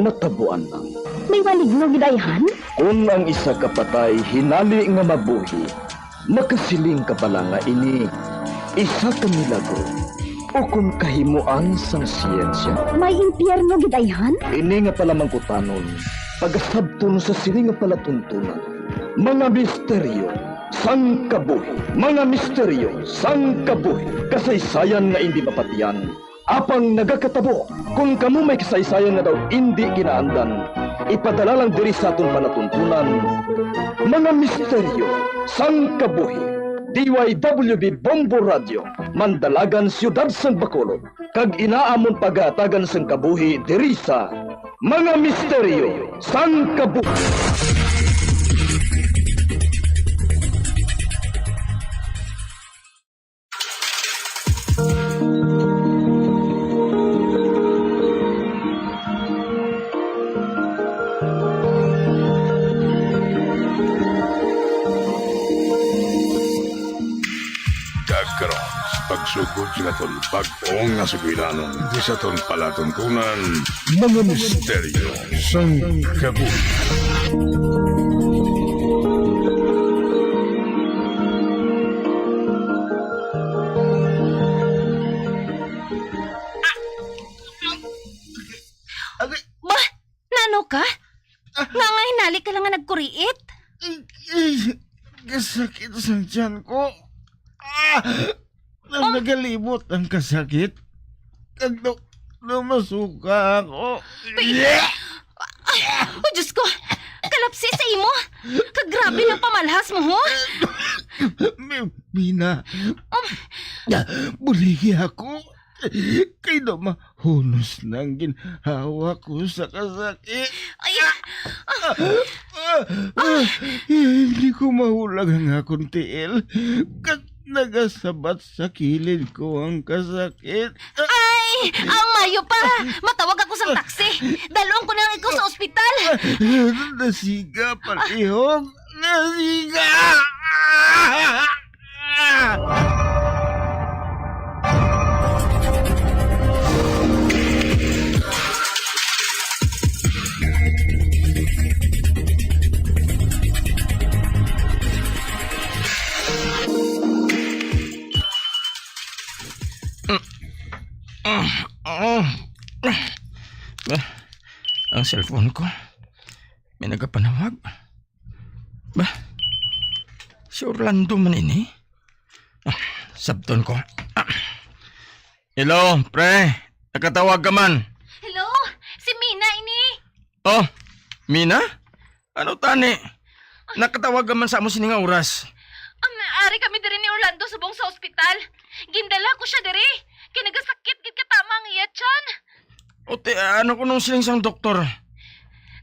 natabuan lang. May maligno gid ayhan? Kon ang isa ka patay hinali nga mabuhi, makasiling ka bala nga ini isa ka milagro ukon kahimoan sang siyensya. May impyerno gid ayhan? Ini nga palamangkutanon, pagasabton sa sini nga palatuntunan, mga misteryo Sang kabuhi, mga misteryo sang kabuhi, kasaysayan nga indi mapatiyan, apang nagakatabo. Kon kamo may kasaysayan nga daw indi kinaandan, ipadala lang diri sa aton palatuntunan. Mga misteryo sang kabuhi, D Y W B Bombo Radio, Mandalagan, Siyudad sang Bacolod, kag ina amon pagahatagan sang kabuhi diri sa Mga Misteryo sang Kabuhi. Kag karon, sa pagsugod sa aton bag-o nga sugilanon, di sa aton palatuntunan, mga misteryo sang kabuhi. Agay. Ba, nano ka? Ah. Nga nga hinali ka lang nga nagkuriit? Ay, ay, kasakit sang tiyan ko. Ah! Nang Oh. nagalimot ang kasakit. Kag nu-, numasuka ako. Ay, oh, Diyos ko! Kalapsi sa imo! Kagrabe ng pamalhas mo, ho! Mi-, Mina, Um. buligi ako. Kay daw mahunos na ang ginhawa ko sa kasakit. Ay, ah, ah, ah, hindi ko mahulag ang akon tiil. Kag nagasabat sa kilid ko ang kasakit. Ay, ang mayo pa. Matawag ako sang taxi. Dalon ko na lang ikaw sa ospital. Nasiga, palihog. Nasiga! Ba, ang cellphone ko. May nagapanawag. Ba? Si Orlando man ini? Ah, sabton ko. Ah. Hello, pre. Nakatawag ka man. Hello, si Mina ini. Oh, Mina? Ano tani? Nakatawag ka man sa amo sini nga oras? Um, ari kami diri ni Orlando subong sa ospital. Gindala ko siya diri. Kay nagasakit gid katama ang iya tiyan. O ti, ano kuno siling sang doktor?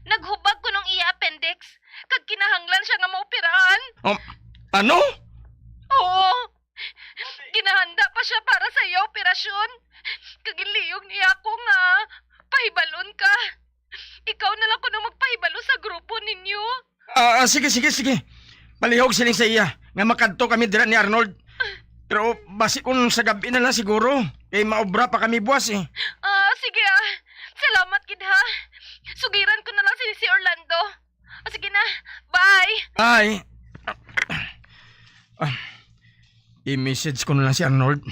Naghubag kuno ang iya appendix, kag kinahanglan siya nga maoperahan. Um, ano? Oo. Ginahanda pa siya para sa iya operasyon. Kag ginliyog niya ako nga pahibalon ka. Ikaw na lang kuno magpahibalo sa grupo ninyo. Ah, ah, sige, sige, sige. Palihog siling sa iya nga makadto kami dira ni Arnold. Pero basi kun sa gab-i na lang siguro, kay maobra pa kami buwas eh. Ah, sige ah. Salamat gid ha. Sugiran ko na lang si, si Orlando. Ah, sige na. Bye. Ay. Ah, i-message ko na lang si Arnold.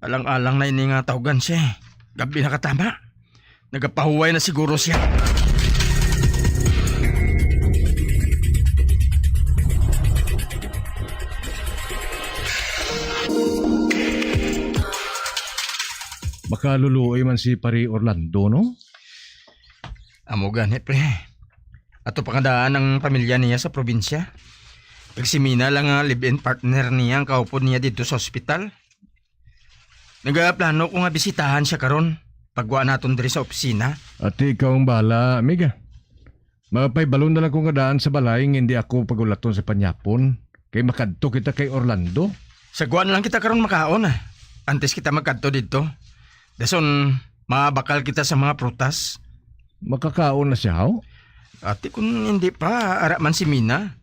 Alang-alang na ini nga tawgan siya eh. Gab-i na katama. Nagapahuway na siguro siya. Makaluluoy man si Pare Orlando, no? Amo gani, pre. Ato pa nga daan ang pamilya niya sa probinsya. Kag si Mina lang nga live-in partner niya ang kaupod niya didto sa ospital. Nagaplano ko nga bisitahan siya karon. Pagwa naton diri sa opisina. Ati, ikaw ang bahala, amiga. Mapahibalo na lang ko nga daan sa balay nga hindi ako pagulaton sa panyapon. Kay makadto kita kay Orlando. Sagwa na lang kita karon makaon, ah. Antes kita magkadto didto. Dason, mabakal kita sa mga prutas. Makakaon na siya, haw? Ati, kung hindi pa, ara man si Mina.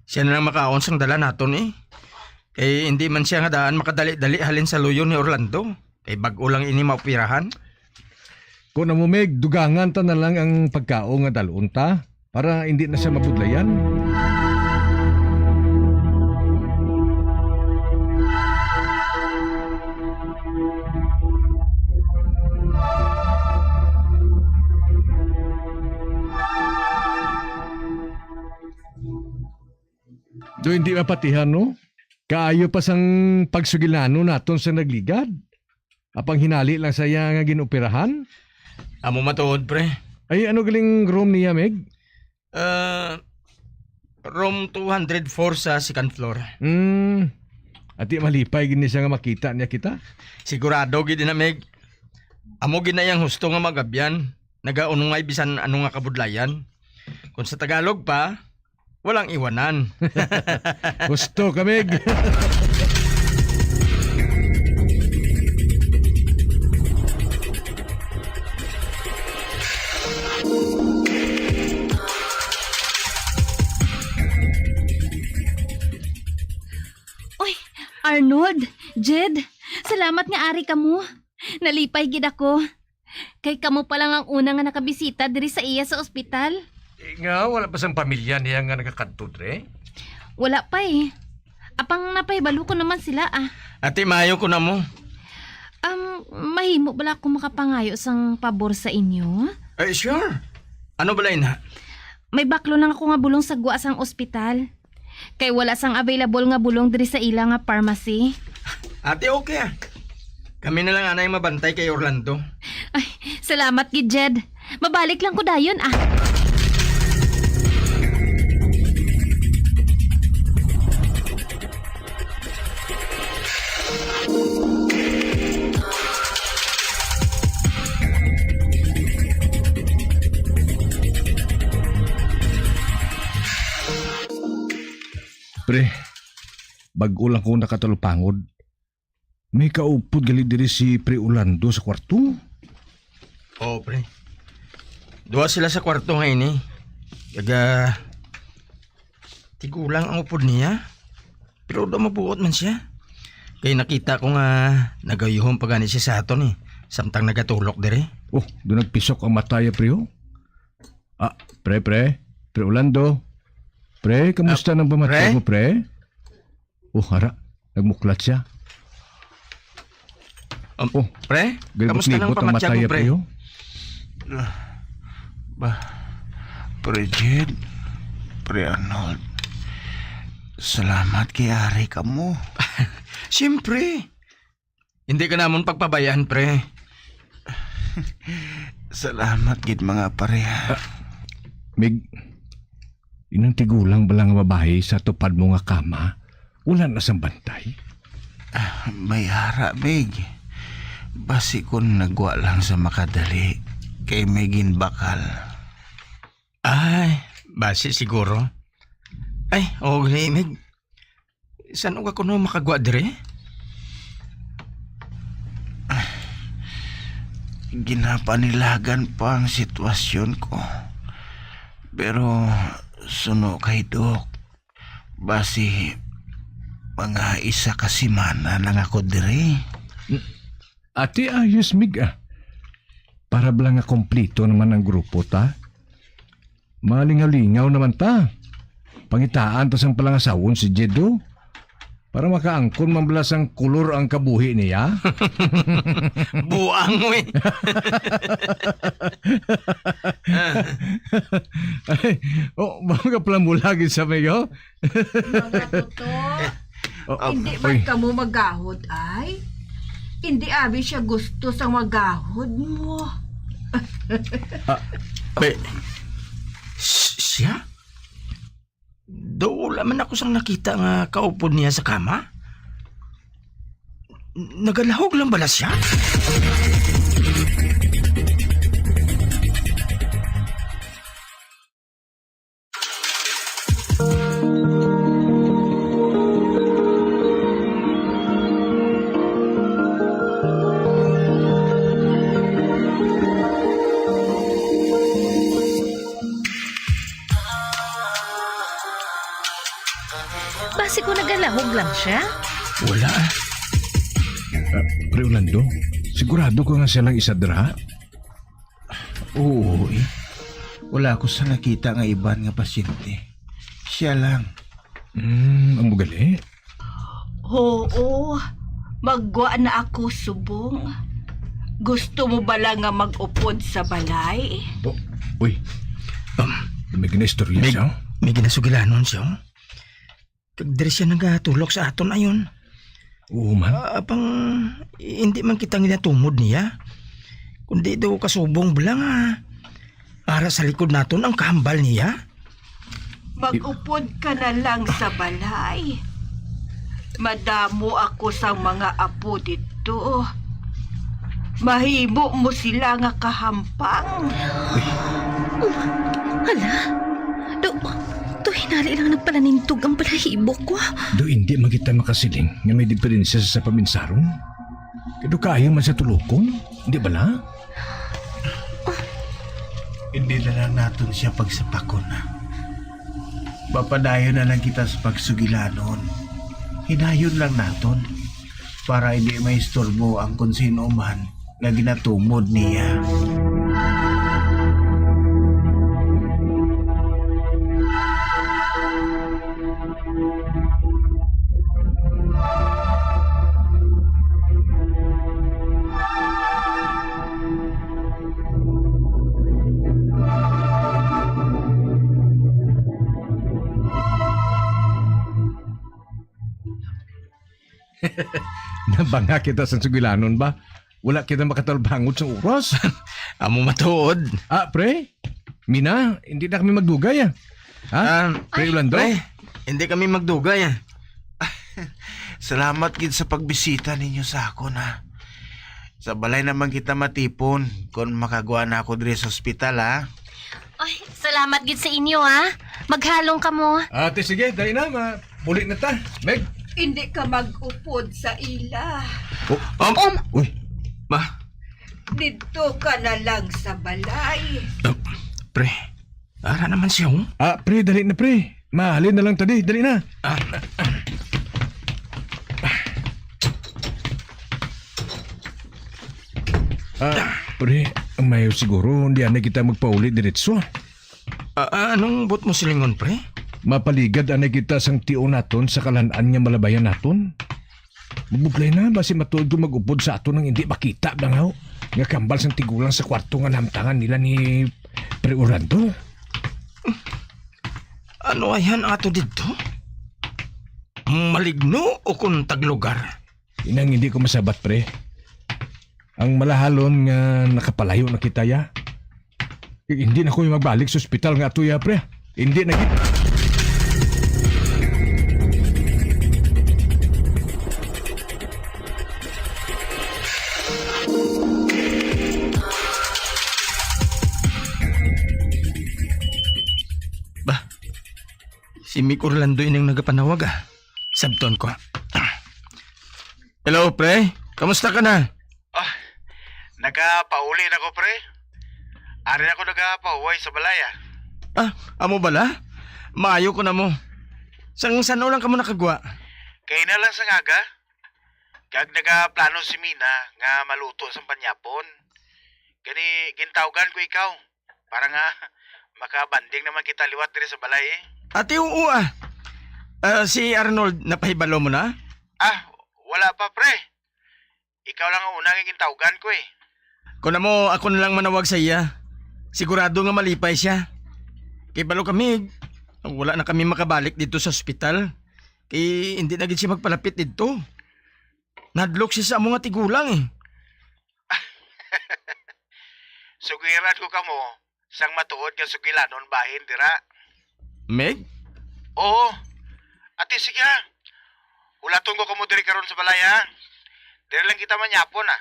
Siya na lang makaon sang dala naton, eh. Kay hindi man siya nga daan makadali-dali halin sa luyo ni Orlando. Kay bag-o lang ini maoperahan. Kung amo, Meg, dugangan ta na lang ang pagkaon nga dalon ta para hindi na siya mabudlayan. Hindi mapatihan, no? Kaayo pa sang pagsugilanon naton sa nagligad. Apang hinali lang sa iya nga ginoperahan. Amo matuod, pre. Ay, ano galing room niya, Meg? Ah, room two hundred four sa second floor. Hmm. Ati malipay gid ni siya nga makita niya kita? Sigurado gid na, Meg. Amo gid na yang husto nga magabyan. Nagaunungay bisan ano nga kabudlayan. Kung sa Tagalog pa, walang iwanan. Gusto kami. Uy, Arnold, Jed, salamat nga ari kamo. Nalipay gid ako. Kay kamo pa lang ang una nga nakabisita diri sa iya sa ospital. Eh, nga, wala pa sang pamilya niya nga nagakadto, dre? Wala pa eh. Apang napahibalo ko naman sila ah. Ate, maayo ko na mo. Um, mahimo bala ako makapangayo sang pabor sa inyo? Eh, sure. Ano bala ina? May baklo lang ako nga bulong sa gwa sang ospital. Kay wala sang available nga bulong diri sa ila nga pharmacy. Ate, okay ah. Kami na lang anay mabantay kay Orlando. Ay, salamat gid, Jed. Mabalik lang ko dayon ah. Pre, bag-o lang ko nakatalupangod. May kaupod gali diri si Pre Orlando sa kwarto. Oo, pre. Duha sila sa kwarto nga ini. Kaga tigulang ang upod niya. Pero daw mabuot man siya. Kay nakita ko nga nagayuhon pa gani siya sa aton eh. Samtang nagatulok diri. Oh, do nagpisok ang mata ya, pre, oh. Ah, pre, pre. Pre Orlando. Pre, kamusta Ah, nang pamatyag pre? mo, pre? Oh, hara. Nagmuklat siya. Um, Oh, pre, kamusta nang galibot-libot ang mata pamatyag mo, niya, pre? pre, oh. Ah, ba, Pre Jed, Pre Arnold, salamat kay ari kamo. Siyempre. Hindi ka namon pagpabayaan, pre. Salamat gid, mga pare. Ah, Mig, inang tigulang bala nga babayi sa tupad mo nga kama, wala na sang bantay? Ah, may ara, Mig. Basi kon nagwa lang sa makadali, kay may ginbakal. Ay, basi siguro. Ay, oo gani, Mig. San-o ka kuno makagwa diri? Ginapanilagan pa ang sitwasyon ko. Pero suno kay Doc, basi mga isa ka semana lang ako diri. Ati ayos, Mig, ah. Para bala nga kompleto naman ang grupo ta. Malingaw-lingaw naman ta. Pangitaan ta sang palangasawon si Jedo. Para makaangkon man bala sang kulor ang kabuhi niya. Buang, we. Ay, oh, mga palamula gid sa mayo. Mga tuto, Oh, hindi man oy. kamo magahod, ay? Hindi abi siya gusto sa magahod mo. Ah, pe, s- siya? Daw wala man ako sang nakita nga kaupod niya sa kama. Nagalahog lang bala siya? Basi ko nagalahog lang siya. Wala. Ah, Pre Orlando, sigurado ka nga siya lang isa dira? Oo, eh. Wala ako sa nakita nga iban nga pasyente. Siya lang. Hmm, ang bugali. Oo, magwa na ako subong. Gusto mo bala nga mag-upod sa balay? Oh, uy. Um, may ginaistorya may, siya? May ginasugilanon siya. Kag diri siya nagatulok sa aton ayon. Oo man. Ah, apang hindi man kita ginatumod niya. Kundi daw kasubong bala nga ara sa likod naton ang kahambal niya. Mag-upod ka na lang sa balay. Madamo ako sang mga apo didto. Mahimo mo sila nga kahampang. Oh, hala. Do, do hinali lang nagpalanintog ang balahibo ko. Do hindi man kita makasiling nga may diferensya sa paminsaron. Kado kaayo man sa tulokon, di ba na? Hindi na lang naton siya pagsapakon, ha. Papadayon na lang kita sa pagsugilanon. Hinayon lang naton para hindi maistorbo ang kung sino man nga ginatumod niya. Nabanga kita sa sugilanon ba? Wala kita makatalbangot sa oras. Amo matuod. Ah, pre? Mina, hindi na kami magdugay, ah. Ha? Ah, Pre Ay. Orlando? Pre, hindi kami magdugay, ah. Salamat gid sa pagbisita ninyo sa akon, ha. Sa balay naman kita matipon kon makagwa na ako diri sa ospital, ha. Ay, salamat gid sa inyo, ha. Maghalong kamo. Ate, sige, dali na, ma-, muli na ta. Meg? Hindi ka mag-upod sa ila. Oh, um, Um. Uy. Ma. Didto ka na lang sa balay. Ah, pre, ara naman siya, oh. Ah, pre, dali na, pre. Mahalin na lang ta di, dali na. Ah. Ah, pre, ang mayo siguro, hindi na kita magpauli diretso. Ah, ah, anong buot mo silingon, pre? Mapaligad anay kita sang tion naton sa kalan-an nga malabayan naton. Mabudlay na, basi matuod ko mag-upod sa aton ang hindi makita, blangaw, nga kambal sang tigulang sa kwarto nga nahamtangan nila ni Pre Orlando. Ano ayhan ato didto? Maligno o kon taglugar? Inang hindi ko masabat, pre. Ang malahalon nga nakapalayo na kita, ya. Eh, hindi na ko magbalik sa ospital nga ato, ya, pre. Hindi na gid. Ba, si Mick Orlando ining nagapanawag, ah. Sabton ko. Hello, pre. Kamusta ka na? Ah, nagapauli na ko, pre. Ari ako nagapahuway sa balay, ah. Ah, amo bala? Maayo ko na mo. Sang san-o lang kamo nakagwa? Kay na lang sa ngaga. Kag nagaplano si Mina nga maluto sang panyapon. Gani, gintawgan ko ikaw para nga makabanding naman kita liwat diri sa balay, eh. Ati, oo, ah. Ah, si Arnold, napahibalo mo na? Ah, wala pa, pre. Ikaw lang ang una nga gintawgan ko, eh. Kung amo, ako na lang manawag sa iya. Sigurado nga malipay siya. Kay balo kami, wala na kami makabalik dito sa ospital. Kay hindi na gid siya magpalapit dito. Nadlok siya sa amo nga tigulang, eh. Sugiran ko kamo sang matuod nga sugilanon bahin dira. Meg? Oo. Ati, sige, ha. Hulaton ko kamo diri karon sa balay, ha. Diri lang kita manyapon, ha.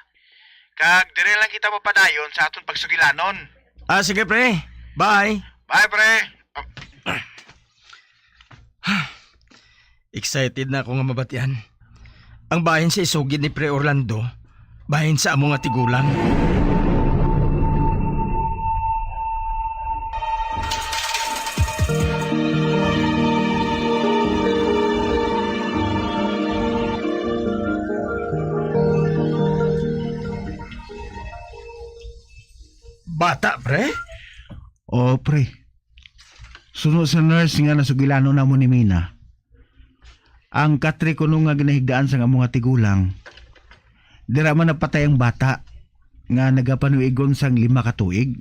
Kag diri lang kita mapadayon sa aton pagsugilanon. Ah, sige, pre. Bye. Bye, pre. Excited na ako nga mabatian ang bahin sa isugid ni Pre Orlando bahin sa amo nga tigulang. Bata, pre? Oo, pre. Suno sa nurse nga nasugilanon namo ni Mina, ang katre kuno nga ginahigdaan sang amo nga tigulang, dira man napatay ang bata nga nagapanuigon sang lima ka tuig.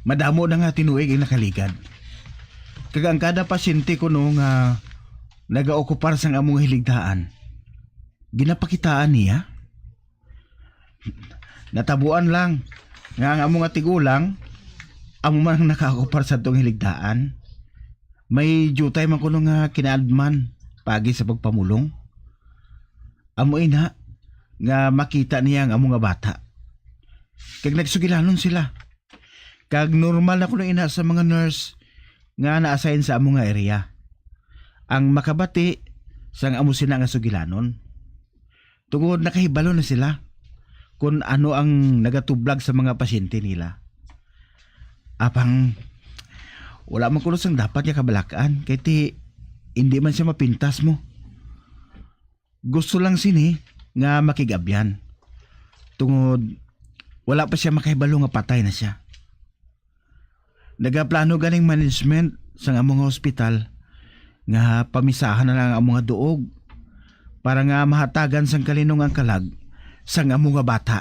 Madamo na nga tinuig ang nakaligad. Kag ang kada pasyente kuno nga nagaokupar sang amo nga hiligdaan, ginapakitaan niya? Natabuan lang nga ang amo nga tigulang, amo man ang nakaokupar sa atong hiligdaan. May diutay man kuno nga kinaadman paagi sa pagpamulong. Amo ina nga makita niya ang amo nga bata. Kag nagsugilanon sila. Kag normal na kuno ina sa mga nurse nga na-assign sa amo nga area ang makabati sang amo sina nga sugilanon. Tungod nakahibalo na sila kon ano ang nagatublag sa mga pasyente nila. Apang wala man kuno sang dapat nga kabalak-an, kay ti hindi man siya mapintas mo. Gusto lang sini nga makig-abyan, tungod wala pa siya makahibalo nga patay na siya. Nagaplano ganing management sang amo nga hospital nga pamisahan na lang ang amo nga duog para nga mahatagan sang kalinong ang kalag sang amo nga bata.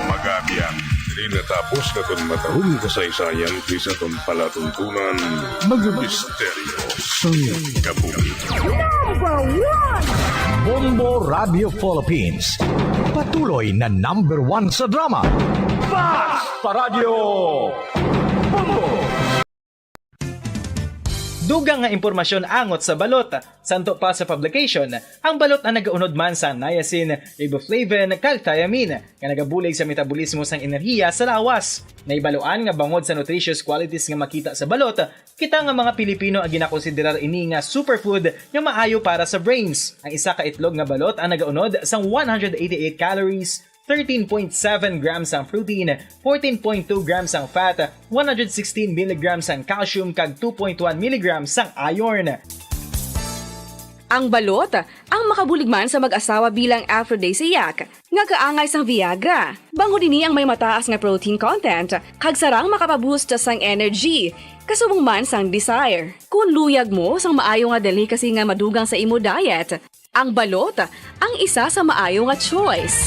Magabiang, diri natapos nga kon matahong kasaysayan diri sa aton palatuntunan, mga misteryo sang kabuhi. Number one! Bombo Radio Philippines, patuloy na number one sa drama. Basta Radyo Bombo! Dugang nga impormasyon angot sa balot. Santo pa sa publication, ang balot ang nagaunod man sa niacin, riboflavin, kag thiamine, nga nagabulig sa metabolismo sang enerhiya sa lawas. Nahibaluan nga bangod sa nutritious qualities nga makita sa balot, kita nga mga Pilipino ang ginakonsiderar ini nga superfood nga maayo para sa brains. Ang isa ka itlog nga balot ang nagaunod sang one hundred eighty-eight calories, thirteen point seven grams ang protein, fourteen point two grams ang fat, one hundred sixteen milligrams ang calcium, kag two point one milligrams ang iron. Ang balot, ang makabulig man sa mag-asawa bilang aphrodisiac, nga kaangay sang Viagra. Bangod ini ang may mataas nga protein content, kag sarang makapaboost sang energy, kasubong man sang desire. Kung luyag mo sang maayo nga delicacy nga madugang sa imo diet, ang balot ang isa sa maayo nga choice.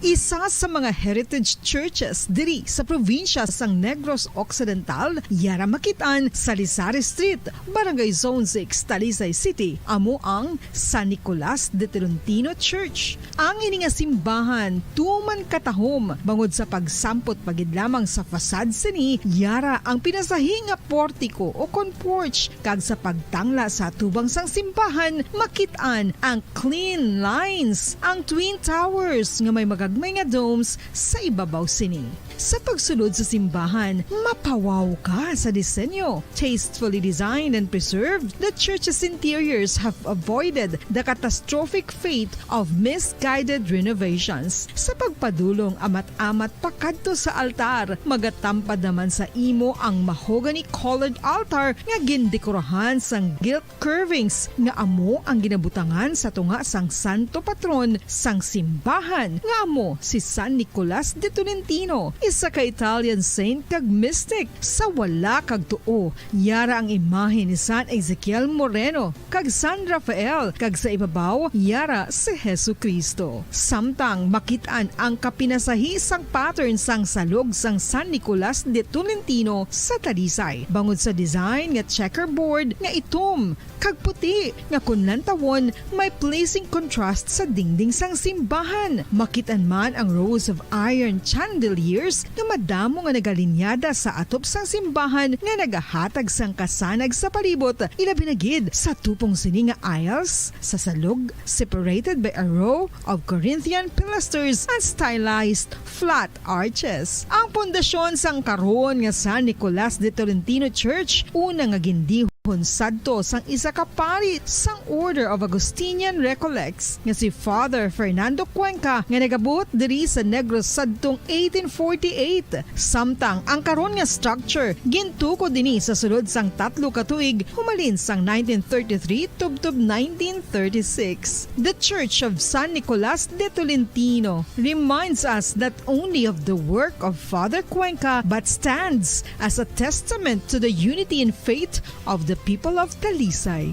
Isa sa mga heritage churches diri sa probinsya sang Negros Occidental, yara makit-an sa Lisari Street, Barangay Zone six, Talisay City, amo ang San Nicolas de Tolentino Church. Ang ini nga simbahan tuman katahom bangod sa pagsampot pa gid lamang sa facade sini, yara ang pinasahi nga portiko o kon porch, kag sa pagtangla sa atubang sang simbahan, makit-an ang clean lines, ang twin towers nga may magagmay nga domes sa ibabaw sini. Sa pagsulod sa simbahan, mapawaw ka sa disenyo. Tastefully designed and preserved, the church's interiors have avoided the catastrophic fate of misguided renovations. Sa pagpadulong amat-amat pakadto sa altar, magatampad naman sa imo ang mahogany-colored altar nga gindekorahan sang gilt curvings nga amo ang ginabutangan sa tunga sang santo patron sang simbahan, nga amo si San Nicolas de Tolentino, isa ka Italian saint kag mystic. Sa wala kag tuo, yara ang imahe ni San Ezekiel Moreno kag San Rafael, kag sa ibabaw, yara si Jesu-Cristo. Samtang makit-an ang kapinasahi sang pattern sang salog sang San Nicolas de Tolentino sa Talisay, bangod sa design nga checkerboard nga itom kag puti nga kon lantawon may pleasing contrast sa dingding sang simbahan. Makit-an man ang rows of iron chandeliers nga madamo nga nagalinyada sa atop sang simbahan nga nagahatag sang kasanag sa palibot, ilabi na gid sa tupong sini nga aisles sa salog, separated by a row of Corinthian pilasters and stylized flat arches. Ang pundasyon sang karon nga San Nicolas de Tolentino Church, una nga gindihok Kon sadto sang isa ka pari sang Order of Augustinian Recollects nga si Father Fernando Cuenca nga nagabot diri sa Negros sadtong eighteen forty-eight, samtang ang karon nga structure gintukod ini sa sulod sang tatlo ka tuig humalin sang nineteen thirty-three tubtob nineteen thirty-six. The Church of San Nicolas de Tolentino reminds us not only of the work of Father Cuenca but stands as a testament to the unity in faith of the people of Talisay.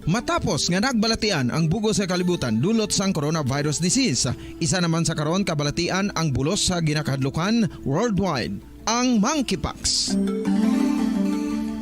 Matapos nga nagbalatian ang bug-os nga kalibutan dulot sang coronavirus disease, isa naman sa karon kabalatian ang bulos sa ginakahadlukan worldwide, ang monkeypox.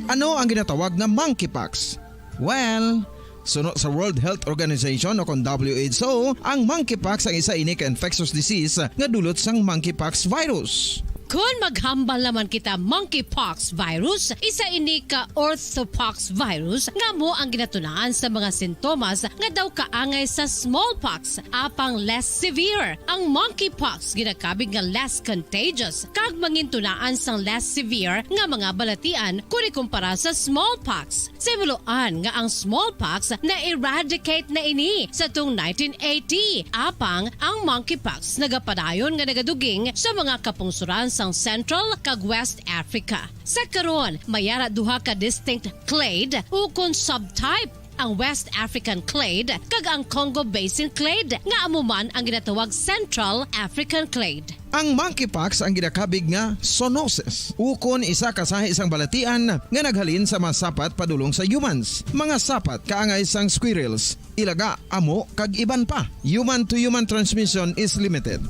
Ano ang ginatawag nga monkeypox? Well, suno sa World Health Organization o kon W H O, ang monkeypox ang isa ini ka infectious disease nga dulot sang monkeypox virus. Kon maghambal naman kita monkeypox virus, isa ini ka orthopox virus nga amo ang ginatunaan sa mga sintomas nga daw kaangay sa smallpox, apang less severe. Ang monkeypox ginakabig nga less contagious kag mangintunaan sang less severe nga mga balatian kon ikumpara sa smallpox. Sa himuloan nga ang smallpox na-eradicate na ini sa tuong nineteen eighty, apang ang monkeypox nagapadayon nga nagaduging sa mga kapungsoran sang Central kag West Africa. Sa karon, may ara duha ka distinct clade ukon subtype, ang West African clade kag ang Congo Basin clade, nga amo man ang ginatawag Central African clade. Ang monkeypox ang ginakabig nga zoonosis, ukon isa ka sahi sang balatian nga naghalin sa mga sapat padulong sa humans, mga sapat kaangay sang squirrels, ilaga, amo, kag iban pa. Human-to-human transmission is limited.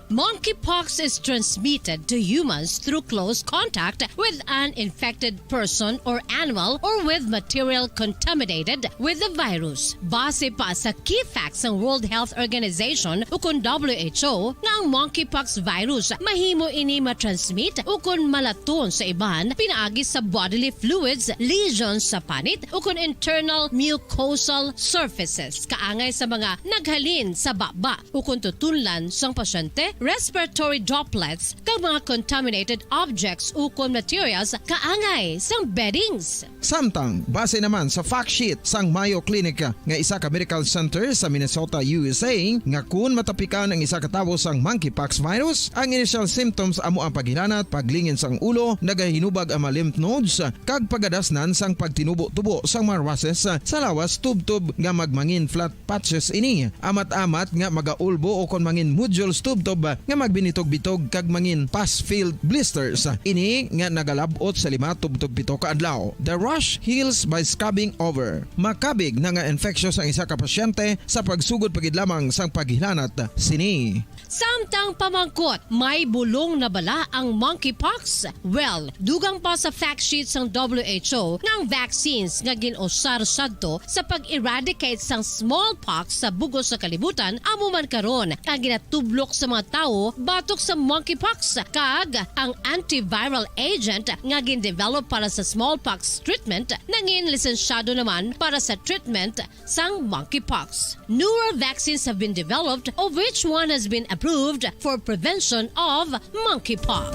Monkeypox is transmitted to humans through close contact with an infected person or animal or with material contaminated with the virus. Base pa sa key facts sang World Health Organization ukon W H O nga ang monkeypox virus mahimo ini matransmit ukon malaton sa iban pinaagi sa bodily fluids, lesions sa panit ukon internal mucosal surfaces kaangay sa mga naghalin sa baba ukon tutunlan sang pasyente, respiratory droplets, kag mga contaminated objects ukon materials kaangay sang beddings. Samtang, base naman sa fact sheet sang Mayo Clinic nga isa ka medical center sa Minnesota, U S A, nga kun matapikan ang isa ka tawo sang monkeypox virus, ang initial symptoms amo ang paghilanat, paglingin sang ulo, nagahinubag ang mga lymph nodes, kag pagadasnan sang pagtinubo-tubo sang mga rushes sa lawas tubtob nga magmangin flat patches ini. Amat-amat nga magaulbo ukon mangin nodules tubtob nga magbinitog-bitog kag mangin pus-filled blisters. Ini nga nagalab-ot sa lima tubtob pito ka adlaw. The rash heals by scabbing over. Makabig na nga infectious ang isa ka pasyente sa pagsugod pa gid lamang sang paghilanat sini. Samtang pamangkot, may bulong na bala ang monkeypox? Well, dugang pa sa fact sheet sang W H O nga ang vaccines nga gin-usar sadto sa pag-eradicate sang smallpox sa bug-os nga kalibutan amo man karon ang ginatublok sa mga tawo batok sa monkeypox, kag ang antiviral agent nga gin-develop para sa smallpox treatment nangin lisensyado naman para sa treatment sang monkeypox. Newer vaccines have been developed, of which one has been approved for prevention of monkeypox.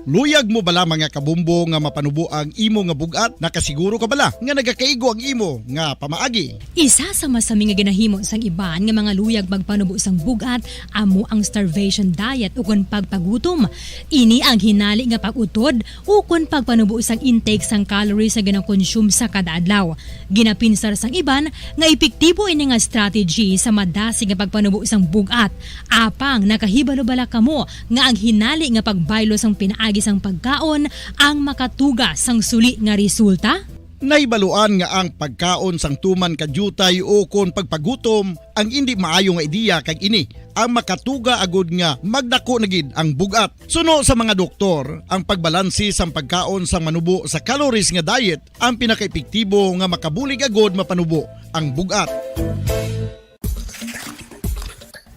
Luyag mo bala, mga kabombo, nga mapanubo ang imo nga bug-at? Nakasiguro ka bala nga nagakaigo ang imo nga pamaagi? Isa sa masami nga ginahimo sang iban nga mga luyag magpanubo sang bug-at amo ang starvation diet ukon pagpagutom. Ini ang hinali nga pag-utod ukon pagpanubo sang intake sang calories nga ginakonsume sa kada adlaw. Ginapinsar sang iban nga epektibo ini nga strategy sa madasig nga pagpanubo sang bug-at. Apang nakahibalo bala kamo nga ang hinali nga pagbaylo sang pinaagi sang pagkaon ang makatuga sang suli nga resulta? Nahibaluan nga ang pagkaon sang tuman ka diutay ukon pagpagutom ang indi maayo nga ideya, kag ini ang makatuga agud nga magdako na gid ang bug-at. Suno sa mga doktor, ang pagbalanse sang pagkaon sang manubo sa calories nga diet ang pinakaepektibo nga makabulig agud mapanubo ang bug-at.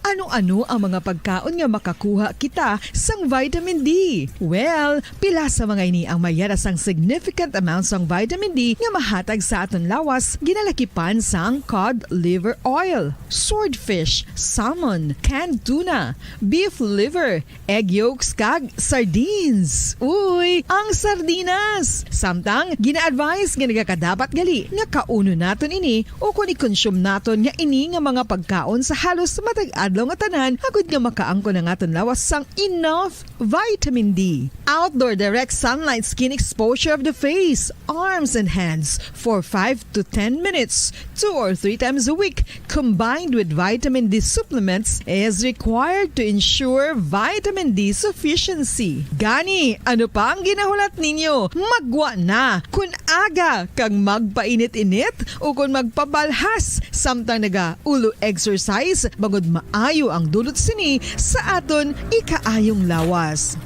Ano Ano ang mga pagkaon nga makakuha kita sang vitamin D? Well, pila sa mga ini ang mayara sang significant amount sang vitamin D nga mahatag sa aton lawas, ginalakipan sang cod liver oil, swordfish, salmon, canned tuna, beef liver, egg yolks, kag sardines. Uy, ang sardinas! Samtang, gina-advise nga nagakadapat gali nga kaunon naton ini ukon i-consume naton nga ini nga mga pagkaon sa halos matag adlaw nga tanan, agud nga makaangkon ang aton lawas sang enough vitamin D. Outdoor direct sunlight skin exposure of the face, arms, and hands for five to ten minutes, two or three times a week, combined with vitamin D supplements, is required to ensure vitamin D sufficiency. Gani, ano pa ang ginahulat ninyo? Maggwa na! Kun aga kag magpainit-init ukon magpabalhas samtang nagaulo exercise, bangod maayo ang dulot sini sa aton ikaayong lawas.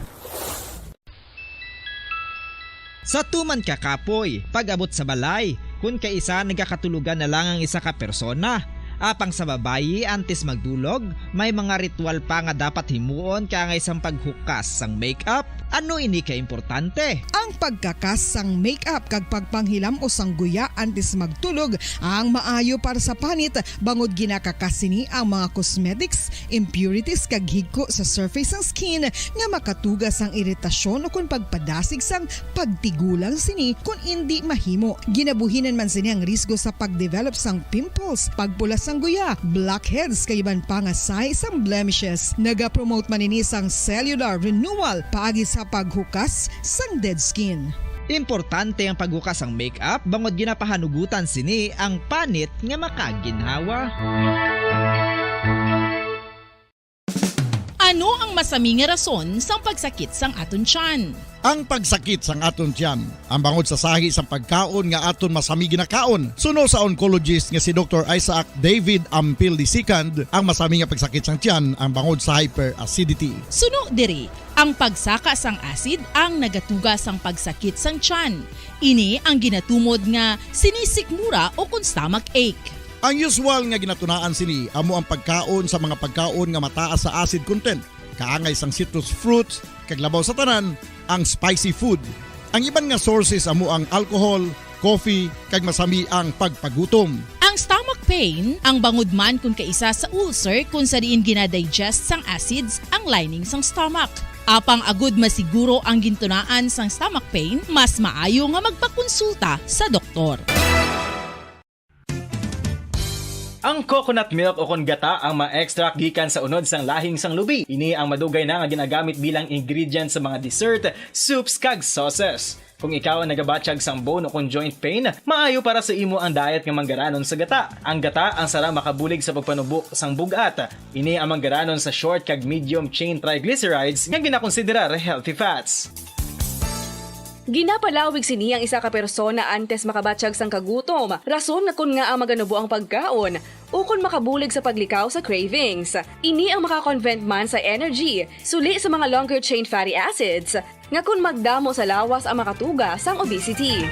Sa tuman ka kapoy, pag-abot sa balay, kun kaisa nagakatulogan na lang ang isa ka persona. Apang sa babayi, antes magdulog, may mga ritual pa nga dapat himuon kaangay sang paghukas sang makeup. Ano ini ka importante? Ang pagkakas sang makeup kag pagpanghilam-os sang guya antes magtulog ang maayo para sa panit, bangod ginakakas sini ang mga cosmetics, impurities kag higko sa surface sang skin nga makatuga sang iritasyon ukon pagpadasig sang pagtigulang sini kon indi mahimo. Ginabuhinan man sini ang risgo sa pagdevelop sang pimples, pagpula sang guya, blackheads kag iban pa nga sahi sang blemishes. Nagapromote man ini sang cellular renewal paagi sa paghukas sang dead skin. Importante ang paghukas sang makeup bangod ginapahanugutan sini ang panit nga makaginhawa. Ano ang masami nga rason sang pagsakit sang aton tiyan? Ang pagsakit sang aton tiyan ang bangod sa sahi sang pagkaon nga aton masami ginakaon. Suno sa oncologist nga si Doktor Isaac David Ampil the second, ang masami nga pagsakit sang tiyan ang bangod sa hyperacidity. Suno diri, ang pagsaka sang acid ang nagatuga sang pagsakit sang tiyan. Ini ang ginatumod nga sinisikmura o kon stomach ache. Ang usual nga ginatunaan sini amo ang pagkaon sa mga pagkaon nga mataas sa acid content, kaangay sang citrus fruits, kag labaw sa tanan, ang spicy food. Ang iban nga sources amo ang alcohol, coffee, kag masami ang pagpagutom. Ang stomach pain ang bangod man kon kaisa sa ulcer kon sa diin gina-digest sang acids ang lining sang stomach. Apang agud masiguro ang gintunaan sang stomach pain, mas maayo nga magpakonsulta sa doktor. Ang coconut milk o kon gata ang ma-extract gikan sa unod sang lahing sang lubi. Ini ang madugay na nga ginagamit bilang ingredient sa mga dessert, soups, kag sauces. Kung ikaw ang nagabatyag sang bone o kon joint pain, maayo para sa imo ang diet nga manggaranon sa gata. Ang gata ang sara makabulig sa pagpanubo sang bug-at. Ini ang manggaranon sa short kag medium chain triglycerides nga ginakonsiderar healthy fats. Ginapalawig sini ang isa ka persona antes makabatyag sang kagutom, rason nga kon ngaa maganubo ang pagkaon, ukon makabulig sa paglikaw sa cravings. Ini ang maka-convert man sa energy, suli sa mga longer chain fatty acids, nga kon magdamo sa lawas ang makatuga sang obesity.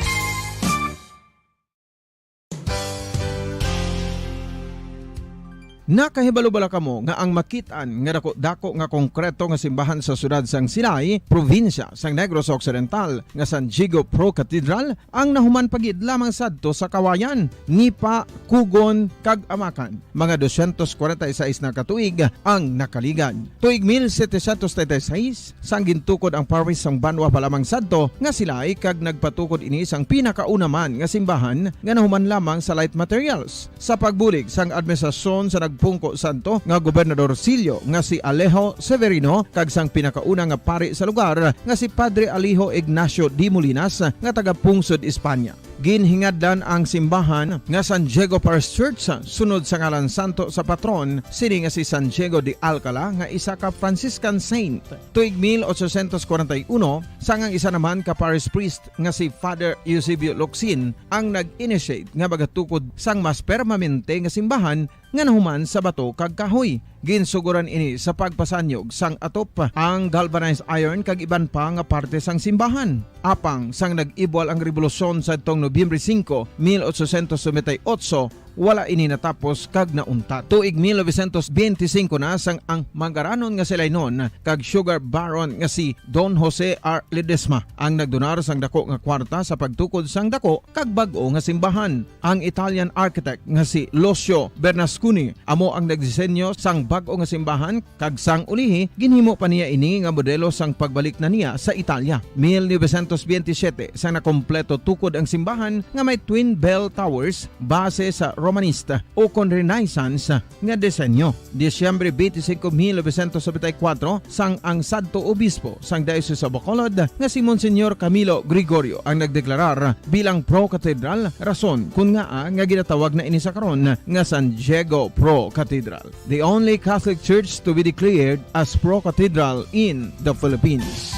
Nakahibalo bala kamo nga ang makit-an nga daku-daku nga konkreto nga simbahan sa siyudad sang Silay, probinsya sang Negros Occidental, nga San Diego Pro Cathedral ang nahuman pa gid lamang sadto sa Kawayan, Nipa, Cogon, kag Amacan? Mga dosyentos kwarenta y seis na ka tuig ang nakaligad. Tuig mil setecientos treinta y seis, sang gintukod ang parish sang banwa pa lamang sadto nga Silay, kag nagpatukod ini sang pinakauna man nga simbahan nga nahuman lamang sa light materials. Sa pagbulig sang administrasyon sa nagpungko sadto nga Gobernador Silyo nga si Alejo Severino kag sang pinakauna nga pari sa lugar nga si Padre Alejo Ignacio de Molinas nga taga-pungsod Espanya. Ginhingadlan ang simbahan nga San Diego Parish Church sunod sa ngalan santo sa patron sini nga si San Diego de Alcala nga isa ka Franciscan saint. Tuig mil ochocientos kwarenta y uno, sang ang isa naman ka parish priest nga si Father Eusebio Locsin ang nag-initiate nga magatukod sang mas permanente nga simbahan nga nahuman sa bato kag kahoy. Ginsugoran ini sa pagpasanyog sang atop, ang galvanized iron kag iban pa nga parte sang simbahan. Apang sang nag-ibwal ang rebolusyon sadtong Nobyembre singko, mil ochocientos noventa y ocho, Wala ini natapos kag nauntat. Tuig mil novecientos benti singko na sang ang mangaranon nga si Lainon kag sugar baron nga si Don Jose R. Ledesma ang nagdonar sang dako nga kwarta sa pagtukod sang dako kag bag-o nga simbahan. Ang Italian architect nga si Lucio Bernasconi amo ang nagdisenyo sang bag-o nga simbahan, kag sang ulihi, ginhimo pa niya ini nga modelo sang pagbalik na niya sa Italia. Mil novecientos benti siyete, sang nakompleto tukod ang simbahan nga may twin bell towers base sa Romanista ukon Renaissance nga disenyo. Disyembre twenty-five, mil novecientos setenta y cuatro, sang ang sadto obispo sang Diocese of Bacolod nga si Monsignor Camilo Gregorio ang nagdeklarar bilang pro-cathedral, rason kon ngaa nga ginatawag na ini sa karon nga San Diego Pro Cathedral, the only Catholic church to be declared as pro-cathedral in the Philippines.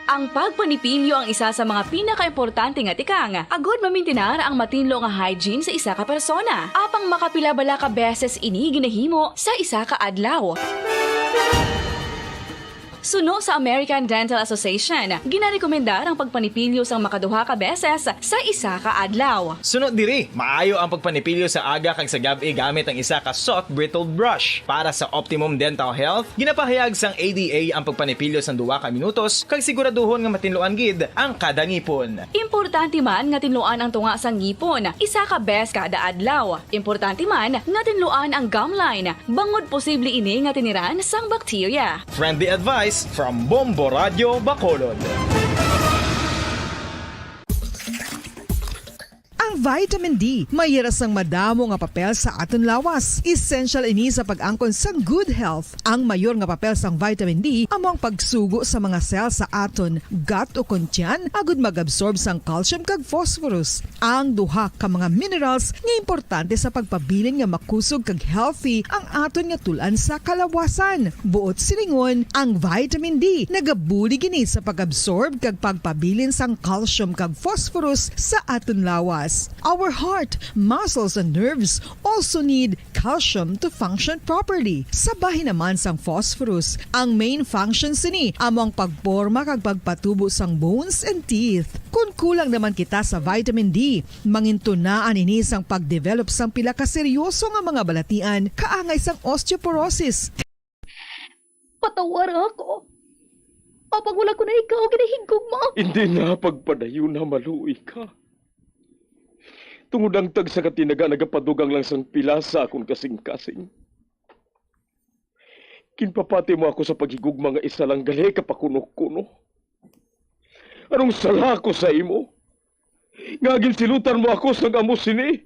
Ang pagpanipilyo ang isa sa mga pinakaimportante nga tikang agud mamintinar ang matinlo nga hygiene sa isa ka persona. Apang makapila bala ka beses ini ginahimo sa isa ka adlaw? Suno sa American Dental Association, ginarekomendar ang pagpanipilyo sang makaduha ka beses sa isa ka adlaw. Sunod diri, maayo ang pagpanipilyo sa aga kag sa gab-i gamit ang isa ka soft bristled brush. Para sa optimum dental health, ginapahayag sang A D A ang pagpanipilyo sang duha ka minutos kag siguraduhon nga matinluan gid ang kada ngipon. Importante man nga tinluan ang tunga sang ngipon isa ka bes kada adlaw. Importante man nga tinluan ang gum line, bangod posible ini nga tiniran sang bakterya. Friendly advice from Bombo Radio Bacolod. Ang vitamin D may ira sang madamo nga papel sa aton lawas. Essential ini sa pag-angkon sang good health. Ang mayor nga papel sang vitamin D amo ang pagsugo sa mga cell sa aton gut ukon tiyan agud mag-absorb sang calcium kag phosphorus, ang duha ka mga minerals nga importante sa pagpabilin nga makusog kag healthy ang aton nga tul-an sa kalawasan. Buot silingon, ang vitamin D nagabulig ini sa pag-absorb kag pagpabilin sang calcium kag phosphorus sa aton lawas. Our heart, muscles, and nerves also need calcium to function properly. Sa bahin naman sang phosphorus, ang main function sini amo ang pagporma kag pagpatubo sang bones and teeth. Kon kulang naman kita sa vitamin D, mangintunaan ini sang pagdevelop sang pila ka seryoso nga mga balatian kaangay sang osteoporosis. Patawara ako. Apang wala ko na ikaw ginahigugma. Hindi na pagpadayon na maluoy ka. Tungod ang tagsa ka tinaga nagapadugang lang sang pila sa akon kasing-kasing. Ginpapati mo ako sa paghigugma nga isa lang gali ka pakuno-kuno. Anong sala ko sa imo? Nga ginsilutan mo ako sang amo sini.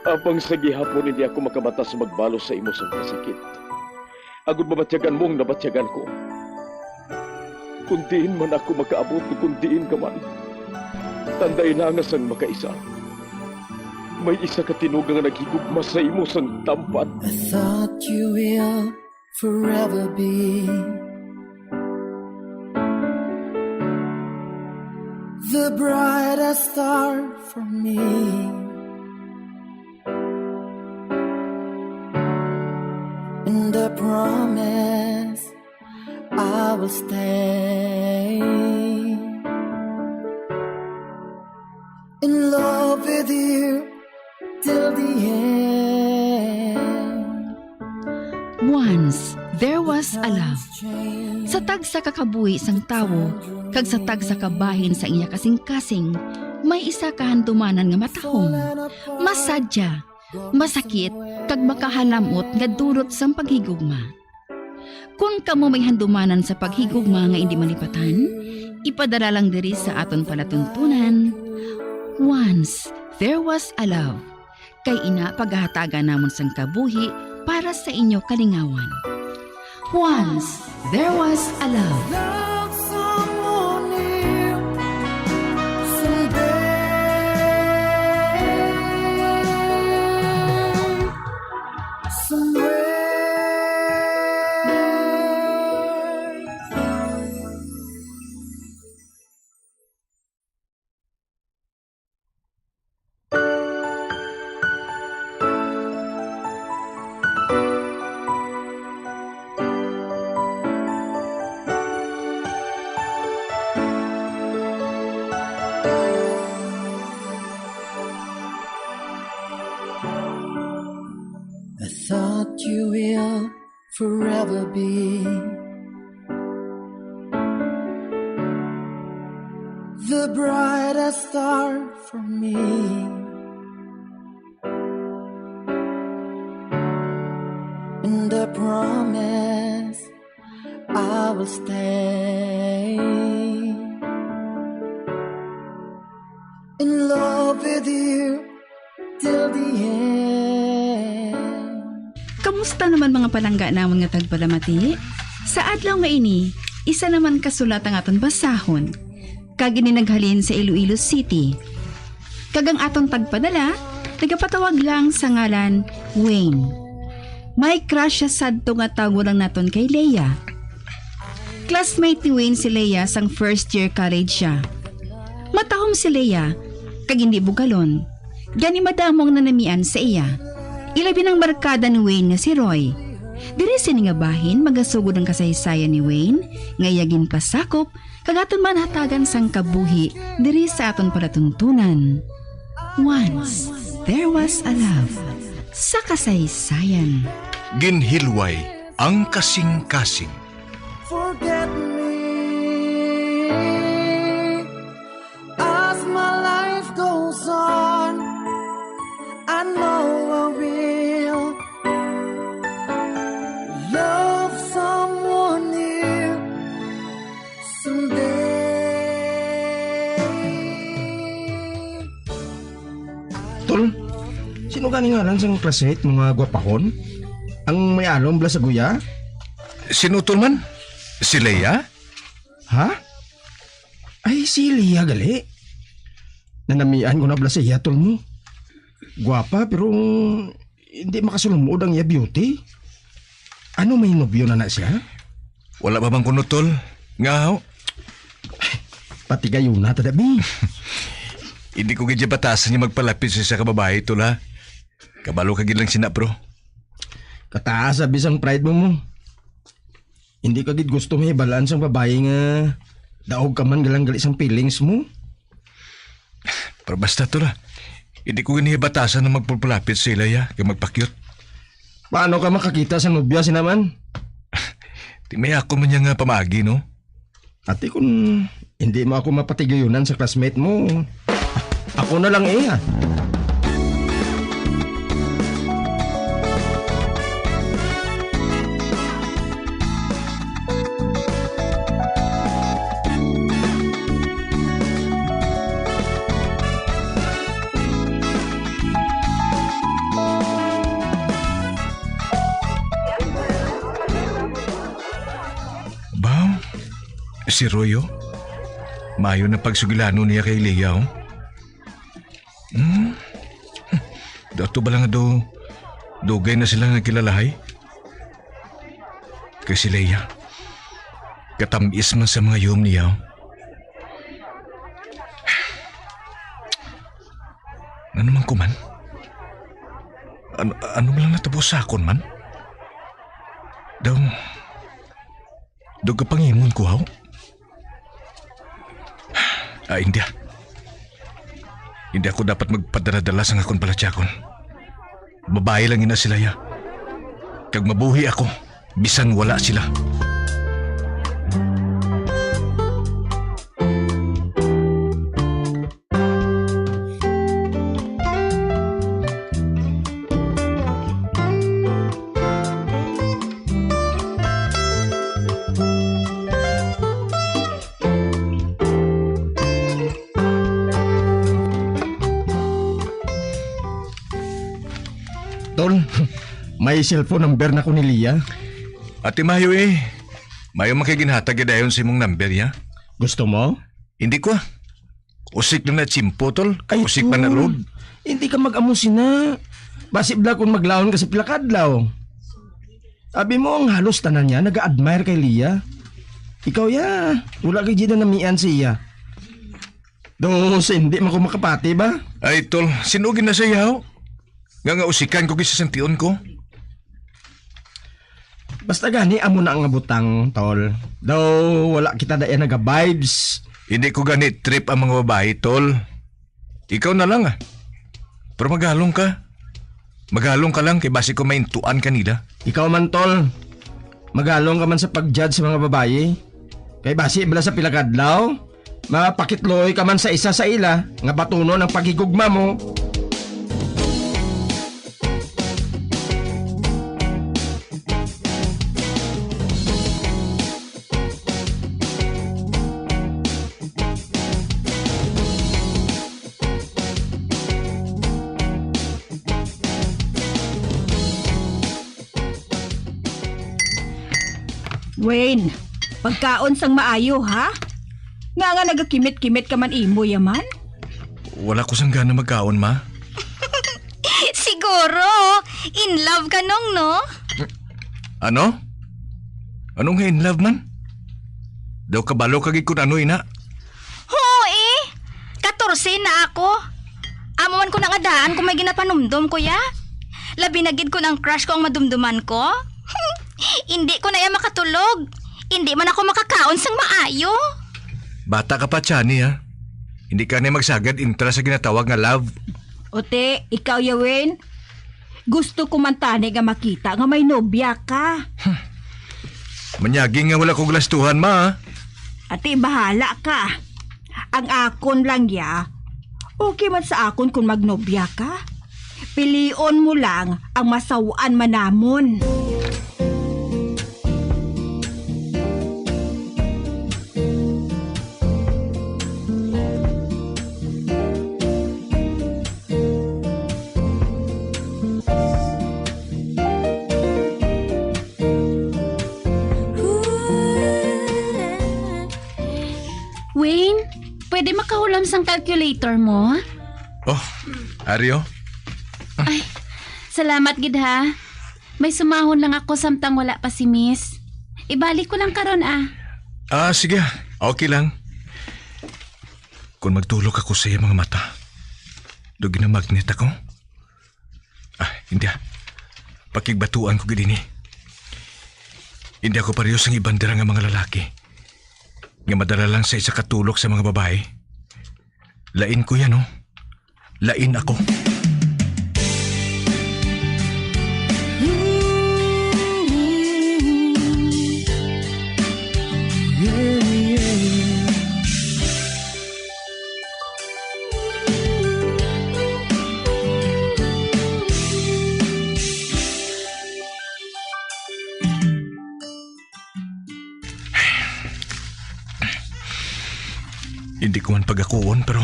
Apang sa gihapon hindi ako makamatas magbalos sa imo sang kasakit. Agud mabatyagan mo ang nabatyagan ko. Kung diin man ako makaabot, kung diin ka man, tanday na nga sang makaisa. May isa ka tinuga nga naghigugma sa imo sang tampad. I thought you will forever be the brightest star for me. And I promise I will stay in love with you till the end. Once, there was a love. Sa tagsa ka kabuhi sang tawo, kag sa tagsa ka bahin sa iya kasing-kasing, may isa ka handumanan nga matahom, masadya, masakit, kag makahalam-ot nga dulot sang paghigugma. Kon kamo may handumanan sa paghigugma nga indi malipatan, ipadala lang diri sa aton palatuntunan, Once, There Was a Love. Kay ina pagahatagan namon sang kabuhi para sa inyo kalingawan. Once, There Was a Love. Love someone new someday, somewhere. But you will forever be the brightest star for me. And I promise I will stay in love with you till the end. Kamusta naman, mga palangga namon nga tagpalamati? Sa adlaw nga ini, isa naman ka sulat ang aton basahon, kag ini naghalin sa Iloilo City. Kag ang aton tagpadala, nagapatawag lang sa ngalan Wayne. May crush siya sadto nga tago lang naton kay Leia. Classmate ni Wayne si Leia sang first year college siya. Matahom si Leia, kag hindi bugalon. Gani madamo ang nanamian sa iya. Ilabi nang barkada ni Wayne nga si Roy. Diri sini nga bahin magasugod ang kasaysayan ni Wayne nga iya ginpasakop kag aton man hatagan sang kabuhi diri sa aton palatuntunan. Once, there was a love. Sa kasaysayan. Ginhilway ang kasing-kasing. Forget me as my life goes on. I know I will love someone new someday. Tol, sino gani ngalan sang classmate mo nga gwapahon? Ang may alom bala sa guya? Sino, tol, man? Si Leia? Ha? Ay, si Leia gali. Nanamian ko na bala sa iya, tol mo. Gwapa, pero hindi makasulmod ang iya beauty. Ano, may nobyo na na siya? Wala pa man kuno, tol. Nga, ho? Patigayuna ta, dabi. Hindi ko gid siya batasan nga magpalapit sa isa ka babae, tol, ha? Kabalo ka gid lang sina, bro. Kataas abi sang pride mo, mo. Hindi ka gid gusto mahibalaan sang babae nga daog ka man galang gali sang feelings mo. Pero basta, tol, ha. Hindi ko gid niya batasan nga magpalapit sa ila, ya, kag magpakyut. Paano ka makakita sa nobya sina man? Di may ako man niya nga pamagi, no? Ati, kung hindi mo ako mapatigayunan sa classmate mo, ako na lang, eh, ah. Ba, si Roy, oh. Maayo na pagsugilanon niya kay Leia, oh. Hmm? Dato ba lang daw dugay na sila nagkilalahay? Kay si Leia, katam-is man sa mga yum niya. Ano man ko man? Ano, ano ba lang natabo sa akon man? Daw, daw kapangingon ko, haw? Ah, hindi, ah. Hindi ako dapat magpadala-dala sa akon palatyagon. Babae lang ina sila, ya. Kag mabuhi ako, bisan wala sila. Tol, may cellphone number na ko ni Leia. Ati, mayo, eh. Mayo man kay ginhatag dayon sa imong number, ya. Gusto mo? Hindi ko, ah. Usik na na tiyempo, tol. Ay, usik pa na, tol. Hindi ka mag-amo sina. Basi bala kung maglaon ka sa pila ka adlaw. Abi mo, ang halos tanan niya naga-admire kay Leia. Ikaw, ya, wala kay Gina namian siya. Do, sa hindi man ko makapati ba? Ay, tol, sinugi na sa yaw. Nga nga usikan ko, gisasantion ko. Basta gani, amo na nga butang, tol. Daw wala kita daya naga-vibes. Hindi ko gani trip ang mga babae, tol. Ikaw na lang, ah. Pero magalong ka. Magalong ka lang kay basi ko maintuan ka nila. Ikaw man, tol. Magalong ka man sa pag-judge sa mga babayi. Kay basi bala sa pila ka adlaw, mapakitloy ka man sa isa sa ila nga batunon ang paghigugma mo. Wayne, pagkaon sang maayo, ha? Nga nga nagakimit-kimit ka man imo yaman? Wala ko sang gana magkaon, ma. Siguro, in love ka nung, no? Ano? Anong in love man? Daw kabalo ka gid kun ano ina. Huo, eh. Katorse na ako. Amo man ko nangadaan kung may ginapanumdom ko, ya. Labi na gid kun ang crush ko ang madumduman ko. Hindi ko na iya makatulog. Hindi man ako makakaon sang maayo. Bata ka pa, Chani, ha? Hindi ka na magsagad intra sa ginatawag nga love. Ote, ikaw, Yawin, gusto ko man tani nga makita nga may nobya ka. Manyagi nga wala ko galastuhan, ma. Ati, bahala ka. Ang akon lang, ya. Okay man sa akon kung magnobya ka. Pilion mo lang ang masaw-an man namon. Wayne, pwede makahulam sang calculator mo? Oh, Ario? Ay, salamat gid ha. May sumahon lang ako samtang wala pa si Miss. Ibalik ko lang karon, ah. Ah, sige. Okay lang. Kung magtulok ako sa iyang mga mata, do ginamagnet ako. Ah, hindi ah. Pakigbatuan ko gid ini. Hindi ako pareho sang iban dira nga mga lalaki nga madala lang sa isa ka tulok sa mga babae. Lain ko yan, oh. Lain ako. Hindi ko man pagakuon, pero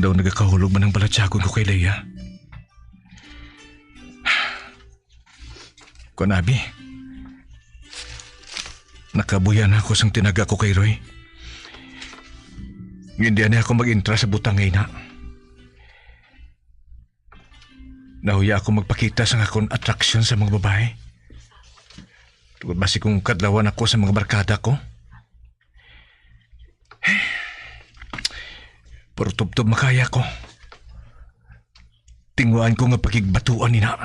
daw nagakahulog man ang balatyagon ko kay Leia. Kuan, abi, nakabuya na ako sang tinaga ko kay Roy. Hindi ani ako mag-intra sa butang nga ina. Nahuya ako magpakita sang akon atraksyon sa mga babae. Tungod basi kung kadlawan ako sa mga barkada ko. Pero tubtob makaya ko. Tinguhaan ko nga pakigbatuan nina.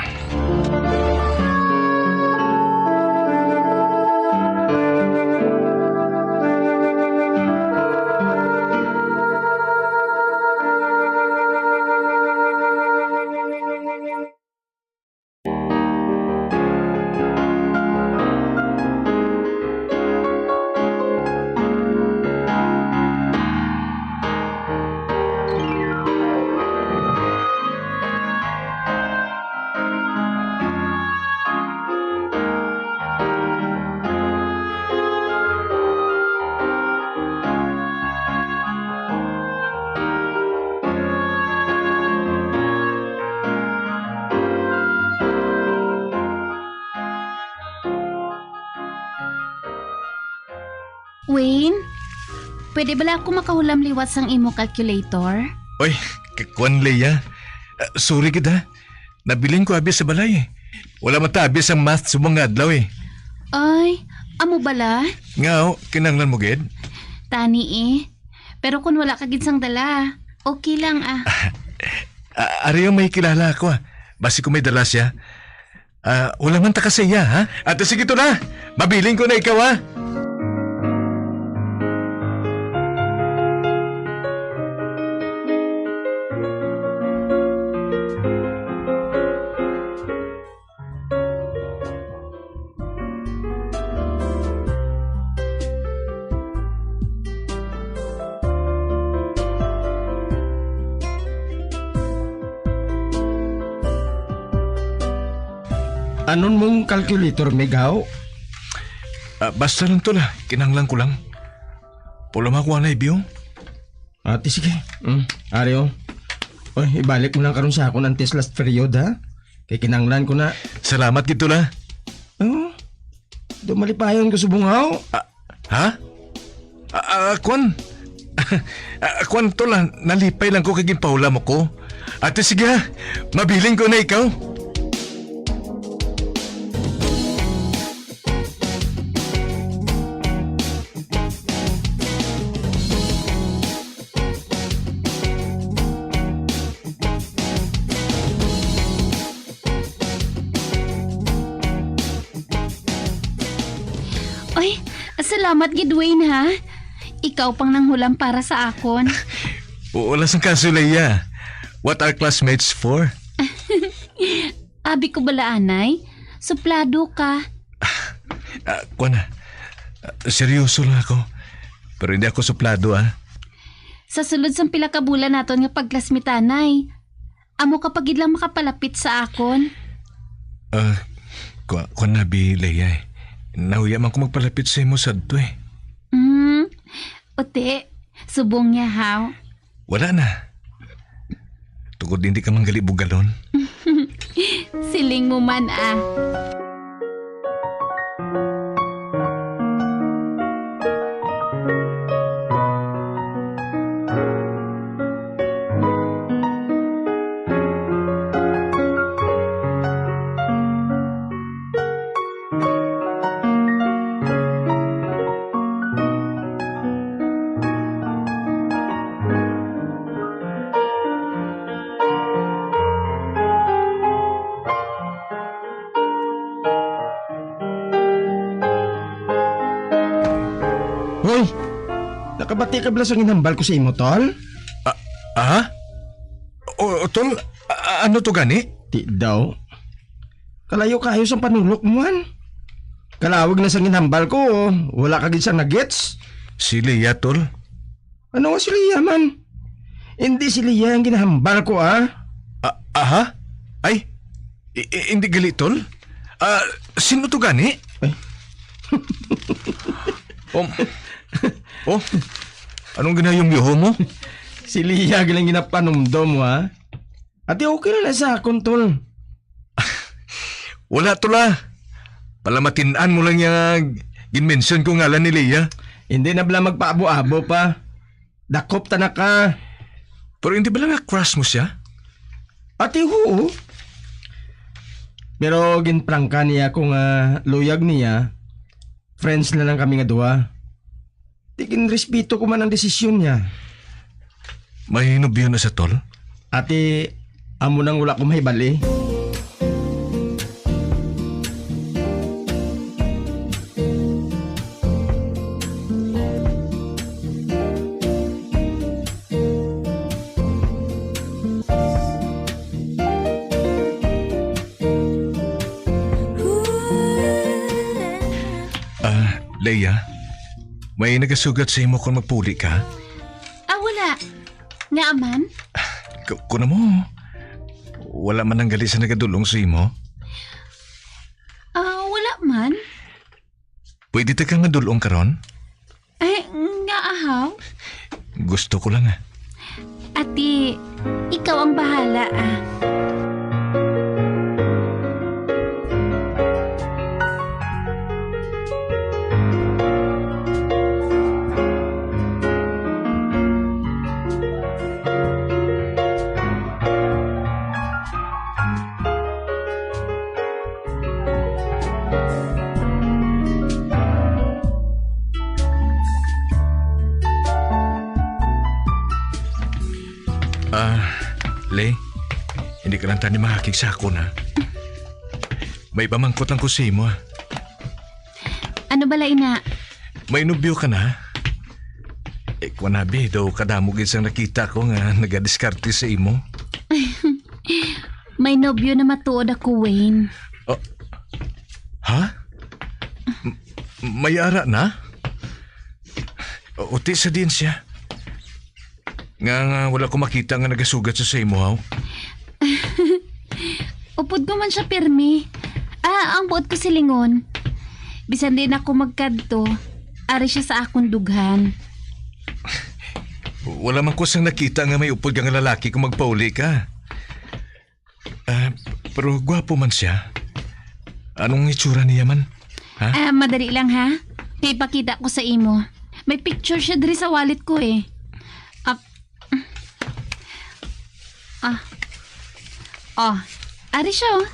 Wayne, pwede bala ako makahulam liwat sang imo calculator? Oy, kakwan, Leia. Ah, sorry gid, ha. Nabilin ko abi sa balay. Wala man ta abi sang math sa mga adlaw, eh. Ay, amo bala? Nga, oh, kinahanglan mo gid? Tani, eh. Pero kung wala ka gid sang dala, okay lang, ah. Ah, ari ang may kilala ako, ah. Basi ko may dala siya. Ah, wala man ta ka sa iya, ha? At sige to na. Mabilin ko na ikaw, ha? Anon mong calculator, Migaw? Ah, basta lang to la, kinahanglan ko lang. Pula makuha na, Ibyo. Ati, sige. Mm, ari, oh. Oy, ibalik mo lang karon sa akon ang test last period, ha? Kay kinahanglan ko na. Salamat gid, Tol, ha. Oh, do malipayon ko subong, haw. Ah, ha? Ah, ah, kwan? Ah, kwan, Tol, ha? Nalipay lang ko kay ginpahulam ako. Ate, sige, ha. Mabilin ko na ikaw. Ay, salamat gid, Wayne, ha? Ikaw pang nanghulam para sa akon. Wala sang kaso, Leia. What are classmates for? Abi ko bala anay, suplado ka. Ah, kuwan na. Ah, seryoso lang ako. Pero hindi ako suplado, ah. Sa sulod sang pila ka bulan naton nga pagklasmetanay, amo ka pa gid lang makapalapit sa akon. Ah, kwa, kwa na, bi, Leia, eh. Nahuya man ko magpalapit sa imo sadto, eh. Hmm, uti, subong niya, haw. Wala na. Tungod hindi ka man gali bugalon. Siling mo man, ah. Hoy! Nakabati ka bala sa ginhambal ko sa imo, tol? Ah, ah? O, tol, a-, ano to gani? Ti daw. Kalayo kayo sa panulok mo, man. Kalawig na sa ginhambal ko, wala ka gid sa nagets. Si Leia, tol. Ano nga si Leia, man? Hindi si Leia ang ginahambal ko, ah. Ah, aha? Ay, i-, i-, hindi gali, tol. Ah, sino to gani? Ay. Um, oh, anong ginayong yuho mo? Si Leia, gilang ginapanumdom mo, ha? Ati, okay na na sa akon, tol. Wala, tol, ah. Palamatin-an mo lang yung ginmension ko ngalan ni Leia. Hindi na bala magpaabo-abo pa. Dakop ta na ka. Pero hindi bala nga crush mo siya? Ati, oo. Pero ginprangka niya ako nga luyag niya, friends na lang kami nga duha. Di ginrespeto ko man ang desisyon niya. May nobyo na sa tol? Ati, amo nang wala ko mahibali. Ah, Leia, may nagasugat sa imo kung magpuli ka? Ah, wala. Nga man? K-, kuna mo, wala man ang gali sa nagadulong sa imo? Ah, wala man. Pwede ta ka nga dulong karon? Ay, nga ahaw? Gusto ko lang, ah. Ati, ikaw ang bahala, ah. Ah, Le, hindi ka lang tani mahakig sa akon, ha? May pamangkot lang ko sa imo, ha? Ano bala ina? May nobyo ka na? Eh, kuwan, abi, daw kadamo gid sang nakita ko nga nagadiskarte sa imo. May nobyo na matuod ako, Wayne. Oh. Ha? M-, may ara na? O, uti sa din siya. Nga, nga wala ko makita nga nagasugat sa, sa imo, haw? Upod ko man siya pirmi. Ah, ang buot ko silingon, bisan di na ako magkadto, ari siya sa akon dughan. Wala man ko sang nakita nga may upod ka nga lalaki kung magpauli ka. Ah, pero gwapo man siya. Anong itsura niya man? Ha? Ah, madali lang, ha? Kay ipakita ko sa imo. May picture siya diri sa wallet ko, eh. Ah. Ah. Oh, ari siya, oh.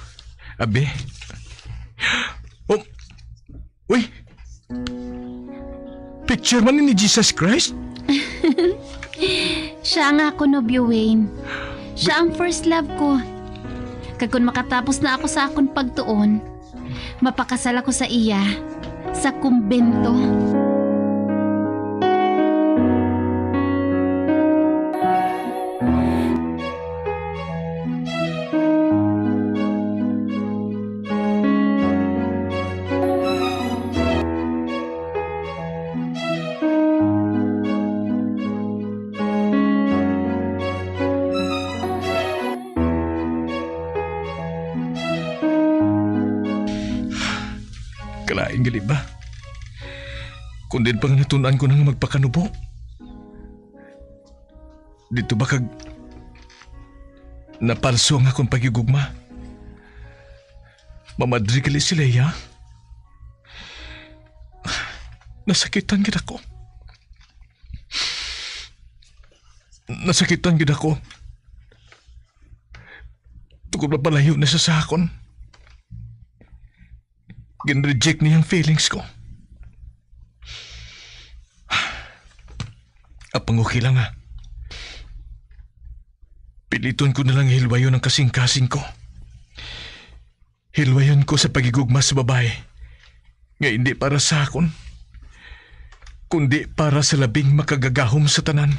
Abi? Oh. Uy! Picture man ni Jesus Christ? Siya ang akon nobyo, Wayne. Siya ang first love ko. Kag kon makatapos na ako sa akon pagtuon, mapakasal ako sa iya sa kumbento. Kalain gali ba? Kung din pang natun-an ko na nga magpakanubo. Dito ba kag napalso ang akong paghigugma? Mamadri gali si Leia. Nasakitan gid ako. Nasakitan gid ako. Tungod mapalayo na siya sa akon. Gin-reject niya ang feelings ko. Apang okay lang, ha. Piliton ko na lang hilwayon ang kasing-kasing ko. Hilwayon ko sa paghigugma sa babae nga hindi para sa akon, kundi para sa labing makagagahom sa tanan.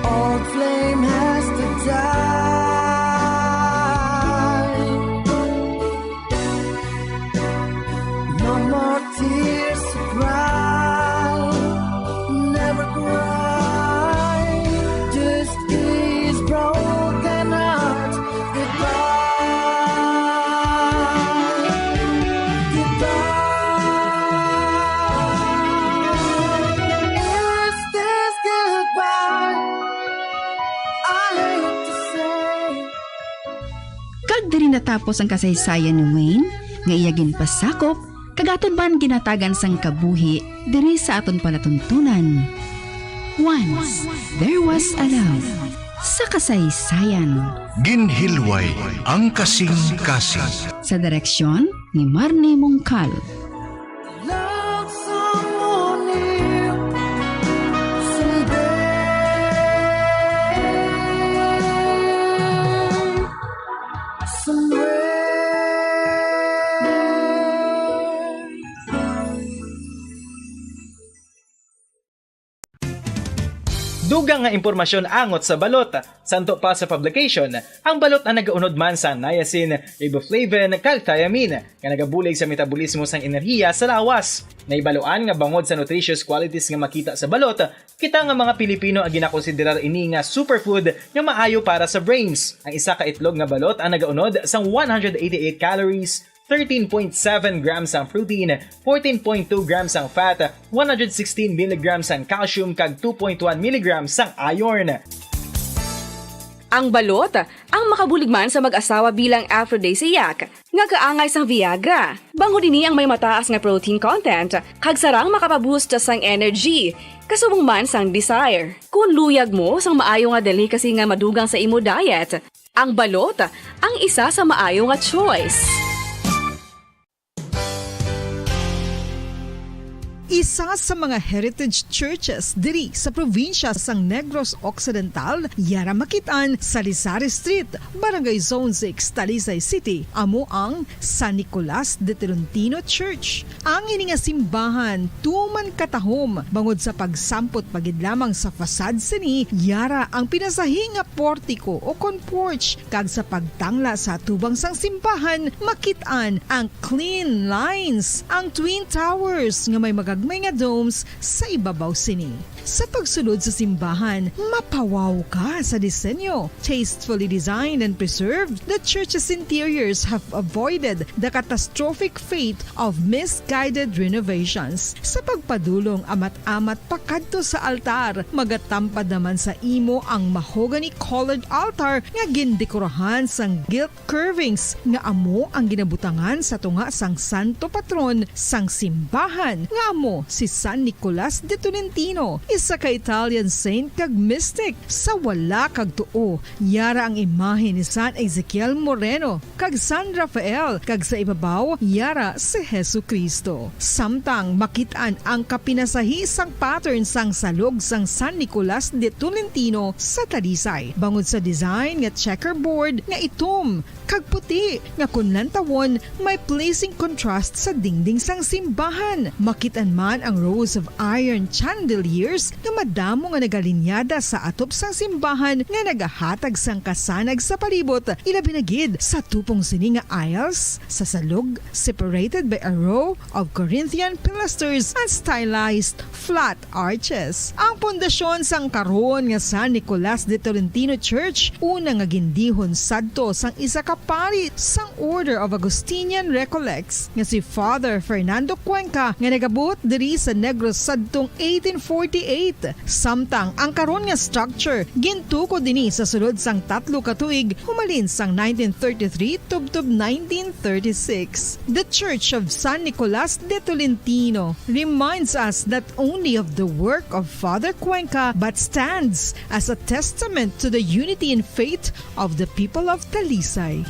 Old flame has to die. No more tears to cry. Never cry. Just kiss broken heart. Goodbye, goodbye. Is this goodbye? I hate to say. Kag diri natapos ang kasaysayan ni Wayne, nga iya ginpasakop, kag aton man ginhatagan sang kabuhi diri sa aton palatuntunan. Once, there was a love. Sa kasaysayan. Ginhilway ang kasing-kasing. Sa direksyon ni Marnie Mongcal. Love someone new someday. Somewhere. Dugang nga impormasyon angot sa balot. Santo pa sa publication, ang balot ang nagaunod man sa niacin, riboflavin, kag thiamine, nga nagabulig sa metabolismo sang enerhiya sa lawas. Nahibaluan nga bangod sa nutritious qualities nga makita sa balot, kita nga mga Pilipino ang ginakonsiderar ini nga superfood nga maayo para sa brains. Ang isa ka itlog nga balot ang nagaunod sang one hundred eighty-eight calories, thirteen point seven grams ang protein, fourteen point two grams ang fat, one hundred sixteen milligrams ang calcium, kag two point one milligrams ang iron. Ang balot, ang makabulig man sa mag-asawa bilang aphrodisiac, nga kaangay sang Viagra. Bangod ini ang may mataas nga protein content, kag sarang makapaboost sang energy, kasubong man sang desire. Kung luyag mo sang maayo nga delicacy nga madugang sa imo diet, ang balot ang isa sa maayo nga choice. Isa sa mga heritage churches diri sa probinsya sang Negros Occidental, yara makit-an sa Lisari Street, Barangay Zone six, Talisay City, amo ang San Nicolas de Tolentino Church. Ang ini nga simbahan tuman katahom bangod sa pagsampot pa gid lamang sa facade sini, yara ang pinasahi nga portiko o kon porch, kag sa pagtangla sa atubang sang simbahan, makit-an ang clean lines, ang twin towers nga may magagmay nga domes sa ibabaw sini. Sa pagsulod sa simbahan, mapawaw ka sa disenyo. Tastefully designed and preserved, the church's interiors have avoided the catastrophic fate of misguided renovations. Sa pagpadulong amat-amat pakadto sa altar, magatampad naman sa imo ang mahogany-colored altar nga gindekorahan sang gilt curvings nga amo ang ginabutangan sa tunga sang santo patron sang simbahan, nga amo si San Nicolas de Tolentino, isa ka Italian saint kag mystic. Sa wala kag tuo, yara ang imahe ni San Ezekiel Moreno kag San Rafael, kag sa ibabaw, yara si Jesu-Cristo. Samtang makit-an ang kapinasahi sang pattern sang salog sang San Nicolas de Tolentino sa Talisay, bangod sa design nga checkerboard nga itom kag puti, nga kon lantawon, may pleasing contrast sa dingding sang simbahan. Makit-an man ang rows of iron chandeliers nga madamo nga nagalinyada sa atop sang simbahan nga nagahatag sang kasanag sa palibot, ilabi na gid sa tupong sini nga aisles sa salog, separated by a row of Corinthian pilasters and stylized flat arches. Ang pundasyon sang karon nga San Nicolas de Tolentino Church, una nga gindihon sadto sang isa ka pari sang Order of Augustinian Recollects nga si Father Fernando Cuenca, nga nagabot diri sa Negros sadtong eighteen forty-eight. Samtang ang karon nga structure gintukod ini sa sulod sang tatlo ka tuig, humalin sang nineteen thirty-three tubtob nineteen thirty-six. The Church of San Nicolas de Tolentino reminds us not only of the work of Father Cuenca, but stands as a testament to the unity in faith of the people of Talisay.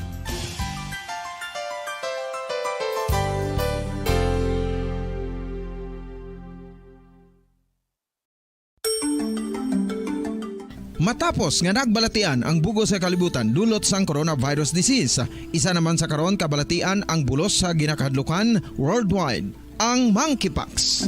Matapos nga nagbalatian ang bug-os nga kalibutan dulot sang coronavirus disease, isa naman sa karon kabalatian ang bulos sa ginakahadlukan worldwide, ang monkeypox.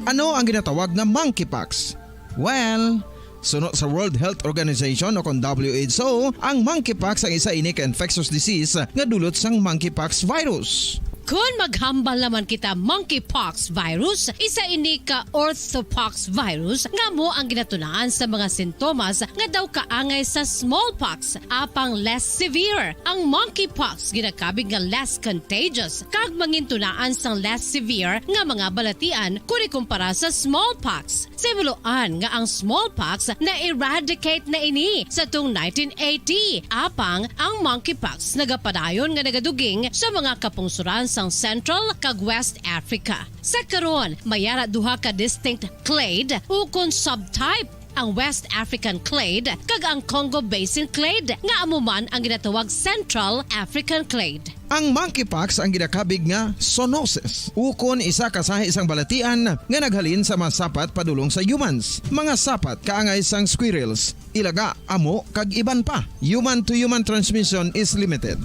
Ano ang ginatawag nga monkeypox? Well, suno sa World Health Organization o kon W H O, ang monkeypox ang isa ini ka infectious disease nga dulot sang monkeypox virus. Kon maghambal naman kita monkeypox virus, isa ini ka orthopox virus nga amo ang ginatunaan sa mga sintomas nga daw kaangay sa smallpox, apang less severe. Ang monkeypox ginakabig nga less contagious kag mangintunaan sang less severe nga mga balatian kon ikumpara sa smallpox. Sa himuloan nga ang smallpox na-eradicate na ini sa tung nineteen eighty, apang ang monkeypox nagapadayon nga nagaduging sa mga kapungsoran sang Central kag West Africa. Sa karon, may ara duha ka distinct clade ukon subtype, ang West African clade kag ang Congo Basin clade, nga amo man ang ginatawag Central African clade. Ang monkeypox ang ginakabig nga zoonosis, ukon isa ka sahi sang balatian nga naghalin sa mga sapat padulong sa humans. Mga sapat kaangay sang squirrels, ilaga, amo, kag iban pa. Human-to-human transmission is limited.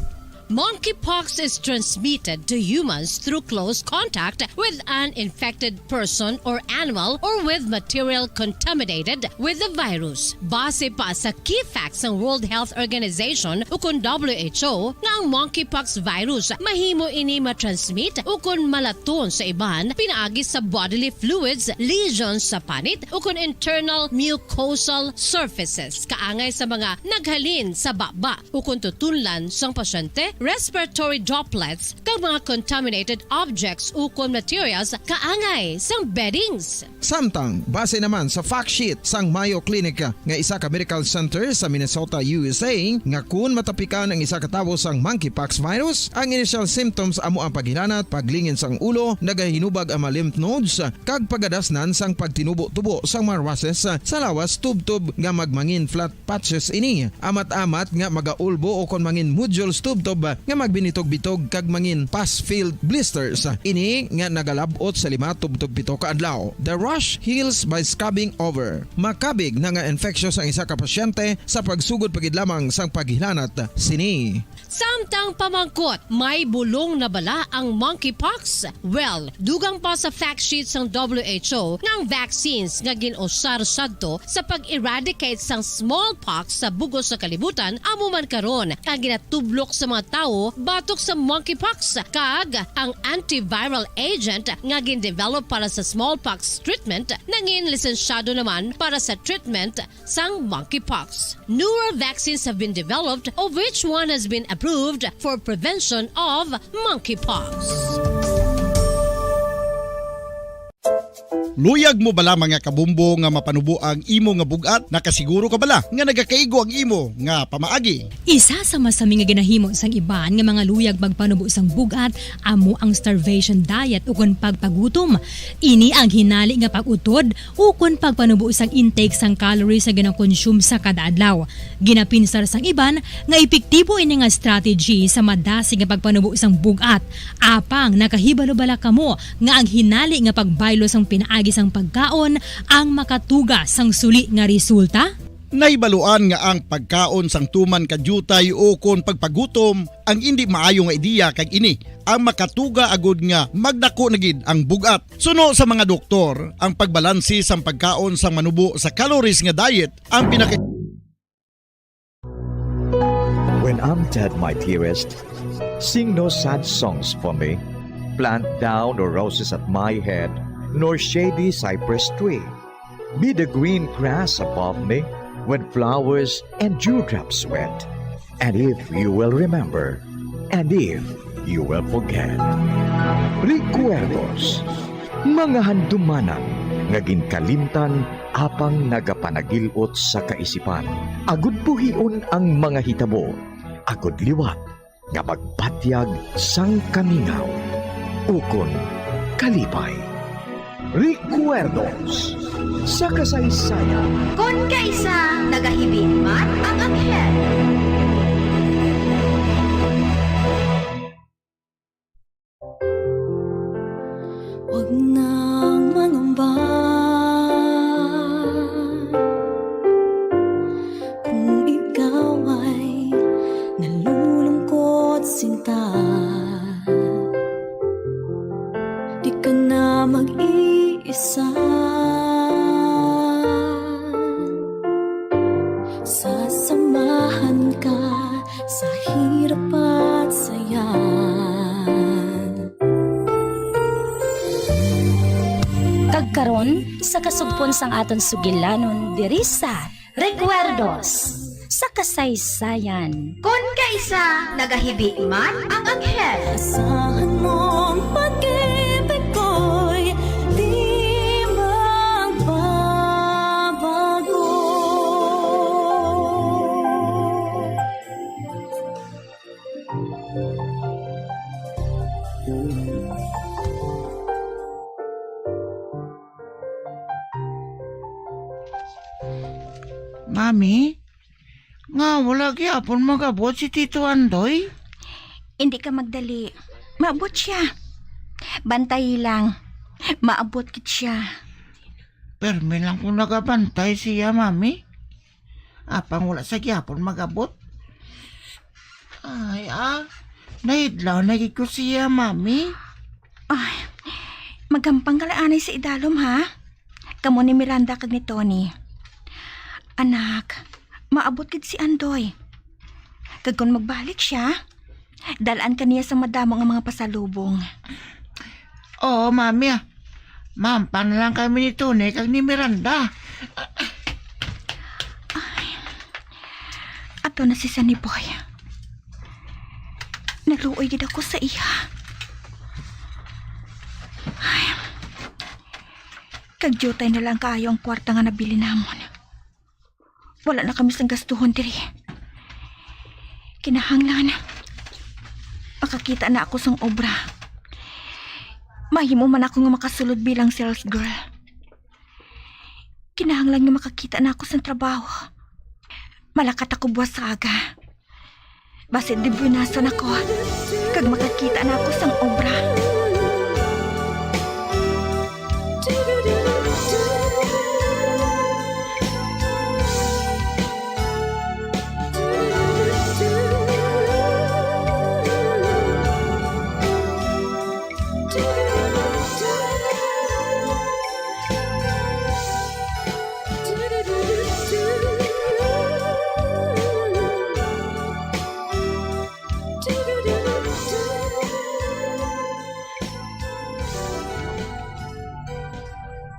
Monkeypox is transmitted to humans through close contact with an infected person or animal or with material contaminated with the virus. Base pa sa key facts sang World Health Organization ukon W H O nga ang monkeypox virus mahimo ini matransmit ukon malaton sa iban pinaagi sa bodily fluids, lesions sa panit ukon internal mucosal surfaces kaangay sa mga naghalin sa baba ukon tutunlan sang pasyente, respiratory droplets, kag mga contaminated objects ukon materials kaangay sang beddings. Samtang, base naman sa fact sheet sang Mayo Clinic nga isa ka medical center sa Minnesota, U S A, nga kun matapikan ang isa ka tawo sang monkeypox virus, ang initial symptoms amo ang paghilanat, paglingin sang ulo, nagahinubag ang mga lymph nodes, kag pagadasnan sang pagtinubo-tubo sang mga rushes sa lawas tubtob nga magmangin flat patches ini, amat-amat nga magaulbo ukon mangin nodules tubtob nga magbinitog-bitog kag mangin pus-filled blisters. Ini nga nagalab-ot sa lima tubtob pito ka adlaw. The rash heals by scabbing over. Makabig na nga infectious ang isa ka pasyente sa pagsugod pa gid lamang sang paghilanat sini. Samtang pamangkot, may bulong na bala ang monkeypox? Well, dugang pa sa fact sheet sang W H O nga ang vaccines nga gin-usar sadto sa pag-eradicate sang smallpox sa bug-os sa kalibutan amo man karon ang ginatublok sa mga tawo batok sa monkeypox, kag ang antiviral agent nga gin-develop para sa smallpox treatment nangin lisensyado naman para sa treatment sang monkeypox. Newer vaccines have been developed, of which one has been approved for prevention of monkeypox. Luyag mo bala, mga kabumbo, nga mapanubo ang imo nga bug-at? Nakasiguro ka bala nga nagakaigo ang imo nga pamaagi? Isa sa masami nga ginahimo sang iban nga mga luyag magpanubo sang bug-at amo ang starvation diet ukon pagpagutom. Ini ang hinali nga pag-utod ukon pagpanubo sang intake sang calories nga ginakonsume sa kada adlaw. Ginapinsar sang iban nga epektibo ini nga strategy sa madasig nga pagpanubo sang bug-at. Apang nakahibalo bala kamo nga ang hinali nga pagbaylo sang pinaagi sang pagkaon ang makatuga sang suli nga resulta? Nahibaluan nga ang pagkaon sang tuman ka diutay ukon pagpagutom ang indi maayo nga ideya, kag ini ang makatuga agud nga magdako na gid ang bug-at. Suno sa mga doktor, ang pagbalanse sang pagkaon sang manubo sa calories nga diet ang pinaka- When I'm dead, my dearest, sing no sad songs for me. Plant down no roses at my head, nor shady cypress tree. Be the green grass above me when flowers and dewdrops wet. And if you will remember, and if you will forget. Recuerdos, mga handumanan nga ginkalimtan apang nagapanagil-ot sa kaisipan. Agud buhion ang mga hitabo, agud liwat nga magpatyag sang kamingaw ukon kalipay. Recuerdos sa kasaysayan. Kon kaisa nagahibi man ang anghel. Wag nang mangamba kung ikaw ay nalulungkot, sinta. Di ka na mag-iisa. Sasamahan ka sa hirap at saya. Kag karon, sa kasugpon sang aton sugilanon diri sa Recuerdos sa Kasaysayan. Kon kaisa nagahibi man ang anghel. Asahan mong pag-ibig ko'y di magbabago. Mami, nga wala gyapon mag-abot si Tito Andoy? Hindi ka magdali. Maabot siya. Bantayi lang. Maabot gid siya. Permi lang kung nagabantay siya, Mami. Apang wala sa gyapon mag-abot. Ay, ah. Nahidlaw na gid ko siya, Mami. Ay, magampang ka lang anay sa idalom, ha? Kamo ni Miranda kag ni Tony. Anak, maabot gid si Andoy. Kag kon magbalik siya, dal-an ka niya sang madamo nga mga pasalubong. Oo, Mami, ah. Mahampang na lang kami ni Tony kag ni Miranda. Ay, ato na si Sunny Boy. Naluoy gid ako sa iya. Ay, kag diutay na lang kaayo ang kwarta nga nabili namon. Wala na kami sang gastuhon diri. Kinahanglan makakita na ako sang obra. Mahimo man ako nga makasulod bilang sales girl. Kinahanglan nga makakita na ako sang trabaho. Malakat ako buwas sa aga. Basi dibuenason ako, kag makakita na ako sang obra.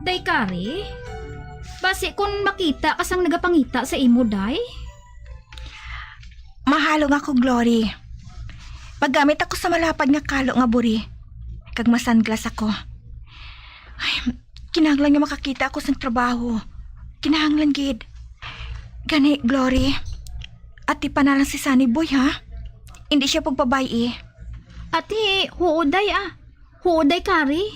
Day Kari, basi kon makita ka sang nagapangita sa imo, day? Mahalong ako, Glory. Magamit ako sa malapad nga kalo nga buri, kag masanglas ako. Ay, kinahanglan nga makakita ako sang trabaho. Kinahanglan gid. Gani, Glory, ati pa na lang si Sunny Boy, ha? Hindi siya pagpabay-i. Ati, huo, day, ah. Huo, day, Kari.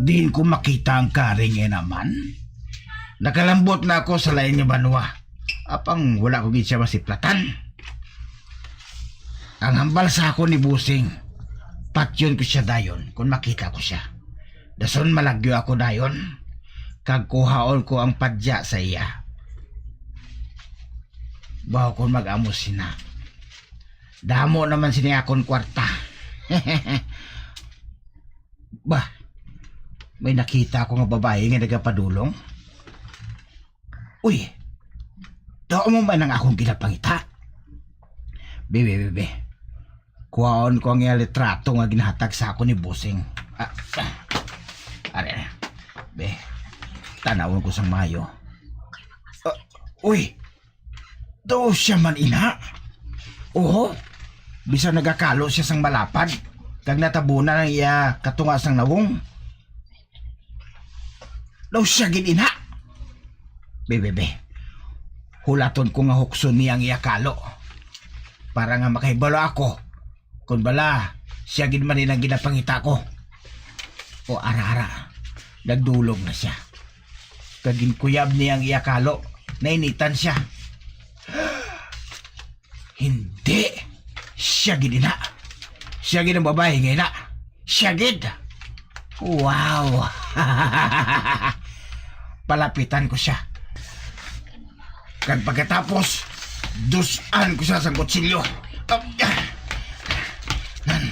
Diin ko makita ang Kari nga naman. Nakalambot na ako sa lain nga banwa. Apang wala ko gid siya masiplatan. Ang hambal sa ako ni Busing, patyon ko siya dayon kon makita ko siya. Dason malagyo ako dayon, kag kuhaon ko ang padya sa iya. Baw kon mag-amo sina. Damo naman sini akon kwarta. Bah, may nakita ako nga babayi nga nagapadulong. Uy, daw mo man ang akong ginapangita. Bebe, bebe, kuhaon ko ang iyang litrato nga ginahatag sa ako ni Busing. Ah, ah. Ari na. Be, tanawon ko sang mayo. Ah, uy, daw siya man ina. Oho, bisan nagakalo siya sang malapad, kag natabunan ang iya katunga sang nawong. Daw siya gid ina. Be, be, be. Hulaton ko nga hukson niya ang iya kalo, para nga makahibalo ako kon bala siya gid man ina ang ginapangita ko. O, ara, ara. Nagdulong na siya. Kag ginkuyab niya ang iya kalo. Nainitan siya. Hindi. Siya gid ina. Siya gid ang babayi nga ina. Siya gid. Wow. Palapitan ko siya. Kag pagkatapos, dus-an ko siya sang kutsilyo. Ah, ah. Nan,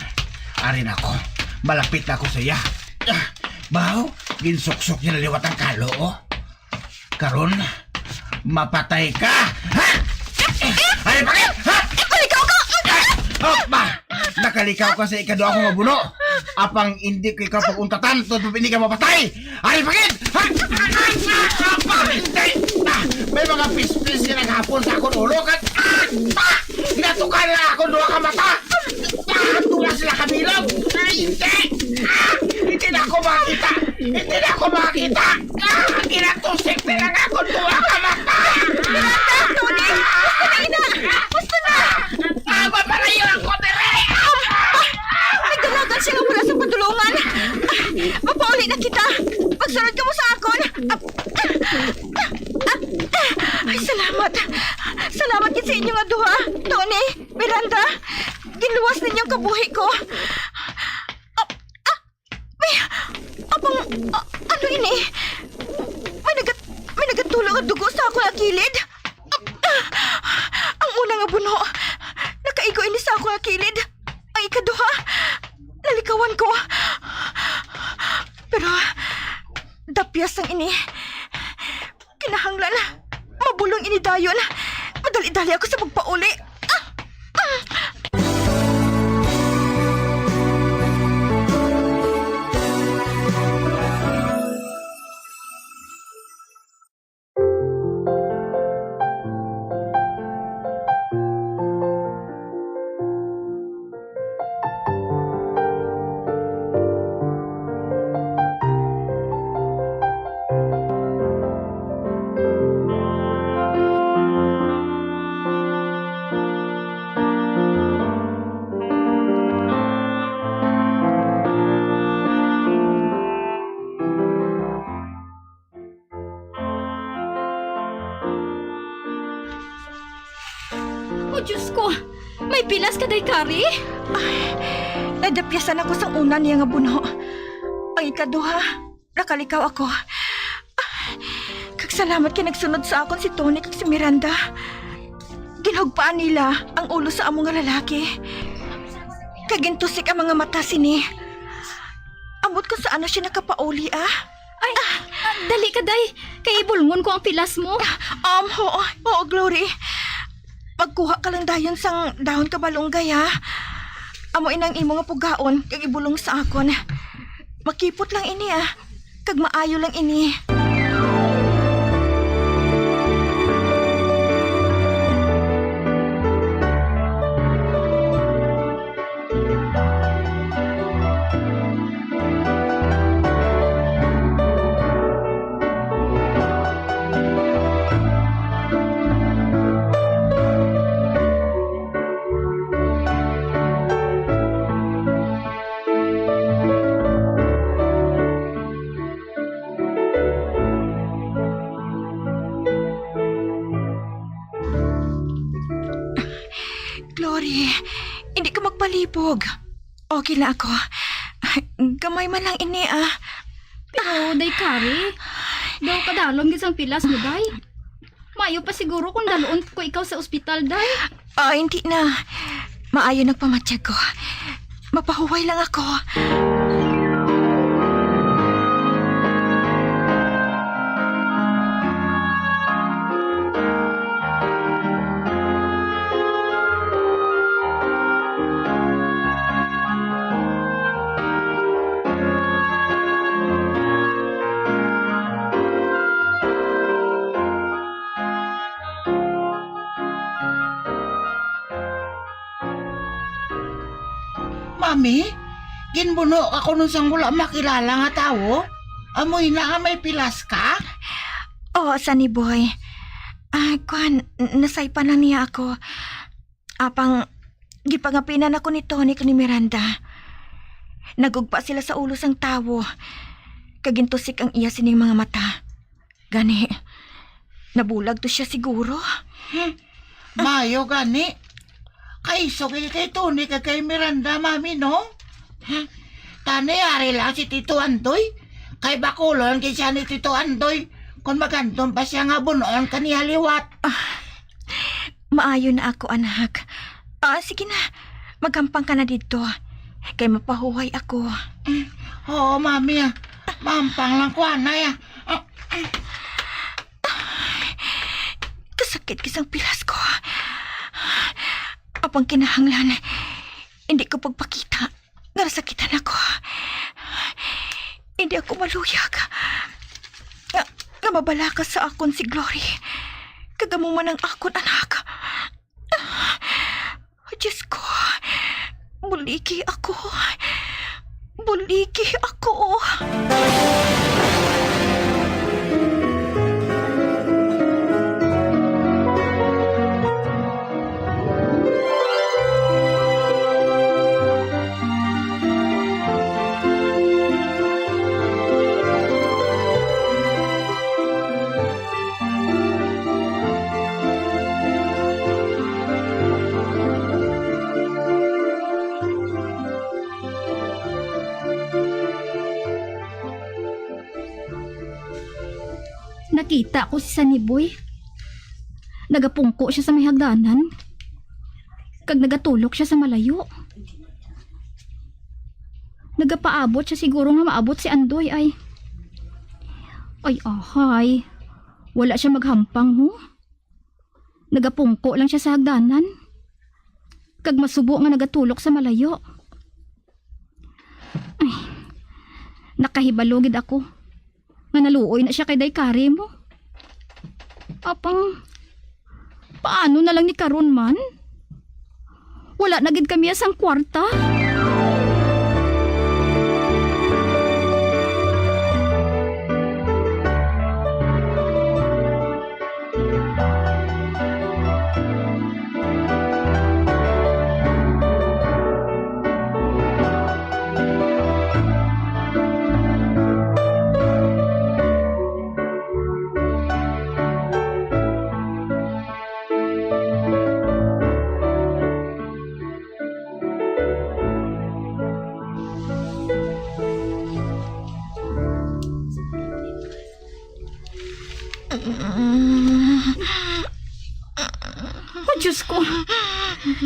ari na ako. Malapit na ako sa iya. Ah, baw, ginsuksok niya na liwat ang kalo, oh. Karon, mapatay ka! Ha? Ay, bakit? Ha? Nakalikaw ka! Oh, ba? Nakalikaw ka sa ikaduha ko nga buno. Apang hindi ko ikaw pag-untatan, tod pa hindi ka mapatay! Ay, bakit? Ha? Apa, hindi! Ah, may mga pispis nga naghapon sa akong ulo, kat, ah! Ah! Natukan na akong duha ka mata! Ah, tuwa sila kabilog! Ay, hindi! Ah, hindi na ako makita! Hindi na ako makita! Ah, ginatusik nila nga akong duha ka mata! Miranda! Tony! Gusto na, ina! Gusto na! Ah, mapalayo ako, dire! Ah! Nagdalagan siya nga wala sa padulungan! Ah, mapauli na kita! Magsunod ka mo sa akon! Ah, ah, ah, ah, ay, salamat! Salamat gid sa inyo nga duha, Tony! Miranda, ginluwas ninyo ang kabuhi ko. Ah, ah, may, apang, ah, ano ini? May nagat-, may nagatulo nga dugo sa akon nga kilid. Ah, ah, ang una nga buno, nakaigo ini sa akon nga kilid. Ang ikaduha, nalikawan ko. Pero, dapyas ang ini. Kinahanglan mabulong ini dayon. Madali-dali ako sa pagpauli. Ah! Ah! Oh, Diyos ko! May pilas ka, Day Kari? Nadapyasan ako sang una niya nga buno. Ang ikaduha, nakalikaw ako. Kag salamat kay nagsunod sa akon si Tony kag si Miranda. Ginhugpaan nila ang ulo sa amo nga lalaki. Kag gintusik ang mga mata sini. Ambot kung sa ano siya nakapauli, ah. Ay, ah, dali ka, Day. Kay ibulngon ko ang pilas mo. Um, oo, oo, Glory. Magkuha ka lang dayon sang dahon kabalunggay, ha? Amo inang imo nga pugaon kag ibulong sa akon. Makipot lang ini, ah. Kag maayo lang ini. Glory, hindi ka magpalibog. Okay lang ako. Gamay man lang ini, ah. Pero, Day Kari, daw kadalom gid sang pilas mo, Day. Maayo pa siguro kung dalon ko ikaw sa ospital, Day. Ah, hindi na. Maayo nagpamatyag ko. Mapahuway lang ako. Mami, ginbuno ka kuno sang wala makilala nga tawo? Amo ina nga may pilas ka? Oo, Sunny Boy. Ah, kwan, n-, nasaypan lang niya ako. Apang, gipangapinan ako ni Tony kag ni Miranda. Nagugpa sila sa ulo sang tawo, kag gintusik ang iya sining mga mata. Gani, nabulag to siya siguro. Hmm. Maayo gani. Kaisog ini kay Tony kag kay Miranda, Mami, no? Hmm. Tani, ari lang si Tito Andoy. Kay bakulon gid siya ni Tito Andoy. Kung magandom pa siya nga bunoon kaniya liwat. Ah, maayo na ako, anak. Ah, sige na. Maghampang ka na didto. Kay mapahuway ako. Mm, oo, Mami, ah. Mahampang lang ko, anay, ah. Ah, ah. Kasakit gid sang pilas ko. Apang kinahanglan, hindi ko pagpakita nga nasakitan ako. Hindi ako maluyag nga, nga mabalaka sa akon si Glory. Kag amo man ang akon anak. Diyos ko, buligi ako. Buligi ako. Nakita ko si Sunny Boy. Nagapungko siya sa may hagdanan. Kag nagatulok siya sa malayo. Nagapaabot siya siguro nga maabot si Andoy ay. Ay, ahay. Wala siya maghampang, ho. Nagapungko lang siya sa hagdanan. Kag masubo nga nagatulok sa malayo. Ay, nakahibalo gid ako nga naluoy na siya kay Day Kari mo. Apang, paano na lang ni karon man? Wala na gid kami sang kwarta. Diyos ko,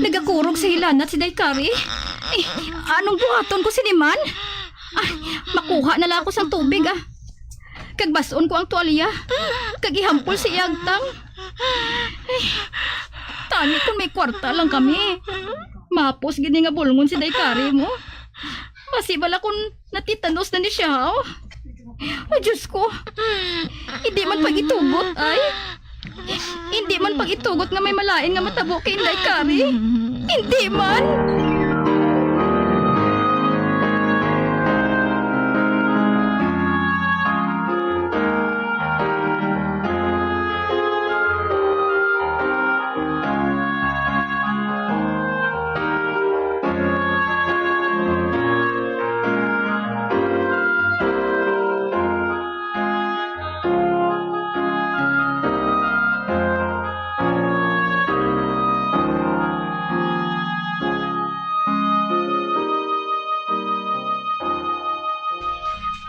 nagakurog sa hilanat si Day Kari. Ay, anong buhaton ko sini man? Ay, makuha na lang ako sang tubig, ah. Kag bas-on ko ang tuwalya. Kag ihampol sa iya agtang. Ay, tani kung may kwarta lang kami. Mapos gid ni nga bulngon si Day Kari mo. Basi bala kung natitanos na ni siya, oh. Oh, Diyos ko. Hindi man pag-itugot, ay. Hindi man pag-itugot nga may malain nga matabo kay Inday Kari. Hindi man.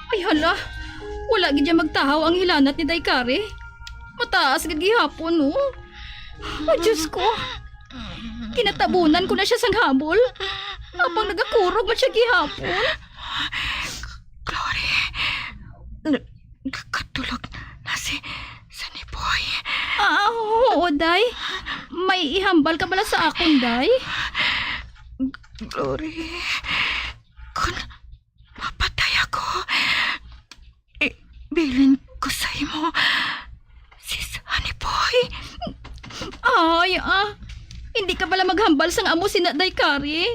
Ay, hala. Wala gid siya magtahaw ang hilanat ni Day Kari. Mataas gid gihapon, no? Oh, Diyos ko. Kinatabunan ko na siya sang habol. Apang nagakurog man siya gihapon. Glory, n-, nagkatulog na si Sunny Boy. Ah, oo, Day. May ihambal ka bala sa akon, Day? Glory, kung mapatay ako, ibilin ko sa imo si Sunny Boy. Ay, ah. Hindi ka bala maghambal sang amo sina, Day Kari.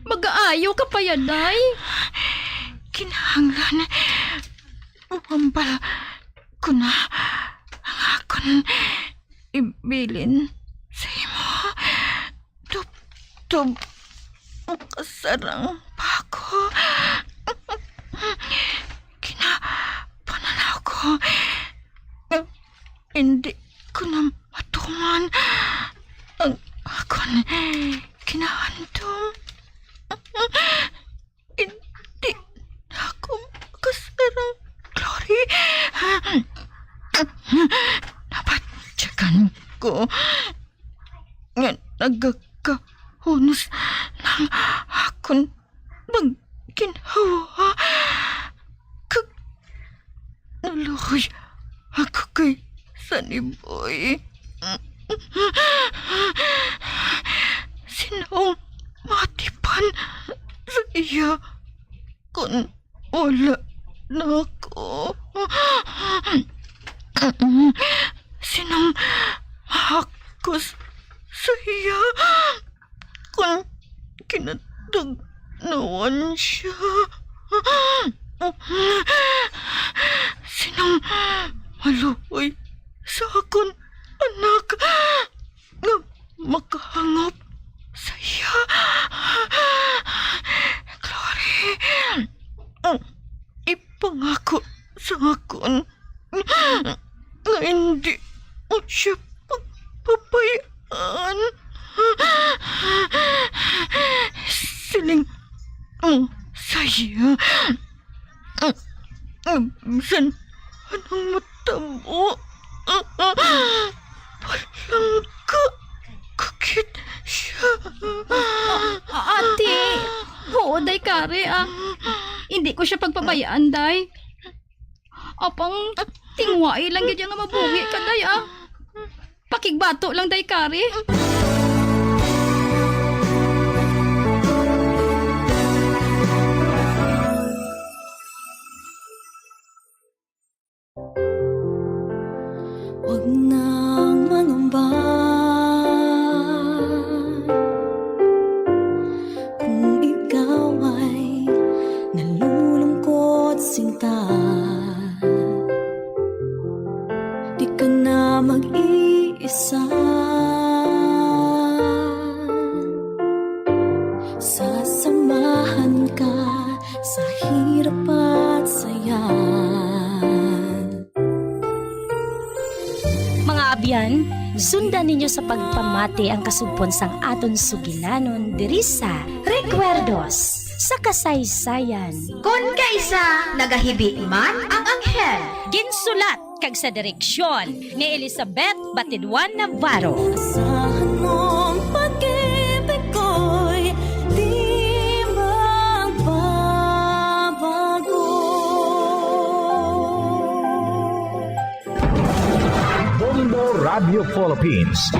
Magaayo ka pa ya, Day. Kinahanglan, muhambal ko na ang akon ibilin sa imo. Tubtob, makasarang pa ako. Ginapananaw ko nga hindi ko na matuman ang akon ginahandom. Hindi na ako makasarang, Glory. Nabatyagan ko nga nagakahunos ng akon pagginhawa, kag naluoy ako kay Sunny Boy. Sin-o ang maatipan sa iya kon wala na ako? Sin-o ang mahakos sa iya kon kinatugnawan siya? Sin-o ang maluoy sa akon anak nga makahangop sa iya? Glory, ipangako sa akon nga hindi mo siya pagpabayaan. Siling mo sa iya, bisan anong matabo, palangga ko gid siya. A-, ate, oo, Day Kari, ah. Hindi ko siya pagpabayaan, Day. Apang, tinguhai lang gid nga mabuhi ka, Day, ah. Pakigbato lang, Day Kari. Huwag nang mangamba kung ikaw ay nalulungkot, sinta. Di ka na mag-iisa. Sasamahan ka sa hirap at saya. Mga abyan, sundan ninyo sa pagpamati ang kasugpon sang aton sugilanon diri sa Recuerdos sa Kasaysayan. Kon kaisa nagahibi man ang anghel. Ginsulat kag sa direksyon ni Elizabeth Batidwan Navarro. Asahan mo Radyo Philippines,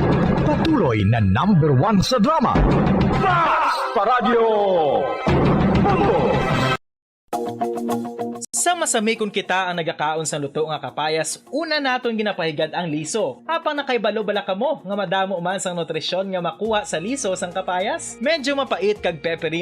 patuloy na number one sa drama. Basta Radyo! Bumbo! Sa masamikon kita ang nagakaon sang luto nga kapayas, una naton ginapahigad ang liso. Apang nakahibalo bala kamo nga madamo man sang nutrisyon nga makuha sa liso sang kapayas? Medyo mapait kag peppery